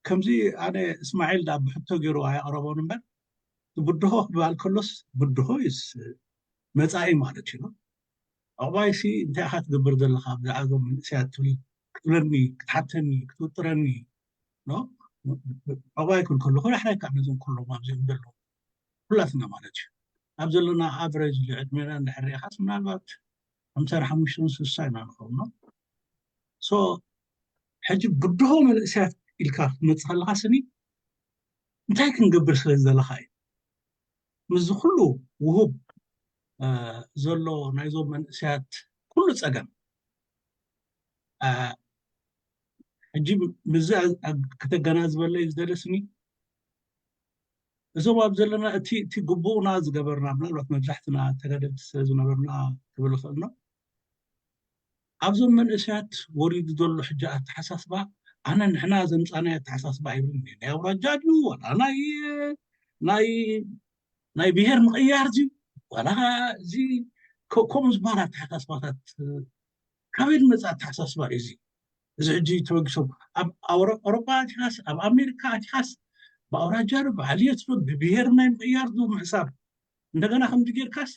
ከምዚ ኣነ እስማዒል ዳ ብሕቶ ገይሩ ኣየቕረቦን እምበር ብድሆ ክበሃል ከሎስ ብድሆ ይስ መጻኢ ማለት እዩ። ዕቑባይሲ እንታይ ኢኻ ትገብር ዘለኻ ብዛዕባ እዞም መንእሰያት ትብል ክትብለኒ ክትሓተኒ ክትውጥረኒ ዕቑባይ ክብል ከለኹ ዳሕራይ ከዓ ነዞም ኩሎም ኣብዚኦም ዘለዉ ኩላትና ማለት እዩ ኣብ ዘለና ኣቨሬጅ ዕድሜና እንድሕር ርኢኻስ ምናልባት ሓምሳን ሓሙሽተን ስሳ ኢና ንኸውን። ሶ ሕጂ ብድሆ መንእሰያት ኢልካ ክትመፅእ ከለካ ስኒ እንታይ ክንገብር ስለ ዝደለካ እዩ። ምስዚ ኩሉ ውሁብ ዘሎ ናይዞም መንእሰያት ኩሉ ፀገም ሕጂ ምስዚ ከተገናዝበለይ ዝደለ ስኒ እዞም ኣብ ዘለና እቲ እቲ ግቡእና ዝገበርና ምናልባት መብዛሕትና ተጋደልቲ ስለ ዝነበርና ክብል ይኽእል ነው ኣብዞም መንእሰያት ወሪዱ ዘሎ ሕጂ ኣተሓሳስባ ኣነ ንሕና ዘምፃናዮ ኣተሓሳስባ ኣይብልን ናይ ኣውራጃ ድዩ ዋላ ናይ ናይ ናይ ብሄር ምቕያር ድዩ ዋላ እዚ ከምኡ ዝበሃል ኣተሓሳስባታት ካበይ ዝመፅእ ኣተሓሳስባ እዩ እዚ እዚ ሕጂ ተበጊሶም ኣብ ኣውሮጳ ኣቲኻስ ኣብ ኣሜሪካ ኣቲኻስ ብኣውራጃ ዶ ብዓልየት ዶ ብብሄር ናይ ምቕያር ዶ ምሕሳብ እንደገና ከምዚ ጌርካስ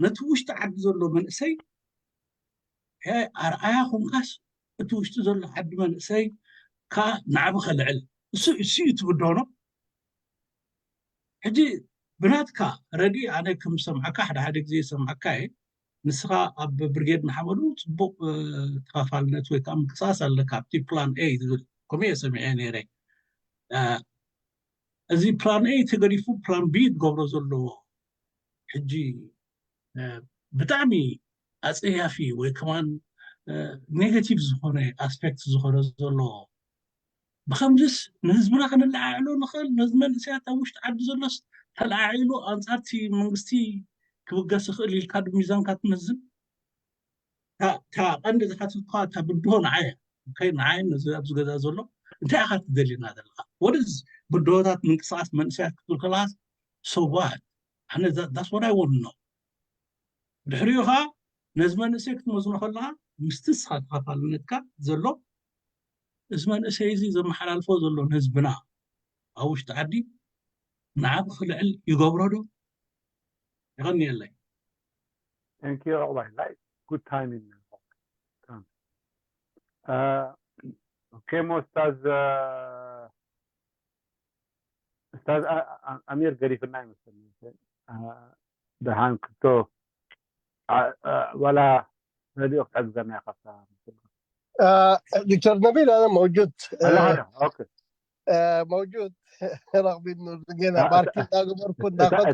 ነቲ ውሽጢ ዓዲ ዘሎ መንእሰይ ኣርኣያ ኮንካስ እቲ ውሽጢ ዘሎ ዓዲ መንእሰይ ከዓ ናዕቢ ከልዕል እሱ እሱ እዩ ትብድሆ ነው ሕጂ ብናትካ ረዲ ኣነ ከም ዝሰምዓካ ሓደ ሓደ ግዜ ይሰምዓካ እየ ንስኻ ኣብ ብርጌድ ንሓመዱ ፅቡቅ ተኻፋልነት ወይ ከዓ ምንቅስቃስ ኣለካ ኣብቲ ፕላን ኤ ዝብል ከምኡ እየ ሰሚዐ ነይረ እዚ ፕላን ኤ ተገዲፉ ፕላን ቢ ትገብሮ ዘሎ ሕጂ ብጣዕሚ ኣፀያፊ ወይ ከማን ኔጋቲቭ ዝኾነ ኣስፔክት ዝኾነ ዘሎ ብከምዚስ ንህዝብና ከነለዓዕሎ ንኽእል ነዚ መንእሰያት ኣብ ውሽጢ ዓዲ ዘሎስ ተለዓዒሉ ኣንፃርቲ መንግስቲ ክብገስ ይኽእል ኢልካ ዶ ሚዛንካ ትመዝን እታ ቀንዲ ዝሓተትኳ እታ ብድሆ ንዓይ ንዓይ ነዚ ኣብዚ ገዛ ዘሎ እንታይ ኢኻ ትደልየና ዘለካ ወደዚ ብድሆታት ምንቅስቃስ መንእሰያት ክትብል ከለካስ ሰዋት ኣነ that's what I want to know ድሕሪኡ ከዓ ነዚ መንእሰይ ክትመዝኖ ከለካ ምስቲ ንስኻ ተኻፋልነትካ ዘሎ እዚ መንእሰይ እዚ ዘመሓላልፎ ዘሎ ንህዝብና ኣብ ውሽጢ ዓዲ ንዓብ ክልዕል ይገብሮ ዶ ይቐንየለይ Thank you. All right, like good timing. Okay, ኡስታዝ ኡስታዝ ኣሚር ገዲፍና ይመስለኒ። ደሓን ክቶ ዋላ ረድዮ ክትሕግዘና ኢኻ። دكتور نبيل، أنا موجود. هلا هلا. أوكي. موجود. رغم إنه لقينا باركي داغو مركو داغو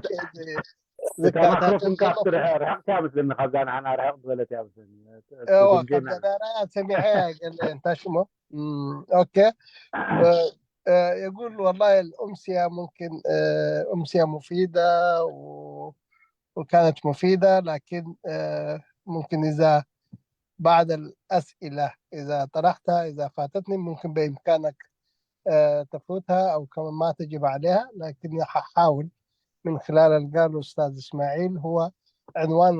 እታ ማክሮፎን ካብ ትርሕቅ ርሕቅ እያ ምስለኒ ካብዛ ንዓና ርሕቅ ዝበለት እያ ምስለኒ እዋ ካብዛ ናራያ ሰሚዐ ገለ እንታይ ሽሞ ኦኬ يقول والله الأمسية ممكن أمسية مفيدة و... وكانت مفيدة لكن ممكن إذا بعد الأسئلة إذا طرحتها إذا فاتتني ممكن بإمكانك تفوتها أو كمان ما تجب عليها لكن ححاول من خلال اللي قاله أستاذ إسماعيل هو عنوان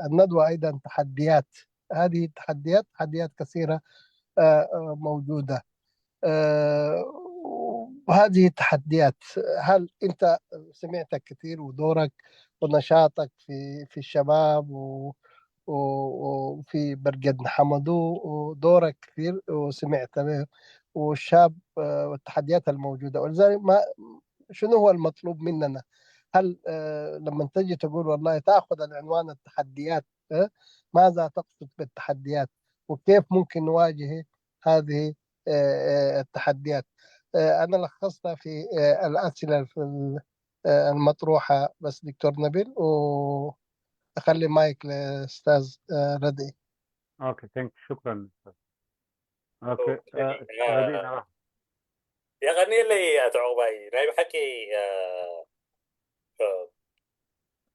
الندوة أيضا تحديات هذه التحديات تحديات كثيرة موجودة آه، وهذه التحديات، هل أنت سمعت كثير ودورك ونشاطك في في الشباب و- و- وفي برقد حمدو، ودورك كثير وسمعت به، والشاب، آه، والتحديات الموجودة. ولذلك ما شنو هو المطلوب مننا؟ هل، آه، لما تجي تقول والله تأخذ العنوان التحديات، آه، ماذا تقصد بالتحديات؟ وكيف ممكن نواجه هذه، آه، آه، التحديات؟ آه، أنا لخصتها في، آه، الأسئلة في ال- آه، المطروحة، بس دكتور نبيل، وأخلي مايك لأستاذ، آه، ردئي. Okay, thank you. شكرا. Okay. Okay. آه، آه، ردئي، نعم. የቐንየለይ ኣቶ ዕቑባይ፣ ናይ ብሓቂ፣ እ፣ እ፣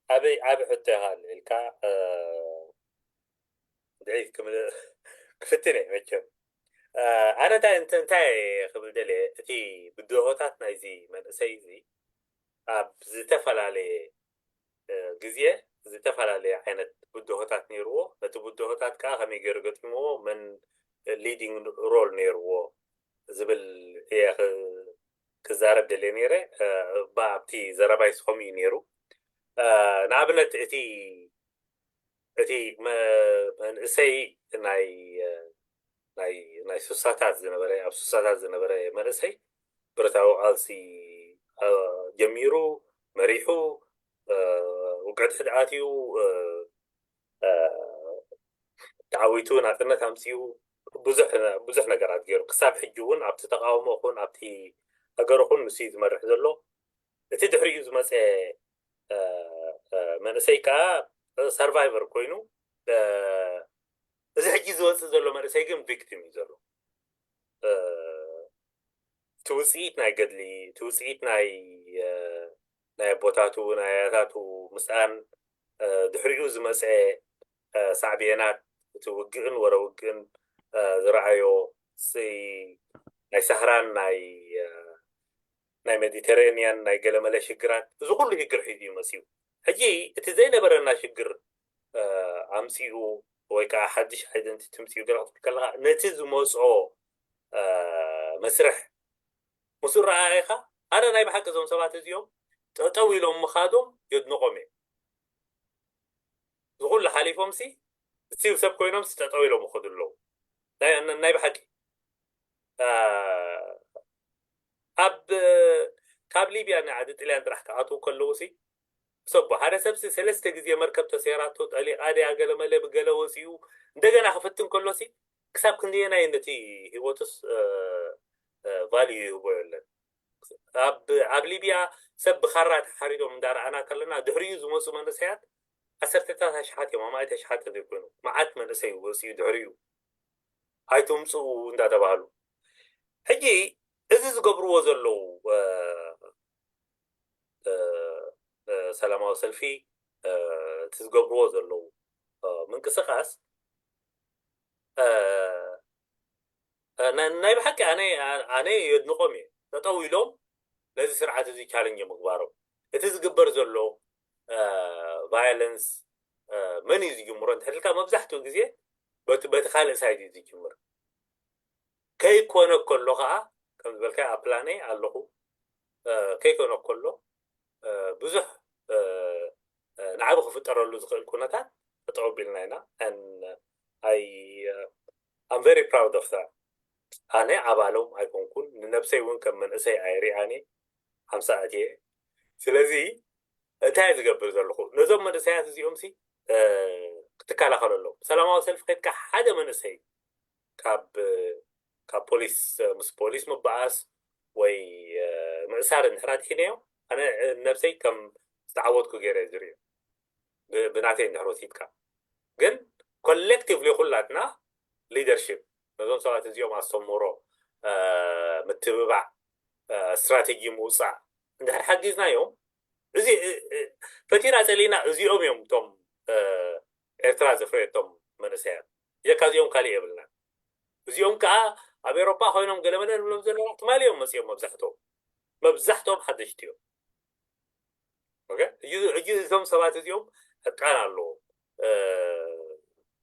ዓበይ ዓቢ ሕቶ ኢኻ ኣልዒልካ። እ፣ ድዒት ክም- ክፍትን እየ መቸም። እ፣ ኣነ እንታይ እንተ- እንታይ ክብል ደልየ፣ እቲ ብድሆታት ናይዚ መንእሰይ እዚ ኣብ ዝተፈላለየ፣ እ፣ ግዜ ዝተፈላለየ ዓይነት ብድሆታት ነይርዎ። ነቲ ብድሆታት ከዓ ከመይ ገይሩ ገጢምዎ፣ መን ሊዲንግ ሮል ነይርዎ ዝብል እየ ክ- ክዛረብ ደልየ ነይረ። እ፣ ባ ኣብቲ ዘረባይ ስኸም እዩ ነይሩ። እ፣ ንኣብነት እቲ እቲ መ- መንእሰይ ናይ ናይ ናይ ሱሳታት ዝነበረ፣ ኣብ ሱሳታት ዝነበረ መንእሰይ ብረታዊ ቃልሲ፣ እ፣ ጀሚሩ፣ መሪሑ፣ እ፣ ውግእ ድሕድ ኣትዩ፣ እ፣ እ፣ ተዓዊቱ፣ ናጽነት ኣምጺኡ፣ ብዙሕ ብዙሕ ነገራት ገይሩ። ክሳብ ሕጂ እውን ኣብቲ ተቃውሞ ኹን ኣብቲ ሃገሩ ኹን ንሱ እዩ ዝመርሕ ዘሎ። እቲ ድሕሪኡ ዝመጸ፣ እ፣ እ፣ መንእሰይ ከዓ ሰርቫይቨር ኮይኑ፣ እ፣ እዚ ሕጂ ዝወጽእ ዘሎ መንእሰይ ግን ቪክቲም እዩ ዘሎ። እ፣ እቲ ውጽኢት ናይ ገድሊ፣ እቲ ውጽኢት ናይ፣ እ፣ ናይ ኣቦታቱ፣ ናይ ኣያታቱ ምስኣን፣ እ፣ ድሕሪኡ ዝመጸ፣ እ፣ ሳዕቤናት፣ እቲ ውግእን ወረ ውግእን፣ እ፣ ዝረኣዮ፣ ሲ- ናይ ሳህራን ናይ፣ እ፣ ናይ ሜዲተሬንያን፣ ናይ ገለመለ ሽግራት፣ እዚ ኩሉ ሽግር ሒዙ እዩ መጺኡ። ሕጂ እቲ ዘይነበረና ሽግር፣ እ፣ ኣምጺኡ ወይ ከዓ ሓድሽ ኣይደንቲቲ ምጺኡ ገለ ክትብል ከለኻ፣ ነቲ ዝመጽኦ፣ እ፣ መስርሕ ምስ ረኣኻ፣ ኣነ ናይ ብሓቂ እዞም ሰባት እዚኦም ጠጠው ኢሎም ምኻዶም የድንቖም እየ። እዚ ኩሉ ሓሊፎም ሲ እዚው ሰብ ኮይኖም ሲ ጠጠው ኢሎም ይኸዱ ኣለዉ። ናይ ናይ ብሓቂ፣ እ፣ ኣብ ካብ ሊብያ ንዓዲ ጥልያን ጥራሕ ክኣትዉ ከለዉ ሲ ሰቦ ሓደ ሰብ ሲ ሰለስተ ግዜ መርከብ ተሰይራቶ ጠሊቓ ድያ ገለ መለ ብገለ ወፂኡ እንደገና ክፍትን ከሎ ሲ ክሳብ ክንደየናይ ነቲ ህይወቱስ፣ እ፣ እ፣ ቫልዩ ይህቦ የለን። ኣብ ኣብ ሊብያ ሰብ ብኻራ ተሓሪዶም እንዳረኣና ከለና ድሕሪኡ ዝመፁ መንእሰያት ዓሰርተታት ኣሽሓት እዮም፣ ኣማኢት ኣሽሓት ዘይኮኑ መዓት መንእሰይ ወፂኡ ድሕሪኡ ኣይትምፅኡ እንዳተባህሉ። ሕጂ እዚ ዝገብርዎ ዘለዉ፣ እ፣ እ፣ እ፣ ሰላማዊ ሰልፊ፣ እ፣ እቲ ዝገብርዎ ዘለዉ፣ እ፣ ምንቅስቃስ፣ እ፣ እ፣ ና- ናይ ብሓቂ ኣነ ኣነ የድንቆም እየ። ጠጠው ኢሎም ነዚ ስርዓት እዚ ቻለንጅ ምግባሮም፣ እቲ ዝግበር ዘሎ፣ እ፣ ቫዮለንስ፣ እ፣ መን እዩ ዝጅምሮ እንተልካ መብዛሕትኡ ግዜ በቲ በቲ ካልእ ሳይድ እዩ ዝጅምር። ከይኮነ ከሎ ከዓ ከም ዝበልካ ኣብ ፕላነይ ኣለኹ። እ፣ ከይኮነ ከሎ፣ እ፣ ብዙሕ፣ እ፣ እ፣ ንዓቢ ክፍጠረሉ ዝኽእል ኩነታት ጠጠው ኣቢልና ኢና። And I, uh, I'm very proud of that። ኣነ ኣባሎም ኣይኮንኩን፣ ንነብሰይ እውን ከም መንእሰይ ኣይሪኣን እየ። ሓምሳ ኣትየ። ስለዚ እንታይ እየ ዝገብር ዘለኹ? ነዞም መንእሰያት እዚኦም ሲ፣ እ፣ ክትከላኸለሎም። ሰላማዊ ሰልፊ ከድካ ሓደ መንእሰይ ካብ ካብ ፖሊስ፣ ምስ ፖሊስ ምበኣስ ወይ፣ እ፣ ምእሳር እንድሕር ኣድሒነዮ፣ ኣነ፣ እ፣ ነብሰይ ከም ዝተዓወትኩ ገይረ እየ ዝርእዮ። ብ- ብናተይ እንድሕር ወሲድካ። ግን ኮሌክቲቭሊ ኩላትና ሊደርሺፕ ነዞም ሰባት እዚኦም ኣስተምህሮ፣ እ፣ ምትብባዕ፣ እ፣ ስትራቴጂ ምውፃእ እንድሕር ሓጊዝናዮም፣ እዚ፣ እ፣ እ፣ ፈቲና ጸሊና እዚኦም እዮም እቶም፣ እ፣ ኤርትራ ዘፍረየቶም መንእሰያት። ብጀካ እዚኦም ካሊእ የብልናን። እዚኦም ከዓ ኣብ ኤሮፓ ኮይኖም ገለመለ ንብሎም ዘለና ትማሊ እዮም መጺኦም። መብዛሕትኦም መብዛሕትኦም ሓደሽቲ እዮም። ኦኬ፣ ሕጂ ሕጂ እዞም ሰባት እዚኦም ሕቃን ኣለዎም፣ እ፣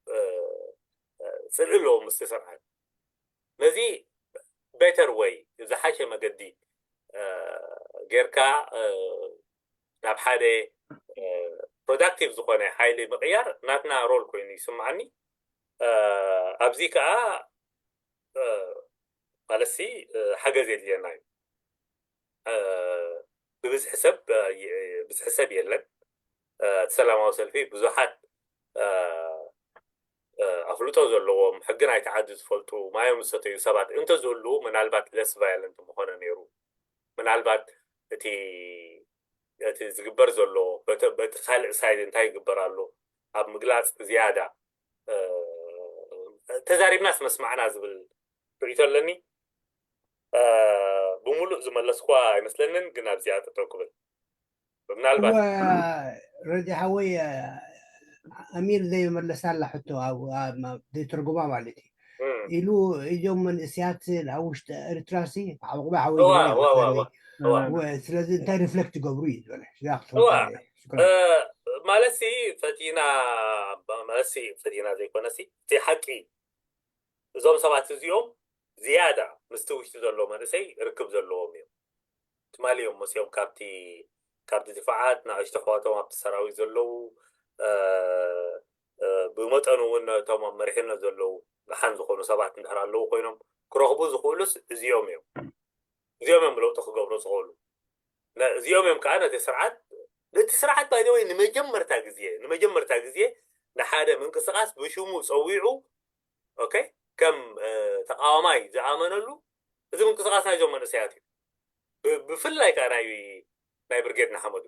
እ፣ እ፣ ጽልኢ ኣለዎም ምስቲ ስርዓት። ነዚ better way፣ ዝሓሸ መገዲ ጌርካ ናብ ሓደ ፕሮዳክቲቭ ዝኾነ ሓይሊ ምቕያር ናትና ሮል ኮይኑ ይስምዓኒ። ኣብዚ ከዓ ማለትሲ ሓገዝ የድልየና እዩ። ብብዝሒ ሰብ ብዝሒ ሰብ የለን። እቲ ሰላማዊ ሰልፊ ብዙሓት ኣፍልጦ ዘለዎም፣ ሕጊ ናይቲ ዓዲ ዝፈልጡ፣ ማዮም ዝሰተዩ ሰባት እንተዝህልዉ ምናልባት ለስ ቫዮለንት ምኾነ ነይሩ። ምናልባት እቲ እቲ ዝግበር ዘሎ በቲ ካልእ ሳይድ እንታይ ይግበር ኣሎ ኣብ ምግላፅ ዝያዳ ተዛሪብናስ መስማዕና ዝብል ርእይቶ ኣለኒ። ብምሉእ ዝመለስኳ ኣይመስለንን፣ ግን ኣብዚኣ ጠጠው ክብል ምናልባት ረዲ ሓወይ፣ ኣሚር ዘይመለሳ ኣላ ሕቶ፣ ዘይተርጉማ ማለት እዩ። ኢሉ እዞም መንእስያት ኣብ ውሽጢ ኤርትራ ሲ ዓቕባ ሓወይ ስለዚ እንታይ ሪፍሌክት ይገብሩ እዩ ዝበለ። ማለት ሲ ፈቲና ማለት ሲ ፈቲና ዘይኮነ ሲ እቲ ሓቂ እዞም ሰባት እዚኦም ዝያዳ ምስቲ ውሽጢ ዘሎ መንእሰይ ርክብ ዘለዎም እዮም። ትማሊ እዮም መፅኦም ካብቲ ካብቲ ድፋዓት ንኣሽቱ ኣሕዋቶም ኣብቲ ሰራዊት ዘለዉ ብመጠኑ እውን ነቶም ኣብ መሪሕነት ዘለዉ ደሓን ዝኾኑ ሰባት እንድሕር ኣለዉ ኮይኖም ክረኽቡ ዝኽእሉስ እዚኦም እዮም። እዚኦም እዮም ለውጢ ክገብሩ ዝኽእሉ። እዚኦም እዮም ከዓ ነቲ ስርዓት ነቲ ስርዓት ባይዘወይ ንመጀመርታ ግዜ ንመጀመርታ ግዜ ንሓደ ምንቅስቃስ ብሽሙ ፀዊዑ ኦኬ ከም ተቃዋማይ ዝኣመነሉ እዚ ምንቅስቃስ ናይዞም መንእሰያት እዩ። ብፍላይ ከዓ ናይ ናይ ብርጌድ ንሓመዱ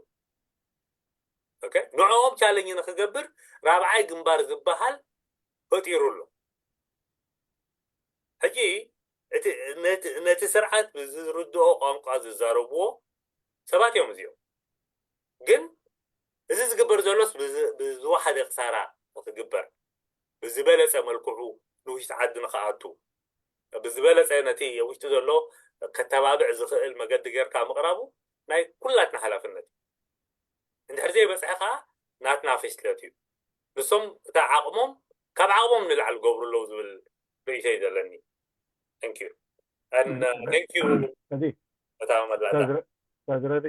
ንዕኦም ቻለንጅ ንክገብር ራብዓይ ግንባር ዝበሃል ፈጢሩ ኣሎ። ሕጂ ነቲ ስርዓት ብዝርድኦ ቋንቋ ዝዛረብዎ ሰባት እዮም እዚኦም። ግን እዚ ዝግበር ዘሎስ ብዝወሓደ ክሳራ ንክግበር ብዝበለፀ መልክዑ ንውሽጢ ዓዲ ንክኣቱ ብዝበለፀ ነቲ ውሽጢ ዘሎ ከተባብዕ ዝኽእል መገዲ ጌርካ ምቕራቡ ናይ ኩላትና ሓላፍነት እዩ። እንድሕር ዘይበፅሐ ከዓ ናትና ፍሽለት እዩ። ንሶም እታ ዓቕሞም ካብ ዓቕሞም ንላዕሊ ገብሩ ኣለዉ ዝብል ርእይቶ እዩ ዘለኒ። Thank you። And uh, thank you ሰዲ እታ መላእታ ተዝረዲ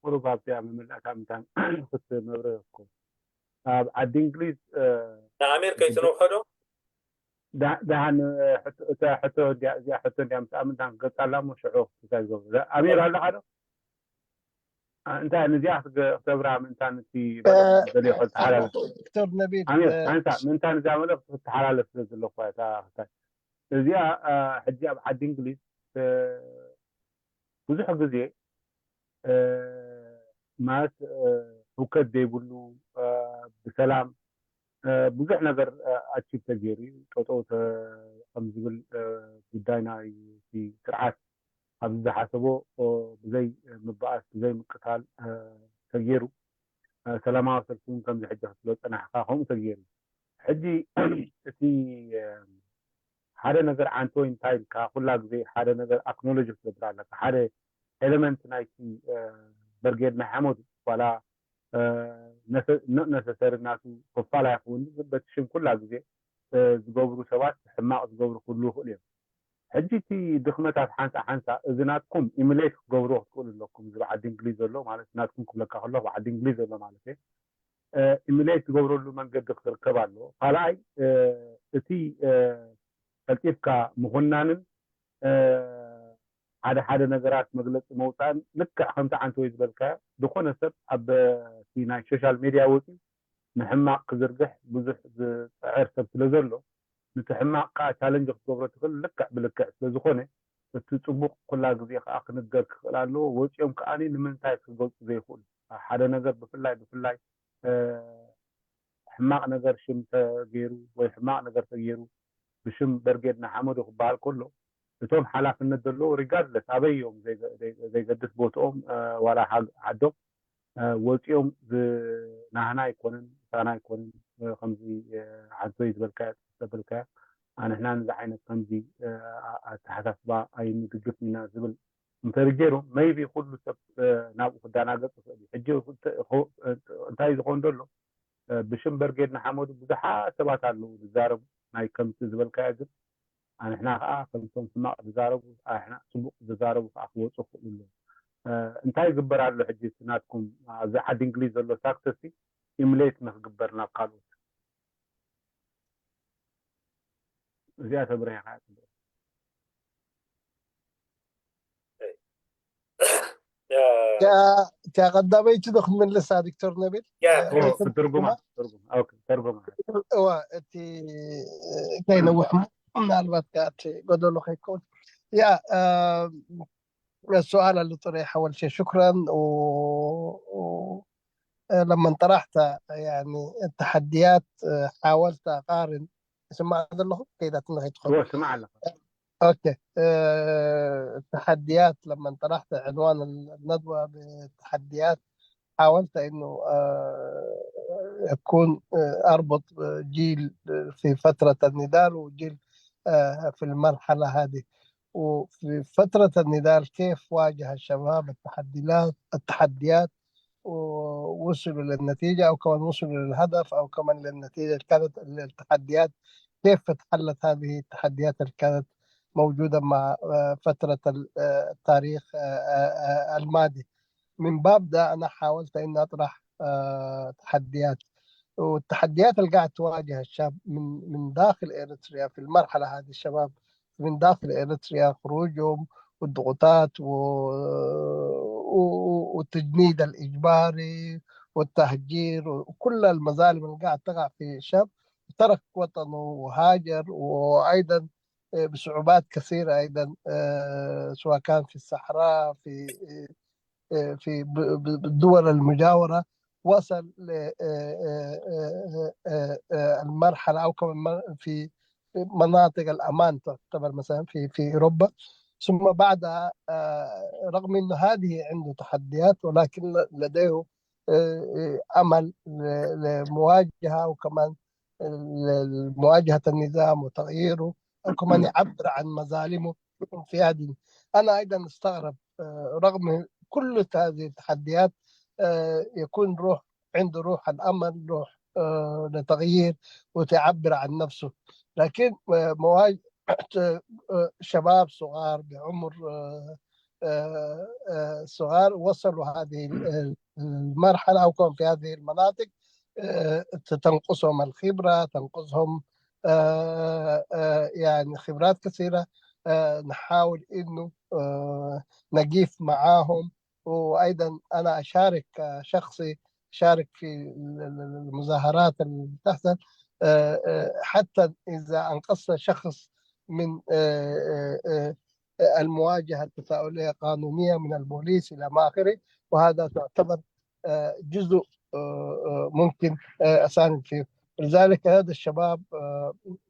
ቁሩብ ኣብዚኣ መመላእታ ምታን ክትመብረ እኮ ኣብ ዓዲ እንግሊዝ ንኣሜሪካ ይፅንውሖ ዶ? ደሃን እታ ሕቶ እዚኣ ሕቶ እንዲያ ምስ ኣምንታን ክገጻላ እሞ ሽዑ እንታይ ዝገብሩ ኣሜር ኣለካ ዶ እንታይ ንዚኣ ክተብራ ምእንታን እቲ መልእኽቲ ዘልዮ ክተሓላለፍ ዶክተር ነቢል ኣሜር ሓንሳ ምእንታን እዚኣ መልእኽቲ ክተሓላለፍ ስለ ዘለኩ እታ ክታይ እዚኣ ሕጂ ኣብ ዓዲ እንግሊዝ ብዙሕ ግዜ ማለት ህውከት ዘይብሉ ብሰላም ብዙሕ ነገር ኣቺቭ ተገይሩ እዩ። ጠጠው ከም ዝብል ጉዳይ ናይ ስርዓት ኣብዚ ዝሓሰቦ ብዘይ ምባኣስ ብዘይ ምቅታል ተገይሩ ሰላማዊ ሰልፊ እውን ከምዚ ሕጂ ክትብሎ ዝፀናሕካ ከምኡ ተገይሩ ሕጂ እቲ ሓደ ነገር ዓንቶ እንታይ ኢልካ ኩላ ግዜ ሓደ ነገር ኣክኖሎጂ ክትገብር ኣለካ ሓደ ኤለመንት ናይቲ በርጌድ ናይ ሓመዱ ዋላ ነሰሰሪ ናቱ ክፋል ኣይኸውን በቲ ሽም ኩላ ግዜ ዝገብሩ ሰባት ሕማቕ ዝገብሩ ክህሉ ይኽእሉ እዮም ሕጂ እቲ ድኽመታት ሓንሳ ሓንሳ እዚ ናትኩም ኢሚሌት ክትገብርዎ ክትክእሉ ኣለኩም እዚ ብዓዲ እንግሊዝ ዘሎ ማለት ናትኩም ክብለካ ከሎ ብዓዲ እንግሊዝ ዘሎ ማለት እየ ኢሚሌት ዝገብረሉ መንገዲ ክትርከብ ኣለዎ ካልኣይ እቲ ቀልጢፍካ ምኹናንን ሓደ ሓደ ነገራት መግለፂ መውፃእን ልክዕ ከምቲ ዓንተወይ ዝበልካዮ ዝኾነ ሰብ ኣብ ናይ ሶሻል ሜድያ ወፂኡ ንሕማቕ ክዝርግሕ ብዙሕ ዝፅዕር ሰብ ስለ ዘሎ ንቲ ሕማቕ ከዓ ቻለንጅ ክትገብሮ ትኽእል ልክዕ ብልክዕ ስለ ዝኾነ እቲ ፅቡቕ ኩላ ግዜ ከዓ ክንገር ክኽእል ኣለዎ ወፂኦም ከዓ ንምንታይ ክገልፁ ዘይኽእሉ ሓደ ነገር ብፍላይ ብፍላይ ሕማቕ ነገር ሽም ተገይሩ ወይ ሕማቕ ነገር ተገይሩ ብሽም በርጌድ ንሓመዱ ክበሃል ከሎ እቶም ሓላፍነት ዘለዎ ሪጋርድለስ ኣበይ እዮም ዘይገድስ ቦትኦም ዋላ ዓዶም ወፂኦም ናህና ኣይኮነን ሳና ኣይኮነን ከምዚ ዓንቶይ ዝበልካዮ ተበልካዮ ኣንሕና ንዚ ዓይነት ከምዚ ኣተሓሳስባ ኣይንድግፍ ኢና ዝብል እንተርጌሩ መይቢ ኩሉ ሰብ ናብኡ ክዳናገፅ ይኽእል እዩ ሕጂ እንታይ ዝኾን ዘሎ ብሽም በርጌድ ንሓመዱ ብዙሓት ሰባት ኣለዉ ዝዛረቡ ናይ ከምቲ ዝበልካዮ ግን ኣንሕና ከዓ ከምቶም ሕማቕ ዝዛረቡ ኣንሕና ፅቡቕ ዝዛረቡ ከዓ ክወፁ ክኽእሉ ኣለዉ። እንታይ ይግበር ኣሎ ሕጂ ናትኩም ኣብዚ ዓዲ እንግሊዝ ዘሎ ሳክሰስ ኢምሌት ንክግበር ናብ ካልኦት እዚኣ ተብረህ ኢኻ እቲኣ ቀዳመይቲ ዶ ክንምልሳ ዶክተር ነቢል? ትርጉማ ትርጉማ እዋ እቲ ከይነውሕ ምናልባት ከኣ እቲ ጎደሎ ከይከውን ያ السؤال اللي طرح أول شيء شكرا و لما طرحت يعني التحديات حاولت أقارن اسمع هذا اللغة كيدا تنغي تخرج اسمع لك اوكي أه التحديات لما طرحت عنوان الندوة بالتحديات حاولت انه أه يكون أه اربط جيل في فترة النضال وجيل أه في المرحلة هذه وفي فترة النضال كيف واجه الشباب التحديات التحديات ووصلوا للنتيجة أو كمان وصلوا للهدف أو كمان للنتيجة اللي كانت التحديات كيف اتحلت هذه التحديات اللي كانت موجودة مع فترة التاريخ الماضي. من باب ده أنا حاولت أن أطرح تحديات والتحديات اللي قاعد تواجه الشاب من من داخل إريتريا في المرحلة هذه الشباب من داخل إريتريا خروجهم والضغوطات و... و... والتجنيد الإجباري والتهجير وكل المظالم اللي قاعد تقع في الشاب ترك وطنه وهاجر وأيضا بصعوبات كثيرة أيضا سواء كان في الصحراء في في بالدول المجاورة وصل للمرحلة أو كمان في مناطق الأمان تعتبر مثلا في في أوروبا ثم بعدها رغم أنه هذه عنده تحديات ولكن لديه أمل لمواجهة وكمان مواجهة النظام وتغييره أو كمان يعبر عن مظالمه في هذه. أنا أيضا أستغرب رغم كل هذه التحديات يكون روح عنده روح الأمل روح لتغيير وتعبر عن نفسه لكن مواجهة شباب صغار بعمر صغار وصلوا هذه المرحلة أو كانوا في هذه المناطق تنقصهم الخبرة تنقصهم يعني خبرات كثيرة نحاول إنه نقيف معاهم وأيضا أنا أشارك كشخصي أشارك في المظاهرات اللي بتحصل حتى إذا أنقذت شخص من المواجهة التفاؤلية قانونية من البوليس إلى ما آخره وهذا تعتبر جزء ممكن أساهم فيه. لذلك هذا الشباب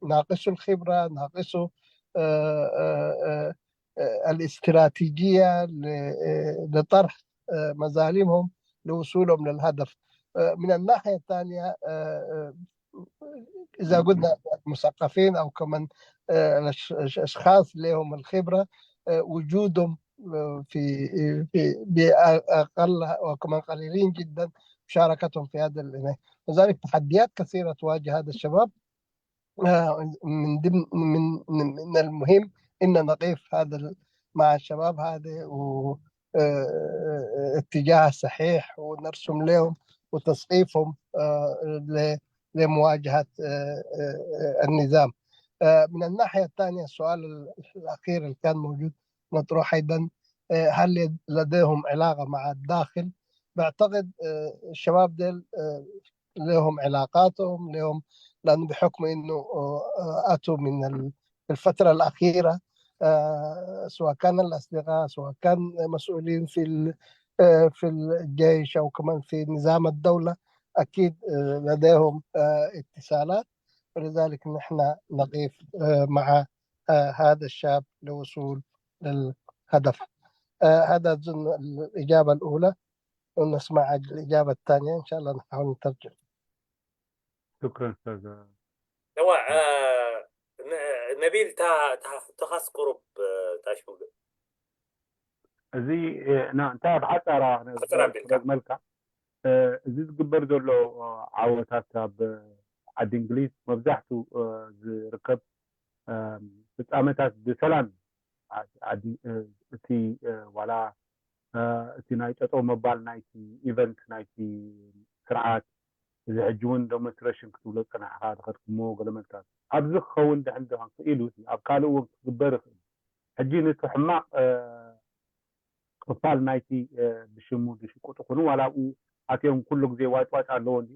ناقصه الخبرة ناقصه الاستراتيجية لطرح مظالمهم لوصولهم للهدف. من الناحية الثانية إذا قلنا مثقفين أو كمان أشخاص لهم الخبرة وجودهم في في بأقل وكمان قليلين جدا مشاركتهم في هذا الإناء. لذلك تحديات كثيرة تواجه هذا الشباب من ضمن من من المهم ان نقف هذا مع الشباب هذا و اتجاه صحيح ونرسم لهم وتثقيفهم لمواجهه النظام. من الناحيه الثانيه السؤال الاخير اللي كان موجود مطروح ايضا هل لديهم علاقه مع الداخل؟ بعتقد الشباب ديل لهم علاقاتهم لهم لأنه بحكم إنه أتوا من الفترة الأخيرة سواء كان الأصدقاء سواء كان مسؤولين في في الجيش أو كمان في نظام الدولة أكيد لديهم اتصالات. ولذلك نحن نقف مع هذا الشاب للوصول للهدف. هذا أظن الإجابة الأولى. ونسمع الإجابة الثانية إن شاء الله نحاول نترجم. شكرا أستاذ نواع. نبيل تا تا تخص قرب تاشوق. እዚ እንታይ ብሓፃራ ክረግመልካ እዚ ዝግበር ዘሎ ዓወታት ኣብ ዓዲ እንግሊዝ መብዛሕቱ ዝርከብ ፍጻመታት ብሰላም እቲ ዋላ እቲ ናይ ጠጠው መባል ናይቲ ኢቨንት ናይቲ ስርዓት እዚ ሕጂ እውን ዶመንስትሬሽን ክትብሎ ዝፀናሕካ ዝኸድኩሞ ገለመልታት ኣብዚ ክኸውን ድሕን ድሕን ክኢሉ ኣብ ካልእ እውን ክግበር ይኽእል። ሕጂ ነቲ ሕማቕ ክፋል ናይቲ ብሽሙ ዝሽቁጡ ኩኑ ዋላ ኣብኡ ኣትዮም ኩሉ ግዜ ዋጭዋጭ ኣለዎ እንዲ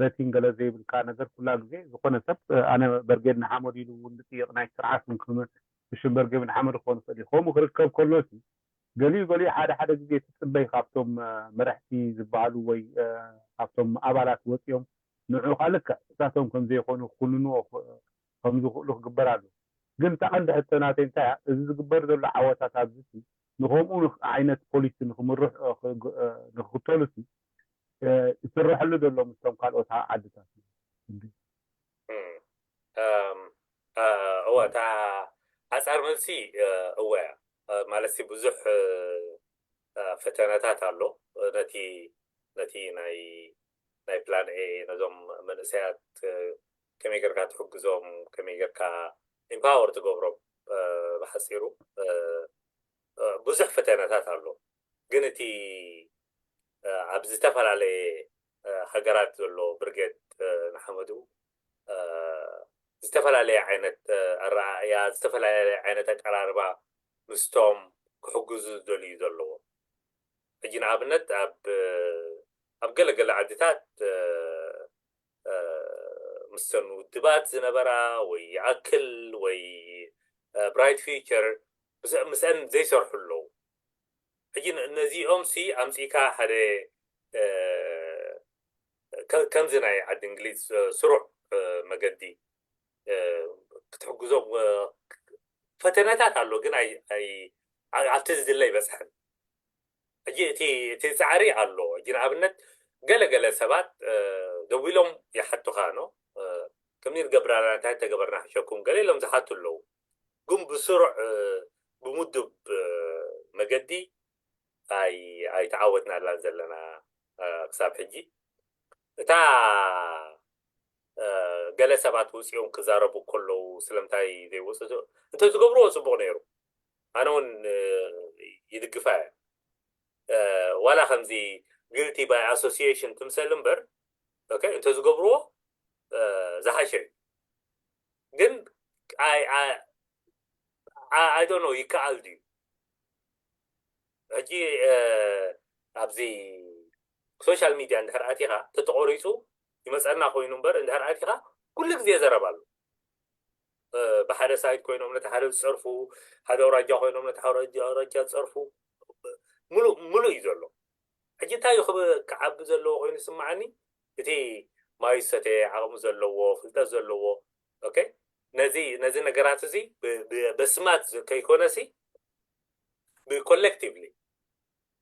ቨቲን ገለ ዘይብልካ ነገር ኩላ ግዜ ዝኾነ ሰብ ኣነ በርጌድ ንሓመዱ ኢሉ እውን ዝጥይቕ ናይ ስርዓት ብሽም በርጌድ ንሓመዱ ክኾን ይኽእል እዩ። ከምኡ ክርከብ ከሎ ገሊኡ ገሊኡ ሓደ ሓደ ግዜ ትፅበይ ካብቶም መራሕቲ ዝበሃሉ ወይ ካብቶም ኣባላት ወፂኦም ንዑ ከዓ ልክዕ እሳቶም ከምዘይኮኑ ክኩንንዎ ከምዝኽእሉ ክግበር ኣሎ። ግን እታ ቀንዲ ሕቶ ናተይ እንታይ እያ? እዚ ዝግበር ዘሎ ዓወታት ኣብዚ ንከምኡ ዓይነት ፖሊሲ ንክምርሕ ንክክተሉ ይስረሐሉ ዘሎ ምስቶም ካልኦት ዓድታት እወ እታ ሓፃር መልሲ እወ እያ። ማለት ብዙሕ ፈተነታት ኣሎ ነቲ ነቲ ናይ ናይ ፕላን ኤ ነዞም መንእሰያት ከመይ ጌርካ ትሕግዞም ከመይ ጌርካ ኢምፓወር ትገብሮም ብሓፂሩ ብዙሕ ፈተነታት ኣሎ። ግን እቲ ኣብ ዝተፈላለየ ሃገራት ዘሎ ብርጌድ ንሓመዱ ዝተፈላለየ ዓይነት ኣረኣእያ ዝተፈላለየ ዓይነት ኣቀራርባ ምስቶም ክሕግዙ ዝደልዩ ዘለዎ ሕጂ ንኣብነት ኣብ ኣብ ገለገለ ዓድታት ምስተን ውድባት ዝነበራ ወይ ይኣክል ወይ ብራይት ፊቸር ምስአን ዘይሰርሑ ኣለዉ። ሕጂ ነዚኦም ሲ ኣምፂካ ሓደ ከምዚ ናይ ዓዲ እንግሊዝ ስሩዕ መገዲ ክትሕግዞም ፈተነታት ኣሎ ግን ኣብቲ ዝድለ ይበፅሐን። ሕጂ እቲ እቲ ፃዕሪ ኣሎ። ሕጂ ንኣብነት ገለ ገለ ሰባት ደዊሎም ይሓቱኻ ኖ ከምዚ ንገብር ኣለና እንታይ ተገበርና ሕሸኩም ገለ ኢሎም ዝሓቱ ኣለዉ። ግን ብስሩዕ ብምዱብ መገዲ ኣይተዓወትናላን ዘለና ክሳብ ሕጂ። እታ ገለ ሰባት ውፅኦም ክዛረቡ ከለዉ ስለምንታይ ዘይወፁ እንተዝገብርዎ ፅቡቕ ነይሩ። ኣነ እውን ይድግፋ እየ። ዋላ ከምዚ guilty by association ትምሰል እምበር እንተዝገብርዎ ዝሓሸ እዩ። ግን I don't know ይከኣል ድዩ? ሕጂ ኣብዚ ሶሻል ሚድያ እንድሕር ኣቲኻ ተተቆሪፁ ይመፀና ኮይኑ እምበር እንድሕር ኣቲኻ ኩሉ ግዜ ዘረባ ኣሎ። ብሓደ ሳይድ ኮይኖም ነቲ ሓደ ዝፀርፉ፣ ሓደ ኣውራጃ ኮይኖም ነቲ ኣውራጃ ዝፀርፉ፣ ሙሉእ ሙሉእ እዩ ዘሎ። ሕጂ እንታይ እዩ ክዓቢ ዘለዎ ኮይኑ ዝስምዓኒ? እቲ ማይ ዝሰተየ ዓቕሚ ዘለዎ፣ ፍልጠት ዘለዎ፣ okay፣ ነዚ ነዚ ነገራት እዚ በስማት ከይኮነሲ ብኮሌክቲቭሊ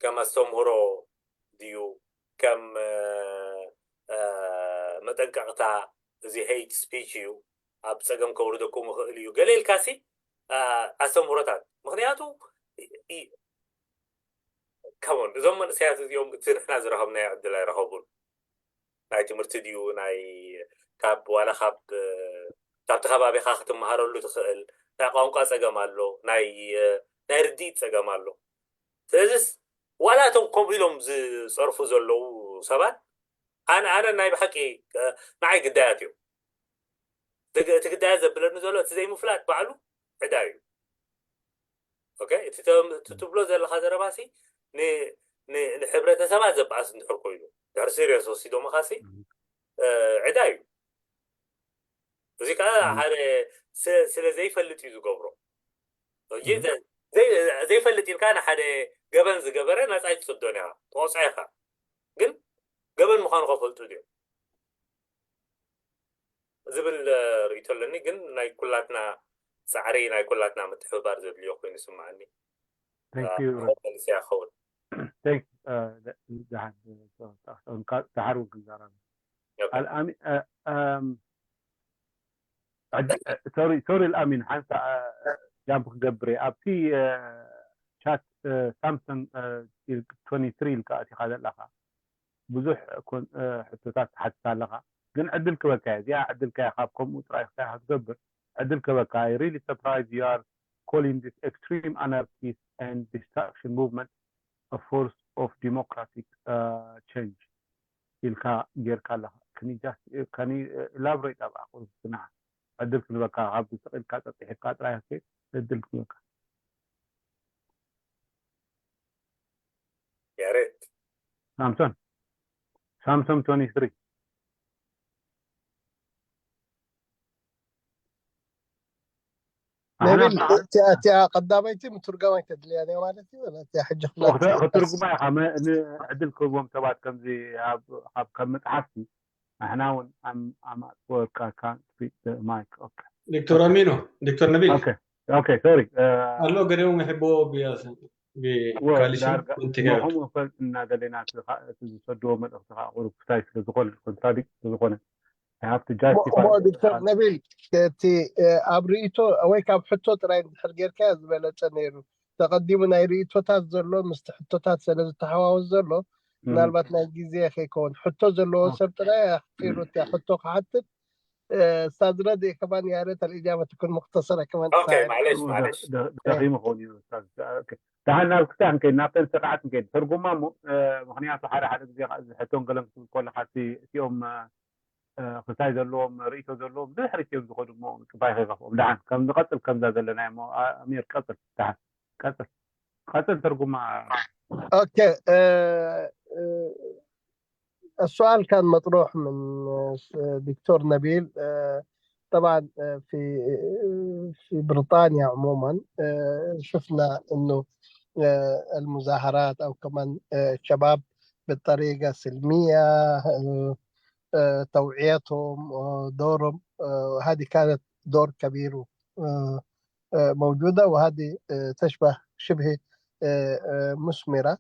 ከም ኣስተምህሮ ድዩ ከም መጠንቀቕታ እዚ ሄይት ስፒች እዩ ኣብ ፀገም ከውርደኩም ይኽእል እዩ ገለ ኢልካሲ ኣስተምህሮታት ምክንያቱ ከሞን እዞም መንእሰያት እዚኦም እቲ ንሕና ዝረኸብናዮ ዕድል ኣይረኸቡን። ናይ ትምህርቲ ድዩ ናይ ካብ ዋላ ካብ ካብቲ ከባቢኻ ክትመሃረሉ ትኽእል ናይ ቋንቋ ፀገም ኣሎ ናይ ናይ ርድኢት ፀገም ኣሎ። ስለዚስ ዋላ እቶም ከምኡ ኢሎም ዝፀርፉ ዘለዉ ሰባት ኣነ ኣነ ናይ ብሓቂ ንዓይ ግዳያት እዮም። እቲ ግዳያት ዘብለኒ ዘሎ እቲ ዘይምፍላጥ ባዕሉ ዕዳ እዩ። እቲ ትብሎ ዘለካ ዘረባሲ ንሕብረተሰባት ዘበኣስ እንድሕር ኮይኑ ድሕሪ ሲሪየስ ወሲዶምኻሲ ዕዳ እዩ። እዚ ከዓ ሓደ ስለ ዘይፈልጥ እዩ ዝገብሮ። ዘይፈልጥ ኢልካ ንሓደ ገበን ዝገበረ ናፃ ኣይትሰዶን ኢኻ ትቆፅዖ ኢኻ። ግን ገበን ምዃኑ ከፈልጡ ድዮም ዝብል ርእይቶ ኣለኒ። ግን ናይ ኩላትና ፃዕሪ ናይ ኩላትና ምትሕብባር ዘድልዮ ኮይኑ ይስምዓኒ። መልስያ ክኸውን ደሓር እውን ክዛረብ ሶሪ ኣልኣሚን ሓንሳ ጃምፕ ክገብር እየ ኣብቲ ቻት ሳምሰንግ ትሪ ኢልካ ኣቲኻ ዘለኻ ብዙሕ ሕቶታት ትሓትት ኣለኻ ግን ዕድል ክበካ እያ እዚኣ ዕድልካ እያ ካብ ከምኡ ጥራይ ክትገብር ዕድል ክበካ። I really surprised you are calling this extreme anarchist and destruction movement a force of democratic change ኢልካ ጌርካ ኣለኻ። Can you just elaborate about this? ዕድል ክንበካ፣ ካብ ስቕ ኢልካ ጸጢሕካ ጥራይ ዕድል ክንበካ። ያሬድ ሳምሶን ሳምሶን twenty-three ነቢል እቲኣ ቀዳማይቲ ምትርጋማይ ተድልያ ማለት እዩ። እቲኣ ሕጂ ክትርጉማ ኢኻ። ዕድል ክህቦም ሰባት ከምዚ ካብ መፅሓፍቲ ንሕና እውን ኣማፅወካ። ማይክ ዶክተር ኣሚኖ፣ ዶክተር ነቢል ሶሪ ኣሎ ገደው መሕቦ ዳርጋ ንኹም ፈል እናደለና ዝሰድዎ መልእኽቲ ከዓ ቁሩብ ክሳይ ስለዝኾነ ኮንትራዲክት ስለዝኾነ ዶክተር ነቢል እቲ ኣብ ርእቶ ወይ ካብ ሕቶ ጥራይ እንድሕር ጌርካ ዝበለፀ ነይሩ። ተቐዲሙ ናይ ርእቶታት ዘሎ ምስቲ ሕቶታት ስለ ዝተሓዋወስ ዘሎ ምናልባት ናይ ግዜ ከይከውን ሕቶ ዘለዎ ሰብ ጥራይ ኣኽፊሩ እቲያ ሕቶ ክሓትት ስታዝ ረድኢ ከማን ያሬት ኣልእጃባ ትኩን ሙክተሰረ ከማን ማለሽ ማለሽ ደኺሙ ኸውን እዩ። ደሓን ናብ ክሳዕ ንከይድ ናብተን ስርዓት ንከይድ ትርጉማ እሞ ምክንያቱ ሓደ ሓደ ግዜ እዚ ሕቶን ገለን ክትብል ከለካ እቲኦም ክሳይ ዘለዎም ርእቶ ዘለዎም ብድሕሪት እዮም ዝኸዱ እሞ ምቅባይ ከይከፍኦም። ደሓን ከም ንቀፅል ከምዛ ዘለና እሞ ኣሚር ቀፅል ደሓን ቀፅል ቀፅል ትርጉማ ኦኬ السؤال كان مطروح من دكتور نبيل طبعا في في بريطانيا عموما شفنا انه المظاهرات او كمان الشباب بطريقه سلميه توعيتهم دورهم هذه كانت دور كبير موجوده وهذه تشبه شبه مثمره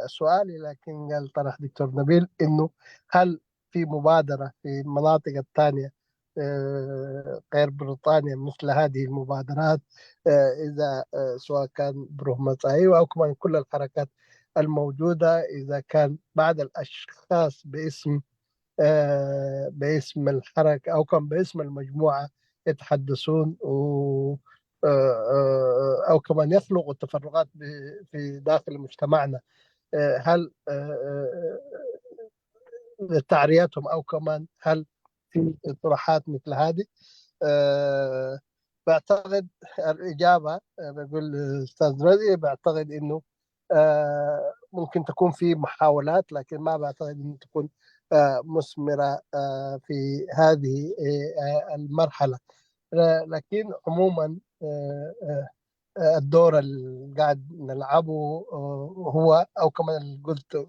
سؤالي لكن قال طرح دكتور نبيل انه هل في مبادره في المناطق الثانيه غير بريطانيا مثل هذه المبادرات اذا سواء كان بروه مصايو او كمان كل الحركات الموجوده اذا كان بعض الاشخاص باسم باسم الحركه او كان باسم المجموعه يتحدثون و او كمان يخلقوا تفرقات في داخل مجتمعنا. هل تعرياتهم او كمان هل في اطروحات مثل هذه؟ بعتقد الاجابه بقول الاستاذ رزقي بعتقد انه ممكن تكون في محاولات لكن ما بعتقد انه تكون مثمره في هذه المرحله. لكن عموما الدور اللي قاعد نلعبه هو او كما قلت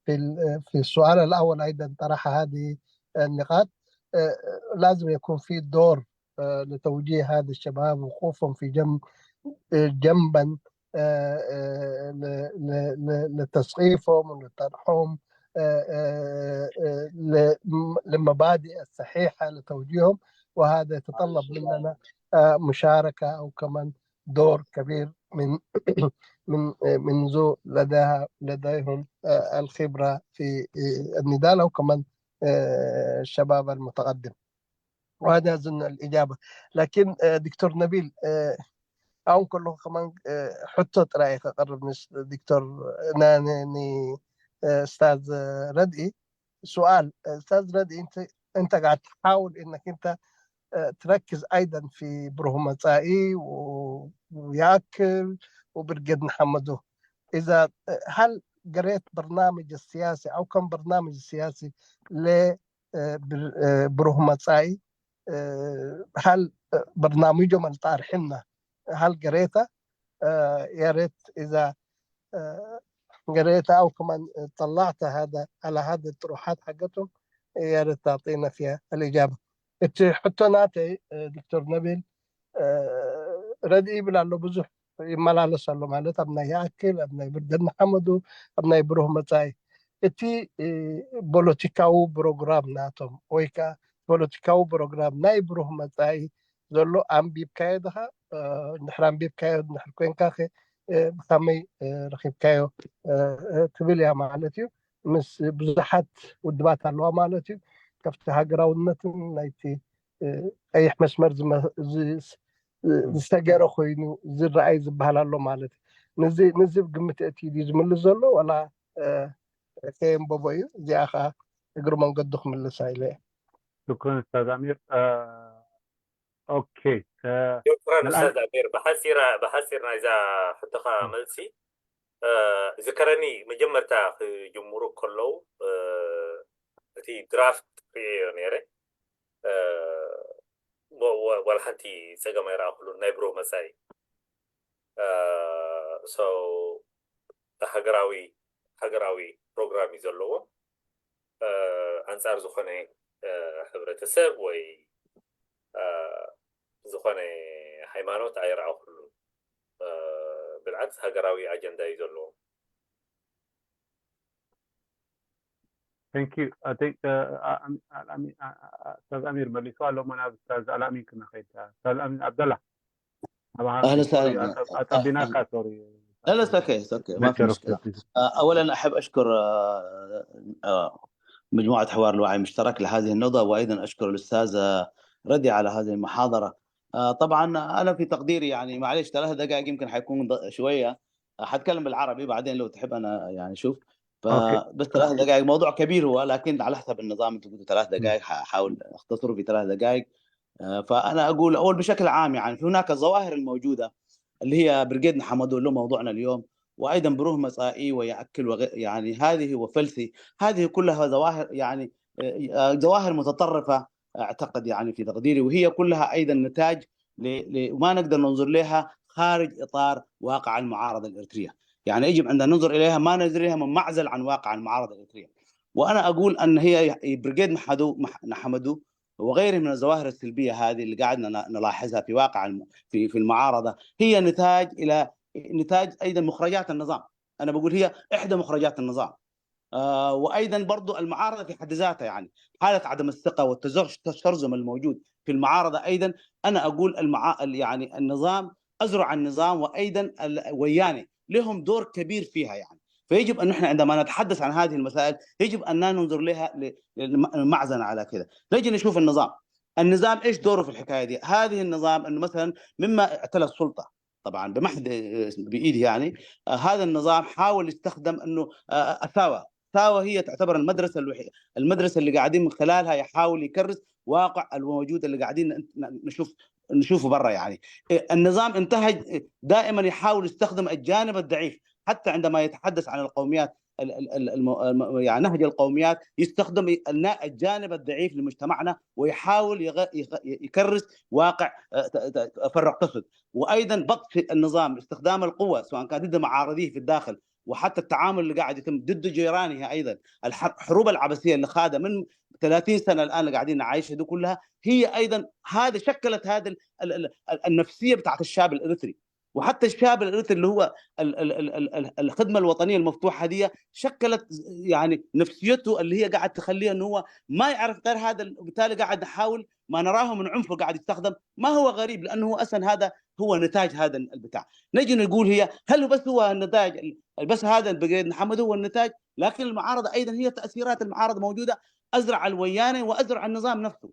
في في السؤال الاول ايضا طرح هذه النقاط. لازم يكون في دور لتوجيه هذا الشباب وقوفهم في جنب جنبا لتثقيفهم ولطرحهم للمبادئ الصحيحه لتوجيههم. وهذا يتطلب مننا مشاركه او كمان دور كبير من من من ذو لديها لديهم الخبره في النضال او كمان الشباب المتقدم. وهذا اظن الاجابه. لكن دكتور نبيل او كله كمان حطه رايك اقرب من دكتور ناني استاذ ردئي سؤال استاذ ردئي انت انت قاعد تحاول انك انت تركز ايضا في بروه مصائي وياكل وبرقد محمدو. اذا هل قريت برنامج السياسي او كم برنامج سياسي لبروه مصائي؟ هل برنامجهم الطارحنا هل قريته؟ يا ريت اذا قريته او كمان طلعت هذا على هذه الطروحات حقتهم يا ريت تعطينا فيها الاجابه. እቲ ሕቶ ናተይ ዶክተር ነቢል ረድኢ ይብል ኣሎ ብዙሕ ይመላለስ ኣሎ ማለት ኣብ ናይ ይኣክል ኣብ ናይ ብርገድ ንሓመዱ ኣብ ናይ ብሩህ መጻኢ እቲ ፖለቲካዊ ፕሮግራም ናቶም ወይ ከዓ ፖለቲካዊ ፕሮግራም ናይ ብሩህ መጻኢ ዘሎ ኣንቢብካዮ ድኻ? እንድሕር ኣንቢብካዮ እንድሕር ኮንካ ብኸመይ ረኺብካዮ ትብል እያ ማለት እዩ። ምስ ብዙሓት ውድባት ኣለዋ ማለት እዩ። ካብቲ ሃገራውነትን ናይቲ ቀይሕ መስመር ዝሰገረ ኮይኑ ዝረኣይ ዝበሃል ኣሎ ማለት እዩ። ነዚ ግምት እቲ ድዩ ዝምልስ ዘሎ ዋላ ከየንበቦ እዩ? እዚኣ ከዓ እግሪ መንገዱ ክምልሳ ኢለ እየ። ሽኩረን ኡስታዝ ኣሚር። ኦኬ ሽኩረን ኡስታዝ ኣሚር። ብሓፂር ናይዛ ሕቶኻ መልሲ ዝከረኒ መጀመርታ ክጅምሩ ከለዉ እቲ ድራፍት ርእዮ ነይረ ዋላ ሓንቲ ፀገም ኣይረኣኹሉን ናይ ብሩህ መፃኢ ሃገራዊ ሃገራዊ ፕሮግራም እዩ ዘለዎ ኣንፃር ዝኾነ ሕብረተሰብ ወይ ዝኾነ ሃይማኖት ኣይረኣኹሉን ብልዓት ሃገራዊ ኣጀንዳ እዩ ዘለዎ Thank you. I think ኡስታዝ ኣሚር መልሱ ኣሎ። ሞ ናብ ኡስታዝ ኣልኣሚን ክንኸይድ። ኡስታዝ ኣልኣሚን ዓብደላ اهلا وسهلا ኣጠቢናካ ሶሪ لا لا اتس اوكي اتس اوكي ما في مشكله. اولا احب اشكر مجموعه حوار الوعي المشترك لهذه النهضه، وايضا اشكر الاستاذ ردي على هذه المحاضره. طبعا انا في تقديري يعني معليش ثلاث دقائق يمكن حيكون شويه، حتكلم بالعربي بعدين لو تحب انا يعني شوف. بس ثلاث دقائق موضوع كبير هو، لكن على حسب النظام انت قلت ثلاث دقائق، حاول اختصره في ثلاث دقائق. فانا اقول اول بشكل عام يعني في هناك الظواهر الموجوده اللي هي برقيد محمد له موضوعنا اليوم، وايضا بروه مسائي وياكل وغير يعني هذه وفلسي، هذه كلها ظواهر يعني ظواهر متطرفه اعتقد يعني في تقديري، وهي كلها ايضا نتاج وما نقدر ننظر لها خارج اطار واقع المعارضه الاريتريه. يعني يجب ان ننظر اليها، ما ننظر اليها منعزل عن واقع المعارضه الاريتريه. وانا اقول ان هي برقيد محدو نحمدو وغيره من الظواهر السلبيه هذه اللي قاعدنا نلاحظها في واقع في في المعارضه هي نتاج الى نتاج ايضا مخرجات النظام. انا بقول هي احدى مخرجات النظام. آه وايضا برضو المعارضه في حد ذاتها يعني حاله عدم الثقه والتشرذم الموجود في المعارضه ايضا. انا اقول المعا... يعني النظام ازرع النظام وايضا وياني لهم دور كبير فيها يعني. فيجب ان نحن عندما نتحدث عن هذه المسائل يجب ان لا ننظر لها معزنا على كذا. نجي نشوف النظام. النظام ايش دوره في الحكايه دي؟ هذه النظام انه مثلا مما اعتلى السلطه طبعا بمحض بايده يعني، آه هذا النظام حاول يستخدم انه آه اثاوه اثاوه هي تعتبر المدرسه الوحيده، المدرسه اللي قاعدين من خلالها يحاول يكرس واقع الموجود اللي قاعدين نشوف نشوفه برا يعني. النظام انتهج دائما يحاول يستخدم الجانب الضعيف حتى عندما يتحدث عن القوميات يعني نهج القوميات يستخدم الجانب الضعيف لمجتمعنا ويحاول يكرس واقع فرق تسد. وايضا بطش النظام استخدام القوه سواء كان ضد معارضيه في الداخل وحتى التعامل اللي قاعد يتم ضد جيرانها ايضا. الحروب العبثيه اللي خاضها من ثلاثين سنه الان اللي قاعدين نعيشها دي كلها هي ايضا هذا شكلت هذا النفسيه بتاعت الشاب الاريتري. وحتى الشاب الاريتري اللي هو الخدمه الوطنيه المفتوحه دي شكلت يعني نفسيته اللي هي قاعد تخليه انه هو ما يعرف غير هذا، وبالتالي قاعد نحاول ما نراه من عنف قاعد يستخدم. ما هو غريب لانه هو اصلا هذا هو نتاج هذا البتاع. نجي نقول هي هل بس هو النتاج بس هذا البرقيد محمد هو النتاج؟ لكن المعارضه ايضا هي تاثيرات المعارضه موجوده، ازرع الويانه وازرع النظام نفسه.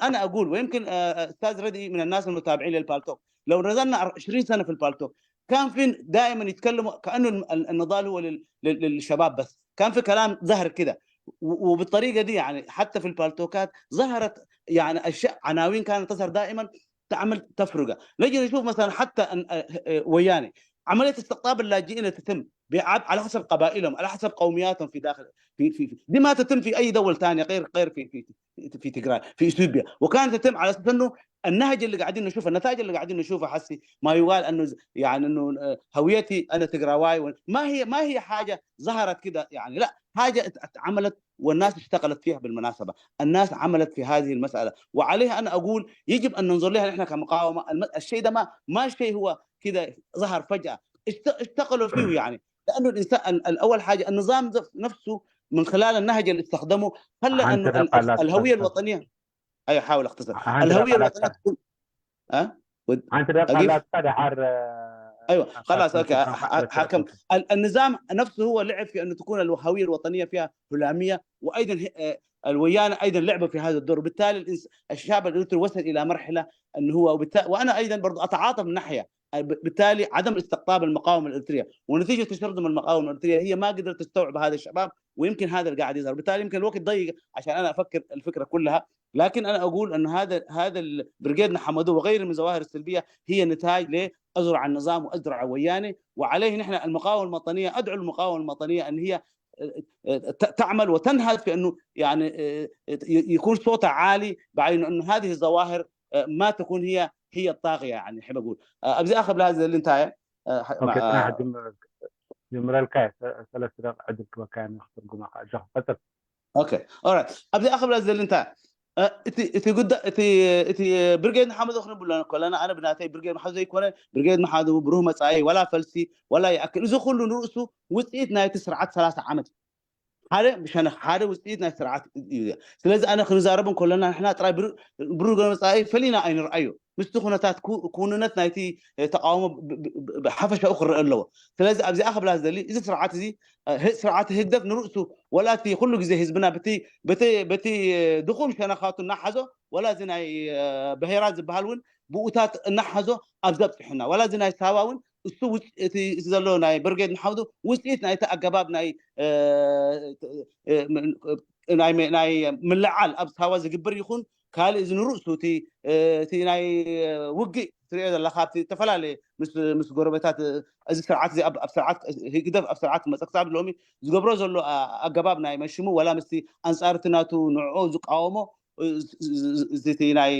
انا اقول ويمكن استاذ ردي من الناس المتابعين للبالتوك، لو نزلنا عشرين سنه في البالتوك كان في دائما يتكلموا كانه النضال هو للشباب بس، كان في كلام زهر كده. وبالطريقه دي يعني حتى في البالتوكات ظهرت يعني اشياء عناوين كانت تظهر دائما تعمل تفرقه. نجي نشوف مثلا حتى وياني عمليه استقطاب اللاجئين اللي تتم على حسب قبائلهم على حسب قومياتهم في داخل في في دي ما تتم في اي دول ثانيه غير غير في في في تجراي في اثيوبيا، وكانت تتم على اساس انه النهج اللي قاعدين نشوفه النتائج اللي قاعدين نشوفها حسي ما يقال انه يعني انه هويتي انا تجراواي. ما هي ما هي حاجه ظهرت كده يعني، لا، حاجه اتعملت والناس اشتغلت فيها. بالمناسبه الناس عملت في هذه المساله، وعليها انا اقول يجب ان ننظر لها نحن كمقاومه. الشيء ده ما ما شيء هو كده ظهر فجاه، اشتغلوا فيه يعني. لانه الانسان الاول حاجه النظام نفسه من خلال النهج اللي استخدمه خلى ان الهويه الوطنيه، ايوه حاول اختصر، الهويه الوطنيه تكون ها ሓንቲ ደቂቃ ايوه خلاص اوكي حكم. النظام نفسه هو لعب في انه تكون الهويه الوطنيه فيها هلاميه، وايضا الويانة أيضا لعبوا في هذا الدور. بالتالي الإنس- الشعب الإريتري وصل إلى مرحلة أنه هو وبالتالي وأنا أيضا برضو أتعاطى من ناحية، بالتالي عدم استقطاب المقاومة الإريترية ونتيجة تشرذم المقاومة الإريترية هي ما قدرت تستوعب هذا الشباب، ويمكن هذا اللي قاعد يظهر. بالتالي يمكن الوقت ضيق عشان أنا أفكر الفكرة كلها، لكن أنا أقول أنه هذا هذا البريغيد نحمدو وغيره من الظواهر السلبية هي نتاج لأزرع النظام وأزرع ويانة، وعليه نحن المقاومة الوطنية، أدعو المقاومة الوطنية أن هي ت- تعمل وتنهض في انه يعني آه، ي- يكون صوتها عالي، بعد انه هذه الظواهر آه، ما تكون هي هي الطاغيه، يعني احب اقول آه، ابزي اخذ لهذا اللي انت ኦኬ፣ ፅናሕ። ጅምር- ጅምረልካ እየ። ሰ- ሰለስተ ደቂቃ ዕድል ክበካ እየ፣ ክትርጉማ ከዓ ኣለኹ። ቀፅል። ኦኬ ኦራይት ኣብዚ ኣኸብላ ዘሊ እንታይ እቲ እቲ ጉዳይ እቲ እቲ ብርጌድ ንሓመዶ ክንብሎ ከለና ኣነ ብናተይ ብርጌድ ንሓመዶ ዘይኮነ ብርጌድ ንሓመዶ ብሩህ መጻኢ ዋላ ፈልሲ ዋላ ይኣክል እዚ ኩሉ ንርእሱ ውፅኢት ናይቲ ስርዓት ሰላሳ ዓመት ሓደ ብሸነኽ ሓደ ውፅኢት ናይ ስርዓት እዩ። ስለዚ ኣነ ክንዛረብ ከለና ንሕና ጥራይ ብሩህ መጻኢ ፈሊና ኣይንርኣዮ። ምስቲ ኩነታት ክውንነት ናይቲ ተቃውሞ ብሓፈሻኡ ክረአ ኣለዎ። ስለዚ ኣብዚኣ ክብላ ዝደሊ እዚ ስርዓት እዚ ስርዓት ህግደፍ ንርእሱ ወላ እቲ ኩሉ ግዜ ህዝብና በቲ ድኹም ሸነኻቱ እናሓዞ ወላ እዚ ናይ ብሄራት ዝበሃል እውን ብኡታት እናሓዞ ኣብዚ ኣብፅሑና ወላ እዚ ናይ ሳባ እውን እሱ እቲ ዘሎ ናይ ብርጌድ ንሓውዱ ውፅኢት ናይቲ ኣገባብ ናይ ናይ ምልዓል ኣብ ሳዋ ዝግብር ይኹን ካልእ እዚ ንርእሱ እቲ እቲ ናይ ውግእ ትሪኦ ዘለካ ኣብቲ ዝተፈላለየ ምስ ጎረቤታት እዚ ስርዓት እዚ ኣብ ስርዓት ህግደፍ ኣብ ስርዓት ክመፀ ክሳብ ሎሚ ዝገብሮ ዘሎ ኣገባብ ናይ መሽሙ ወላ ምስቲ ኣንፃርቲ ናቱ ንዕኡ ዝቃወሞ እቲ ናይ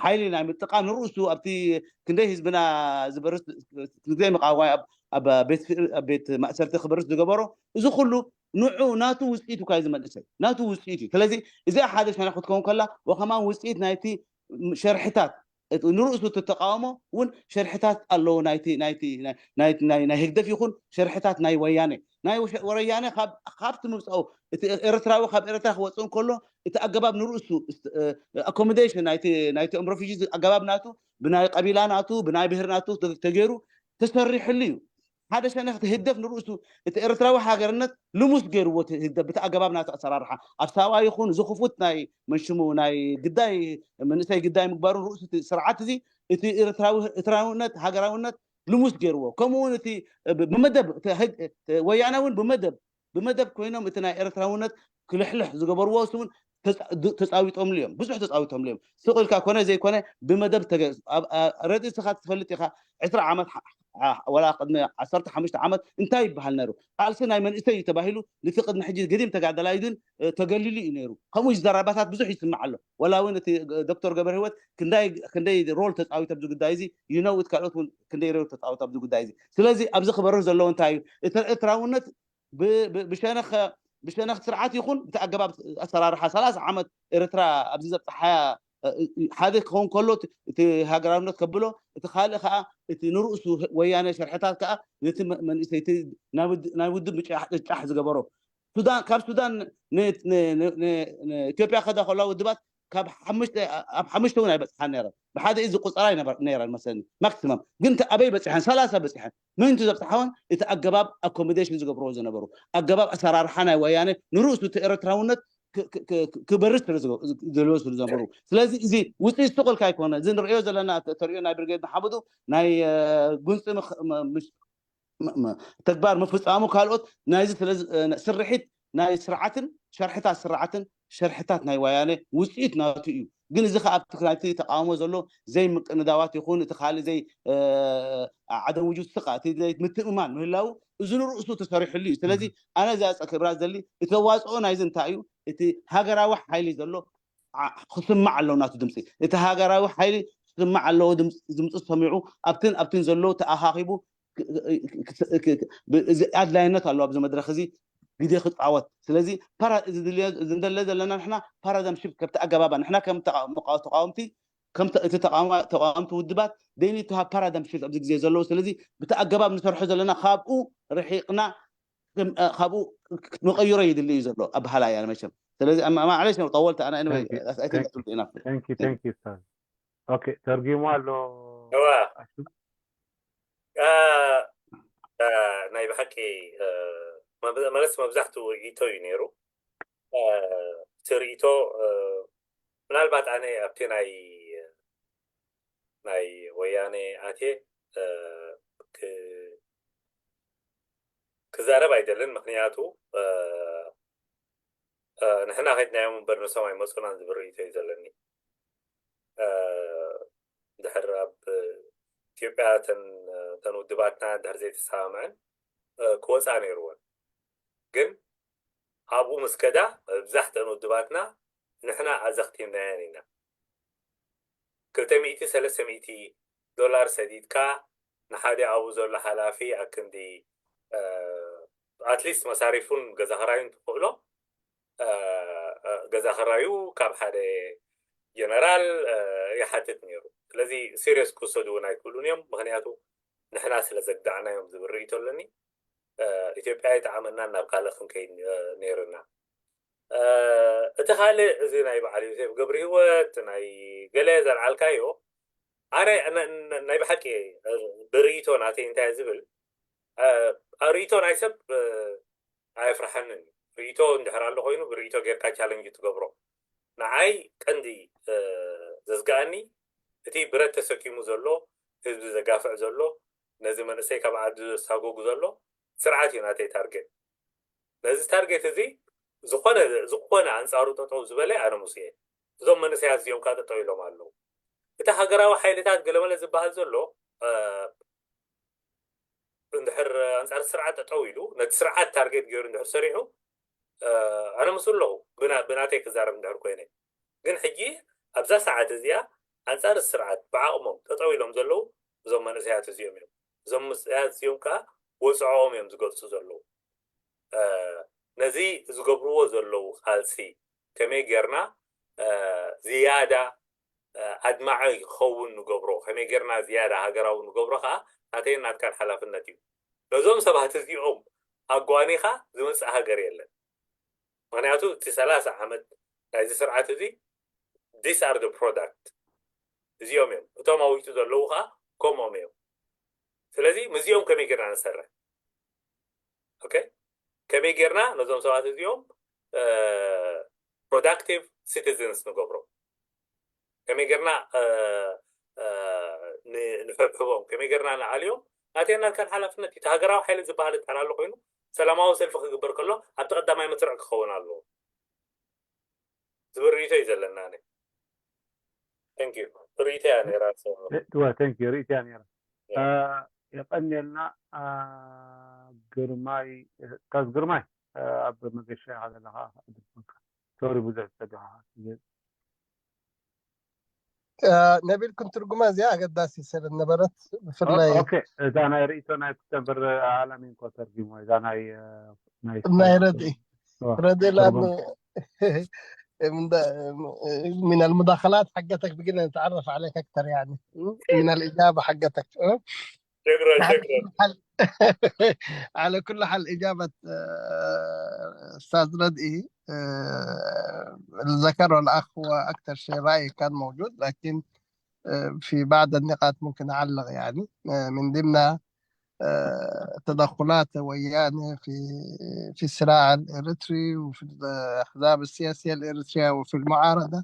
ሓይሊ ናይ ምጥቃም ንርእሱ ኣብቲ ክንደይ ህዝብና ዝበርስ ክንደይ መቃዋይ ኣብ ቤት ማእሰርቲ ክበርስ ዝገበሮ እዚ ኩሉ ንዑ ናቱ ውፅኢት እኳ ዝመንእሰይ ናቱ ውፅኢት እዩ። ስለዚ እዚኣ ሓደ ሸነኽ ክትከውን ከላ ወከማን ውፅኢት ናይቲ ሸርሕታት ንርእሱ እቲ ተቃውሞ እውን ሸርሕታት ኣለዎ። ናይ ህግደፍ ይኹን ሸርሕታት ናይ ወያነ ናይ ወያነ ካብቲ ምብፃኡ እቲ ኤርትራዊ ካብ ኤርትራ ክወፅእ እንከሎ እቲ ኣገባብ ንርእሱ ኣኮሞዴሽን ናይቶም ረፊጂ ኣገባብ ናቱ ብናይ ቀቢላ ናቱ ብናይ ብሄር ናቱ ተገይሩ ተሰሪሕሉ እዩ። ሓደ ሸነኽ እቲ ህግደፍ ንርእሱ እቲ ኤርትራዊ ሃገርነት ልሙስ ገይርዎ እቲ ህግደፍ ብቲ ኣገባብ ናቱ ኣሰራርሓ ኣብ ሳዋ ይኹን ዝኽፉት ናይ መንሽሙ ናይ ግዳይ መንእሰይ ግዳይ ምግባሩ ንርእሱ እቲ ስርዓት እዚ እቲ ኤርትራዊ ኤርትራውነት ሃገራውነት ልሙስ ገይርዎ። ከምኡ እውን እቲ ብመደብ ወያነ እውን ብመደብ ብመደብ ኮይኖም እቲ ናይ ኤርትራውነት ክልሕልሕ ዝገበርዎ እሱ እውን ተፃዊጦምሉ እዮም። ብዙሕ ተፃዊቶምሉ እዮም። ስቕ ኢልካ ኮነ ዘይኮነ ብመደብ ረድእ ስኻ ትፈልጥ ኢኻ። ዕስራ ዓመት ወላ ቅድሚ ዓሰርተ ሓሙሽተ ዓመት እንታይ ይበሃል ነሩ ቃልሲ ናይ መንእሰይ እዩ ተባሂሉ ንቲ ቅድሚ ሕጂ ገዲም ተጋደላይ ግን ተገሊሉ እዩ ነሩ። ከምኡ ዘራባታት ብዙሕ ይስማዕ ኣሎ። ወላ እውን እቲ ዶክተር ገብረ ህይወት ክንደይ ሮል ተፃዊት ኣብዚ ጉዳይ እዚ ይነውት ካልኦት እውን ክንደይ ሮል ተፃዊት ኣብዚ ጉዳይ እዚ። ስለዚ ኣብዚ ክበርህ ዘለዎ እንታይ እዩ? እቲ ኤርትራውነት ብሸነኽ ብሸነኽ ስርዓት ይኹን ብቲ ኣገባብ ኣሰራርሓ ሰላሳ ዓመት ኤርትራ ኣብዚ ዘብፅሓያ ሓደ ክኸውን ከሎ እቲ ሃገራውነት ከብሎ እቲ ካልእ ከዓ እቲ ንርእሱ ወያነ ሸርሕታት ከዓ ነቲ መንእሰይቲ ናይ ውድብ ምጫሕ ዝገበሮ ሱዳን ካብ ሱዳን ኢትዮጵያ ከዳ ከለዋ ውድባት ካብ ኣብ ሓሙሽተ እውን ኣይበፅሓን ነረን ብሓደ እዚ ቁፀራ ነረን መሰለኒ ማክሲመም ግን ኣበይ በፂሐን ሰላሳ በፂሐን ምንቱ ዘብፅሓወን እቲ ኣገባብ ኣኮሞዴሽን ዝገብርዎ ዝነበሩ ኣገባብ ኣሰራርሓ ናይ ወያነ ንርእሱ እቲ ኤርትራውነት ክበርስ ዝልበሱ ዝነበሩ ስለዚ እዚ ውፅኢት ስቆልካ ኣይኮነ እዚ ንሪኦ ዘለና ተሪኦ ናይ ብርጌድ ንሓመዱ ናይ ጉንፂ ተግባር ምፍፃሙ ካልኦት ናይዚ ስርሒት ናይ ስርዓትን ሸርሕታት ስርዓትን ሸርሕታት ናይ ወያነ ውፅኢት ናቱ እዩ። ግን እዚ ከዓ ኣብቲ ናይቲ ተቃውሞ ዘሎ ዘይምቅንዳዋት ይኹን እቲ ካልእ ዘይ ዓደም ውጁድ ስቃ እቲ ዘይምትእምማን ምህላው እዚ ንርእሱ ተሰሪሕሉ እዩ። ስለዚ ኣነ እዛ ክብራ ዘሊ እቲ ተዋፅኦ ናይዚ እንታይ እዩ? እቲ ሃገራዊ ሓይሊ ዘሎ ክስማዕ ኣለዎ ናቱ ድምፂ እቲ ሃገራዊ ሓይሊ ክስማዕ ኣለዎ። ድምፂ ሰሚዑ ኣብትን ኣብትን ዘሎ ተኣኻኺቡ እዚ ኣድላይነት ኣሎ ኣብዚ መድረክ እዚ ግዜ ክፃወት። ስለዚ እንደለ ዘለና ንሕና ፓራዳም ሽፍት ከብቲ ኣገባባ ንሕና ከም ተቃወምቲ ከም እቲ ተቃወምቲ ውድባት they need to have paradigm shift ኣብዚ ግዜ ዘለዉ። ስለዚ ብቲ ኣገባብ ንሰርሖ ዘለና ካብኡ ርሒቅና ካብኡ ንቀይሮ ይድሊ እዩ ዘሎ ኣበሃላ እያ መቸም። ስለዚ ማዕለሽ ነው ጠወልቲ ኣና ኦኬ ተርጊሙ ኣሎ ናይ ብሓቂ መለስ መብዛሕትኡ ርኢቶ እዩ ነይሩ። ትርኢቶ ምናልባት ኣነ ኣብቲ ናይ ናይ ወያኔ ኣትየ ክዛረብ ኣይደልን። ምክንያቱ ንሕና ከድናዮም እምበር ንሶም ኣይመፁናን ዝብል ርእይቶ እዩ ዘለኒ። ድሕር ኣብ ኢትዮጵያ ተን ውድባትና ድሕር ዘይተሰማምዐን ክወፃ ነይርዎን፣ ግን ኣብኡ ምስ ከዳ መብዛሕተን ውድባትና ንሕና ኣዘኽቲምናየን ኢና። ክልተ ሚእቲ ሰለስተ ሚእቲ ዶላር ሰዲድካ ንሓደ ኣብኡ ዘሎ ሓላፊ ኣክንዲ ኣትሊስት መሳሪፉን ገዛ ክራዩን ትኽእሎ ገዛ ክራዩ ካብ ሓደ ጀነራል ይሓትት ነይሩ። ስለዚ ሲሪየስ ክወሰዱ እውን ኣይክእሉን እዮም። ምክንያቱ ንሕና ስለ ዘግዳዕናዮም ዝብል ርእይቶ ኣለኒ። ኢትዮጵያ ይጠዓመና ናብ ካልእ ክንከይድ ነይርና። እቲ ካልእ እዚ ናይ በዓል ዮሴፍ ገብረ ህይወት ናይ ገለ ዘልዓልካዮ ኣነ ናይ ብሓቂ ብርእይቶ ናተይ እንታይ ዝብል ርእይቶ ናይ ሰብ ኣየፍርሓንን። ርእይቶ እንድሕር ኣሎ ኮይኑ ብርእይቶ ጌርካ ቻለንጅ ትገብሮ። ንዓይ ቀንዲ ዘዝግኣኒ እቲ ብረት ተሰኪሙ ዘሎ ህዝቢ ዘጋፍዕ ዘሎ ነዚ መንእሰይ ካብ ዓዱ ዘሳጎጉ ዘሎ ስርዓት እዩ ናተይ ታርጌት። ነዚ ታርጌት እዚ ዝኾነ ዝኾነ ኣንፃሩ ጠጠው ዝበለ ኣነ ሙስየ። እዞም መንእሰያት እዚኦም ከዓ ጠጠው ኢሎም ኣለዉ። እቲ ሃገራዊ ሓይልታት ገለመለ ዝበሃል ዘሎ እንድሕር ኣንፃር ስርዓት ጠጠው ኢሉ ነቲ ስርዓት ታርጌት ገይሩ እንድሕር ሰሪሑ ኣነ ምስ ኣለኹ ብናተይ ክዛረብ እንድሕር ኮይነ። ግን ሕጂ ኣብዛ ሰዓት እዚኣ ኣንፃር ስርዓት ብዓቕሞም ጠጠው ኢሎም ዘለዉ እዞም መንእሰያት እዚኦም እዮም። እዞም መንእሰያት እዚኦም ከዓ ወፅዖኦም እዮም ዝገልፁ ዘለዉ። ነዚ ዝገብርዎ ዘለዉ ቃልሲ ከመይ ጌርና ዝያዳ ኣድማዒ ክኸውን ንገብሮ፣ ከመይ ጌርና ዝያዳ ሃገራዊ ንገብሮ ከዓ ናተይን ናትካን ሓላፍነት እዩ። ነዞም ሰባት እዚኦም ኣጓኒኻ ዝመፅእ ሃገር የለን። ምክንያቱ እቲ ሰላሳ ዓመት ናይዚ ስርዓት እዚ this are the product እዚኦም እዮም። እቶም ኣዊጡ ዘለዉ ከዓ ከምኦም እዮም። ስለዚ ምስዚኦም ከመይ ጌርና ንሰርሕ? ኦኬ፣ ከመይ ጌርና ነዞም ሰባት እዚኦም productive citizens ንገብሮም? ከመይ ጌርና ንሕብሕቦም? ከመይ ጌርና ንኣልዮም? ናተይን ናትካን ሓላፍነት እዩ። እቲ ሃገራዊ ሓይሊ ዝበሃል እንድሕር ኣሎ ኮይኑ ሰላማዊ ሰልፊ ክግበር ከሎ ኣብቲ ቀዳማይ መስርዕ ክኸውን ኣለዎ ዝብል ርእይቶ እዩ ዘለና። ነ thank you ርእይቶ እያ ነይራ። ዋ thank you ርእይቶ እያ ነይራ። የቐንየልና። ግርማይ፣ እስታዝ ግርማይ፣ ኣብ መገሻ ኢኻ ዘለኻ። ሶሪ ብዙሕ ዝፀጋኻ። ነቢል ክንትርጉማ እዚኣ ኣገዳሲ ስለ ነበረት ብፍላይ እዛ ናይ ርእይቶ ናይ ኩተንበር ኣላሚንኮ ተርጊሞ እዛ ናይ ናይ ረድኢ ረድኢ ላሉ من المداخلات حقتك بقينا نتعرف عليك اكثر يعني من الاجابه حقتك. شكرا شكرا. على كل حال اجابه استاذ ردئي اللي ذكره الاخ هو اكثر شيء رايي كان موجود لكن في بعض النقاط ممكن اعلق يعني من ضمنها تدخلات ويانه في في الصراع الاريتري وفي الاحزاب السياسيه الاريتريه وفي المعارضه.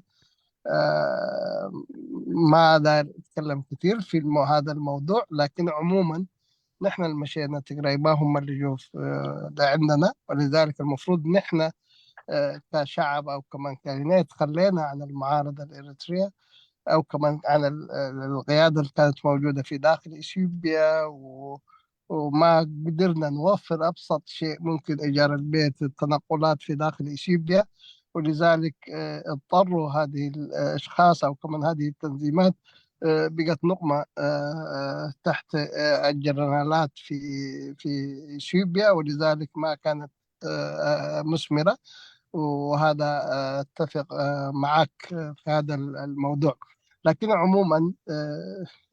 ما داير اتكلم كثير في هذا الموضوع لكن عموما نحن المشينا تقريبا هم اللي جو لعندنا ولذلك المفروض نحن كشعب او كمان كيانات خلينا عن المعارضه الاريتريه او كمان عن القياده اللي كانت موجوده في داخل اثيوبيا و وما قدرنا نوفر ابسط شيء ممكن ايجار البيت التنقلات في داخل اثيوبيا ولذلك اضطروا هذه الاشخاص او كمان هذه التنظيمات بقت نقمة تحت الجنرالات في في اثيوبيا ولذلك ما كانت مثمرة وهذا اتفق معك في هذا الموضوع. لكن عموما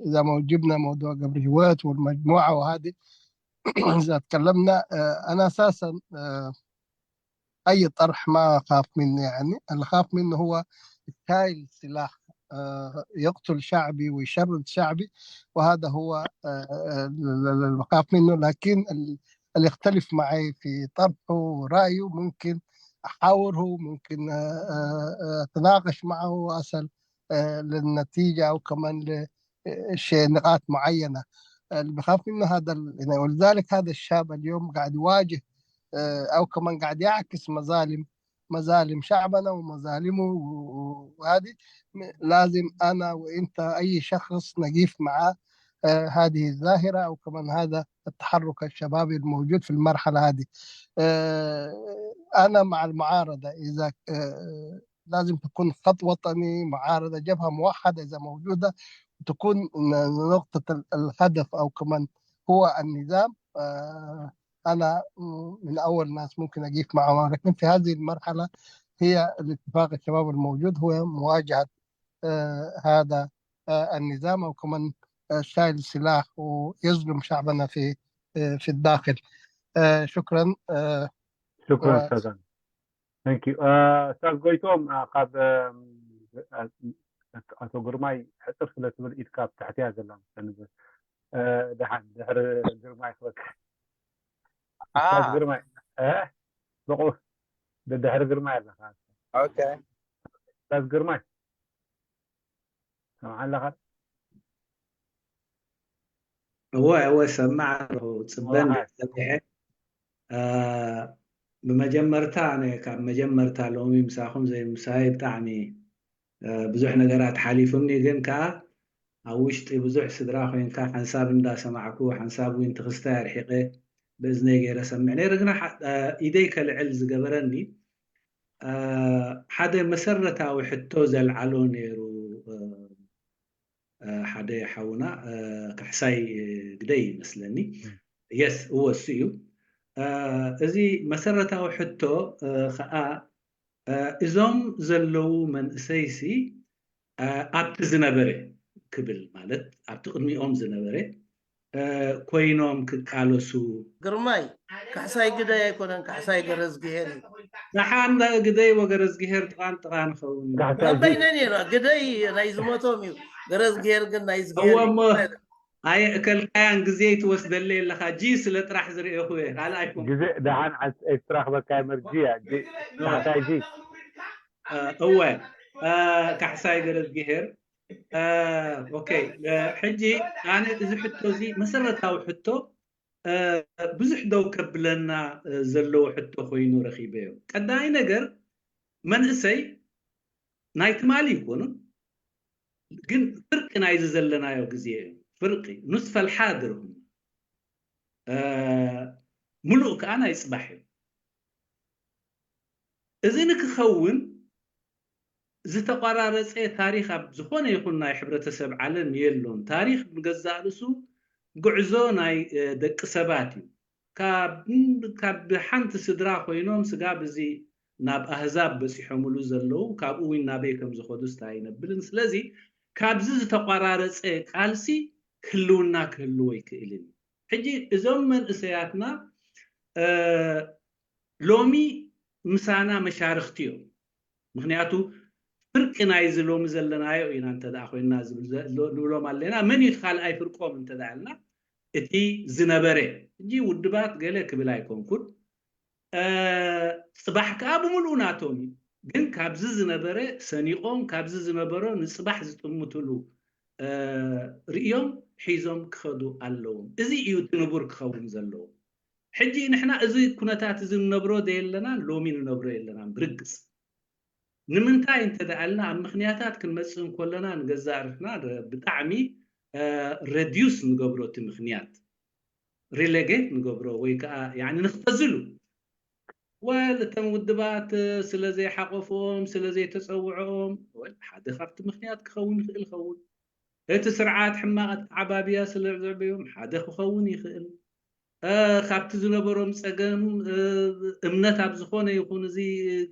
اذا ما جبنا موضوع قبر هوايت والمجموعه وهذه اذا تكلمنا انا اساسا اي طرح ما اخاف منه يعني اللي اخاف منه هو شايل سلاح يقتل شعبي ويشرد شعبي وهذا هو اللي بخاف منه لكن اللي يختلف معي في طرحه ورايه ممكن حاوره، ممكن آه، آه، آه، تناقش معه، أصل آه، للنتيجة أو كمان لشيء، نقاط معينة. آه، اللي بخاف منه هذا ال-، يعني، ولذلك هذا الشاب اليوم قاعد يواجه آه، أو كمان قاعد يعكس مظالم، مظالم شعبنا ومظالمه و-، و-، وهذه م-، لازم أنا وإنت أي شخص نقيف مع آه، هذه الظاهرة أو كمان هذا التحرك الشبابي الموجود في المرحلة هذه. آه، أنا مع المعارضة إذا آه، لازم تكون خط وطني، معارضة، جبهة موحدة إذا موجودة، تكون ن-، نقطة ال-، الهدف أو كمان هو النظام. آه، أنا من أول ناس ممكن أقيف معه، لكن في هذه المرحلة هي الاتفاق الشباب الموجود هو مواجهة آه، هذا آه، النظام أو كمان آه، شايل سلاح ويظلم شعبنا في آه، في الداخل. آه، شكرا. آه، شكرا و- استاذ. Thank you. استاذ ጎይቶም ካብ ኣቶ ግርማይ ሕፅር ስለ ትብል ኢድካ ኣብ ትሕትያ ዘላ ደሓን ድሕሪ ግርማይ ክበክ። استاذ ግርማይ ብቑ ድሕሪ ግርማይ ኣለካ። Okay. استاذ ግርማይ ሰምዓ ኣለካ? እወ እወ ሰማዕ ኣለኹ። ፅበ እንድሕር ሰሚዐ ብመጀመርታ ኣነ ካብ መጀመርታ ሎሚ ምሳኹም ዘይምሳይ ብጣዕሚ ብዙሕ ነገራት ሓሊፉኒ፣ ግን ከዓ ኣብ ውሽጢ ብዙሕ ስድራ ኮይንካ ሓንሳብ እንዳሰማዕኩ ሓንሳብ እውን ትኽስታይ ኣርሒቐ ብእዝነይ ገይረ ሰምዕ ነይረ። ግና ኢደይ ከልዕል ዝገበረኒ ሓደ መሰረታዊ ሕቶ ዘልዓሎ ነይሩ ሓደ ሓውና ካሕሳይ ግደይ ይመስለኒ። የስ እወ እሱ እዩ። እዚ መሰረታዊ ሕቶ ከዓ እዞም ዘለዉ መንእሰይሲ ኣብቲ ዝነበረ ክብል ማለት ኣብቲ ቅድሚኦም ዝነበረ ኮይኖም ክቃለሱ ግርማይ ካሕሳይ ግደይ ኣይኮነን፣ ካሕሳይ ገረዝግሄር እዩ። ደሓን ግደይ ወገረዝግሄር ጥቓን ጥቓ ንኸውን እዩ። ኣበይነ ነይራ ግደይ ናይ ዝሞቶም እዩ። ገረዝግሄር ግን ናይ ዝግሄር እወ እሞ ኣየእከልካያን ግዜ ትወስደለይ ኣለኻ። ጂ ስለ ጥራሕ ዝርእኹ እየ ካልእ ኣይኮን ግዜ ደሓን ኤርትራ ክበካ መርጂ እያ። ጂ ካሕሳይ ጂ እወ ካሕሳይ ገረዝግሄር ኦኬ። ሕጂ ኣነ እዚ ሕቶ እዚ መሰረታዊ ሕቶ ብዙሕ ደው ከብለና ዘለዎ ሕቶ ኮይኑ ረኺበዮ። ቀዳማይ ነገር መንእሰይ ናይ ትማሊ ይኮኑ ግን ፍርቂ ናይዚ ዘለናዮ ግዜ እዩ። ፍርቂ ኑስፈል ሓድር ሙሉእ ከዓ ናይ ፅባሕ እዩ። እዚ ንክኸውን ዝተቋራረፀ ታሪክ ኣብ ዝኾነ ይኹን ናይ ሕብረተሰብ ዓለም የሎን። ታሪክ ብገዛእ ርእሱ ጉዕዞ ናይ ደቂ ሰባት እዩ። ካብ ሓንቲ ስድራ ኮይኖም ስጋብ እዚ ናብ ኣህዛብ በፂሖምሉ ዘለዉ ካብኡ እውን ናበይ ከም ዝኸዱ ስታ ኣይነብልን። ስለዚ ካብዚ ዝተቋራረፀ ቃልሲ ህልውና ክህልዎ ኣይክእልን እዩ። ሕጂ እዞም መንእሰያትና ሎሚ ምሳና መሻርክቲ እዮም። ምክንያቱ ፍርቂ ናይዚ ሎሚ ዘለናዮ ኢና እንተ ኮይንና ንብሎም ኣለና። መን እዩ ካልኣይ ፍርቆም እንተ ኣልና እቲ ዝነበረ። ሕጂ ውድባት ገለ ክብል ኣይኮንኩን፣ ፅባሕ ከዓ ብምሉኡ ናቶም እዩ። ግን ካብዚ ዝነበረ ሰኒቆም ካብዚ ዝነበሮ ንፅባሕ ዝጥምትሉ ርእዮም ሒዞም ክኸዱ ኣለዎም። እዚ እዩ እቲ ንቡር ክኸውን ዘለዎ። ሕጂ ንሕና እዚ ኩነታት እዚ ንነብሮ ዘየለና ሎሚ ንነብሮ የለና ብርግፅ። ንምንታይ እንተ ደኣልና ኣብ ምክንያታት ክንመፅእ እንከለና ንገዛእ ርእስና ብጣዕሚ ረዲዩስ ንገብሮ እቲ ምክንያት ሪሌጌት ንገብሮ ወይ ከዓ ንክፈዝሉ ወል እተን ውድባት ስለ ዘይሓቆፍኦም ስለ ዘይተፀውዕኦም ወል ሓደ ካብቲ ምክንያት ክኸውን ይኽእል ኸውን። እቲ ስርዓት ሕማቕ ኣተዓባብያ ስለ ዘዕበዮም ሓደ ክኸውን ይኽእል። ካብቲ ዝነበሮም ፀገም እምነት ኣብ ዝኾነ ይኹን እዚ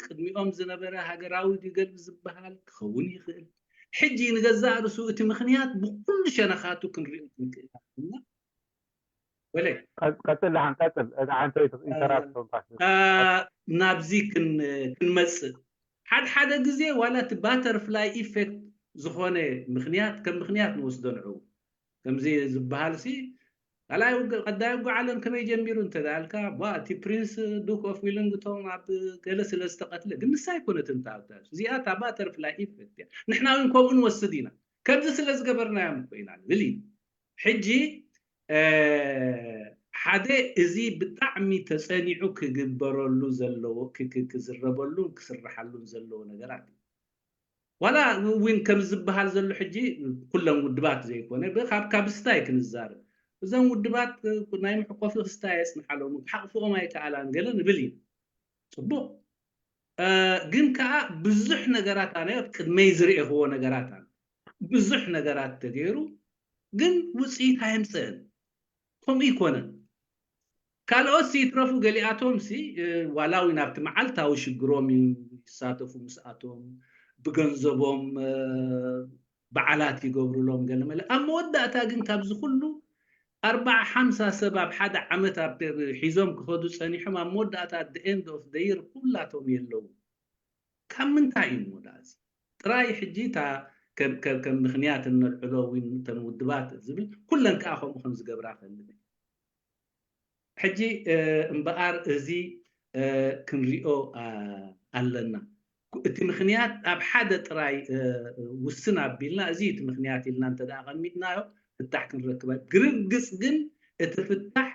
ቅድሚኦም ዝነበረ ሃገራዊ ድገል ዝበሃል ክኸውን ይኽእል። ሕጂ ንገዛእ ርእሱ እቲ ምክንያት ብኩሉ ሸነኻቱ ክንሪኦ ክንክእል ኢና። ወለ ቀጽል ደሓን ቀጽል ደሓን ኢንተራፕት ናብዚ ክንመጽእ ሓደ ሓደ ግዜ ዋላ እቲ ባተርፍላይ ኢፌክት ዝኾነ ምክንያት ከም ምክንያት ንወስዶ ንዑ ከምዚ ዝበሃል ሲ ካልኣይ ውግእ ቀዳይ ውግእ ዓለም ከመይ ጀሚሩ እንተዳልካ ባ እቲ ፕሪንስ ዱክ ኦፍ ዊሊንግቶን ኣብ ገለ ስለ ዝተቐትለ ግን ንሳ ኣይኮነትን ታብታ እዚኣ እታ ባተርፍላይ ኢፌክት እያ። ንሕና እውን ከምኡ ንወስድ ኢና። ከምዚ ስለ ዝገበርናዮም እኮ ኢና ንብል ኢና። ሕጂ ሓደ እዚ ብጣዕሚ ተጸኒዑ ክግበረሉ ዘለዎ ክዝረበሉን ክስርሓሉን ዘለዎ ነገራት እዩ። ዋላ እውን ከም ዝበሃል ዘሎ ሕጂ ኩለን ውድባት ዘይኮነ ካብ ካብስታይ ክንዛረብ እዘን ውድባት ናይ መሕቆፊ ክስታይ የፅንሓሎም ክሓቕፍኦም ኣይከኣላን ገለ ንብል ኢና። ፅቡቕ ግን ከዓ ብዙሕ ነገራት ኣነ ቅድመይ ዝርእኽዎ ነገራት ኣነ ብዙሕ ነገራት ተገይሩ ግን ውፅኢት ኣየምፅእን። ከምኡ ይኮነን። ካልኦት ይትረፉ ገሊኣቶም ሲ ዋላ እውን ኣብቲ መዓልታዊ ሽግሮም ይሳተፉ ምስኣቶም ብገንዘቦም በዓላት ይገብሩሎም ገለመለ ኣብ መወዳእታ ግን ካብዚ ኩሉ ኣርባዓ ሓምሳ ሰብ ኣብ ሓደ ዓመት ሒዞም ክኸዱ ፀኒሖም ኣብ መወዳእታ the end of the year ኩላቶም የለዉ። ካብ ምንታይ እዩ እሞ ዳኣ እዚ ጥራይ ሕጂ እታ ከም ከም ከም ምኽንያት እነልዕሎ እውን እተን ውድባት ዝብል ኩለን ከዓ ከምኡ ከም ዝገብራ ፈልጥ ሕጂ እምበኣር እዚ ክንሪኦ ኣለና። እቲ ምኽንያት ኣብ ሓደ ጥራይ ውስን ኣቢልና እዚ እቲ ምኽንያት ኢልና እንተ ኣቐሚጥናዮ ፍታሕ ክንረክበ ግርግፅ ግን እቲ ፍታሕ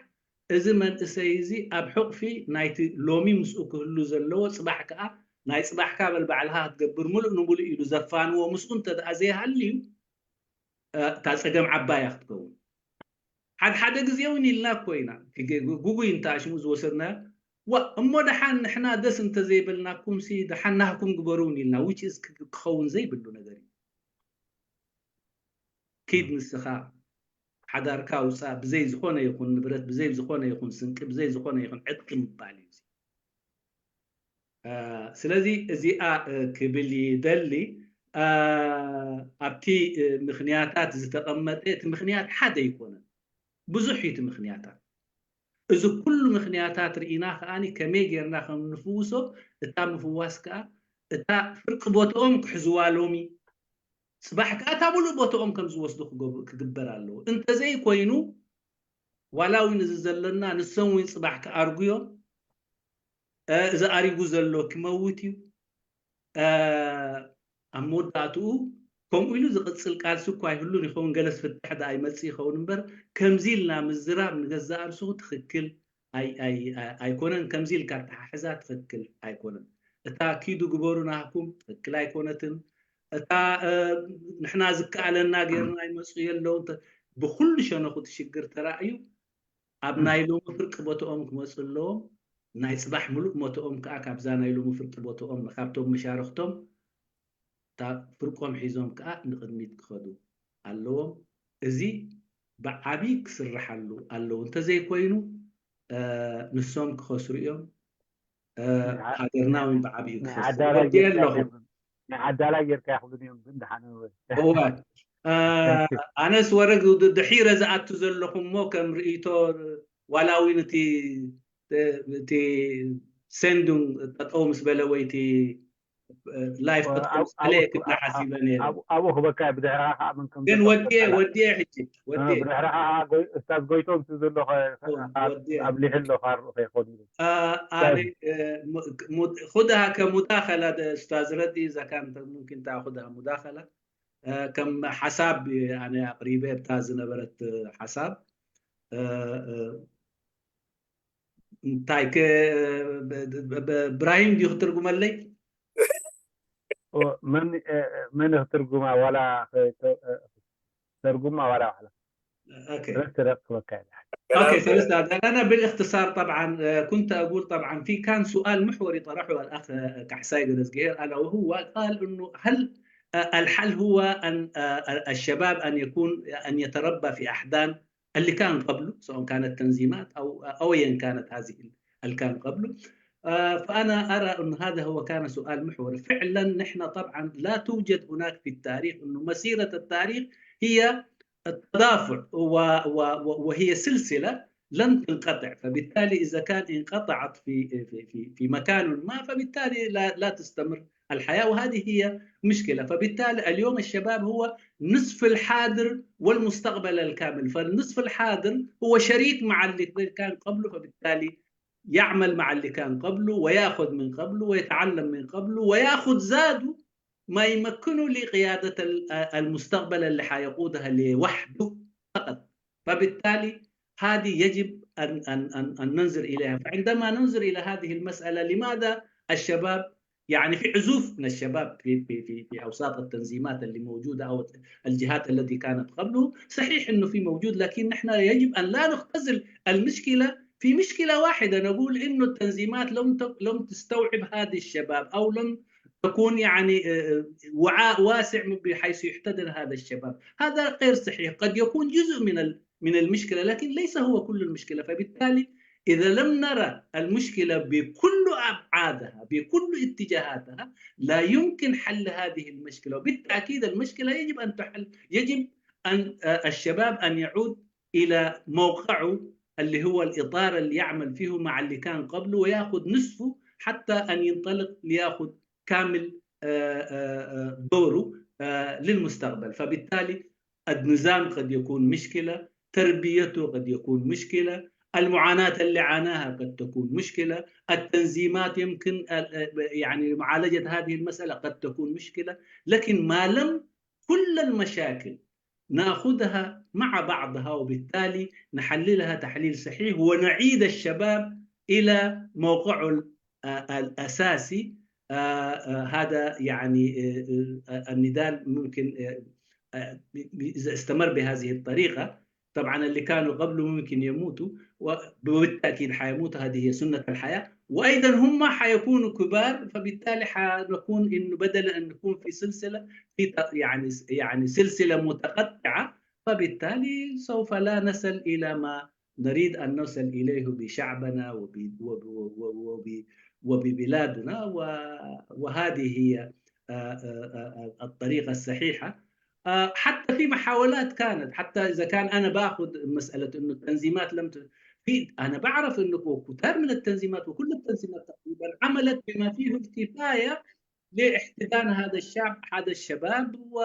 እዚ መንእሰይ እዚ ኣብ ሕቑፊ ናይቲ ሎሚ ምስኡ ክህሉ ዘለዎ ፅባሕ ከዓ ናይ ፅባሕካ በል ባዕልኻ ክትገብር ሙሉእ ንሙሉእ ኢሉ ዘፋንዎ ምስኡ እንተ ደኣ ዘይሃልዩ እታ ፀገም ዓባያ ክትከውን ሓደ ሓደ ግዜ እውን ኢልና እኮ ኢና ጉጉይ እንተ ኣሽሙ ዝወሰድናዮ ዋ እሞ ደሓን ንሕና ደስ እንተዘይበልናኩምሲ ደሓን ናህኩም ግበሩ እውን ኢልና which is ክኸውን ዘይብሉ ነገር እዩ ኪድ ንስኻ ሓዳርካ ውፃእ ብዘይ ዝኾነ ይኹን ንብረት ብዘይ ዝኾነ ይኹን ስንቂ ብዘይ ዝኾነ ይኹን ዕጥቂ ምባል እዩ ስለዚ እዚኣ ክብል ይደሊ ኣብቲ ምክንያታት ዝተቐመጠ እቲ ምክንያት ሓደ ይኮነን ብዙሕ እዩ እቲ ምክንያታት እዚ ኩሉ ምክንያታት ርኢና ከኣ ከመይ ጌርና ከም ንፍውሶ እታ ምፍዋስ ከኣ እታ ፍርቂ ቦትኦም ክሕዝዋ ሎሚ ፅባሕ ከኣ እታ ሙሉእ ቦትኦም ከም ዝወስዱ ክግበር ኣለዎ እንተዘይ ኮይኑ ዋላ እውን እዚ ዘለና ንሶም እውን ፅባሕ ክኣርጉ እዮም እዚ ኣሪጉ ዘሎ ክመውት እዩ ኣብ መወዳእትኡ ከምኡ ኢሉ ዝቕፅል ቃልሲ እኳ ኣይህሉን ይኸውን ገለስ ፍታሕ ዳ ኣይመፅእ ይኸውን እምበር ከምዚ ኢልና ምዝራብ ንገዛእ ርእስኹ ትኽክል ኣይኮነን ከምዚ ኢልካ ኣተሓሕዛ ትኽክል ኣይኮነን እታ ኪዱ ግበሩ ናህኩም ትኽክል ኣይኮነትን እታ ንሕና ዝከኣለና ጌርና ይመፁ የለውን ብኩሉ ሸነኹ ትሽግር ተራእዩ ኣብ ናይ ሎሚ ፍርቂ ቦትኦም ክመፁ ኣለዎም ናይ ፅባሕ ሙሉእ ሞትኦም ከዓ ካብዛ ናይ ሎሚ ፍርቂ ቦትኦም ካብቶም መሻርክቶም ፍርቆም ሒዞም ከዓ ንቅድሚት ክኸዱ ኣለዎም እዚ ብዓብይ ክስርሓሉ ኣለዉ እንተዘይኮይኑ ንሶም ክኸስሩ እዮም ሃገርና እውን ብዓብዩ ክኸስሩ ኣለኹ ናይ ዓዳላ ጌርካ ይኽብሉን እዮም ግን ድሓነ እዋ ኣነስ ወረ ድሒረ ዝኣቱ ዘለኹ እሞ ከም ርእይቶ ዋላ እውን እቲ እቲ ሴንዱን ጠጠው ምስ በለ ወይ እቲ ላይፍ ጠጠው ምስ በለ ክብላ ሓሲበ ነይረ ኣብኡ ክበካ ብድሕራ ከዓ መን ከም ግን ወዲየ ወዲየ ሕጂ ወዲየ ብድሕራ ከዓ እስታዝ ጎይቶም ስ ዘሎ ኣብሊሕ ኣሎ ካርኡ ከይኮን ኢሉ ኣነ خدها كمداخلة أستاذ ردي إذا كانت ممكن تأخذها مداخلة ከም ሓሳብ ኣነ ኣቅሪበ እታ ዝነበረት ሓሳብ እንታይ ብራሂም ድዩ ክትርጉመለይ መን ክትርጉማ ዋላ ተርጉማ ዋላ ባዕላ أوكي. أوكي. أنا بالاختصار طبعا كنت أقول طبعا في كان سؤال محوري طرحه الأخ كحساي قدس ألا وهو قال أنه هل الحل هو أن الشباب أن يكون أن يتربى في أحضان اللي كان قبله سواء كانت تنظيمات أو أو أيا كانت هذه اللي كان قبله فأنا أرى أن هذا هو كان سؤال محوري فعلا نحن طبعا لا توجد هناك في التاريخ أنه مسيرة التاريخ هي التدافع وهي سلسلة لن تنقطع فبالتالي إذا كان انقطعت في في في مكان ما فبالتالي لا لا تستمر الحياة، وهذه هي مشكلة. فبالتالي اليوم الشباب هو نصف الحاضر والمستقبل الكامل. فالنصف الحاضر هو شريك مع اللي كان قبله، فبالتالي يعمل مع اللي كان قبله وياخذ من قبله ويتعلم من قبله وياخذ زاده ما يمكنه لقيادة ال- المستقبل اللي حيقودها لوحده فقط. فبالتالي هذه يجب أن, أن, أن, أن ننظر إليها. فعندما ننظر إلى هذه المسألة، لماذا الشباب، يعني في عزوف من الشباب في, في, في, في أوساط التنظيمات اللي موجودة أو الجهات التي كانت قبله، صحيح أنه في موجود، لكن نحن يجب أن لا نختزل المشكلة في مشكلة واحدة، نقول إنه التنظيمات لم ت- لم تستوعب هذه الشباب، أو لم تكون يعني آه، وعاء واسع بحيث يحتضن هذا الشباب. هذا غير صحيح، قد يكون جزء من ال- من المشكلة، لكن ليس هو كل المشكلة. فبالتالي إذا لم نرى المشكلة بكل أبعادها، بكل اتجاهاتها، لا يمكن حل هذه المشكلة. وبالتأكيد المشكلة يجب أن تحل، يجب أن آه، الشباب أن يعود إلى موقعه اللي هو الإطار اللي يعمل فيه مع اللي كان قبله، وياخذ نصفه حتى أن ينطلق لياخذ كامل آه، آه، آه، دوره آه، للمستقبل. فبالتالي النظام قد يكون مشكلة، تربيته قد يكون مشكلة، المعاناة اللي عاناها قد تكون مشكلة، التنظيمات يمكن آه، آه، يعني معالجة هذه المسألة قد تكون مشكلة، لكن ما لم كل المشاكل ناخذها مع بعضها، وبالتالي نحللها تحليل صحيح ونعيد الشباب إلى موقعه ال- آه، الأساسي. آه، آه، هذا يعني آه، آه، النضال ممكن آه، آه، ب- ب- إذا استمر بهذه الطريقة، طبعا اللي كانوا قبله ممكن يموتوا، وبالتأكيد حيموتوا، هذه هي سنة الحياة، وأيضا هم حيكونوا كبار، فبالتالي حنكون إنه بدل أن نكون في سلسلة، في ت- يعني يعني سلسلة متقطعة، فبالتالي سوف لا نصل إلى ما نريد أن نصل إليه بشعبنا وب- وب- وب- وب- وببلادنا، و- وهذه هي آه، آه، آه، الطريقة الصحيحة. آه، حتى في محاولات كانت، حتى إذا كان أنا باخذ مسألة إنه التنظيمات لم ت- في، أنا بعرف إنه كتار من التنظيمات، وكل التنظيمات تقريبًا، عملت بما فيه الكفاية لاحتضان هذا الشعب، هذا الشباب، و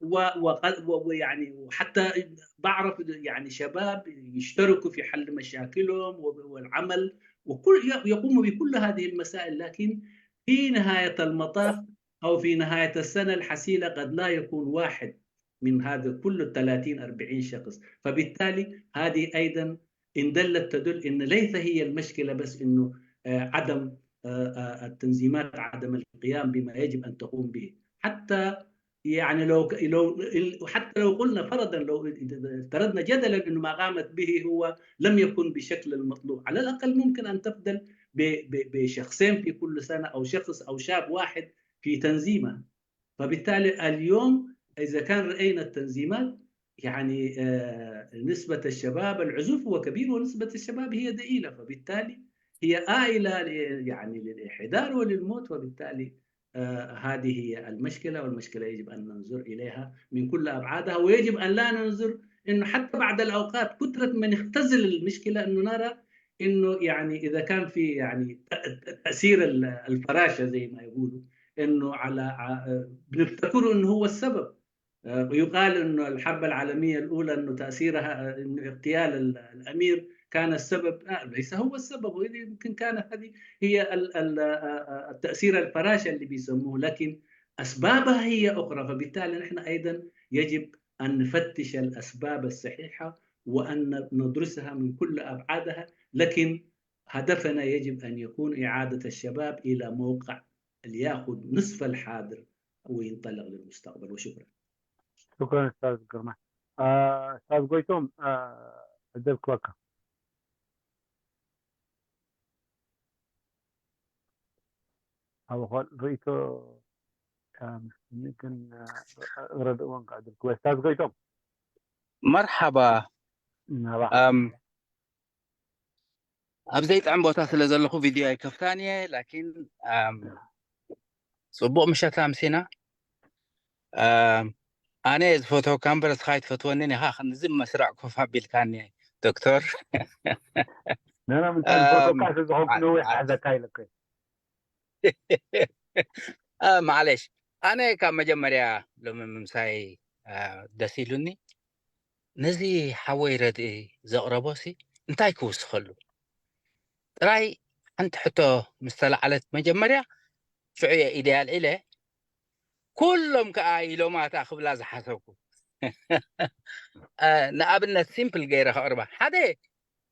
و- وق- و- ويعني وحتى بعرف يعني شباب يشتركوا في حل مشاكلهم و- والعمل، وكل ي- يقوموا بكل هذه المسائل، لكن في نهاية المطاف أو في نهاية السنة الحسيلة قد لا يكون واحد من هذا كل ال ثلاثين أربعين شخص. فبالتالي هذه أيضا إن دلت تدل إن ليس هي المشكلة بس إنه آه، عدم آه، آه، التنظيمات، عدم القيام بما يجب أن تقوم به. حتى يعني لو ك- لو حتى لو قلنا فرضا، لو افترضنا جدلا انه ما قامت به هو لم يكن بالشكل المطلوب، على الاقل ممكن ان تفضل ب- ب- بشخصين في كل سنه، او شخص او شاب واحد في تنظيمه. فبالتالي اليوم اذا كان راينا التنظيمات، يعني آه، نسبه الشباب، العزوف هو كبير ونسبه الشباب هي ضئيله، فبالتالي هي آلة ل- يعني للانحدار وللموت. وبالتالي آه، هذه هي المشكلة، والمشكلة يجب أن ننظر إليها من كل أبعادها، ويجب أن لا ننظر إنه حتى بعد الأوقات كثرة من يختزل المشكلة إنه نرى إنه يعني إذا كان في يعني ت- ت- تأثير ال- الفراشة زي ما يقولوا، إنه على ع- بنفتكره إنه هو السبب. آه، ويقال إنه الحرب العالمية الأولى إنه تأثيرها آه، إنه اغتيال ال- الأمير كان السبب. لا، ليس هو السبب، وإذا يمكن كان هذه هي ال- ال- آه، آه، التأثير الفراشة اللي بيسموه، لكن أسبابها هي أخرى. فبالتالي نحن أيضا يجب أن نفتش الأسباب الصحيحة وأن ندرسها من كل أبعادها، لكن هدفنا يجب أن يكون إعادة الشباب إلى موقع ليأخذ نصف الحاضر وينطلق للمستقبل. وشكرا. شكرا استاذ ግርማ። ኣስታዝ ጎይቶም፣ ዕድል ክወካ። ኣብ ኾል ርእይቶ ግን ረድእዎን ክዕድል ክወ ኣስታዝ ጎይቶም። መርሓባ። ናባ ኣም፣ ኣብ ዘይጥዕም ቦታ ስለ ዘለኹ ቪድዮ ኣይከፍታን እየ። ላኪን ኣም፣ ፅቡቕ ምሸት ኣምሲና። ኣም፣ ኣነ እየ ዝፈትወካ እምበር እስኻ ኣይትፈትወንን ኢኻ። ክንዚ መስርዕ ኮፍ ኣቢልካኒ ዶክተር። ነና ምንታይ ዝፈትወካ ስለ ዝኾንኩ ነዊሕ ክሕዘካ ኢለኩ። እ፣ ማዕለሽ፣ ኣነ ካብ መጀመርያ ሎሚ ምምሳይ፣ እ፣ ደስ ኢሉኒ። ነዚ ሓወይ ረድኢ ዘቕረቦ ሲ እንታይ ክውስኸሉ? ጥራይ ሓንቲ ሕቶ ምስ ተላዕለት መጀመርያ ሽዑ እየ ኢደይ ኣልዒለ። ኩሎም ከኣ ኢሎማታ ክብላ ዝሓሰብኩ። እ፣ ንኣብነት ሲምፕል ገይረ ከቕርባ። ሓደ፣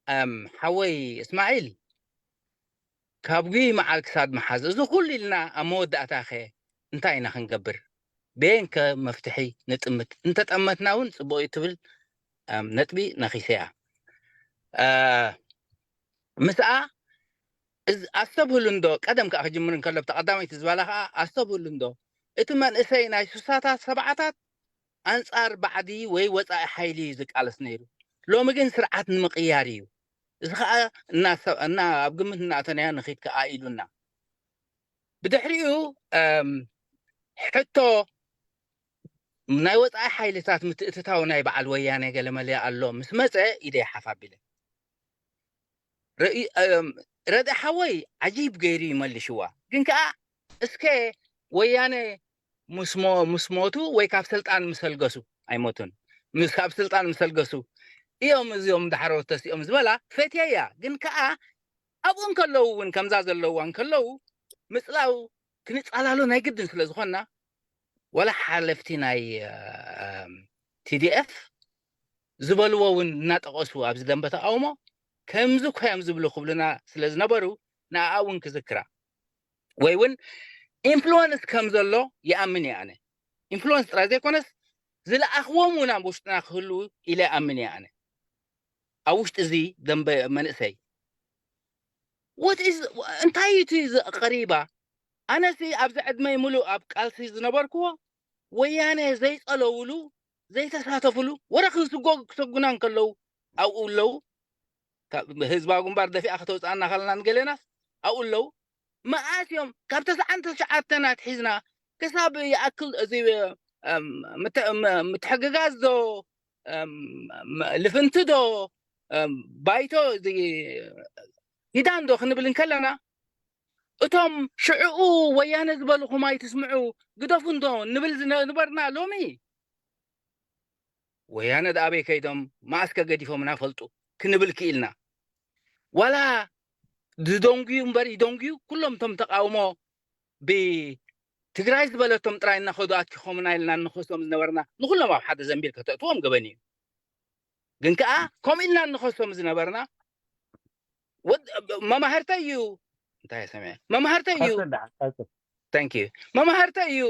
እም፣ ሓወይ እስማዒል፣ ካብ ጉይ መዓል ክሳድ መሓዝ፣ እዚ ኩሉ ኢልና ኣብ መወዳእታ ከ እንታይ ኢና ክንገብር? በየን ከ መፍትሒ ንጥምት? እንተጠመትና እውን ጽቡቕ እዩ ትብል፣ እም፣ ነጥቢ ነኺሰያ። እ፣ ምስኣ፣ እዚ ኣስተብህሉ እንዶ፣ ቀደም ከኣ ክጅምር እንከሎ፣ ብቲ ቀዳመይቲ ዝባላ ከኣ ኣስተብህሉ እንዶ፣ እቲ መንእሰይ ናይ ሱሳታት፣ ሰብዓታት ኣንጻር ባዕዲ ወይ ወጻኢ ሓይሊ እዩ ዝቃለስ ነይሩ። ሎሚ ግን ስርዓት ንምቕያር እዩ። እዚ ከኣ እናሰ-፣ እና ኣብ ግምት እናእተናዮ ንኺድ ከኣ ኢሉና። ብድሕሪኡ፣ እም፣ ሕቶ ናይ ወጻኢ ሓይልታት ምትእትታው ናይ በዓል ወያነ ገለመለ ኣሎ ምስ መጸ፣ ኢደይ ሓፍ ኣቢለ። ረኢ-፣ እም፣ ረድኢ ሓወይ ዓጂብ ገይሩ ይመልሽዋ። ግን ከኣ እስከ ወያነ ምስ ሞ-፣ ምስ ሞቱ ወይ ካብ ስልጣን ምስ ኣልገሱ፣ ኣይሞቱን፣ ምስ፣ ካብ ስልጣን ምስ ኣልገሱ እዮም እዚኦም ዳሕረዎት ተሲኦም ዝበላ ፈትየያ። ግን ከኣ ኣብኡ እንከለዉ እውን ከምዛ ዘለዋ እንከለዉ ምጽላው ክንጻላሎ ናይ ግድን ስለ ዝኾንና፣ ወላ ሓለፍቲ ናይ፣ እም፣ ቲ ዲ ኤፍ ዝበልዎ እውን እናጠቐሱ ኣብዚ ደንበ ተቃውሞ ከምዚ እኮ እዮም ዝብሉ ክብሉና ስለ ዝነበሩ ንኣኣ እውን ክዝክራ ወይ እውን ኢንፍሉወንስ ከም ዘሎ ይኣምን እየ ኣነ። ኢንፍሉወንስ ጥራይ ዘይኮነስ ዝለኣኽዎም እውን ኣብ ውሽጥና ክህልዉ ኢለ ይኣምን እየ ኣነ። ኣብ ውሽጢ እዚ ደንበ መንእሰይ። What is፣ እንታይ እዩ እቲ ዝ-፣ ቀሪባ? ኣነሲ ኣብዚ ዕድመይ ሙሉእ ኣብ ቃልሲ ዝነበርክዎ ወያነ ዘይጸለውሉ፣ ዘይተሳተፍሉ፣ ወረ ክንስጎ-፣ ክሰጉና እንከለዉ ኣብኡ ኣለዉ። ካብ ህዝባዊ ግንባር ደፊኣ ከተውጽኣና ካልና ንገሌናስ ኣብኡ ኣለዉ። መኣስ እዮም? ካብ ተስዓን ትሽዓተን ኣትሒዝና ክሳብ ይኣክል እዚ፣ እም፣ ምት-፣ ም-፣ ምትሕግጋዝ ዶ፣ እም፣ ም-፣ ልፍንቲ ዶ፣ እም፣ ባይቶ እዚ ኪዳን ዶ ክንብል እንከለና፣ እቶም ሽዕኡ ወያነ ዝበልኹም ኣይትስምዑ፣ ግደፉ እንዶ ንብል ዝነበርና፣ ሎሚ ወያነ ደኣ ኣበይ ከይዶም፣ መኣስ ከ ገዲፎምና ፈልጡ ክንብል ክኢልና። ዋላ ዝደንጉዩ እምበር ይደንጉዩ፣ ኩሎም እቶም ተቃውሞ ብትግራይ ዝበለቶም ጥራይ እናኸዱ ኣትኪኾምና ኢልና እንኸሶም ዝነበርና፣ ንኹሎም ኣብ ሓደ ዘንቢል ከተእትዎም ገበን እዩ። ግን ከኣ ከምኡ ኢልና እንኸሶም ዝነበርና፣ ወድ-፣ መማህርተይ እዩ፣ እንታይ ሰሚዐ? መማህርተይ እዩ። ቀጽል ደኣ፣ ቀጽል። Thank you። መማህርተይ እዩ።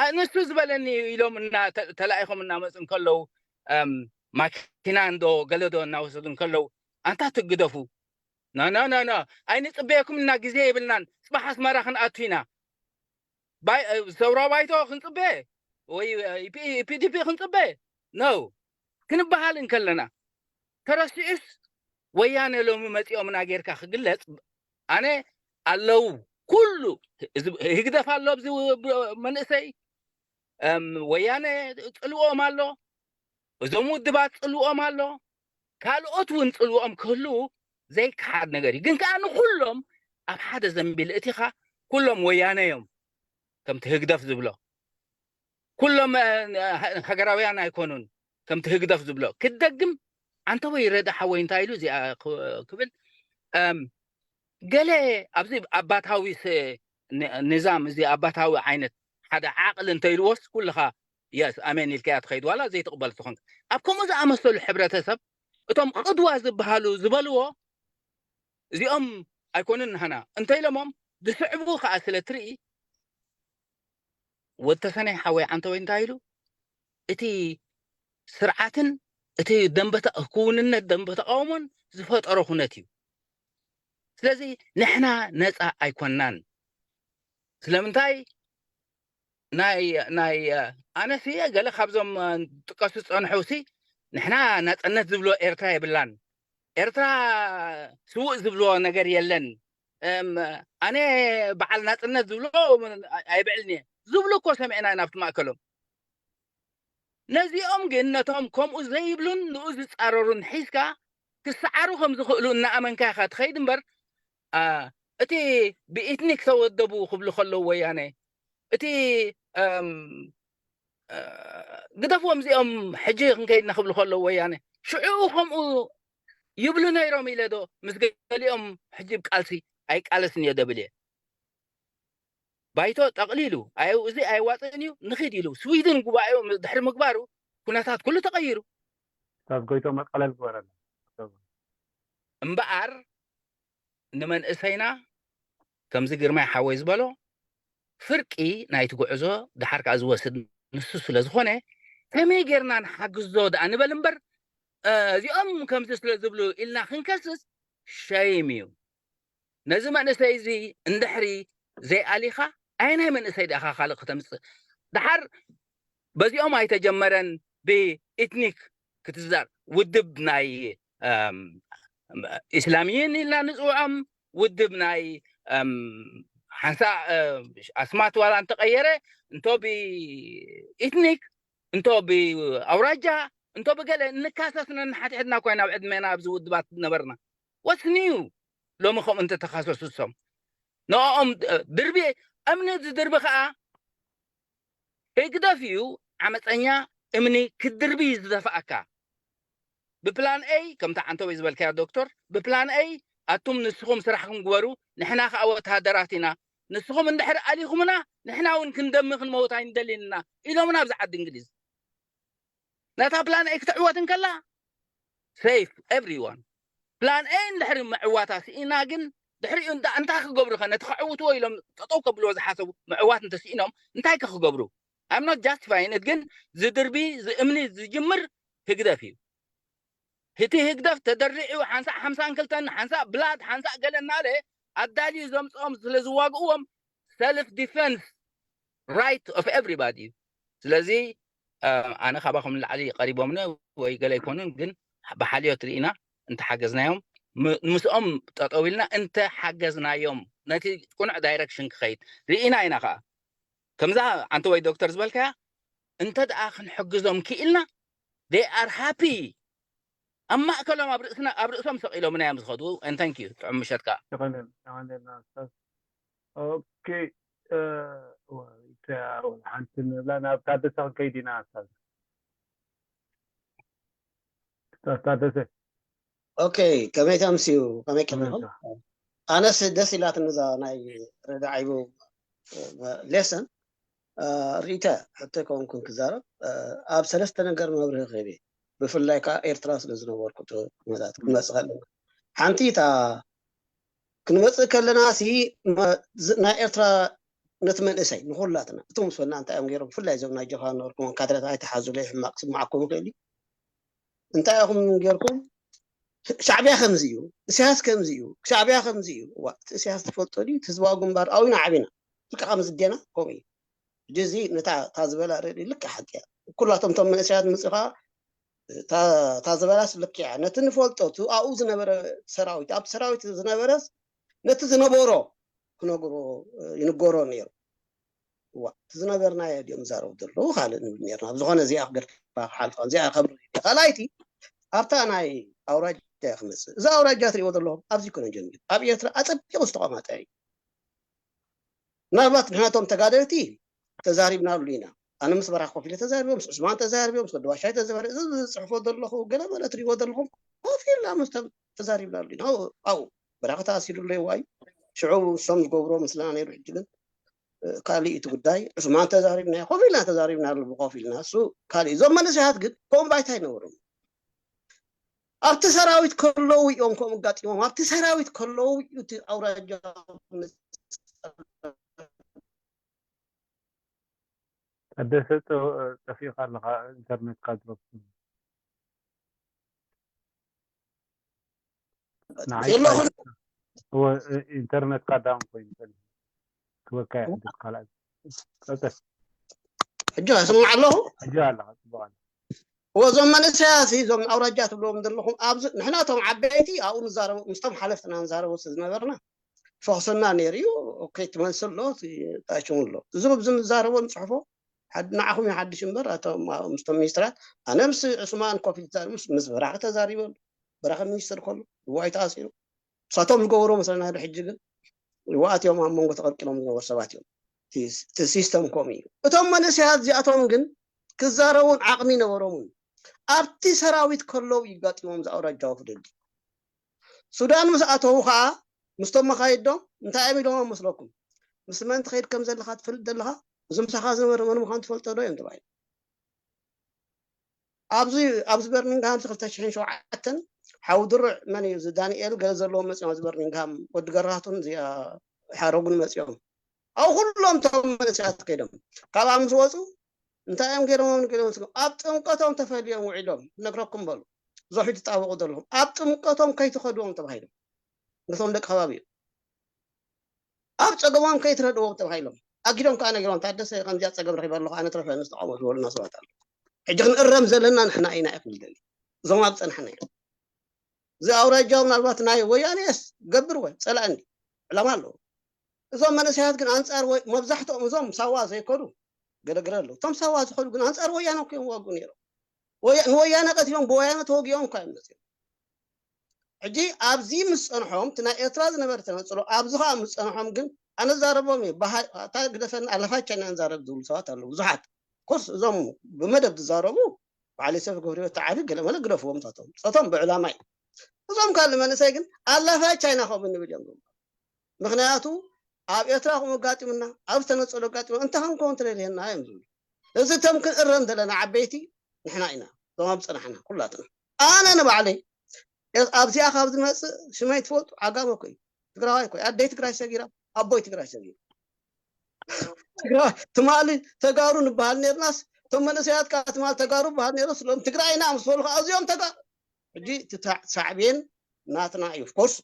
ኣ-፣ ንሱ ዝበለኒ እዩ ኢሎም እና ተ-፣ ተላኢኾም እናመጹ እንከለዉ፣ እም፣ ማኪና እንዶ ገለ ዶ እናወሰዱ እንከለዉ፣ ኣንታ ትግደፉ። ኖ፣ ኖ፣ ኖ፣ ኖ። ኣይንጽበየኩም እና ግዜ የብልናን። ጽባሕ ኣስመራ ክንኣቱ ኢና። ባይ-፣ እ፣ ሰውራ ባይቶ ክንጽበ ወይ፣ እ፣ ፒ-፣ ፒ ዲ ፒ ክንጽበ? ኖ። ክንበሃል እንከለና፣ ተረሲዑስ ወያነ ሎሚ መጺኦምና ጌርካ ክግለጽ፣ ኣነ ኣለዉ፣ ኩሉ ህዝብ-፣ ህግደፍ ኣሎ ኣብዚ ው-፣ ብ-፣ መንእሰይ፣ እም፣ ወያነ ጽልዎም ኣሎ፣ እዞም ውድባት ጽልዎም ኣሎ፣ ካልኦት እውን ጽልዎም ክህልዉ ዘይከሓድ ነገር እዩ። ግን ከኣ ንኹሎም ኣብ ሓደ ዘንቢል እቲኻ፣ ኩሎም ወያነ እዮም፣ ከምቲ ህግደፍ ዝብሎ። ኩሎም፣ እ፣ ሃ-፣ ሃገራውያን ኣይኮኑን፣ ከምቲ ህግደፍ ዝብሎ። ክደግም፣ ኣንተ ወይ ረዳ ሓወይ እንታይ ኢሉ እዚኣ ክ-፣ ክብል፣ እም፣ ገለ ኣብዚ ኣባታዊ ስ-፣ ን-፣ ንዛም፣ እዚ ኣባታዊ ዓይነት ሓደ ዓቕሊ እንተ ኢልዎስ፣ ኩልኻ የስ፣ ኣሜን ኢልካያ ትኸይድ፣ ዋላ ዘይትቕበል ትኾን። ኣብ ከምኡ ዝኣመሰሉ ሕብረተሰብ፣ እቶም ቅድዋ ዝበሃሉ ዝበልዎ፣ እዚኦም ኣይኮኑን ንሃና እንተ ኢሎሞም፣ ዝስዕቡ ከኣ ስለ ትርኢ፣ ወዲ ተሰነይ ሓወይ ዓንተወይ እንታይ ኢሉ፣ እቲ ስርዓትን እቲ ደንበ ተ-፣ ክውንነት ደንበ ተቃውሞን ዝፈጠሮ ኩነት እዩ። ስለዚ ንሕና ነጻ ኣይኮናን። ስለምንታይ? ናይ፣ ናይ፣ ኣነሲ ገለ ካብዞም፣ እ፣ ጥቀሱ ዝጸንሑ ሲ፣ ንሕና ናጽነት ዝብሎ ኤርትራ የብላን። ኤርትራ ስዉእ ዝብሎ ነገር የለን። እም፣ ኣነ በዓል ናጽነት ዝብሎ ኣይብዕልን እየ ዝብሉ እኮ ሰሚዕና ኢና ኣብቲ ማእከሎም። ነዚኦም ግን ነቶም ከምኡ ዘይብሉን ንኡ ዝጻረሩን ሒዝካ ክሰዓሩ ከም ዝኽእሉ እናኣመንካ ኢኻ ትኸይድ እምበር፣ ኣ፣ እቲ ብኢትኒክ ተወደቡ ክብሉ ከለዉ ወያነ፣ እቲ ግደፍዎም እዚኦም ሕጂ ክንከይድ ኢና ክብሉ ከለዉ ወያነ ሽዑ ከምኡ ይብሉ ነይሮም ኢለ ዶ ምስ ገሊኦም ሕጂ ብቃልሲ ኣይቃለስን እየ ደብል እየ። ባይቶ ጠቕሊሉ ኣይ እዚ ኣይዋፅእን እዩ ንኺድ ኢሉ ስዊድን ጉባኤኡ ድሕሪ ምግባሩ ኩነታት ኩሉ ተቐይሩ። ካብ ጎይቶ መቀለል ዝበረና እምበኣር ንመንእሰይና ከምዚ ግርማይ ሓወይ ዝበሎ ፍርቂ ናይቲ ጉዕዞ ድሓር ከዓ ዝወስድ ንሱ ስለ ዝኾነ ከመይ ጌርና ንሓግዞ ደኣ ንበል እምበር እዚኦም ከምዚ ስለ ዝብሉ ኢልና ክንከስስ ሸይም እዩ። ነዚ መንእሰይ እዚ እንድሕሪ ዘይኣሊኻ ኣየናይ መንእሰይ ዲኻ ካልእ ክተምፅእ? ድሓር በዚኦም ኣይተጀመረን ብኢትኒክ ክትዛር ውድብ ናይ ኢስላሚይን ኢልና ንፅውዖም ውድብ ናይ ሓንሳእ ኣስማት ዋላ እንተቀየረ እንቶ ብኢትኒክ እንቶ ብኣውራጃ እንቶ ብገለ እንካሰስ ነንሓድሕድና ኮይና ኣብ ዕድሜና ኣብዚ ውድባት ዝነበርና ወስንዩ ሎሚ ከምኡ እንተተኻሰሱ እሶም ንኦም ድርቢ እምኒ ዝድርቢ ከዓ ህግደፍ እዩ ዓመፀኛ እምኒ ክትድርቢ ዝደፍኣካ ብፕላን ኤይ ከምታ ዓንተወይ ዝበልካያ ዶክተር ብፕላን ኤይ ኣቱም ንስኹም ስራሕኩም ግበሩ ንሕና ከዓ ወተሃደራት ኢና ንስኹም እንድሕር ኣሊኹምና ንሕና እውን ክንደሚ ክንመውት ኣይንደልን ኢና ኢሎምና ኣብዚ ዓዲ እንግሊዝ ነታ ፕላን ኤይ ክትዕወት እንከላ safe everyone plan A እንድሕሪ ምዕዋታ ስኢና ግን ድሕሪኡ እንዳ እንታይ ክገብሩ ከ ነቲ ከዕውትዎ ኢሎም ጠጠው ከብልዎ ዝሓሰቡ ምዕዋት እንተስኢኖም እንታይ ከ ክገብሩ I'm not justifying it ግን ዝድርቢ ዝእምኒ ዝጅምር ህግደፍ እዩ እቲ ህግደፍ ተደሪዑ ሓንሳእ ሓምሳን ክልተን ሓንሳእ ብላድ ሓንሳእ ገለ እናለ ኣዳልዩ ዘምፅኦም ስለ ዝዋግእዎም self defense right of everybody እዩ ስለዚ ኣነ ካባኹም ንላዕሊ ቀሪቦምኒ ወይ ገለ ኣይኮኑን ግን ብሓልዮት ርኢና እንተሓገዝናዮም ምስኦም ጠጠው ኢልና እንተሓገዝናዮም ነቲ ቁኑዕ direction ክኸይድ ርኢና ኢና ከዓ ከምዛ ዓንተ ወይ ዶክተር ዝበልካያ እንተ ደኣ ክንሕግዞም ክኢልና they are happy ኣብ ማእከሎም ኣብ ርእስና ኣብ ርእሶም ሰቂሎምና እዮም ዝኸዱ and thank you ጥዑም ምሸት ከዓ ይኸነልና ይኸነልና ኡስታዝ ኦኬ ሓንቲ ንብላ ናብ ታደሰ ክንከይድ ኢና ኡስታዝ ኡስታዝ ታደሰ ኦኬ ከመይ ተምስዩ ከመይ ቀኒኹም ኣነስ ደስ ኢላትኒ እዛ ናይ ረዳ ዓይቡ lesson ርኢተ ሕቶ ከውንኩን ክዛረብ ኣብ ሰለስተ ነገር መብርሂ ክህብ ብፍላይ ከዓ ኤርትራ ስለ ዝነበርኩ ኩነታት ክንመፅእ ከለና ሓንቲ እታ ክንመፅእ ከለና ሲ ናይ ኤርትራ ነቲ መንእሰይ ንኩላትና እቶም ምስ በልና እንታይ እዮም ገይሮም ብፍላይ እዞም ናይ ጀብሃ ነበርኩም ካድረታት ኣይተሓዙለይ ሕማቅ ክስማዓኩም ይኽእል እዩ እንታይ ኢኹም ጌርኩም ሻዕቢያ ከምዚ እዩ እስያስ ከምዚ እዩ ሻዕቢያ ከምዚ እዩ ዋ እቲ እስያስ ትፈልጦ ድዩ እቲ ህዝባዊ ግንባር ኣዊና ዓቢና ልካ ከምዚ ጌና ከምኡ እዩ ሕጂ እዚ ነታ እታ ዝበላ ርኢ ልካ ሓቂ እያ ኩላቶም ቶም መንእሰያት ምፅኻ እታ ዝበላስ ልክዕ እያ ነቲ ንፈልጦ እቲ ኣብኡ ዝነበረ ሰራዊት ኣብቲ ሰራዊት ዝነበረስ ነቲ ዝነበሮ ክነግሮ ይንገሮ ነይሩ እዋ እቲ ዝነበርናዮ ድዮም ዝዛረቡ ዘለዉ ካልእ ንብል ነርና ኣብ ዝኾነ እዚኣ ክገድፋ ክሓልፋ እዚኣ ከብር ካልኣይቲ ኣብታ ናይ ኣውራጃ ክመፅእ እዚ ኣውራጃ ትሪእዎ ዘለኹም ኣብዚ ኮነ ጀሚሩ ኣብ ኤርትራ ኣፀቢቑ ዝተቐመጠ እዩ ምናልባት ንሕናቶም ተጋደልቲ ተዛሪብናሉ ኢና ኣነ ምስ በራሕ ኮፍ ኢለ ተዛሪቦ ምስ ዑስማን ተዛሪቦ ምስ ወዲ ዋሻይ ተዛሪቦ እዚ ዝፅሕፎ ዘለኹ ገለ መለ ትሪእዎ ዘለኹም ኮፍ ኢልና ምስቶም ተዛሪብናሉ ኢና ኣብኡ በራሕ ተኣሲሩ ኣሎ ይዋዩ ሽዑ እሶም ዝገብሮ ምስልና ነይሩ ሕጂ ግን ካልእ እቲ ጉዳይ ዑስማን ተዛሪብና ኮፍ ኢልና ተዛሪብናሉ ብኮፍ ኢልና እሱ ካልእ እዞም መንእሰያት ግን ከምኡ ባይታ ኣይነበሮም ኣብቲ ሰራዊት ከለዉ እዮም ከምኡ ኣጋጢሞም ኣብቲ ሰራዊት ከለዉ እዩ እቲ ኣውራጃ ታደሰ ጠፊእካ ኣለካ ኢንተርኔትካ ድሮፕ የለኹን ኢንተርኔትካ ዳውን ኮይኑ ክበካ ይሕግዝ ካልኣይ ቀጠል ሕጂ ስምዕ ኣለኹ ሕጂ ኣለካ ፅቡቅ እወ እዞም መንእሰያት እዞም ኣውራጃ ትብልዎም ዘለኹም ኣብዚ ንሕና እቶም ዓበይቲ ኣብኡ ንዛረቡ ምስቶም ሓለፍትና ንዛረቡ ዝነበርና ፈኽሰና ነይሩ እዩ ኦኬ ትመልሲ ኣሎ ታሽሙ ኣሎ እዚ ኣብዚ ንዛረቦ ንፅሕፎ ንዓኹም ይሓድሽ እምበር ምስቶም ሚኒስትራት ኣነ ምስ ዕስማን ኮፍ ምስ በራኺ ተዛሪበሉ በራኺ ሚኒስትር ከሎ ዋይ ተኣሲሩ እሳቶም ዝገበሮ መስለና ሕጂ ግን ይዋኣት እዮም ኣብ መንጎ ተቐልቂሎም ዝነበሩ ሰባት እዮም እቲ ሲስተም ከምኡ እዩ። እቶም መንእሰያት እዚኣቶም ግን ክዛረቡን ዓቕሚ ነበሮምን ኣብቲ ሰራዊት ከለዉ ይጋጥሞም ዝኣውራጃዊ ፍልልይ። ሱዳን ምስ ኣተዉ ከዓ ምስቶም መኻይዶም እንታይ እዮም ኢሎም መስለኩም? ምስ መን ትኸይድ ከም ዘለኻ ትፈልጥ ዘለኻ? እዚ ምሳኻ ዝነበረ መን ምዃኑ ትፈልጦ ዶ እዮም ተባሂሉ። ኣብዚ ኣብዚ በርሚንግሃም ክልተ ሽሕን ሸውዓተን ሓው ድሩዕ መን እዩ እዚ ዳንኤል ገለ ዘለዎም መፅኦም ኣብዚ በርሚንግሃም ወዲ ገራቱን እዚኣ ሓረጉን መፅኦም ኣብ ኩሎም እቶም መንእሰያት ከይዶም ካብኣ ምስ ወፁ እንታይ እዮም ገይሮም ገይሮም ኣብ ጥምቀቶም ተፈልዮም ውዒሎም ነግረኩም በሉ እዞ ሕጂ ጣበቁ ዘለኹም ኣብ ጥምቀቶም ከይትኸድዎም ተባሂሎም ነቶም ደቂ ከባቢ እዩ ኣብ ፀገሞም ከይትረድዎም ተባሂሎም ኣጊዶም ከዓ ነጊሮም ታደሰ ከምዚኣ ፀገም ረኪበ ኣለኹ ኣነ ትረፈ ንዝተቃወሙ ዝበሉና ሰባት ኣለዉ ሕጂ ክንእረም ዘለና ንሕና ኢና ይክብል ደሊ እዞም ኣብ ፀናሕና እዮም እዚ ኣውራጃ ምናልባት ናይ ወያኔስ ገብር ወ ፀላእኒ ዕላማ ኣለዎ እዞም መንእሰያት ግን ኣንፃር ወይ መብዛሕትኦም እዞም ሳዋ ዘይከዱ ገለገለ ኣለዉ እቶም ሳዋ ዝኸዱ ግን ኣንፃር ወያነ እኮ እዮም ዋግኡ ነይሮም ንወያነ ቀቲሎም ብወያነ ተወጊኦም እኳ እዮም መፅኦም ሕጂ ኣብዚ ምስ ፀንሖም እቲ ናይ ኤርትራ ዝነበረ ተነፅሎ ኣብዚ ከዓ ምስ ፀንሖም ግን ኣነ ዛረቦም እየ እታ ግደፈኒ ኣለፋቻ ኢና ንዛረብ ዝብሉ ሰባት ኣለዉ ብዙሓት ኮርስ እዞም ብመደብ ዝዛረቡ በዓል ዮሴፍ ገብረህይወት ተዓቢ ገለመለ ግደፍዎም ታቶም ፆቶም ብዕላማ እዩ እዞም ካልእ መንእሰይ ግን ኣላፋይ ቻይና ከምኡ ንብል እዮም ዝብሉ ምክንያቱ ኣብ ኤርትራ ከምኡ ኣጋጢሙና ኣብ ዝተነፀሉ ኣጋጢሙና እንታይ ክንከውን ተደልየና እዮም ዝብሉ እዚ እቶም ክንእረም ዘለና ዓበይቲ ንሕና ኢና እዞም ኣብ ፀናሕና ኩላትና ኣነ ንባዕለይ ኣብዚኣ ካብ ዝመፅእ ሽመይ ትፈልጡ ዓጋመ ኮይ ትግራዋይ ኮይ ኣደይ ትግራይ ሰጊራ ኣቦይ ትግራይ ሰጊሩ ትማሊ ተጋሩ ንበሃል ነርናስ እቶም መንእሰያት ከዓ ትማሊ ተጋሩ በሃል ነሩ ስሎም ትግራይና ምስ በሉ ከዓ እዚኦም ተጋሩ ሕጂ ሳዕቤን ናትና እዩ ኮርስ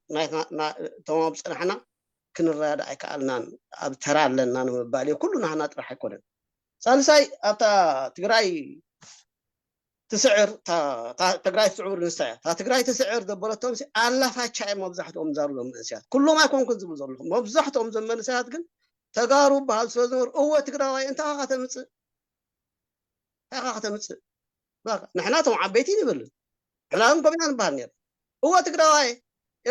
እቶም ኣብ ፅናሕና ክንረዳእ ኣይከኣልናን ኣብ ተራ ኣለና ንምባል እዩ ኩሉ ናህና ጥራሕ ኣይኮነን ሳልሳይ ኣብታ ትግራይ ትስዕር ትግራይ ትስዕር ንሳ እያ እታ ትግራይ ትስዕር ዘበለቶም ኣላፋቻ እዮም መብዛሕትኦም ዛሩ ዞም መንእሰያት ኩሎም ኣይኮንኩን ዝብል ዘለኹም መብዛሕትኦም ዞም መንእሰያት ግን ተጋሩ በሃል ስለ ዝነበሩ እወ ትግራዋይ እንታይ ኻ ከተምፅእ እንታይ ኻ ከተምፅእ ንሕና ቶም ዓበይቲ ንብል ንሕና ግን ኮሚና ንበሃል ነር እወ ትግራዋይ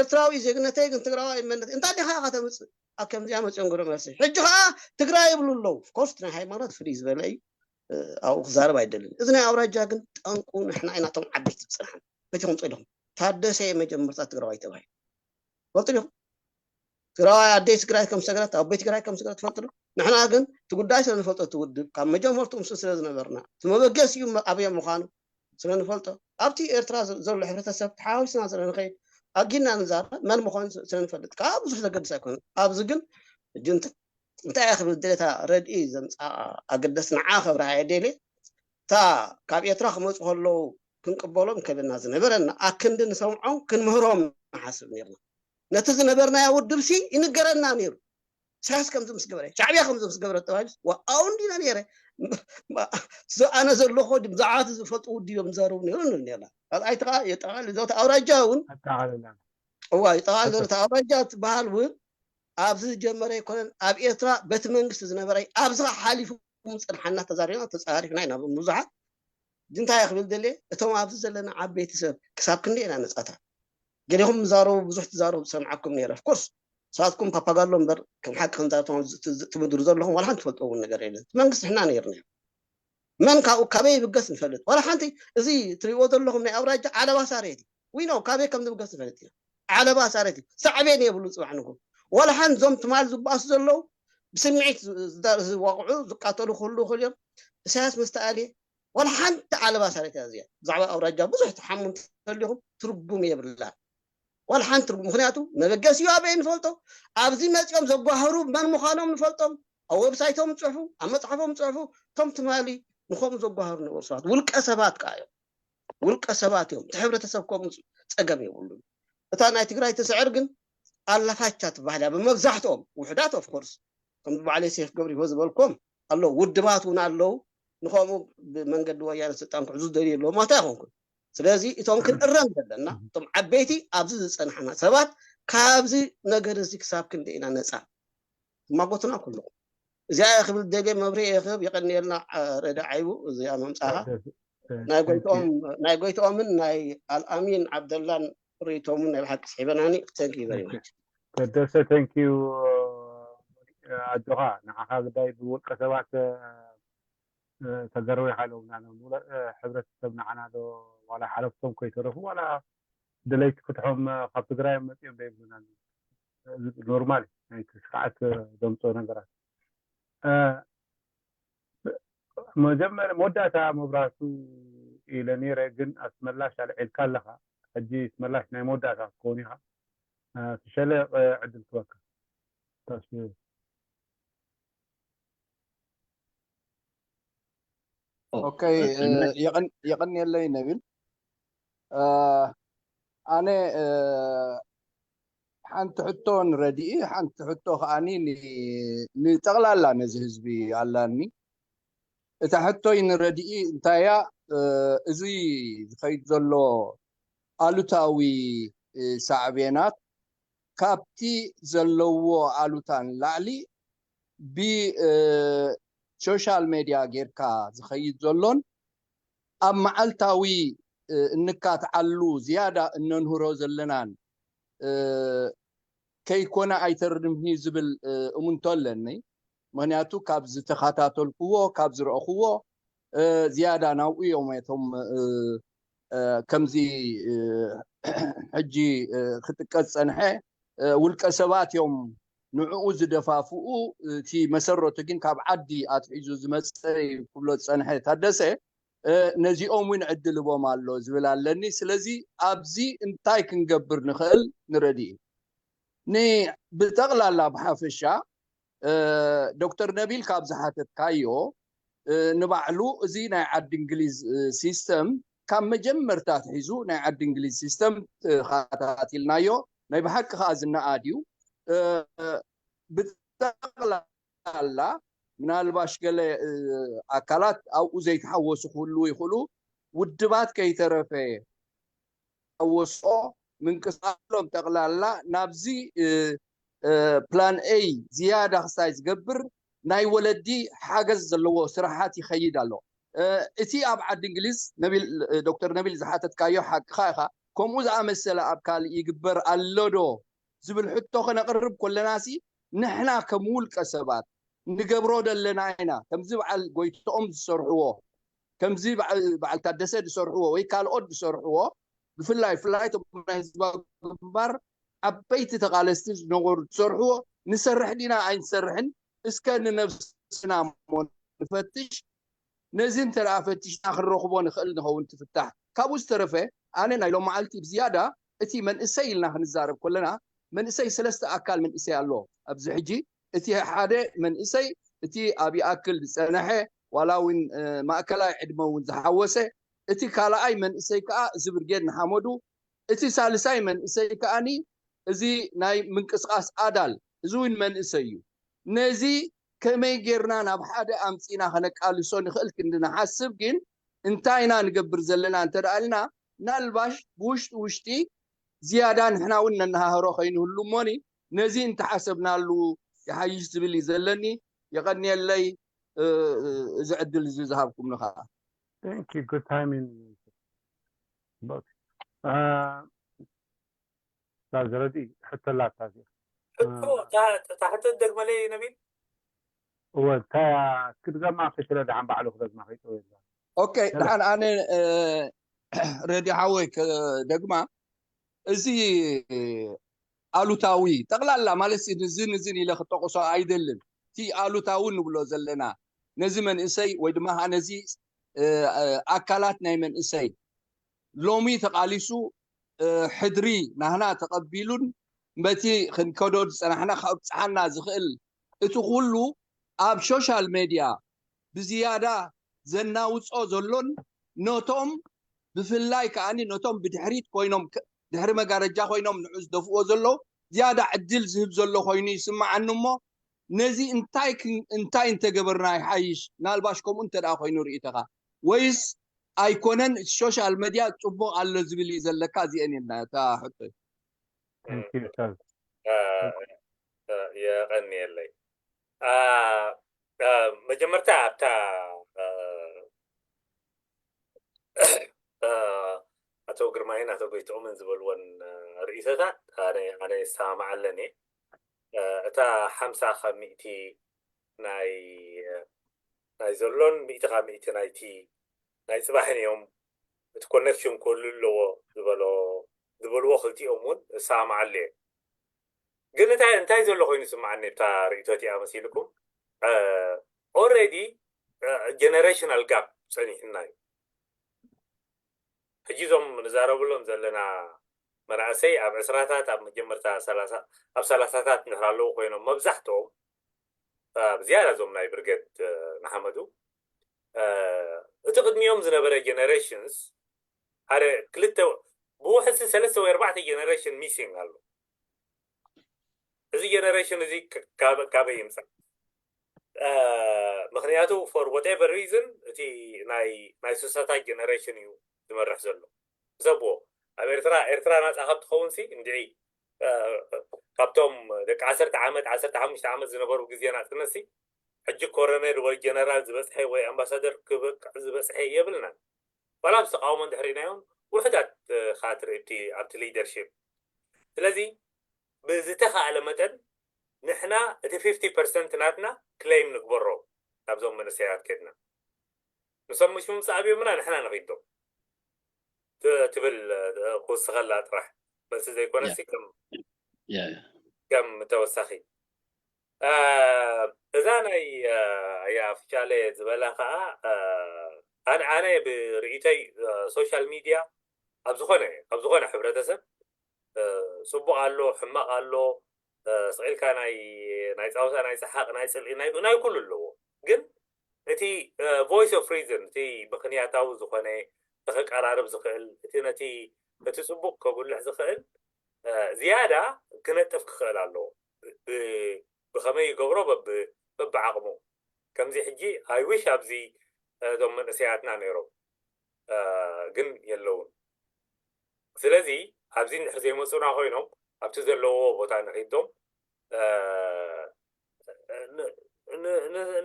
ኤርትራዊ ዜግነተይ ግን ትግራዋይ መንነት እንታይ ዲኻ ኻ ተምፅእ ኣብ ከምዚኣ መፅኦም ግብረ መልሲ ሕጂ ከዓ ትግራይ ይብሉ ኣለዉ ኮርስ ናይ ሃይማኖት ፍልይ ዝበለ እዩ ኣብኡ ክዛረብ ኣይደልን እዚ ናይ ኣውራጃ ግን ጠንቁ ንሕና ኢና ቶም ዓበይቲ ዝፅናሕና በቲ ከምፅኡ ኢለኹም ታደሰ መጀመርታ ትግራዋይ ተባሂሉ ፈልጡ ዲኹም ትግራዋይ ኣደይ ትግራይ ከም ሰገረት ኣቦይ ትግራይ ከም ሰገረት ትፈልጡ ዶ ንሕና ግን እቲ ጉዳይ ስለ ንፈልጦ እቲ ውድብ ካብ መጀመርትኡ ምስ ስለ ዝነበርና እቲ መበገሲኡ ኣበየ ምዃኑ ስለ ንፈልጦ ኣብቲ ኤርትራ ዘሎ ሕብረተሰብ ተሓዋዊስና ስለ ንኸይድ ኣጊና ንዛረብ መን ምዃኑ ስለ ንፈልጥ ከዓ ብዙሕ ዘገድስ ኣይኮነን ኣብዚ ግን ሕጂ እንታይ እያ ክብል ደሌታ ረድኢ ዘምፃ ኣገደስ ንዓ ከብርሃ እየ ደልየ እታ ካብ ኤርትራ ክመፁ ከለዉ ክንቅበሎም ከብና ዝነበረና ኣክንዲ ንሰምዖም ክንምህሮም ንሓስብ ነርና ነቲ ዝነበርናዮ ውድብሲ ይንገረና ነይሩ ኢሳያስ ከምዚ ምስ ገበረ ሻዕብያ ከምዚ ምስ ገበረ ተባሂሉ ዋኣው እንዲና ነይረ ኣነ ዘለኹ ብዛዕባ ዝፈልጡ ውድብ እዮም ዝዛረቡ ነይሩ ንብል ነርና ካልኣይቲ ከዓ የጠቃልል ዞታ ኣውራጃ እውን እዋ ይጠቃልል ዞታ ኣውራጃ ትበሃል እውን ኣብዚ ዝጀመረ ኣይኮነን ኣብ ኤርትራ በቲ መንግስቲ ዝነበረ ኣብዚ ከዓ ሓሊፉ ምፅንሓና ተዛሪብና ተፃሪፍና ኢና ብዙሓት እንታይ ክብል ደልየ እቶም ኣብዚ ዘለና ዓበይቲ ሰብ ክሳብ ክንደይ ኢና ነፃታት ገሊኹም ዝዛረቡ ብዙሕ ትዛረቡ ዝሰምዓኩም ነይረ ኦፍኮርስ ንስኻትኩም ፓፓጋሎ እምበር ከም ሓቂ ክንዛረብ ትምድሩ ዘለኹም ዋላ ሓንቲ ትፈልጥዎ እውን ነገር የለን እቲ መንግስቲ ንሕና ነይርና እዩ መን ካብኡ ካበይ ይብገስ ንፈልጥ ዋላ ሓንቲ እዚ ትሪእዎ ዘለኹም ናይ ኣውራጃ ዓለባ ሳሬት እዩ we know ካበይ ከም ዝብገስ ንፈልጥ ኢና ዓለባ ሳሬት እዩ ሳዕቤን የብሉ ፅባሕ ንጉ ዋላ ሓንቲ እዞም ትማል ዝበኣሱ ዘለዉ ብስምዒት ዝዋቕዑ ዝቃተሉ ክህሉ ይኽእሉ እዮም ኢሳያስ ምስ ተኣልየ ዋላ ሓንቲ ዓለባ ሳሬት እያ እዚኣ ብዛዕባ ኣውራጃ ብዙሕ ትሓሙ እንተሊኹም ትርጉም የብላን ዋላ ሓንቲ ትርጉም ምክንያቱ መበገሲኡ ኣበይ ንፈልጦ ኣብዚ መፂኦም ዘጓህሩ መን ምዃኖም ንፈልጦም ኣብ ዌብሳይቶም ፅሑፉ ኣብ መፅሓፎም ፅሑፉ እቶም ትማሊ ንኸምኡ ዘጓህሩ ነበሩ ሰባት ውልቀ ሰባት ከዓ እዮም ውልቀ ሰባት እዮም እቲ ሕብረተሰብ ከምኡ ፀገም የብሉን እታ ናይ ትግራይ ትስዕር ግን ኣላፋቻ ትበሃል እያ ብመብዛሕትኦም ውሕዳት ኦፍኮርስ ከም በዓል ዮሴፍ ገብሪሆ ዝበልኩም ኣለዉ ውድባት እውን ኣለዉ ንኸምኡ ብመንገዲ ወያነ ስልጣን ክሕዙ ዝደልዩ ኣለዉ ማለት ኣይኮንኩን ስለዚ እቶም ክንእረም ዘለና እቶም ዓበይቲ ኣብዚ ዝፀናሕና ሰባት ካብዚ ነገር እዚ ክሳብ ክንደ ኢና ነፃ ትማጎትና ኩልኹም እዚኣ ክብል ደልየ መብርሂ ክህብ የቀንየልና ረዳ ዓይቡ እዚኣ ምምፃኻ ናይ ጎይትኦም ናይ ጎይትኦምን ናይ ኣልኣሚን ዓብደላን ርእይቶምን ናይ ብሓቂ ስሒበናኒ thank you very much ታደሰ thank you ኣጆኻ፣ ንዓኻ ግዳይ ብውልቀ ሰባት ተገርበ ይሓለውና ነው። ሕብረተሰብ ንዓና ዶ ዋላ ሓለፍቶም ከይተረፉ ዋላ ደለይቲ ፍትሖም ካብ ትግራይ መፅኦም ዶ ይብሉና? ኖርማል ናይቲ ስርዓት ዘምፅኦ ነገራት። መጀመር መወዳእታ መብራቱ ኢለ ነይረ፣ ግን ኣስመላሽ ኣልዒልካ ኣለኻ። ሕጂ ኣስመላሽ ናይ መወዳእታ ክትከውን ኢኻ። ፍሸለ ዕድል ክበካ። ኦኬ፣ የቐንየለይ ነቢል። ኣነ ሓንቲ ሕቶ ንረድኢ፣ ሓንቲ ሕቶ ከዓኒ ንጠቕላላ ነዚ ህዝቢ ኣላኒ። እታ ሕቶይ ንረድኢ እንታያ፣ እዚ ዝኸይድ ዘሎ ኣሉታዊ ሳዕቤናት ካብቲ ዘለዎ ኣሉታ ንላዕሊ ብሶሻል ሜድያ ጌርካ ዝኸይድ ዘሎን ኣብ መዓልታዊ እንካትዓሉ ዝያዳ እነንህሮ ዘለናን ከይኮነ ኣይተርድምኒ ዝብል እሙንቶ ኣለኒ። ምክንያቱ ካብ ዝተኸታተልክዎ ካብ ዝረእክዎ ዝያዳ ናብኡ እዮም እቶም ከምዚ ሕጂ ክጥቀስ ፀንሐ ውልቀ ሰባት እዮም ንዕኡ ዝደፋፍኡ። እቲ መሰረቱ ግን ካብ ዓዲ ኣትሒዙ ዝመፀ ክብሎ ዝፀንሐ ታደሰ ነዚኦም እውን ዕድል ህቦም ኣሎ ዝብል ኣለኒ። ስለዚ ኣብዚ እንታይ ክንገብር ንኽእል ንረድኢ። ብጠቕላላ ብሓፈሻ ዶክተር ነቢል ካብ ዝሓተትካዮ ንባዕሉ እዚ ናይ ዓዲ እንግሊዝ ሲስተም ካብ መጀመርታ ኣትሒዙ ናይ ዓዲ እንግሊዝ ሲስተም ተኸታቲልናዮ። ናይ ብሓቂ ከዓ ዝነኣድ እዩ። ብጠቕላላ ምናልባሽ ገለ ኣካላት ኣብኡ ዘይተሓወሱ ክህልዉ ይኽእሉ። ውድባት ከይተረፈ ተወስኦ ምንቅስቃሶም ጠቕላላ ናብዚ ፕላን ኤይ ዝያዳ ክስታይ ዝገብር ናይ ወለዲ ሓገዝ ዘለዎ ስራሓት ይኸይድ ኣሎ። እቲ ኣብ ዓዲ እንግሊዝ ዶክተር ነቢል ዝሓተትካዮ ሓቅኻ ኢኻ። ከምኡ ዝኣመሰለ ኣብ ካልእ ይግበር ኣሎ ዶ ዝብል ሕቶ ከነቕርብ ከለናሲ ንሕና ከም ውልቀ ሰባት ንገብሮ ዘለና ኢና። ከምዚ በዓል ጎይትኦም ዝሰርሕዎ ከምዚ በዓል ታደሰ ዝሰርሕዎ ወይ ካልኦት ዝሰርሕዎ ብፍላይ ብፍላይ እቶም ናይ ህዝባዊ ግንባር ዓበይቲ ተቓለስቲ ዝነበሩ ዝሰርሕዎ ንሰርሕ ዲና ኣይንሰርሕን እስከ ንነብስና እሞ ንፈትሽ። ነዚ እንተ ደኣ ፈቲሽና ክንረኽቦ ንኽእል ንኸውን ትፍታሕ። ካብኡ ዝተረፈ ኣነ ናይ ሎም መዓልቲ ብዝያዳ እቲ መንእሰይ ኢልና ክንዛረብ ከለና መንእሰይ ሰለስተ ኣካል መንእሰይ ኣሎ ኣብዚ ሕጂ እቲ ሓደ መንእሰይ እቲ ኣብ ይኣክል ዝፀነሐ ዋላ እውን ማእከላይ ዕድመ እውን ዝሓወሰ እቲ ካልኣይ መንእሰይ ከዓ እዚ ብርጌድ ንሓመዱ እቲ ሳልሳይ መንእሰይ ከዓኒ እዚ ናይ ምንቅስቃስ ኣዳል እዚ እውን መንእሰይ እዩ። ነዚ ከመይ ጌርና ናብ ሓደ ኣምፂና ከነቃልሶ ንኽእል ክንዲ ንሓስብ ግን እንታይ ኢና ንገብር ዘለና እንተ ደኣ ኢልና ምናልባሽ ብውሽጢ ውሽጢ ዝያዳ ንሕና እውን ነነሃህሮ ከይንህሉ እሞኒ ነዚ እንተሓሰብናሉ ይሓይሽ ዝብል እዩ ዘለኒ። የቐንየለይ እዚ ዕድል እዚ ዝሃብኩምኒ ከዓ። Thank you. Good timing. But ኡስታዝ ረዲ ሕቶ ኣላታ እዚኣ። እታ ሕቶ ደግመለይ ነቢል። እወ እታ ክትገማ ክሽለ ደሓን ባዕሉ ክደግማ ከይጠው የላ። ኦኬ ደሓን ኣነ ረዲ ሓወይ ከደግማ እዚ ኣሉታዊ ጠቕላላ ማለት ንዝን ንዝን ኢለ ክጠቕሶ ኣይደልን። እቲ ኣሉታዊ ንብሎ ዘለና ነዚ መንእሰይ ወይ ድማ ነዚ ኣካላት ናይ መንእሰይ ሎሚ ተቓሊሱ ሕድሪ ናህና ተቐቢሉን በቲ ክንከዶ ዝፀናሕና ከብፅሓና ዝኽእል እቲ ኩሉ ኣብ ሶሻል ሜድያ ብዝያዳ ዘናውፆ ዘሎን ነቶም ብፍላይ ከዓኒ ነቶም ብድሕሪት ኮይኖም ድሕሪ መጋረጃ ኮይኖም ንዑ ዝደፍዎ ዘለዉ ዝያዳ ዕድል ዝህብ ዘሎ ኮይኑ ይስምዓኒ እሞ ነዚ እንታይ እንታይ እንተገበርና ይሓይሽ? ምናልባሽ ከምኡ እንተ ደኣ ኮይኑ ርእይቶኻ ወይስ ኣይኮነን እቲ ሶሻል መድያ ፅቡቕ ኣሎ ዝብል እዩ ዘለካ? እዚአን እየን እታ ሕቶይ። Thank you, ኡስታዝ። የቐንየለይ። መጀመርታ ኣብታ ኣቶ ግርማይን ኣቶ ጎይትኦምን ዝበልወን ርእይቶታት ኣነ ይሰማማዕ ኣለኒ። እታ ሓምሳ ካብ ሚእቲ ናይ ናይ ዘሎን ሚእቲ ካብ ሚእቲ ናይቲ ናይ ጽባሕን እዮም። እቲ ኮኔክሽን ክህሉ ኣለዎ ዝበሎ ዝበልዎ ክልቲኦም እውን እሰማማዓሉ እየ። ግን እንታይ እንታይ ዘሎ ኮይኑ ይስምዓኒ ኣብታ ርእይቶ እቲኣ መሲልኩም? ኦልሬዲ ጀነሬሽናል ጋፕ ጸኒሕና እዩ። ሕጂ እዞም ንዛረብሎም ዘለና መናእሰይ ኣብ ዕስራታት ኣብ መጀመርታ ሰላሳ ኣብ ሰላሳታት እንድሕር ኣለዉ ኮይኖም መብዛሕትኦም ብዝያዳ እዞም ናይ ብርገድ ንሓመዱ እቲ ቅድሚኦም ዝነበረ ጀነሬሽንስ ሓደ ክልተ ብውሕሲ ሰለስተ ወይ ኣርባዕተ ጀነሬሽን ሚሲንግ ኣሎ። እዚ ጀነሬሽን እዚ ካበይ ይምፃእ? ምክንያቱ for whatever reason እቲ ናይ ናይ ስሳታት ጀነሬሽን እዩ ዝመርሕ ዘሎ። ሰብዎ ኣብ ኤርትራ ኤርትራ ናፃ ካብ ትኸውን ሲ እንድዒ ካብቶም ደቂ ዓሰርተ ዓመት ዓሰርተ ሓሙሽተ ዓመት ዝነበሩ ግዜ ናፅነት ሲ ሕጂ ኮረኔል ወይ ጀነራል ዝበፅሐ ወይ ኣምባሳደር ክበቅዕ ዝበፅሐ የብልናን። ዋላ ምስ ተቃውሞ እንድሕር ኢናዮም ውሕዳት ካ ትርኢ ኣብቲ ሊደርሽፕ። ስለዚ ብዝተኻእለ መጠን ንሕና እቲ ፊፍቲ ፐርሰንት ናትና ክሌም ንግበሮ ናብዞም መንእሰያት ከድና ንሶም ምሽ ምምፃእ ኣብዮምና ንሕና ንኺዶ ትብል ክውስኸላ ጥራሕ መልሲ ዘይኮነሲ ከም ተወሳኺ እዛ ናይ ኣያ ፍቻለ ዝበላ ከዓ ኣነ ኣነ ብርእይቶይ ሶሻል ሚድያ ኣብ ዝኾነ ኣብ ዝኾነ ሕብረተሰብ ፅቡቅ ኣሎ ሕማቅ ኣሎ ስቂልካ ናይ ናይ ፃውታ ናይ ሰሓቅ ናይ ፅልኢ ናይ ናይ ኩሉ ኣለዎ ግን እቲ voice of reason እቲ ምክንያታዊ ዝኾነ ተከቀራርብ ዝኽእል እቲ ነቲ እቲ ፅቡቅ ከጉልሕ ዝኽእል ዝያዳ ክነጥፍ ክኽእል ኣለዎ ብከመይ ይገብሮ በብዓቕሙ ከምዚ ሕጂ I wish ኣብዚ እዞም መንእሰያትና ነይሮም ግን የለውን ስለዚ ኣብዚ እንድሕር ዘይመፁና ኮይኖም ኣብቲ ዘለዎ ቦታ ንኺዶም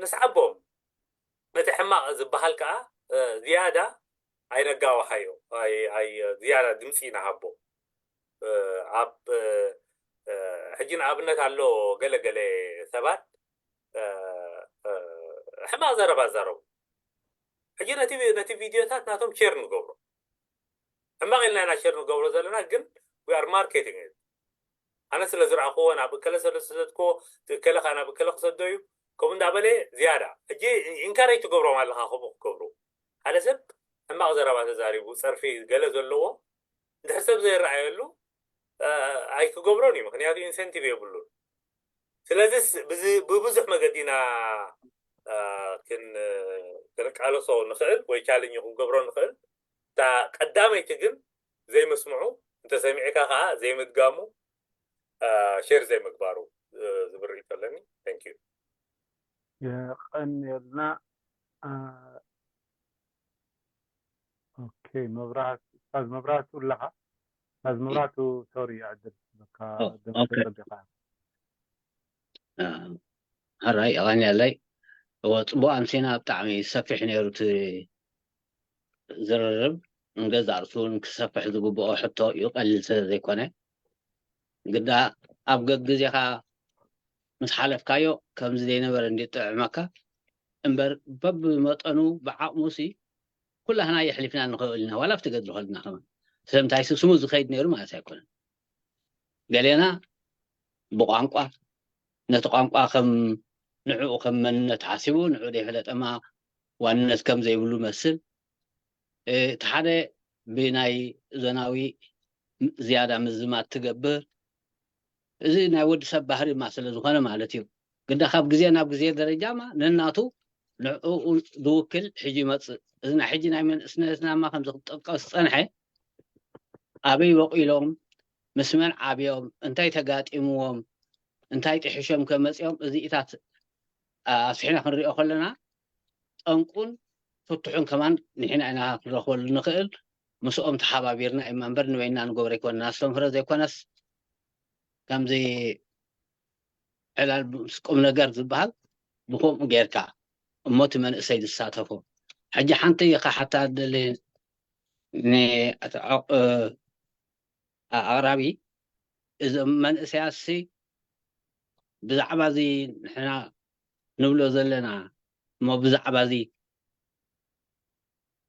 ንስዓቦም ነቲ ሕማቕ ዝበሃል ከዓ ዝያዳ ኣይነጋዋሓዮ ዝያዳ ድምፂ ይንሃቦ ኣብ ሕጂ ንኣብነት ኣሎ ገለገለ ሰባት ሕማቕ ዘረባ ዘረቡ ሕጂ ነቲ ቪድዮታት ናቶም ሼር ንገብሮ ሕማቕ ኢልና ኢና ሸር ንገብሮ ዘለና ግን we are marketing ኣነ ስለ ዝረኣኽዎ ናብ እከለ ስለ ዝሰደድክዎ እከለ ከዓ ናብ እከለ ክሰዶ እዩ ከምኡ እንዳበለ ዝያዳ ሕጂ ኢንካሬጅ ትገብሮም ኣለካ ከምኡ ክገብሩ ሓደ ሰብ ሕማቕ ዘረባ ተዛሪቡ ፀርፊ ገለ ዘለዎ እንድሕር ሰብ ዘይረኣየሉ ኣይክገብሮን እዩ ምክንያቱ ኢንሰንቲቭ የብሉን ስለዚ ብብዙሕ መገዲ ኢና ክንቃለሶ ንኽእል ወይ ቻለንጅ ክንገብሮ ንኽእል እታ ቀዳመይቲ ግን ዘይምስምዑ እንተሰሚዕካ ከዓ ዘይምድጋሙ ሼር ዘይምግባሩ ዝብል ርእይቶ ኣለኒ thank you የቐንየልና ኦኬ መብራህቱ ኡስታዝ መብራህቱ ኣለኻ ኡስታዝ መብራህቱ ሶሪ ዕድል ጸቢኻ ሕራይ የቐንየለይ እወ ፅቡቅ ኣምሲና ብጣዕሚ ሰፊሕ ነይሩ እቲ ዝርርብ ንገዛእ ርእሱ እውን ክሰፍሕ ዝግብኦ ሕቶ እዩ ቀሊል ስለ ዘይኮነ ግዳ ኣብ ገግዜኻ ምስ ሓለፍካዮ ከምዚ ዘይነበረ እንዲ ጥዕመካ እምበር በብመጠኑ ብዓቕሙሲ ኩላህና የሕሊፍና ንኽእል ኢና ዋላ ኣብቲ ገድሊ ከልና ከማን ስለምንታይ ስሙ ዝኸይድ ነይሩ ማለት ኣይኮነን ገሌና ብቋንቋ ነቲ ቋንቋ ከም ንዕኡ ከም መንነት ሓሲቡ ንዕኡ ዘይፈለጠማ ዋንነት ከም ዘይብሉ መስል እቲ ሓደ ብናይ ዞናዊ ዝያዳ ምዝማት ትገብር እዚ ናይ ወዲ ሰብ ባህሪ ማ ስለ ዝኾነ ማለት እዩ ግዳ ካብ ግዜ ናብ ግዜ ደረጃ ማ ነናቱ ንዕኡ ዝውክል ሕጂ ይመፅእ እዚ ናይ ሕጂ ናይ መንእስነትና ማ ከምዚ ክጠቀስ ዝፀንሐ ኣበይ በቂሎም ምስ መን ዓብዮም እንታይ ተጋጢምዎም እንታይ ጥሒሾም ከመፅኦም እዚኢታት ኣስሒና ክንሪኦ ከለና ጠንቁን ፍትሑን ከማን ንሕና ኢና ክንረኽበሉ ንኽእል ምስኦም ተሓባቢርና ኢና እምበር ንበይና ንገብሮ ኣይኮንና ንስተምህሮ ዘይኮነስ ከምዚ ዕላል ምስ ቁም ነገር ዝበሃል ብከምኡ ጌርካ እሞ እቲ መንእሰይ ዝሳተፎ ሕጂ ሓንቲ ክሓታ ደሊ ኣቕራቢ እዞም መንእሰያትሲ ብዛዕባ እዚ ንሕና ንብሎ ዘለና እሞ ብዛዕባ እዚ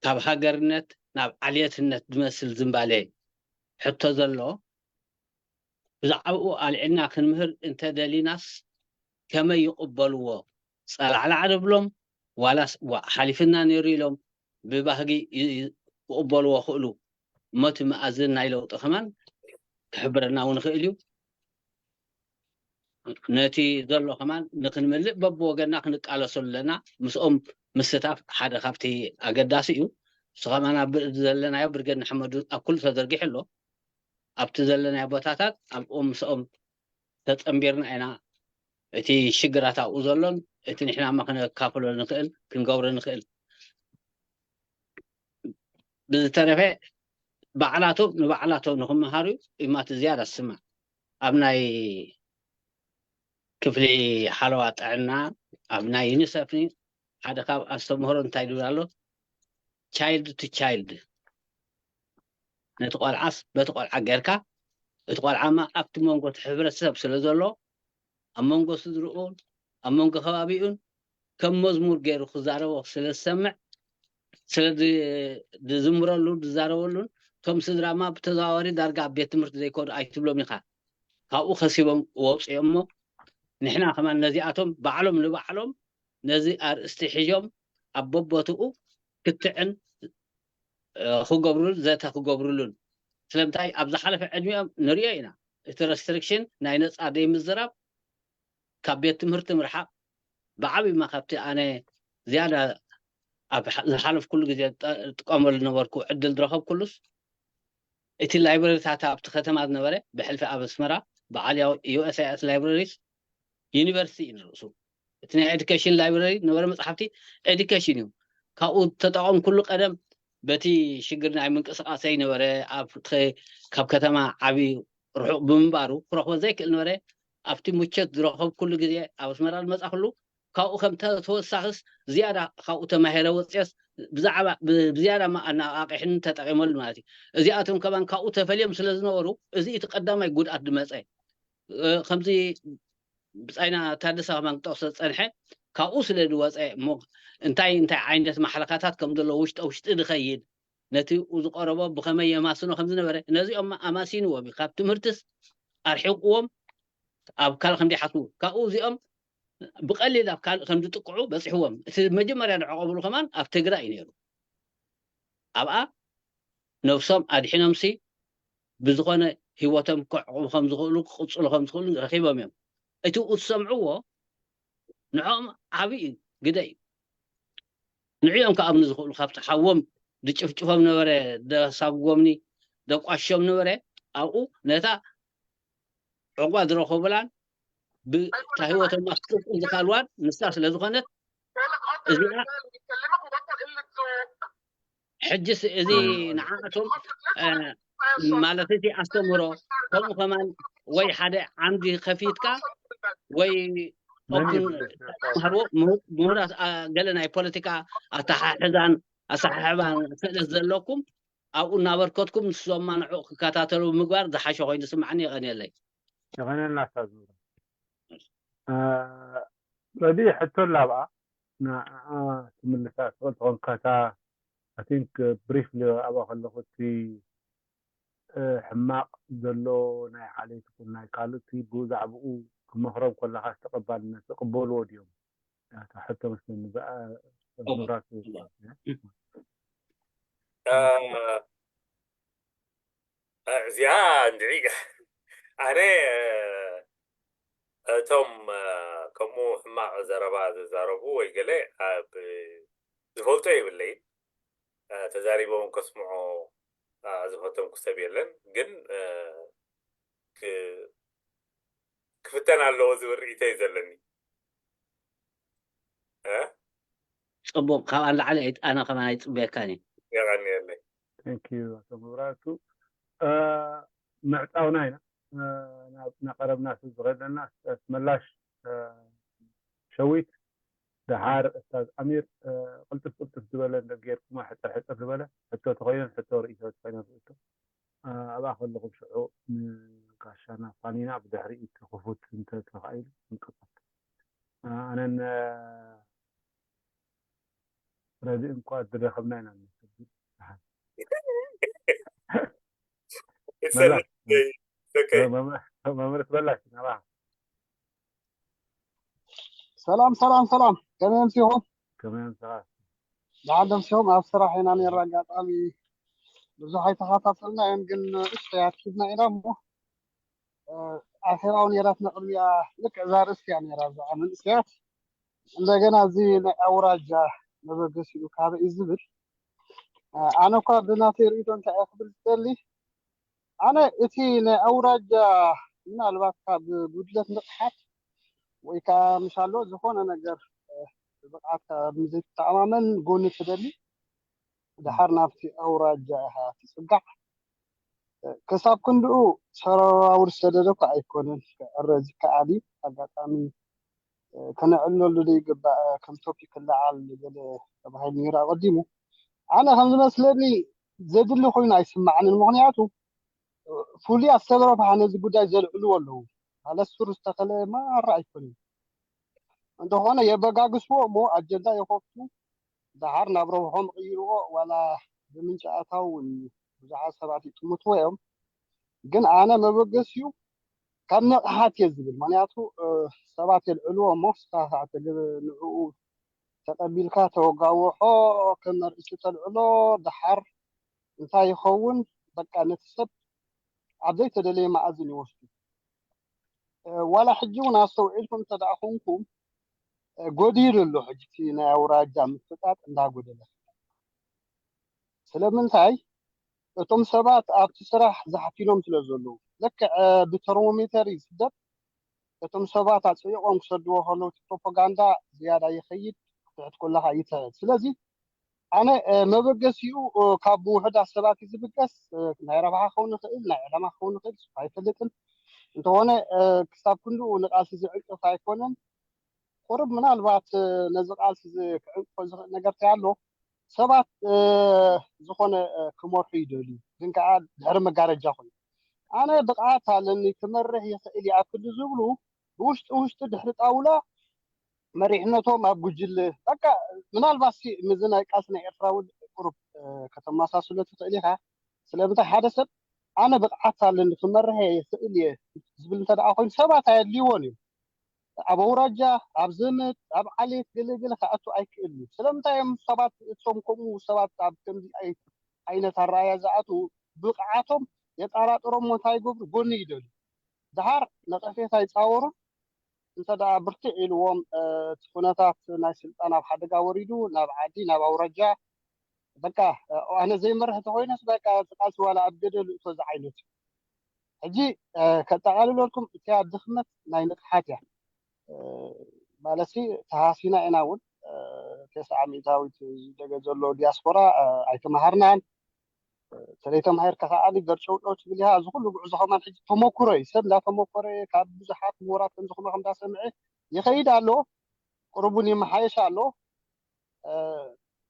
ካብ ሃገርነት ናብ ዓልየትነት ዝመስል ዝንባሌ ሕቶ ዘሎ ብዛዕባኡ ኣልዒልና ክንምህር እንተደሊናስ ከመይ ይቕበልዎ? ጸላዕላዕ ንብሎም ዋላስ ዋእ ሓሊፍና ነይሩ ኢሎም ብባህጊ ይ- ይ- ክቕበልዎ ክእሉ እሞ እቲ መኣዝን ናይ ለውጢ ከማን ክሕብረና እውን ይኽእል እዩ። ነቲ ዘሎ ከማን ንክንምልእ በብወገንና ክንቃለሰሉ ኣለና። ምስኦም ምስታፍ ሓደ ካብቲ ኣገዳሲ እዩ። እሱ ከማን ኣብ ብር- ዘለናዮ ብርጌድ ንሓመዱ ኣብ ኩሉ ተዘርጊሑ ኣሎ። ኣብቲ ዘለናዮ ቦታታት ኣብኦም ምስኦም ተጸንቢርና ኢና እቲ ሽግራት ኣብኡ ዘሎን እቲ ንሕና ማ ክነካፍሎ ንኽእል ክንገብሮ ንኽእል። ብዝተረፈ ባዕላቶም ንባዕላቶም ንክመሃሩ እዩ እማት ዝያዳ ዝስማዕ። ኣብ ናይ ክፍሊ ሓለዋ ጥዕና ኣብ ናይ ዩኒሰፍ ሓደ ካብ ኣስተምህሮ እንታይ ድብል ኣሎ? ቻይልድ ቱ ቻይልድ፣ ነቲ ቆልዓስ በቲ ቆልዓ ጌርካ፣ እቲ ቆልዓ ማ ኣብቲ መንጎ እቲ ሕብረተሰብ ስለ ዘሎ ኣብ መንጎ ስድርኡን ኣብ መንጎ ከባቢኡን ከም መዝሙር ገይሩ ክዛረቦ ስለ ዝሰምዕ ስለ ዝ- ዝዝምረሉ ዝዛረበሉን እቶም ስድራማ ብተዘዋዋሪ ዳርጋ ኣብ ቤት ትምህርቲ ዘይከዱ ኣይትብሎም ኢኻ። ካብኡ ከሲቦም ወፅኦም እሞ ንሕና ከማን ነዚኣቶም ባዕሎም ንባዕሎም ነዚ ኣርእስቲ ሒዞም ኣብ በቦትኡ ክትዕን ክገብሩን ዘተ ክገብሩሉን ስለምንታይ ኣብ ዝሓለፈ ዕድሚኦም ንሪኦ ኢና። እቲ ረስትሪክሽን ናይ ነፃ ደይ ምዝራብ ካብ ቤት ትምህርቲ ምርሓቕ ብዓብማ ካብቲ ኣነ ዝያዳ ኣብ ዝሓለፍኩሉ ግዜ ዝጥቀመሉ ዝነበርኩ ዕድል ዝረኸብኩሉስ እቲ ላይብረሪታት ኣብቲ ከተማ ዝነበረ ብሕልፊ ኣብ ኣስመራ ብዓል ዩኤስኣይኤስ ላይብረሪስ ዩኒቨርሲቲ እዩ ንርእሱ። እቲ ናይ ኤዱኬሽን ላይብረሪ ዝነበረ መፅሓፍቲ ኤዱኬሽን እዩ። ካብኡ ተጠቐምኩሉ ቀደም በቲ ሽግር ናይ ምንቅስቃሰይ ነበረ ካብ ከተማ ዓብዪ ርሑቕ ብምንባሩ ክረኽቦ ዘይክእል ነበረ። ኣብቲ ምቸት ዝረኸብኩሉ ግዜ ኣብ ኣስመራ ዝመፃኹሉ ካብኡ ከም ተወሳኽስ ዝያዳ ካብኡ ተማሂረ ወፅየስ ብዛዕባ ብዝያዳ ኣነቓቂሕኒ ተጠቂመሉ ማለት እዩ። እዚኣቶም ከማን ካብኡ ተፈልዮም ስለ ዝነበሩ እዚ እቲ ቀዳማይ ጉድኣት ዝመፀ ከምዚ ብፃይና ታደሰ ከማን ክጠቕሶ ዝፀንሐ ካብኡ ስለ ዝወፀ እሞ እንታይ እንታይ ዓይነት ማሕለኻታት ከም ዘሎ ውሽጠ ውሽጢ ዝኸይድ ነቲ ዝቐረቦ ብኸመይ የማስኖ ከም ዝነበረ ነዚኦም ኣማሲንዎም እዩ። ካብ ትምህርትስ ኣርሒቕዎም ኣብ ካልእ ከም ዘይሓስቡ ካብኡ እዚኦም ብቐሊል ኣብ ካልእ ከም ዝጥቅዑ በፂሕዎም። እቲ መጀመርያ ዝዕቐብሉ ከማን ኣብ ትግራይ እዩ ነይሩ። ኣብኣ ነብሶም ኣድሒኖምሲ ብዝኾነ ህይወቶም ከዕቕቡ ከም ዝኽእሉ ክቕፅሉ ከም ዝኽእሉ ረኺቦም እዮም። እቲ ዝሰምዕዎ ንዕኦም ዓብዪ ግደ እዩ። ንዕኦም ክኣምኑ ዝኽእሉ ካብቲ ሓዎም ዝጭፍጭፎም ነበረ፣ ደሳጉጎምኒ ደቋሾም ነበረ ኣብኡ ነታ ዕቑባ ዝረኸቡላን ብታ ህይወቶም ማስጥርጥር ዝካልዋን ንሳ ስለ ዝኾነት እዚኣ ሕጅስ እዚ ንዓኣቶም ማለት እቲ ኣስተምህሮ ከምኡ ከማን ወይ ሓደ ዓምዲ ከፊትካ ወይ ኦፕን ተማሃርዎ ምሁራት ገለ ናይ ፖለቲካ ኣተሓሕዛን ኣሰሓሕባን ክእለት ዘለኩም ኣብኡ እናበርከትኩም ንሶማ ንዕኡ ክከታተሉ ምግባር ዝሓሸ ኮይኑ ስምዓኒ። የቐንየለይ። የቐንየልና ኣስታዝ። ረዲ ሕቶ ኣላ ኣብኣ ንኣ ትምልሳ ትኽእል ትኾን ካታ I think briefly ኣብኣ ከለኹ እቲ ሕማቕ ዘሎ ናይ ዓሌት ይኹን ናይ ካልእ እቲ ብዛዕባኡ ክመኽሮም ከለኻስ ተቐባልነት ይቕበልዎ ድዮም? እታ ሕቶ መስለኒ እዚኣ ምብራር እዚኣ እንድዒ ኣነ እቶም ከምኡ ሕማቕ ዘረባ ዝዛረቡ ወይ ገለ ኣብ ዝፈልጦ የብለይን። ተዛሪቦም ከስምዖ ዝፈተንኩ ሰብ የለን፣ ግን ክፍተን ኣለዎ ዝብል ርእይቶ እዩ ዘለኒ። ፅቡቕ፣ ካብኣ ንላዕሊ ኣነ ከማን ኣይፅበየካን እየ። የቐንየለይ። Thank you ኣቶ መብራህቱ። ምዕፃውና ኢና ናብ እናቐረብና ስለ ዝኸደና ኣስመላሽ ሸዊት ደሓር እስታዝ ኣሚር ቅልጥፍ ቅልጥፍ ዝበለ እንደ ጌርኩማ ሕፅር ሕፅር ዝበለ ሕቶ ተኾይነን ሕቶ ርእይቶ ተኾይነን ርእቶ ኣብኣ ከለኹም ሽዑ ጋሻና ፋኒና ብድሕሪኡ እቲ ክፉት እንተ ተኻኢሉ ክንቅጽል። ኣነን ረድእ እንኳ ዝረኸብና ኢና ንመስል። መምህር ትበላሽ ናባ። ሰላም ሰላም ሰላም፣ ከመይ ኣምሲኹም? ከመይ ኣምስኻ? ደሓን ደምሲኹም? ኣብ ስራሕ ኢና ነይርና፣ ኣጋጣሚ ብዙሕ ኣይተኸታተልናዮን፣ ግን ንእሽተይ ኣኪብና ኢና እሞ ኣኼባው ነይራትና። ቅድሚያ ልክዕ እዛ ርእስቲ እያ ነይራ፣ እዛ መንእሰያት እንደገና እዚ ናይ ኣውራጃ መበገሲኡ ካበይ እዩ ዝብል። ኣነ እኳ ብናተይ ርእይቶ እንታይ እየ ክብል ዝደሊ፣ ኣነ እቲ ናይ ኣውራጃ ምናልባት ካብ ጉድለት ንቕሓት ወይ ከዓ ምሻሎ ዝኾነ ነገር ብብቕዓት ካብ ዘይትተኣማመን ጎኒ ትደሊ፣ ድሓር ናብቲ ኣውራጃ ኢኻ ትፅጋዕ። ክሳብ ክንድኡ ሰራውር ዝሰደደ እኳ ኣይኮነን፣ ክዕረ ዝከኣል እዩ። ኣጋጣሚ ከነዕልለሉ ዘይግባእ ከም ቶፒክ ክለዓል ገለ ተባሂሉ ነይሩ ኣቐዲሙ። ኣነ ከም ዝመስለኒ ዘድሊ ኮይኑ ኣይስማዓንን። ምኽንያቱ ፍሉያት ሰብ ረብሓ ነዚ ጉዳይ ዘልዕልዎ ኣለዉ። ማለት ሱር ዝተኸለ ማራ ኣይኮነን። እንተኾነ የበጋግስዎ እሞ ኣጀንዳ የኸፍቱ፣ ደሓር ናብ ረብሖም ይቕይርዎ፣ ዋላ ብምንጪ ኣታዊ እውን ብዙሓት ሰባት ይጥምትዎ እዮም። ግን ኣነ መበገሲኡ ካብ ንቕሓት እየ ዝብል። ምኽንያቱ ሰባት የልዕልዎ እሞ ንስኻ ከዓ ንዕኡ ተቐቢልካ ተወጋውሖ ከም መርእሲ ተልዕሎ ደሓር እንታይ ይኸውን? በቃ ነቲ ሰብ ኣብ ዘይተደለየ መኣዝን ይወስዱ። ዋላ ሕጂ እውን ኣስተውዒልኩም እንተ ደኣ ኮንኩም ጎዲሉ ኣሎ። ሕጂ እቲ ናይ ኣውራጃ ምፍጣጥ እንዳጎደለ፣ ስለምንታይ? እቶም ሰባት ኣብቲ ስራሕ ዛሕቲሎም ስለ ዘለዉ፣ ልክዕ ብተርሞሜተር ይስደድ። እቶም ሰባት ኣፅዒቖም ክሰድዎ ከለዉ እቲ ፕሮፓጋንዳ ዝያዳ ይኸይድ፣ ክትሕት ከለኻ ይትሕት። ስለዚ ኣነ መበገሲኡ ካብ ውሑዳት ሰባት እዩ ዝብገስ። ናይ ረብሓ ክኸውን ይኽእል፣ ናይ ዕላማ ክኸውን ይኽእል፣ ኣይፈልጥን። እንተኾነ ክሳብ ክንድኡ ንቃልሲ ዝዕንቅፍ ኣይኮነን። ቁሩብ ምናልባት ነዚ ቃልሲ ክዕንቅፎ ዝኽእል ነገር እንታይ ኣሎ? ሰባት ዝኾነ ክመርሑ ይደልዩ፣ ግን ከዓ ድሕሪ መጋረጃ ኮይኑ ኣነ ብቕዓት ኣለኒ ክመርሕ ይኽእል ይኣክል ዝብሉ ብውሽጢ ውሽጢ ድሕሪ ጣውላ መሪሕነቶም ኣብ ጉጅለ በቃ ምናልባት ሲ ምዚ ናይ ቃልሲ ናይ ኤርትራ እውን ቁሩብ ከተመሳስሎ ትኽእል ኢኻ። ስለምንታይ ሓደ ሰብ ኣነ ብቕዓት ኣለኒ ክመርሕ ይኽእል እየ ዝብል እንተ ደኣ ኮይኑ ሰባት ኣየድልይዎን እዩ። ኣብ ኣውራጃ፣ ኣብ ዘመድ፣ ኣብ ዓሌት ገለገለ ክኣቱ ኣይክእል እዩ። ስለምንታይ እዮም ሰባት እቶም ከምኡ ሰባት ኣብ ከምዚ ዓይነት ኣረኣያ ዝኣትዉ? ብቕዓቶም የጠራጥሮም እሞ እንታይ ይገብሩ? ጎኒ ይደልዩ። ደሓር ነቐፌታ ይፃወሩ። እንተ ደኣ ብርትዕ ኢልዎም እቲ ኩነታት ናይ ስልጣን ኣብ ሓደጋ ወሪዱ ናብ ዓዲ ናብ ኣውራጃ በቃ ኣነ ዘይመርሕ ተኮይነስ በቃ እቲ ቃልሲ ዋላ ኣብ ገደል እቶ ዝዓይነቱ ሕጂ ከጠቓልለልኩም እቲያ ድኽመት ናይ ንቕሓት እያ። ማለትሲ ተሃሲና ኢና እውን ተስዓ ሚእታዊት ዝደገ ዘሎ ዲያስፖራ ኣይተማሃርናን። ተለይተማሂርካ ከዓኒ ገርጨውጨው ትብል ኢኻ። እዚ ኩሉ ጉዕዞ ከማን ሕጂ ተመኩሮ እዩ። ሰብ እንዳተመኮረ ካብ ብዙሓት ምሁራት ከምዚ ከማኹም እንዳሰምዐ ይኸይድ ኣሎ። ቁሩብ እውን ይመሓየሽ ኣሎ።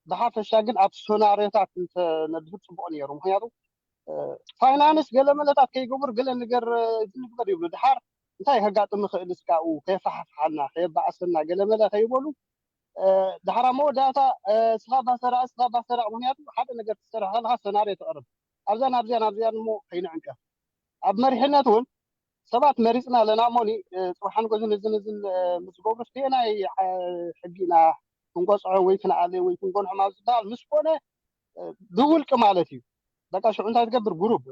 ብሓፈሻ ግን ኣብቲ ሶናርዮታት እንተነድህብ ፅቡቕ ነይሩ። ምክንያቱ ፋይናንስ ገለ መለታት ከይገብሩ ገለ ነገር እዚ ንግበር ይብሉ። ድሓር እንታይ ከጋጥም ይኽእል እስካኡ ከየፋሓፍሓና ከየባእሰና ገለ መለ ከይበሉ ድሓር ኣብ መወዳእታ ስኻ ባሰራ ስኻ ባሰራ። ምክንያቱ ሓደ ነገር ትሰርሕ ከለካ ሰናርዮ ተቕርብ ኣብዛን ኣብዚያን ኣብዚያን እሞ ከይንዕንቀፍ ኣብ መሪሕነት እውን ሰባት መሪፅና ኣለና እሞኒ ፅባሕ ንጎዝን እዝን እዝን ምስ ዝገብሩ ስናይ ሕጊ ኢና ክንቆፅዖ ወይ ክንኣለ ወይ ክንጎንሖም ኣብ ዝበሃል ምስ ኮነ ብውልቂ ማለት እዩ። በቃ ሽዑ እንታይ ትገብር ጉሩብ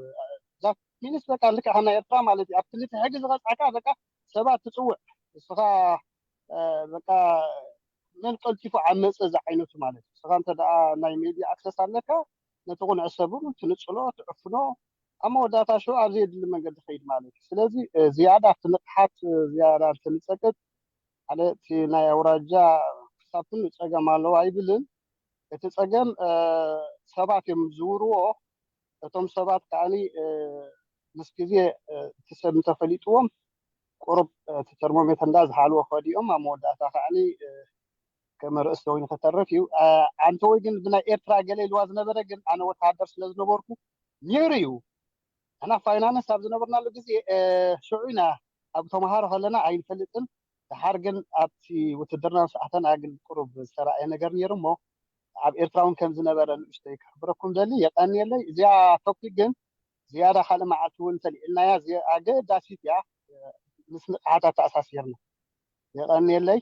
ዛት ሚኒስ በቃ ልክዕ ከም ናይ ኤርትራ ማለት እዩ። ኣብ ክልተ ሕጊ ዝቐፅዐካ በቃ ሰባት ትፅውዕ እስኻ በቃ መን ቀልጢፉ ዓመፀ ዝዓይነቱ ማለት እዩ። እስኻ እንተ ደኣ ናይ ሜድያ ኣክሰስ ኣለካ ነቲ ቁንዕ ሰብሩ ትንፅሎ ትዕፍኖ ኣብ መወዳእታ ሽዑ ኣብ ዘየድሊ መንገዲ ኸይድ ማለት እዩ። ስለዚ ዝያዳ ኣብቲ ንቕሓት ዝያዳ እንትንፀቅጥ ሓደ እቲ ናይ ኣውራጃ ክሳብ ኩሉ ፀገም ኣለዎ ኣይብልን። እቲ ፀገም ሰባት እዮም ዝውርዎ። እቶም ሰባት ከዓኒ ምስ ግዜ እቲ ሰብ እንተፈሊጥዎም ቁሩብ እቲ ተርሞሜተር እንዳ ዝሓልዎ ከዲኦም ኣብ መወዳእታ ከዓኒ ከም ርእሲ ኮይኑ ከተርፍ እዩ። ኣንተ ወይ ግን ብናይ ኤርትራ ገለ ኢልዋ ዝነበረ ግን ኣነ ወተሃደር ስለ ዝነበርኩ ነይሩ እዩ። ንሕና ፋይናንስ ኣብ ዝነበርናሉ ግዜ ሽዑ ኢና ኣብ ተምሃሮ ከለና ኣይንፈልጥን። ድሓር ግን ኣብቲ ውትድርና ምስ ኣተና ግን ቁሩብ ዝተረኣየ ነገር ነይሩ እሞ ኣብ ኤርትራ እውን ከም ዝነበረ ንእሽተይ ክሕብረኩም ደሊ። የቀንየለይ። እዚኣ ቶፒክ ግን ዝያዳ ካልእ መዓልቲ እውን እንተልዒልናያ ኣገዳሲት እያ። ምስ ንቕሓት ኣተኣሳሲርና። የቀንየለይ።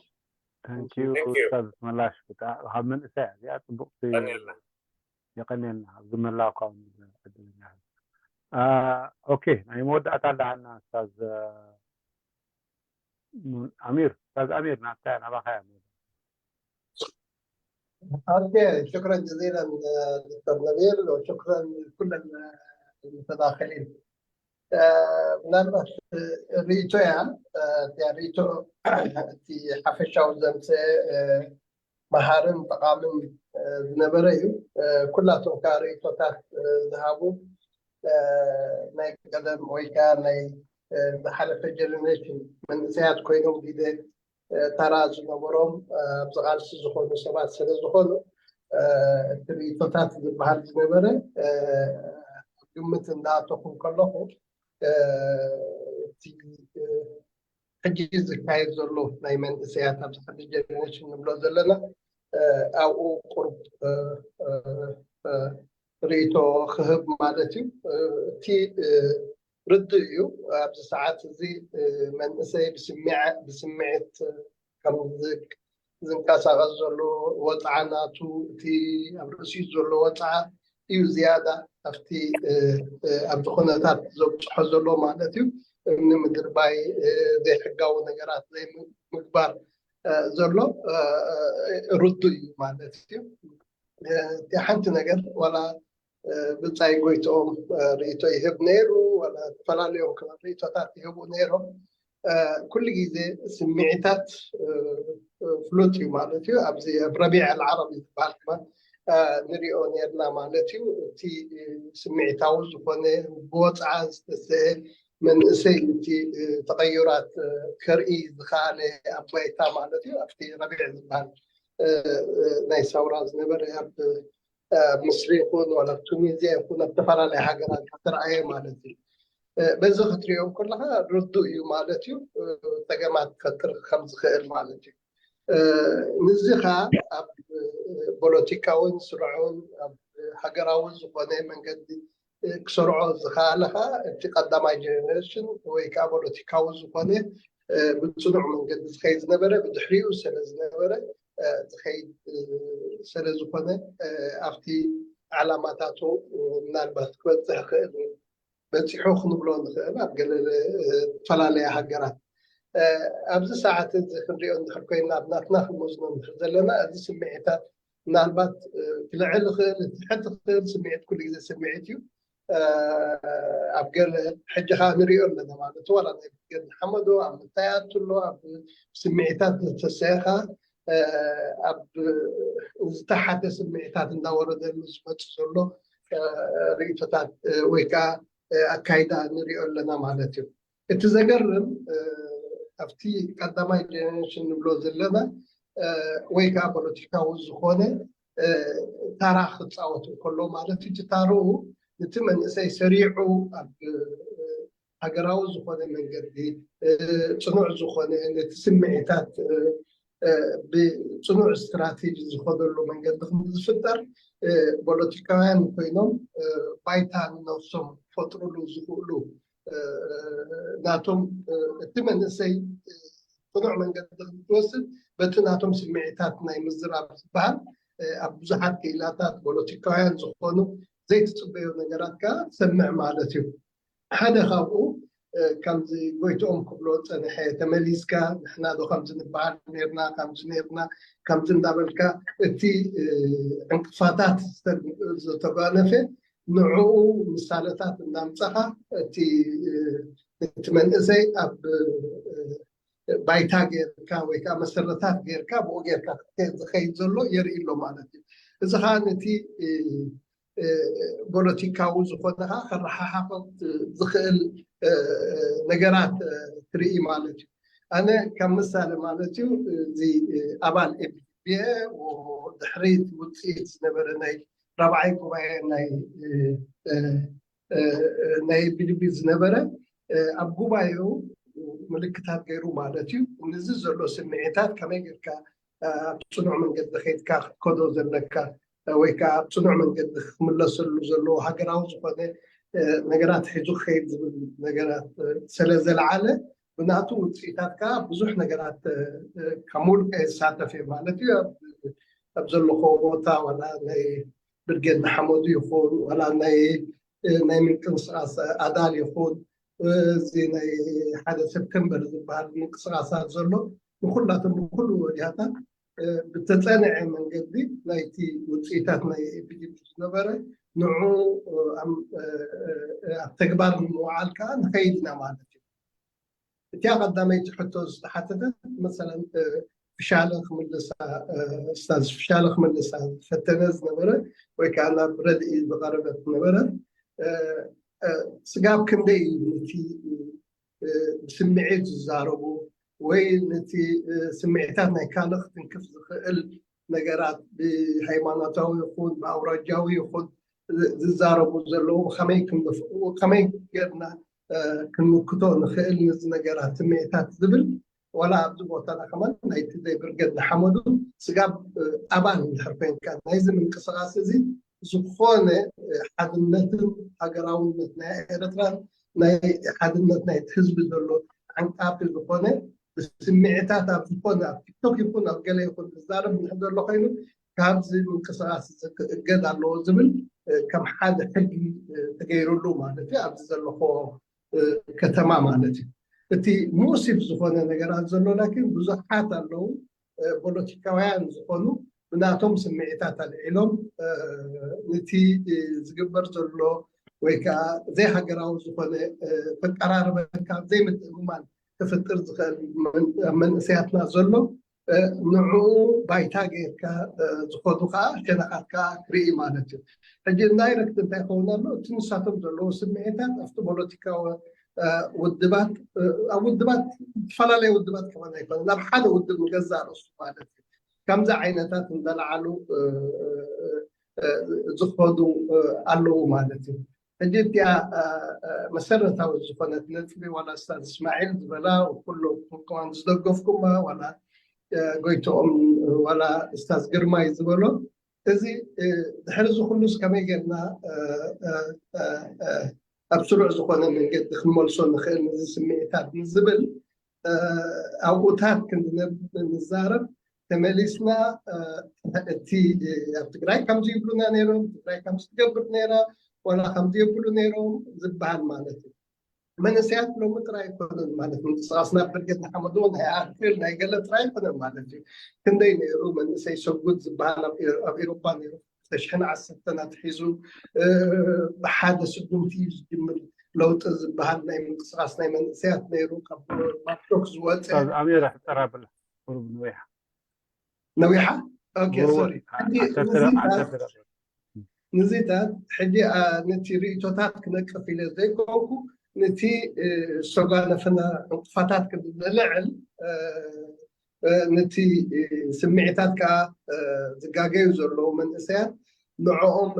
ተንኪዩ ኡስታዝ ምላሽ። ካብ መንእሰያ እዚኣ ፅቡቅቲ። የቀንየልና። ኣብዚ ምህላውካ ዕድለኛ። ኦኬ፣ ናይ መወዳእታ ኣለሃና ኡስታዝ ኣሚር። ኡስታዝ ኣሚር፣ ናብታ ናባኻ እያ። ኦኬ፣ ሽክረን ጀዚለን ዶክተር ነቢል፣ ወሽክረን ኩለን المتداخلين። ምናልባት ርእይቶ እያ። እቲያ ርእይቶ እቲ ሓፈሻዊ ዘምፀ መሃርን ጠቓምን ዝነበረ እዩ። ኩላቶም ከዓ ርእይቶታት ዝሃቡ ናይ ቀደም ወይ ከዓ ናይ ዝሓለፈ ጀነሬሽን መንእሰያት ኮይኖም ግዜ ተራ ዝነበሮም ኣብዚ ቃልሲ ዝኾኑ ሰባት ስለ ዝኾኑ እቲ ርእይቶታት ዝበሃል ዝነበረ ግምት እንዳኣተኹ ከለኹ እቲ ሕጂ ዝካየድ ዘሎ ናይ መንእሰያት ኣብዚ ሓድሽ ጀነሬሽን ንብሎ ዘለና ኣብኡ ቁሩብ ርእይቶ ክህብ ማለት እዩ። እቲ ርዱእ እዩ። ኣብዚ ሰዓት እዚ መንእሰይ ብስምዒት ከም ዝንቀሳቐስ ዘሎ ወፅዓ ናቱ እቲ ኣብ ርእሲኡ ዘሎ ወፅዓ እዩ ዝያዳ ኣብቲ ኣብዚ ኩነታት ዘብፅሖ ዘሎ ማለት እዩ። እምኒ ምድርባይ፣ ዘይሕጋዊ ነገራት ዘይምግባር ዘሎ ርዱእ እዩ ማለት እዩ። እቲ ሓንቲ ነገር ዋላ ብፃይ ጎይትኦም ርእይቶ ይህብ ነይሩ፣ ዋላ ዝተፈላለዮም ክባል ርእይቶታት ይህቡ ነይሮም። ኩሉ ግዜ ስምዒታት ፍሉጥ እዩ ማለት እዩ። ኣብዚ ረቢዕ ኣልዓረቢ ዝበሃል ድማ ንሪኦ ነርና ማለት እዩ። እቲ ስምዒታዊ ዝኾነ ብወፅዓ ዝተሰአ መንእሰይ እቲ ተቐዩራት ከርኢ ዝኸኣለ ኣብ ባይታ ማለት እዩ። ኣብቲ ረቢዕ ዝበሃል ናይ ሳውራ ዝነበረ ኣብ ምስሪ ይኹን ዋላ ቱኒዝያ ይኹን ኣብ ዝተፈላለያ ሃገራት ዝተረኣየ ማለት እዩ። በዚ ክትሪኦ ከለካ ርዱእ እዩ ማለት እዩ። ፀገማት ክፈጥር ከም ዝኽእል ማለት እዩ። ንዚ ከዓ ኣብ ፖለቲካውን ስርዑን ኣብ ሃገራዊ ዝኾነ መንገዲ ክሰርዖ ዝኸኣለ ከዓ እቲ ቀዳማይ ጀነሬሽን ወይ ከዓ ፖለቲካዊ ዝኾነ ብፅኑዕ መንገዲ ዝኸይድ ዝነበረ ብድሕሪኡ ስለ ዝነበረ ዝኸይድ ስለ ዝኾነ ኣብቲ ዓላማታቱ ምናልባት ክበፅሕ ክእል በፂሑ ክንብሎ ንኽእል ኣብ ገለ ዝተፈላለያ ሃገራት ኣብዚ ሰዓት እዚ ክንሪኦ እንድሕር ኮይና ኣብ ናትና ክንወስኖ እንድሕር ዘለና እዚ ስምዒታት ምናልባት ክልዕል ይኽእል ትሕት ክኽእል ስምዒት ኩሉ ግዜ ስምዒት እዩ። ኣብ ገለ ሕጂ ከዓ ንሪኦ ኣለና ማለት ዋላ ናይ ገድሊ ሓመዶ ኣብ ምንታይ ኣቱ ኣሎ ኣብ ስምዒታት ዝተሰየኻ ኣብ ዝተሓተ ስምዒታት እንዳወረደሉ ዝመፅእ ዘሎ ርእይቶታት ወይ ከዓ ኣካይዳ ንሪኦ ኣለና ማለት እዩ። እቲ ዘገርም ኣብቲ ቀዳማይ ጀነሬሽን ንብሎ ዘለና ወይ ከዓ ፖለቲካዊ ዝኾነ ታራ ክፃወት እንከሎ ማለት እዩ። እቲ ታርኡ ነቲ መንእሰይ ሰሪዑ ኣብ ሃገራዊ ዝኾነ መንገዲ ፅኑዕ ዝኾነ ነቲ ስምዒታት ብፅኑዕ ስትራቴጂ ዝኸደሉ መንገዲ ዝፍጠር ፖለቲካውያን ኮይኖም ባይታ ንነብሶም ክፈጥሩሉ ዝኽእሉ ናቶም እቲ መንእሰይ ቅኑዕ መንገዲ ክትወስድ በቲ ናቶም ስምዒታት ናይ ምዝራብ ዝበሃል ኣብ ብዙሓት ክኢላታት ፖለቲካውያን ዝኾኑ ዘይትፅበዮ ነገራት ከዓ ሰምዕ ማለት እዩ። ሓደ ካብኡ ከምዚ ጎይትኦም ክብሎ ፀንሐ ተመሊስካ ንሕና ዶ ከምዚ ንበሃል ነርና ከምዚ ነርና ከምዚ እንዳበልካ እቲ ዕንቅፋታት ዝተጓነፈ ንዕኡ ምሳለታት እንዳምፀኻ እቲ እቲ መንእሰይ ኣብ ባይታ ጌርካ ወይ ከዓ መሰረታት ጌርካ ብኡ ጌርካ ዝኸይድ ዘሎ የርኢ ኣሎ ማለት እዩ። እዚ ከዓ ነቲ ፖለቲካዊ ዝኾነ ከዓ ከረሓሓቕ ዝኽእል ነገራት ትርኢ ማለት እዩ። ኣነ ካብ ምሳሌ ማለት እዩ እዚ ኣባል ኤቢቢኤ ድሕሪ ውፅኢት ዝነበረ ናይ ራብዓይ ጉባኤ ናይ ናይ ቢልቢ ዝነበረ ኣብ ጉባኤኡ ምልክታት ገይሩ ማለት እዩ። ንዚ ዘሎ ስምዒታት ከመይ ጌርካ ኣብ ፅኑዕ መንገዲ ከይድካ ክትከዶ ዘለካ ወይ ከዓ ኣብ ፅኑዕ መንገዲ ክምለሰሉ ዘለዎ ሃገራዊ ዝኾነ ነገራት ሒዙ ክኸይድ ዝብል ነገራት ስለ ዘለዓለ ብናቱ ውፅኢታት ከዓ ብዙሕ ነገራት ካብ ሙሉእ ይሳተፍ እየ ማለት እዩ። ኣብ ዘለኹዎ ቦታ ዋላ ናይ ብርጌድ ንሓመዱ ይኹን ዋላ ናይ ናይ ምንቅስቃስ ኣዳል ይኹን እዚ ናይ ሓደ ሰፕተምበር ዝበሃል ምንቅስቃሳት ዘሎ ንኩላቶም ንኩሉ ወዲያታት ብተፀንዐ መንገዲ ናይቲ ውፅኢታት ናይ ኤፒዲፒ ዝነበረ ንዑ ኣብ ተግባር ንምውዓል ከዓ ንኸይድ ኢና ማለት እዩ። እቲኣ ቀዳመይቲ ሕቶ ዝተሓተተት መሰለን ፍሻለ ክምልሳ ስታዝ ፍሻለ ክምልሳ ዝፈተነ ዝነበረ ወይ ከዓ ናብ ረድኢ ዝቐረበት ነበረ ስጋብ ክንደይ እዩ ነቲ ብስምዒት ዝዛረቡ ወይ ነቲ ስምዒታት ናይ ካልእ ክትንክፍ ዝኽእል ነገራት ብሃይማኖታዊ ይኹን ብኣውራጃዊ ይኹን ዝዛረቡ ዘለዉ ከመይ ክንደፍኡ ከመይ ጌርና ክንምክቶ ንኽእል ነዚ ነገራት ስምዒታት ዝብል ዋላ ኣብዚ ቦታና ከማን ናይቲ ዘይብርገድ ንሓመዱ ስጋብ ኣባል እንድሕር ኮይንካ ናይዚ ምንቅስቃስ እዚ ዝኾነ ሓድነትን ሃገራውነት ናይ ኤርትራን ናይ ሓድነት ናይ ህዝቢ ዘሎ ዓንቃፊ ዝኾነ ብስምዒታት ኣብ ዝኾነ ኣብ ቲክቶክ ይኹን ኣብ ገለ ይኹን ዝዛረብ እንድሕር ዘሎ ኮይኑ ካብዚ ምንቅስቃስ እዚ ክእገድ ኣለዎ ዝብል ከም ሓደ ሕጊ ተገይሩሉ ማለት እዩ ኣብዚ ዘለኹ ከተማ ማለት እዩ። እቲ ሙእሲፍ ዝኾነ ነገራት ዘሎ ላኪን ብዙሓት ኣለዉ ፖለቲካውያን ዝኾኑ ብናቶም ስምዒታት ኣልዒሎም ነቲ ዝግበር ዘሎ ወይ ከዓ ዘይሃገራዊ ዝኾነ ተቀራርበካ ዘይምትእምማን ክፍጥር ዝኽእል መንእሰያትና ዘሎ ንዕኡ ባይታ ጌርካ ዝኸዱ ከዓ ሸነኻት ከዓ ክርኢ ማለት እዩ። ሕጂ ዳይረክት እንታይ ይኸውን ኣሎ እቲ ንሳቶም ዘለዎ ስምዒታት ኣብቲ ፖለቲካዊ ውድባት ኣብ ውድባት ዝተፈላለየ ውድባት ክኾን ኣይኮነ ናብ ሓደ ውድብ ንገዛእ ርእሱ ማለት እዩ። ከምዚ ዓይነታት እንደለዓሉ ዝኸዱ ኣለዉ ማለት እዩ። ሕጂ እቲኣ መሰረታዊ ዝኾነት ነጥቢ ዋላ ስታዝ እስማዒል ዝበላ ኩሉ ክዋን ዝደገፍኩማ ዋላ ጎይትኦም ዋላ ስታዝ ግርማይ ዝበሎ እዚ ድሕሪ እዚ ኩሉስ ከመይ ጌርና ኣብ ስሩዕ ዝኾነ መንገዲ ክንመልሶ ንኽእል ነዚ ስምዒታት ንዝብል ኣብኡታት ክንዛረብ ተመሊስና እቲ ኣብ ትግራይ ከምዚ ይብሉና ነይሮም ትግራይ ከምዚ ትገብር ነይራ ዋላ ከምዚ የብሉ ነይሮም ዝበሃል ማለት እዩ። መንእሰያት ሎሚ ጥራይ ኣይኮነን ማለት ምንቅስቃስ ናብ ብርጌድ ንሓመዱ ናይ ኣርክል ናይ ገለ ጥራይ ኣይኮነን ማለት እዩ። ክንደይ ነይሩ መንእሰይ ሰጉድ ዝበሃል ኣብ ኤሮፓ ነይሩ ክልተ ሽሕን ዓሰርተን ኣትሒዙ ብሓደ ስጉምቲ እዩ ዝጅምር ለውጢ ዝበሃል ናይ ምንቅስቃስ ናይ መንእሰያት ነይሩ ካብ ባክቶክ ዝወፀ ኣሜራ ሕፀራ ብላ ቁሩብ ነዊሓ ነዊሓ ንዚታት ሕጂ ነቲ ርእቶታት ክነቅፍ ኢለ ዘይኮንኩ ነቲ ዝተጓነፈና ዕንቅፋታት ክንልዕል ነቲ ስምዒታት ከዓ ዝጋገዩ ዘለዉ መንእሰያት ንዕኦም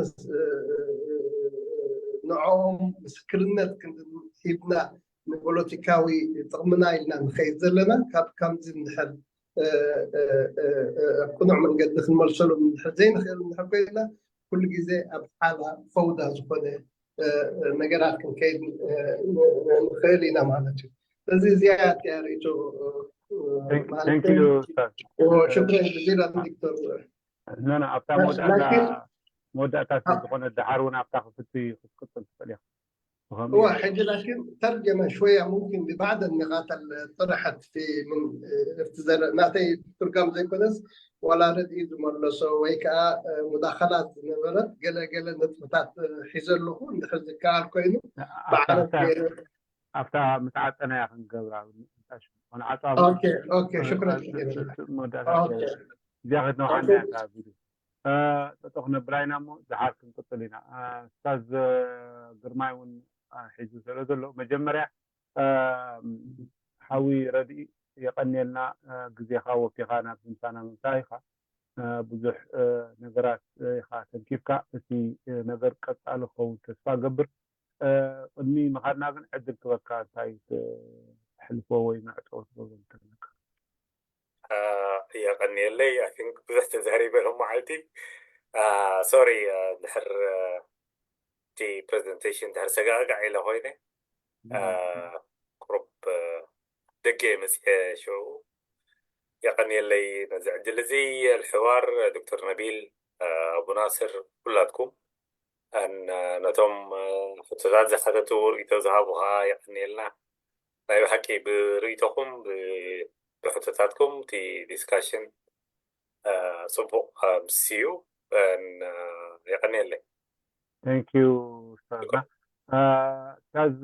ንዕኦም ምስክርነት ክንሂብና ንፖለቲካዊ ጥቕምና ኢልና ንኸይድ ዘለና ካብ ከምዚ እንድሕር ኣብ ቅኑዕ መንገዲ ክንመልሰሎም እንድሕር ዘይንኽእል እንድሕር ኮይና ኩሉ ግዜ ኣብ ሓላ ፈውዳ ዝኾነ ነገራት ክንከይድ ንኽእል ኢና ማለት እዩ። ስለዚ እዚኣ እያ ርእይቶ ሽክረን ጀዚላን ዶክተር ኖ ኣብታ መወዳእታ መወዳእታ ዝኾነ ድሓር እውን ኣብታ ክፍቲ ክትቅፅል ትኽእል ኢኻ هو حجي لكن ترجمة شوية ممكن ببعض النقاط اللي طرحت في من اختزال ناتي ترجم زي كنس ولا رد إيد مرلسو ويكا مداخلات نبرت قال قال نطفتات حزلهم نحز كار كوينو بعد ኣብታ ምትዓፀና እያ ክንገብራ ንዓፃ ኦኬ ኦኬ ሽክረን መወዳእታ እዚኣ ክትነውሓና እያ ተባቢሉ ጠጠው ክነብላ ኢና እሞ ዝሓር ክንቅፅል ኢና ስታዝ ግርማይ እውን ሒዙ ስለ ዘሎ መጀመርያ ሓዊ ረድኢ የቐንየልና ግዜኻ ወፊኻ ናብ ምሳና ምምፃእካ ብዙሕ ነገራት ኢኻ ተንኪፍካ እቲ ነገር ቀፃሊ ክኸውን ተስፋ ገብር ቅድሚ ምኻድና ግን ዕድል ክበካ እንታይ ትሕልፎ ወይ መዕጠዊ ትገብሮ እንተለካ? የቐንየለይ። I think ብዙሕ ተዛሪበ ሎም መዓልቲ። ሶሪ፣ ድሕር እቲ ፕሬዘንቴሽን ድሕር ሰጋጋዕ ኢለ ኮይነ ቁሩብ ደገ መፅአ ሽዑ። የቐንየለይ ነዚ ዕድል እዚ። ኣልሕዋር ዶክተር ነቢል፣ ኣቡ ናስር፣ ኩላትኩም ነቶም ሕቶታት ዝሓተቱ ርእይቶ ዝሃቡ ከዓ የቐንየልና። ናይ ብሓቂ ብርእይቶኹም ብሕቶታትኩም እቲ ዲስካሽን ፅቡቕ ምስ እዩ። የቐንየለይ። Thank you ኡስታዝና። ኡስታዝ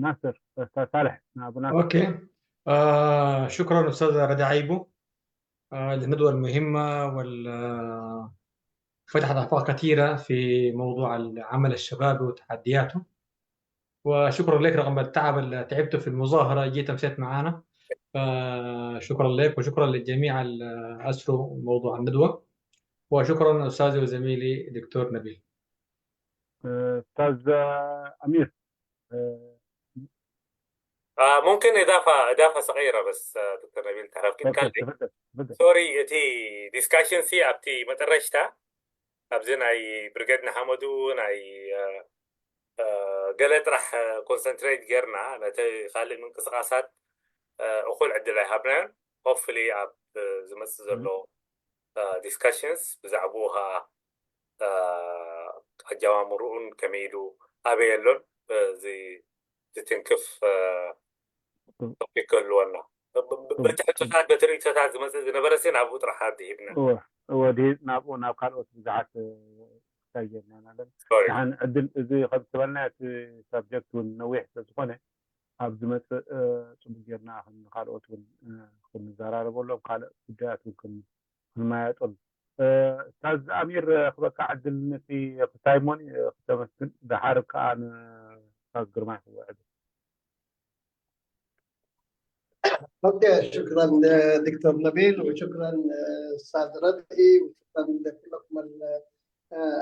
ናስር፣ ኡስታዝ ሳልሕ፣ ንኣቡ ናስር። Okay. شكرا أستاذ رد عيبو للندوة المهمة والفتحت آفاق كثيرة في موضوع العمل الشبابي وتحدياته. وشكرا لك رغم التعب اللي تعبته في المظاهرة، جيت أمسيت معانا. فشكرا لك وشكرا للجميع اللي أسروا موضوع الندوة. وشكرا أستاذي وزميلي دكتور نبيل. ኡስታዝ ኣሚር፣ ممكن إضافة إضافة صغيرة بس دكتور نبيل تعرف كيف كان؟ ተፈደል። ሶሪ፣ እቲ ዲስካሽን ሲ ኣብቲ መጠረሽታ ኣብዚ ናይ ብርጌድ ንሓመዱ ናይ ገለ ጥራሕ ኮንሰንትሬት ጌርና፣ ነቲ ካልእ ምንቅስቃሳት እኹል ዕድል ኣይሃብናዮን። ሆፕፉሊ ኣብ ዝመፅእ ዘሎ ዲስካሽንስ ብዛዕባኡ ከዓ ኣጀማምርኡን ከመይ ኢሉ ኣበይ ኣሎን እዚ ዝትንክፍ ቶፒክ ክህልወና። በቲ ሕቶታት በቲ ርእይቶታት ዝመፅእ ዝነበረ ሲ ናብኡ ጥራሕ ኣድሂብና። እወ፣ ናብኡ ናብ ካልኦት ብዙሓት ክሳይ ጌርና ኢና። ንሓን ዕድል እዚ ከም ዝበልና እቲ ሳብጀክት እውን ነዊሕ ስለዝኾነ ኣብ ዝመፅእ ፅቡቅ ጌርና ንካልኦት እውን ክንዘራረበሎም ካልእ ጉዳያት እውን ክንመያየጠሉ። ኡስታዝ ኣሚር ክበካ ዕድል ነቲ ክሳይሞን ክተመስግን፣ ደሓር ከዓ ንኡስታዝ ግርማይ ክውዕል። اوكي، شكرا دكتور نبيل، وشكرا استاذ ردئي، وشكرا لكلكم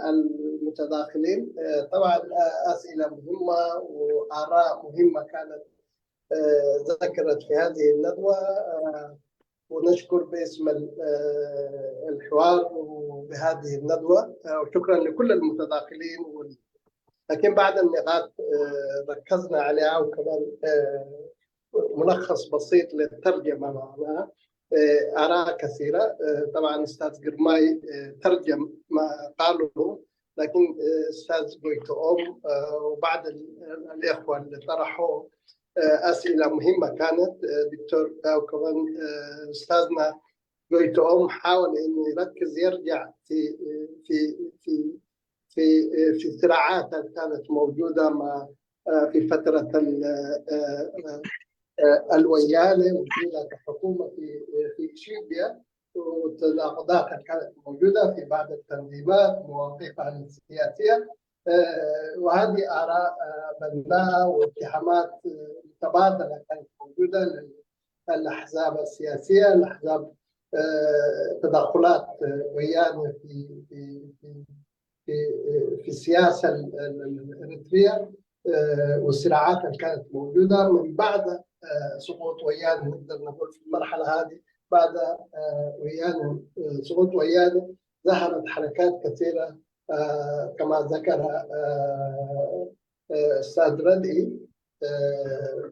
المتداخلين. طبعا اسئله مهمه واراء مهمه كانت ذكرت في هذه الندوه، ونشكر باسم الحوار وبهذه الندوه، وشكرا لكل المتداخلين. لكن بعض النقاط ركزنا عليها، وكمان ملخص بسيط للترجمة معناها. آراء كثيرة. طبعا أستاذ قرماي ترجم ما قاله، لكن أستاذ قويتوم وبعض الإخوة اللي طرحوا أسئلة مهمة كانت، دكتور، وكمان أستاذنا قويتوم حاول إنه يركز، يرجع في في في في في الصراعات اللي كانت موجودة مع في فترة الويانة وجودها كحكومة في في إثيوبيا، والتناقضات اللي كانت موجودة في بعض التنظيمات، مواقفها السياسية. وهذه آراء بناءة واتهامات متبادلة كانت موجودة للأحزاب السياسية، الأحزاب، تدخلات ويانة في في في في في السياسة الإريترية، والصراعات اللي كانت موجودة من بعد سقوط ويانة، نقدر نقول في المرحلة هذه بعد ويانة، سقوط ويانة، ظهرت حركات كثيرة كما ذكر أستاذ ردئي.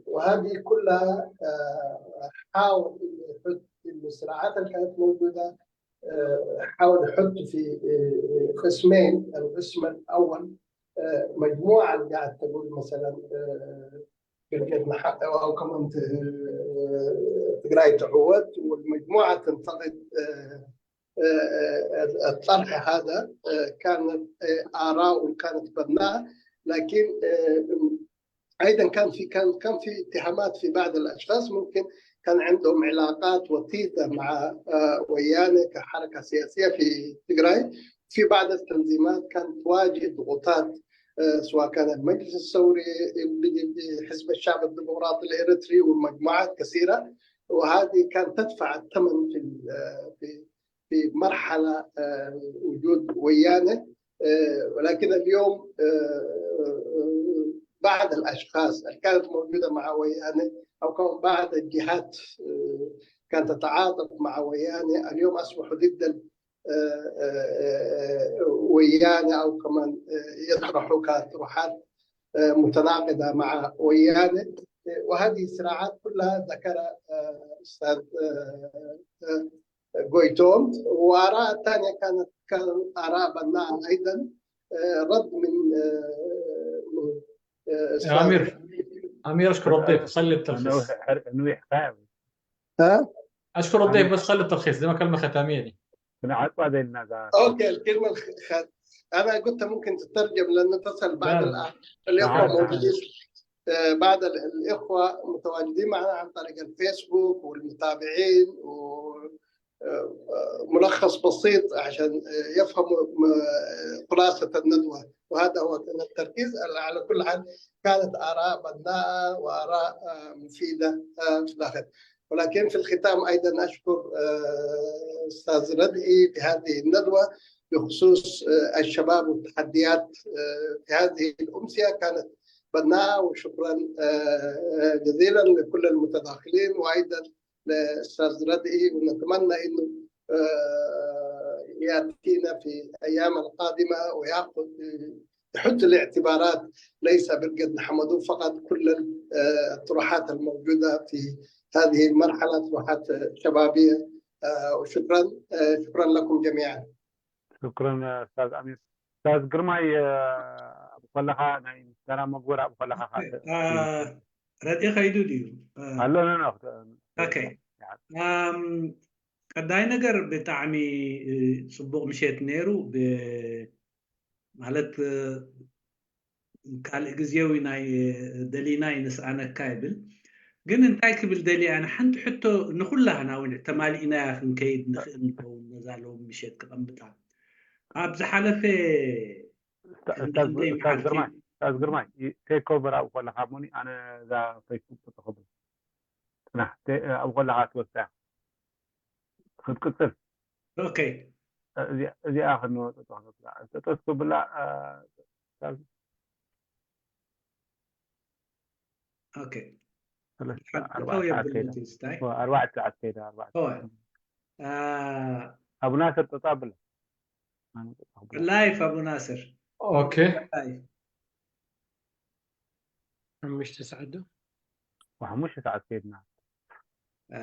وهذه كلها حاول إنه يحط إنه الصراعات اللي كانت موجودة، حاول يحط في قسمين. القسم الأول مجموعة اللي قاعد تقول مثلا كلمة محقة أو كمان تقراي تعود، والمجموعة تنتقد الطرح هذا. كانت آراء وكانت بناءة، لكن أيضا كان في كان كان في اتهامات في بعض الأشخاص ممكن كان عندهم علاقات وطيدة مع ويانة كحركة سياسية في تجراي. في بعض التنظيمات كانت تواجه ضغوطات، سواء كان المجلس الثوري، حزب الشعب الديمقراطي الإريتري ومجموعات كثيرة، وهذه كانت تدفع الثمن في في في مرحلة وجود ويانة. ولكن اليوم بعض الأشخاص اللي كانت موجودة مع ويانة، أو كمان بعض الجهات، آه، كانت تتعاطف مع ويانة، اليوم أصبحوا ضد ال-، آه، آه، آه، ويانة، أو كمان، آه، يطرحوا كأطروحات، آه، متناقضة مع ويانة. وهذه الصراعات كلها ذكرها، آه، أستاذ، آه، آه، جويتوم، وآراء ثانية كانت، كان آراء بناءة أيضًا، آه، رد من، آه، من، آه، يا أمير، أمير، أشكر الضيف، خلي التلخيص. نويح خاوي. ها؟ أشكر الضيف، بس خلي التلخيص، دي ما كلمة ختامية دي. كنا عاد بعدين نازع. أوكي، الكلمة الخ-، خ-، أنا قلت ممكن تترجم لأنه تصل بعض لا. الأخ-، الأخوة تعال، تعال. موجودين. آه، بعض ال-، الإخوة متواجدين معنا عن طريق الفيسبوك والمتابعين و، آه، آه، ملخص بسيط عشان، آه، يفهموا م-، خلاصة الندوة، وهذا هو كان التركيز. على كل حال، كانت آراء بناءة وآراء، آه، مفيدة، آه، في الآخر. ولكن في الختام أيضًا أشكر، آه، أستاذ ردئي في هذه الندوة بخصوص، آه، الشباب والتحديات، آه، في هذه الأمسية كانت بناءة، وشكرًا، آه، جزيلًا لكل المتداخلين، وأيضًا للأستاذ ردئي، ونتمنى إنه، آه، يأتينا في أيام القادمة ويأخذ، يحط الاعتبارات ليس برقد نحمدو فقط، كل ال-، آه، الطروحات الموجودة في هذه المرحلة طروحات شبابية. آه، وشكرًا، آه، شكرًا لكم جميعًا. شكرًا أستاذ أمير. أستاذ ግርማይ፣ ኣብ ኮለኻ ናይ ምስጋና መግበር ኣብ ኮለኻ ረድኢ ከይዱ ድዩ? ኣሎ። ኦኬ። ቀዳይ ነገር ብጣዕሚ ጽቡቕ ምሸት ነይሩ። ብ-፣ ማለት ካልእ ግዜዊ ናይ ደሊና ይንስኣነካ ይብል። ግን እንታይ ክብል ደልየ ኣነ፣ ሓንቲ ሕቶ ንኹላህና እውን ተማሊእናያ ክንከይድ ንኽእል ንኸውን ነዛ ሎም ምሸት ክቐምጣ። ኣብ ዝሓለፈ ኡስታዝ ግርማይ፣ ኡስታዝ ግርማይ፣ ቴክ ኦቨር ኣብኡ ከለኻ እሞኒ ኣነ እዛ ፌስቡክ ተተኸብር ጽናሕ፣ ተ-፣ ኣብኡ ከለኻ ትወስዳ ክትቅጽል። ኦኬ። እዚኣ፣ እዚኣ ክንወጽእ ተኽእሎ። ጠጠስ ክብላ፣ እ፣ ኦኬ። ሰለስተ፣ ሓቂ ኣርባዕተ የብል ሰዓት ከይዳ። ትንስታይ። ኦ፣ ኣርባዕተ ሰዓት ከይዳ፣ ኣርባዕተ ኦ፣ ሰዓት። አ፣ ኣቡ ናስር ጠጣ ብላ። ኣነ ጠጣ ብላ። ላይፍ ኣቡ ናስር። ኦኬ። ላይፍ። ሓሙሽተ ሰዓት ዶ? ሓሙሽተ ሰዓት ከይድና። አ፣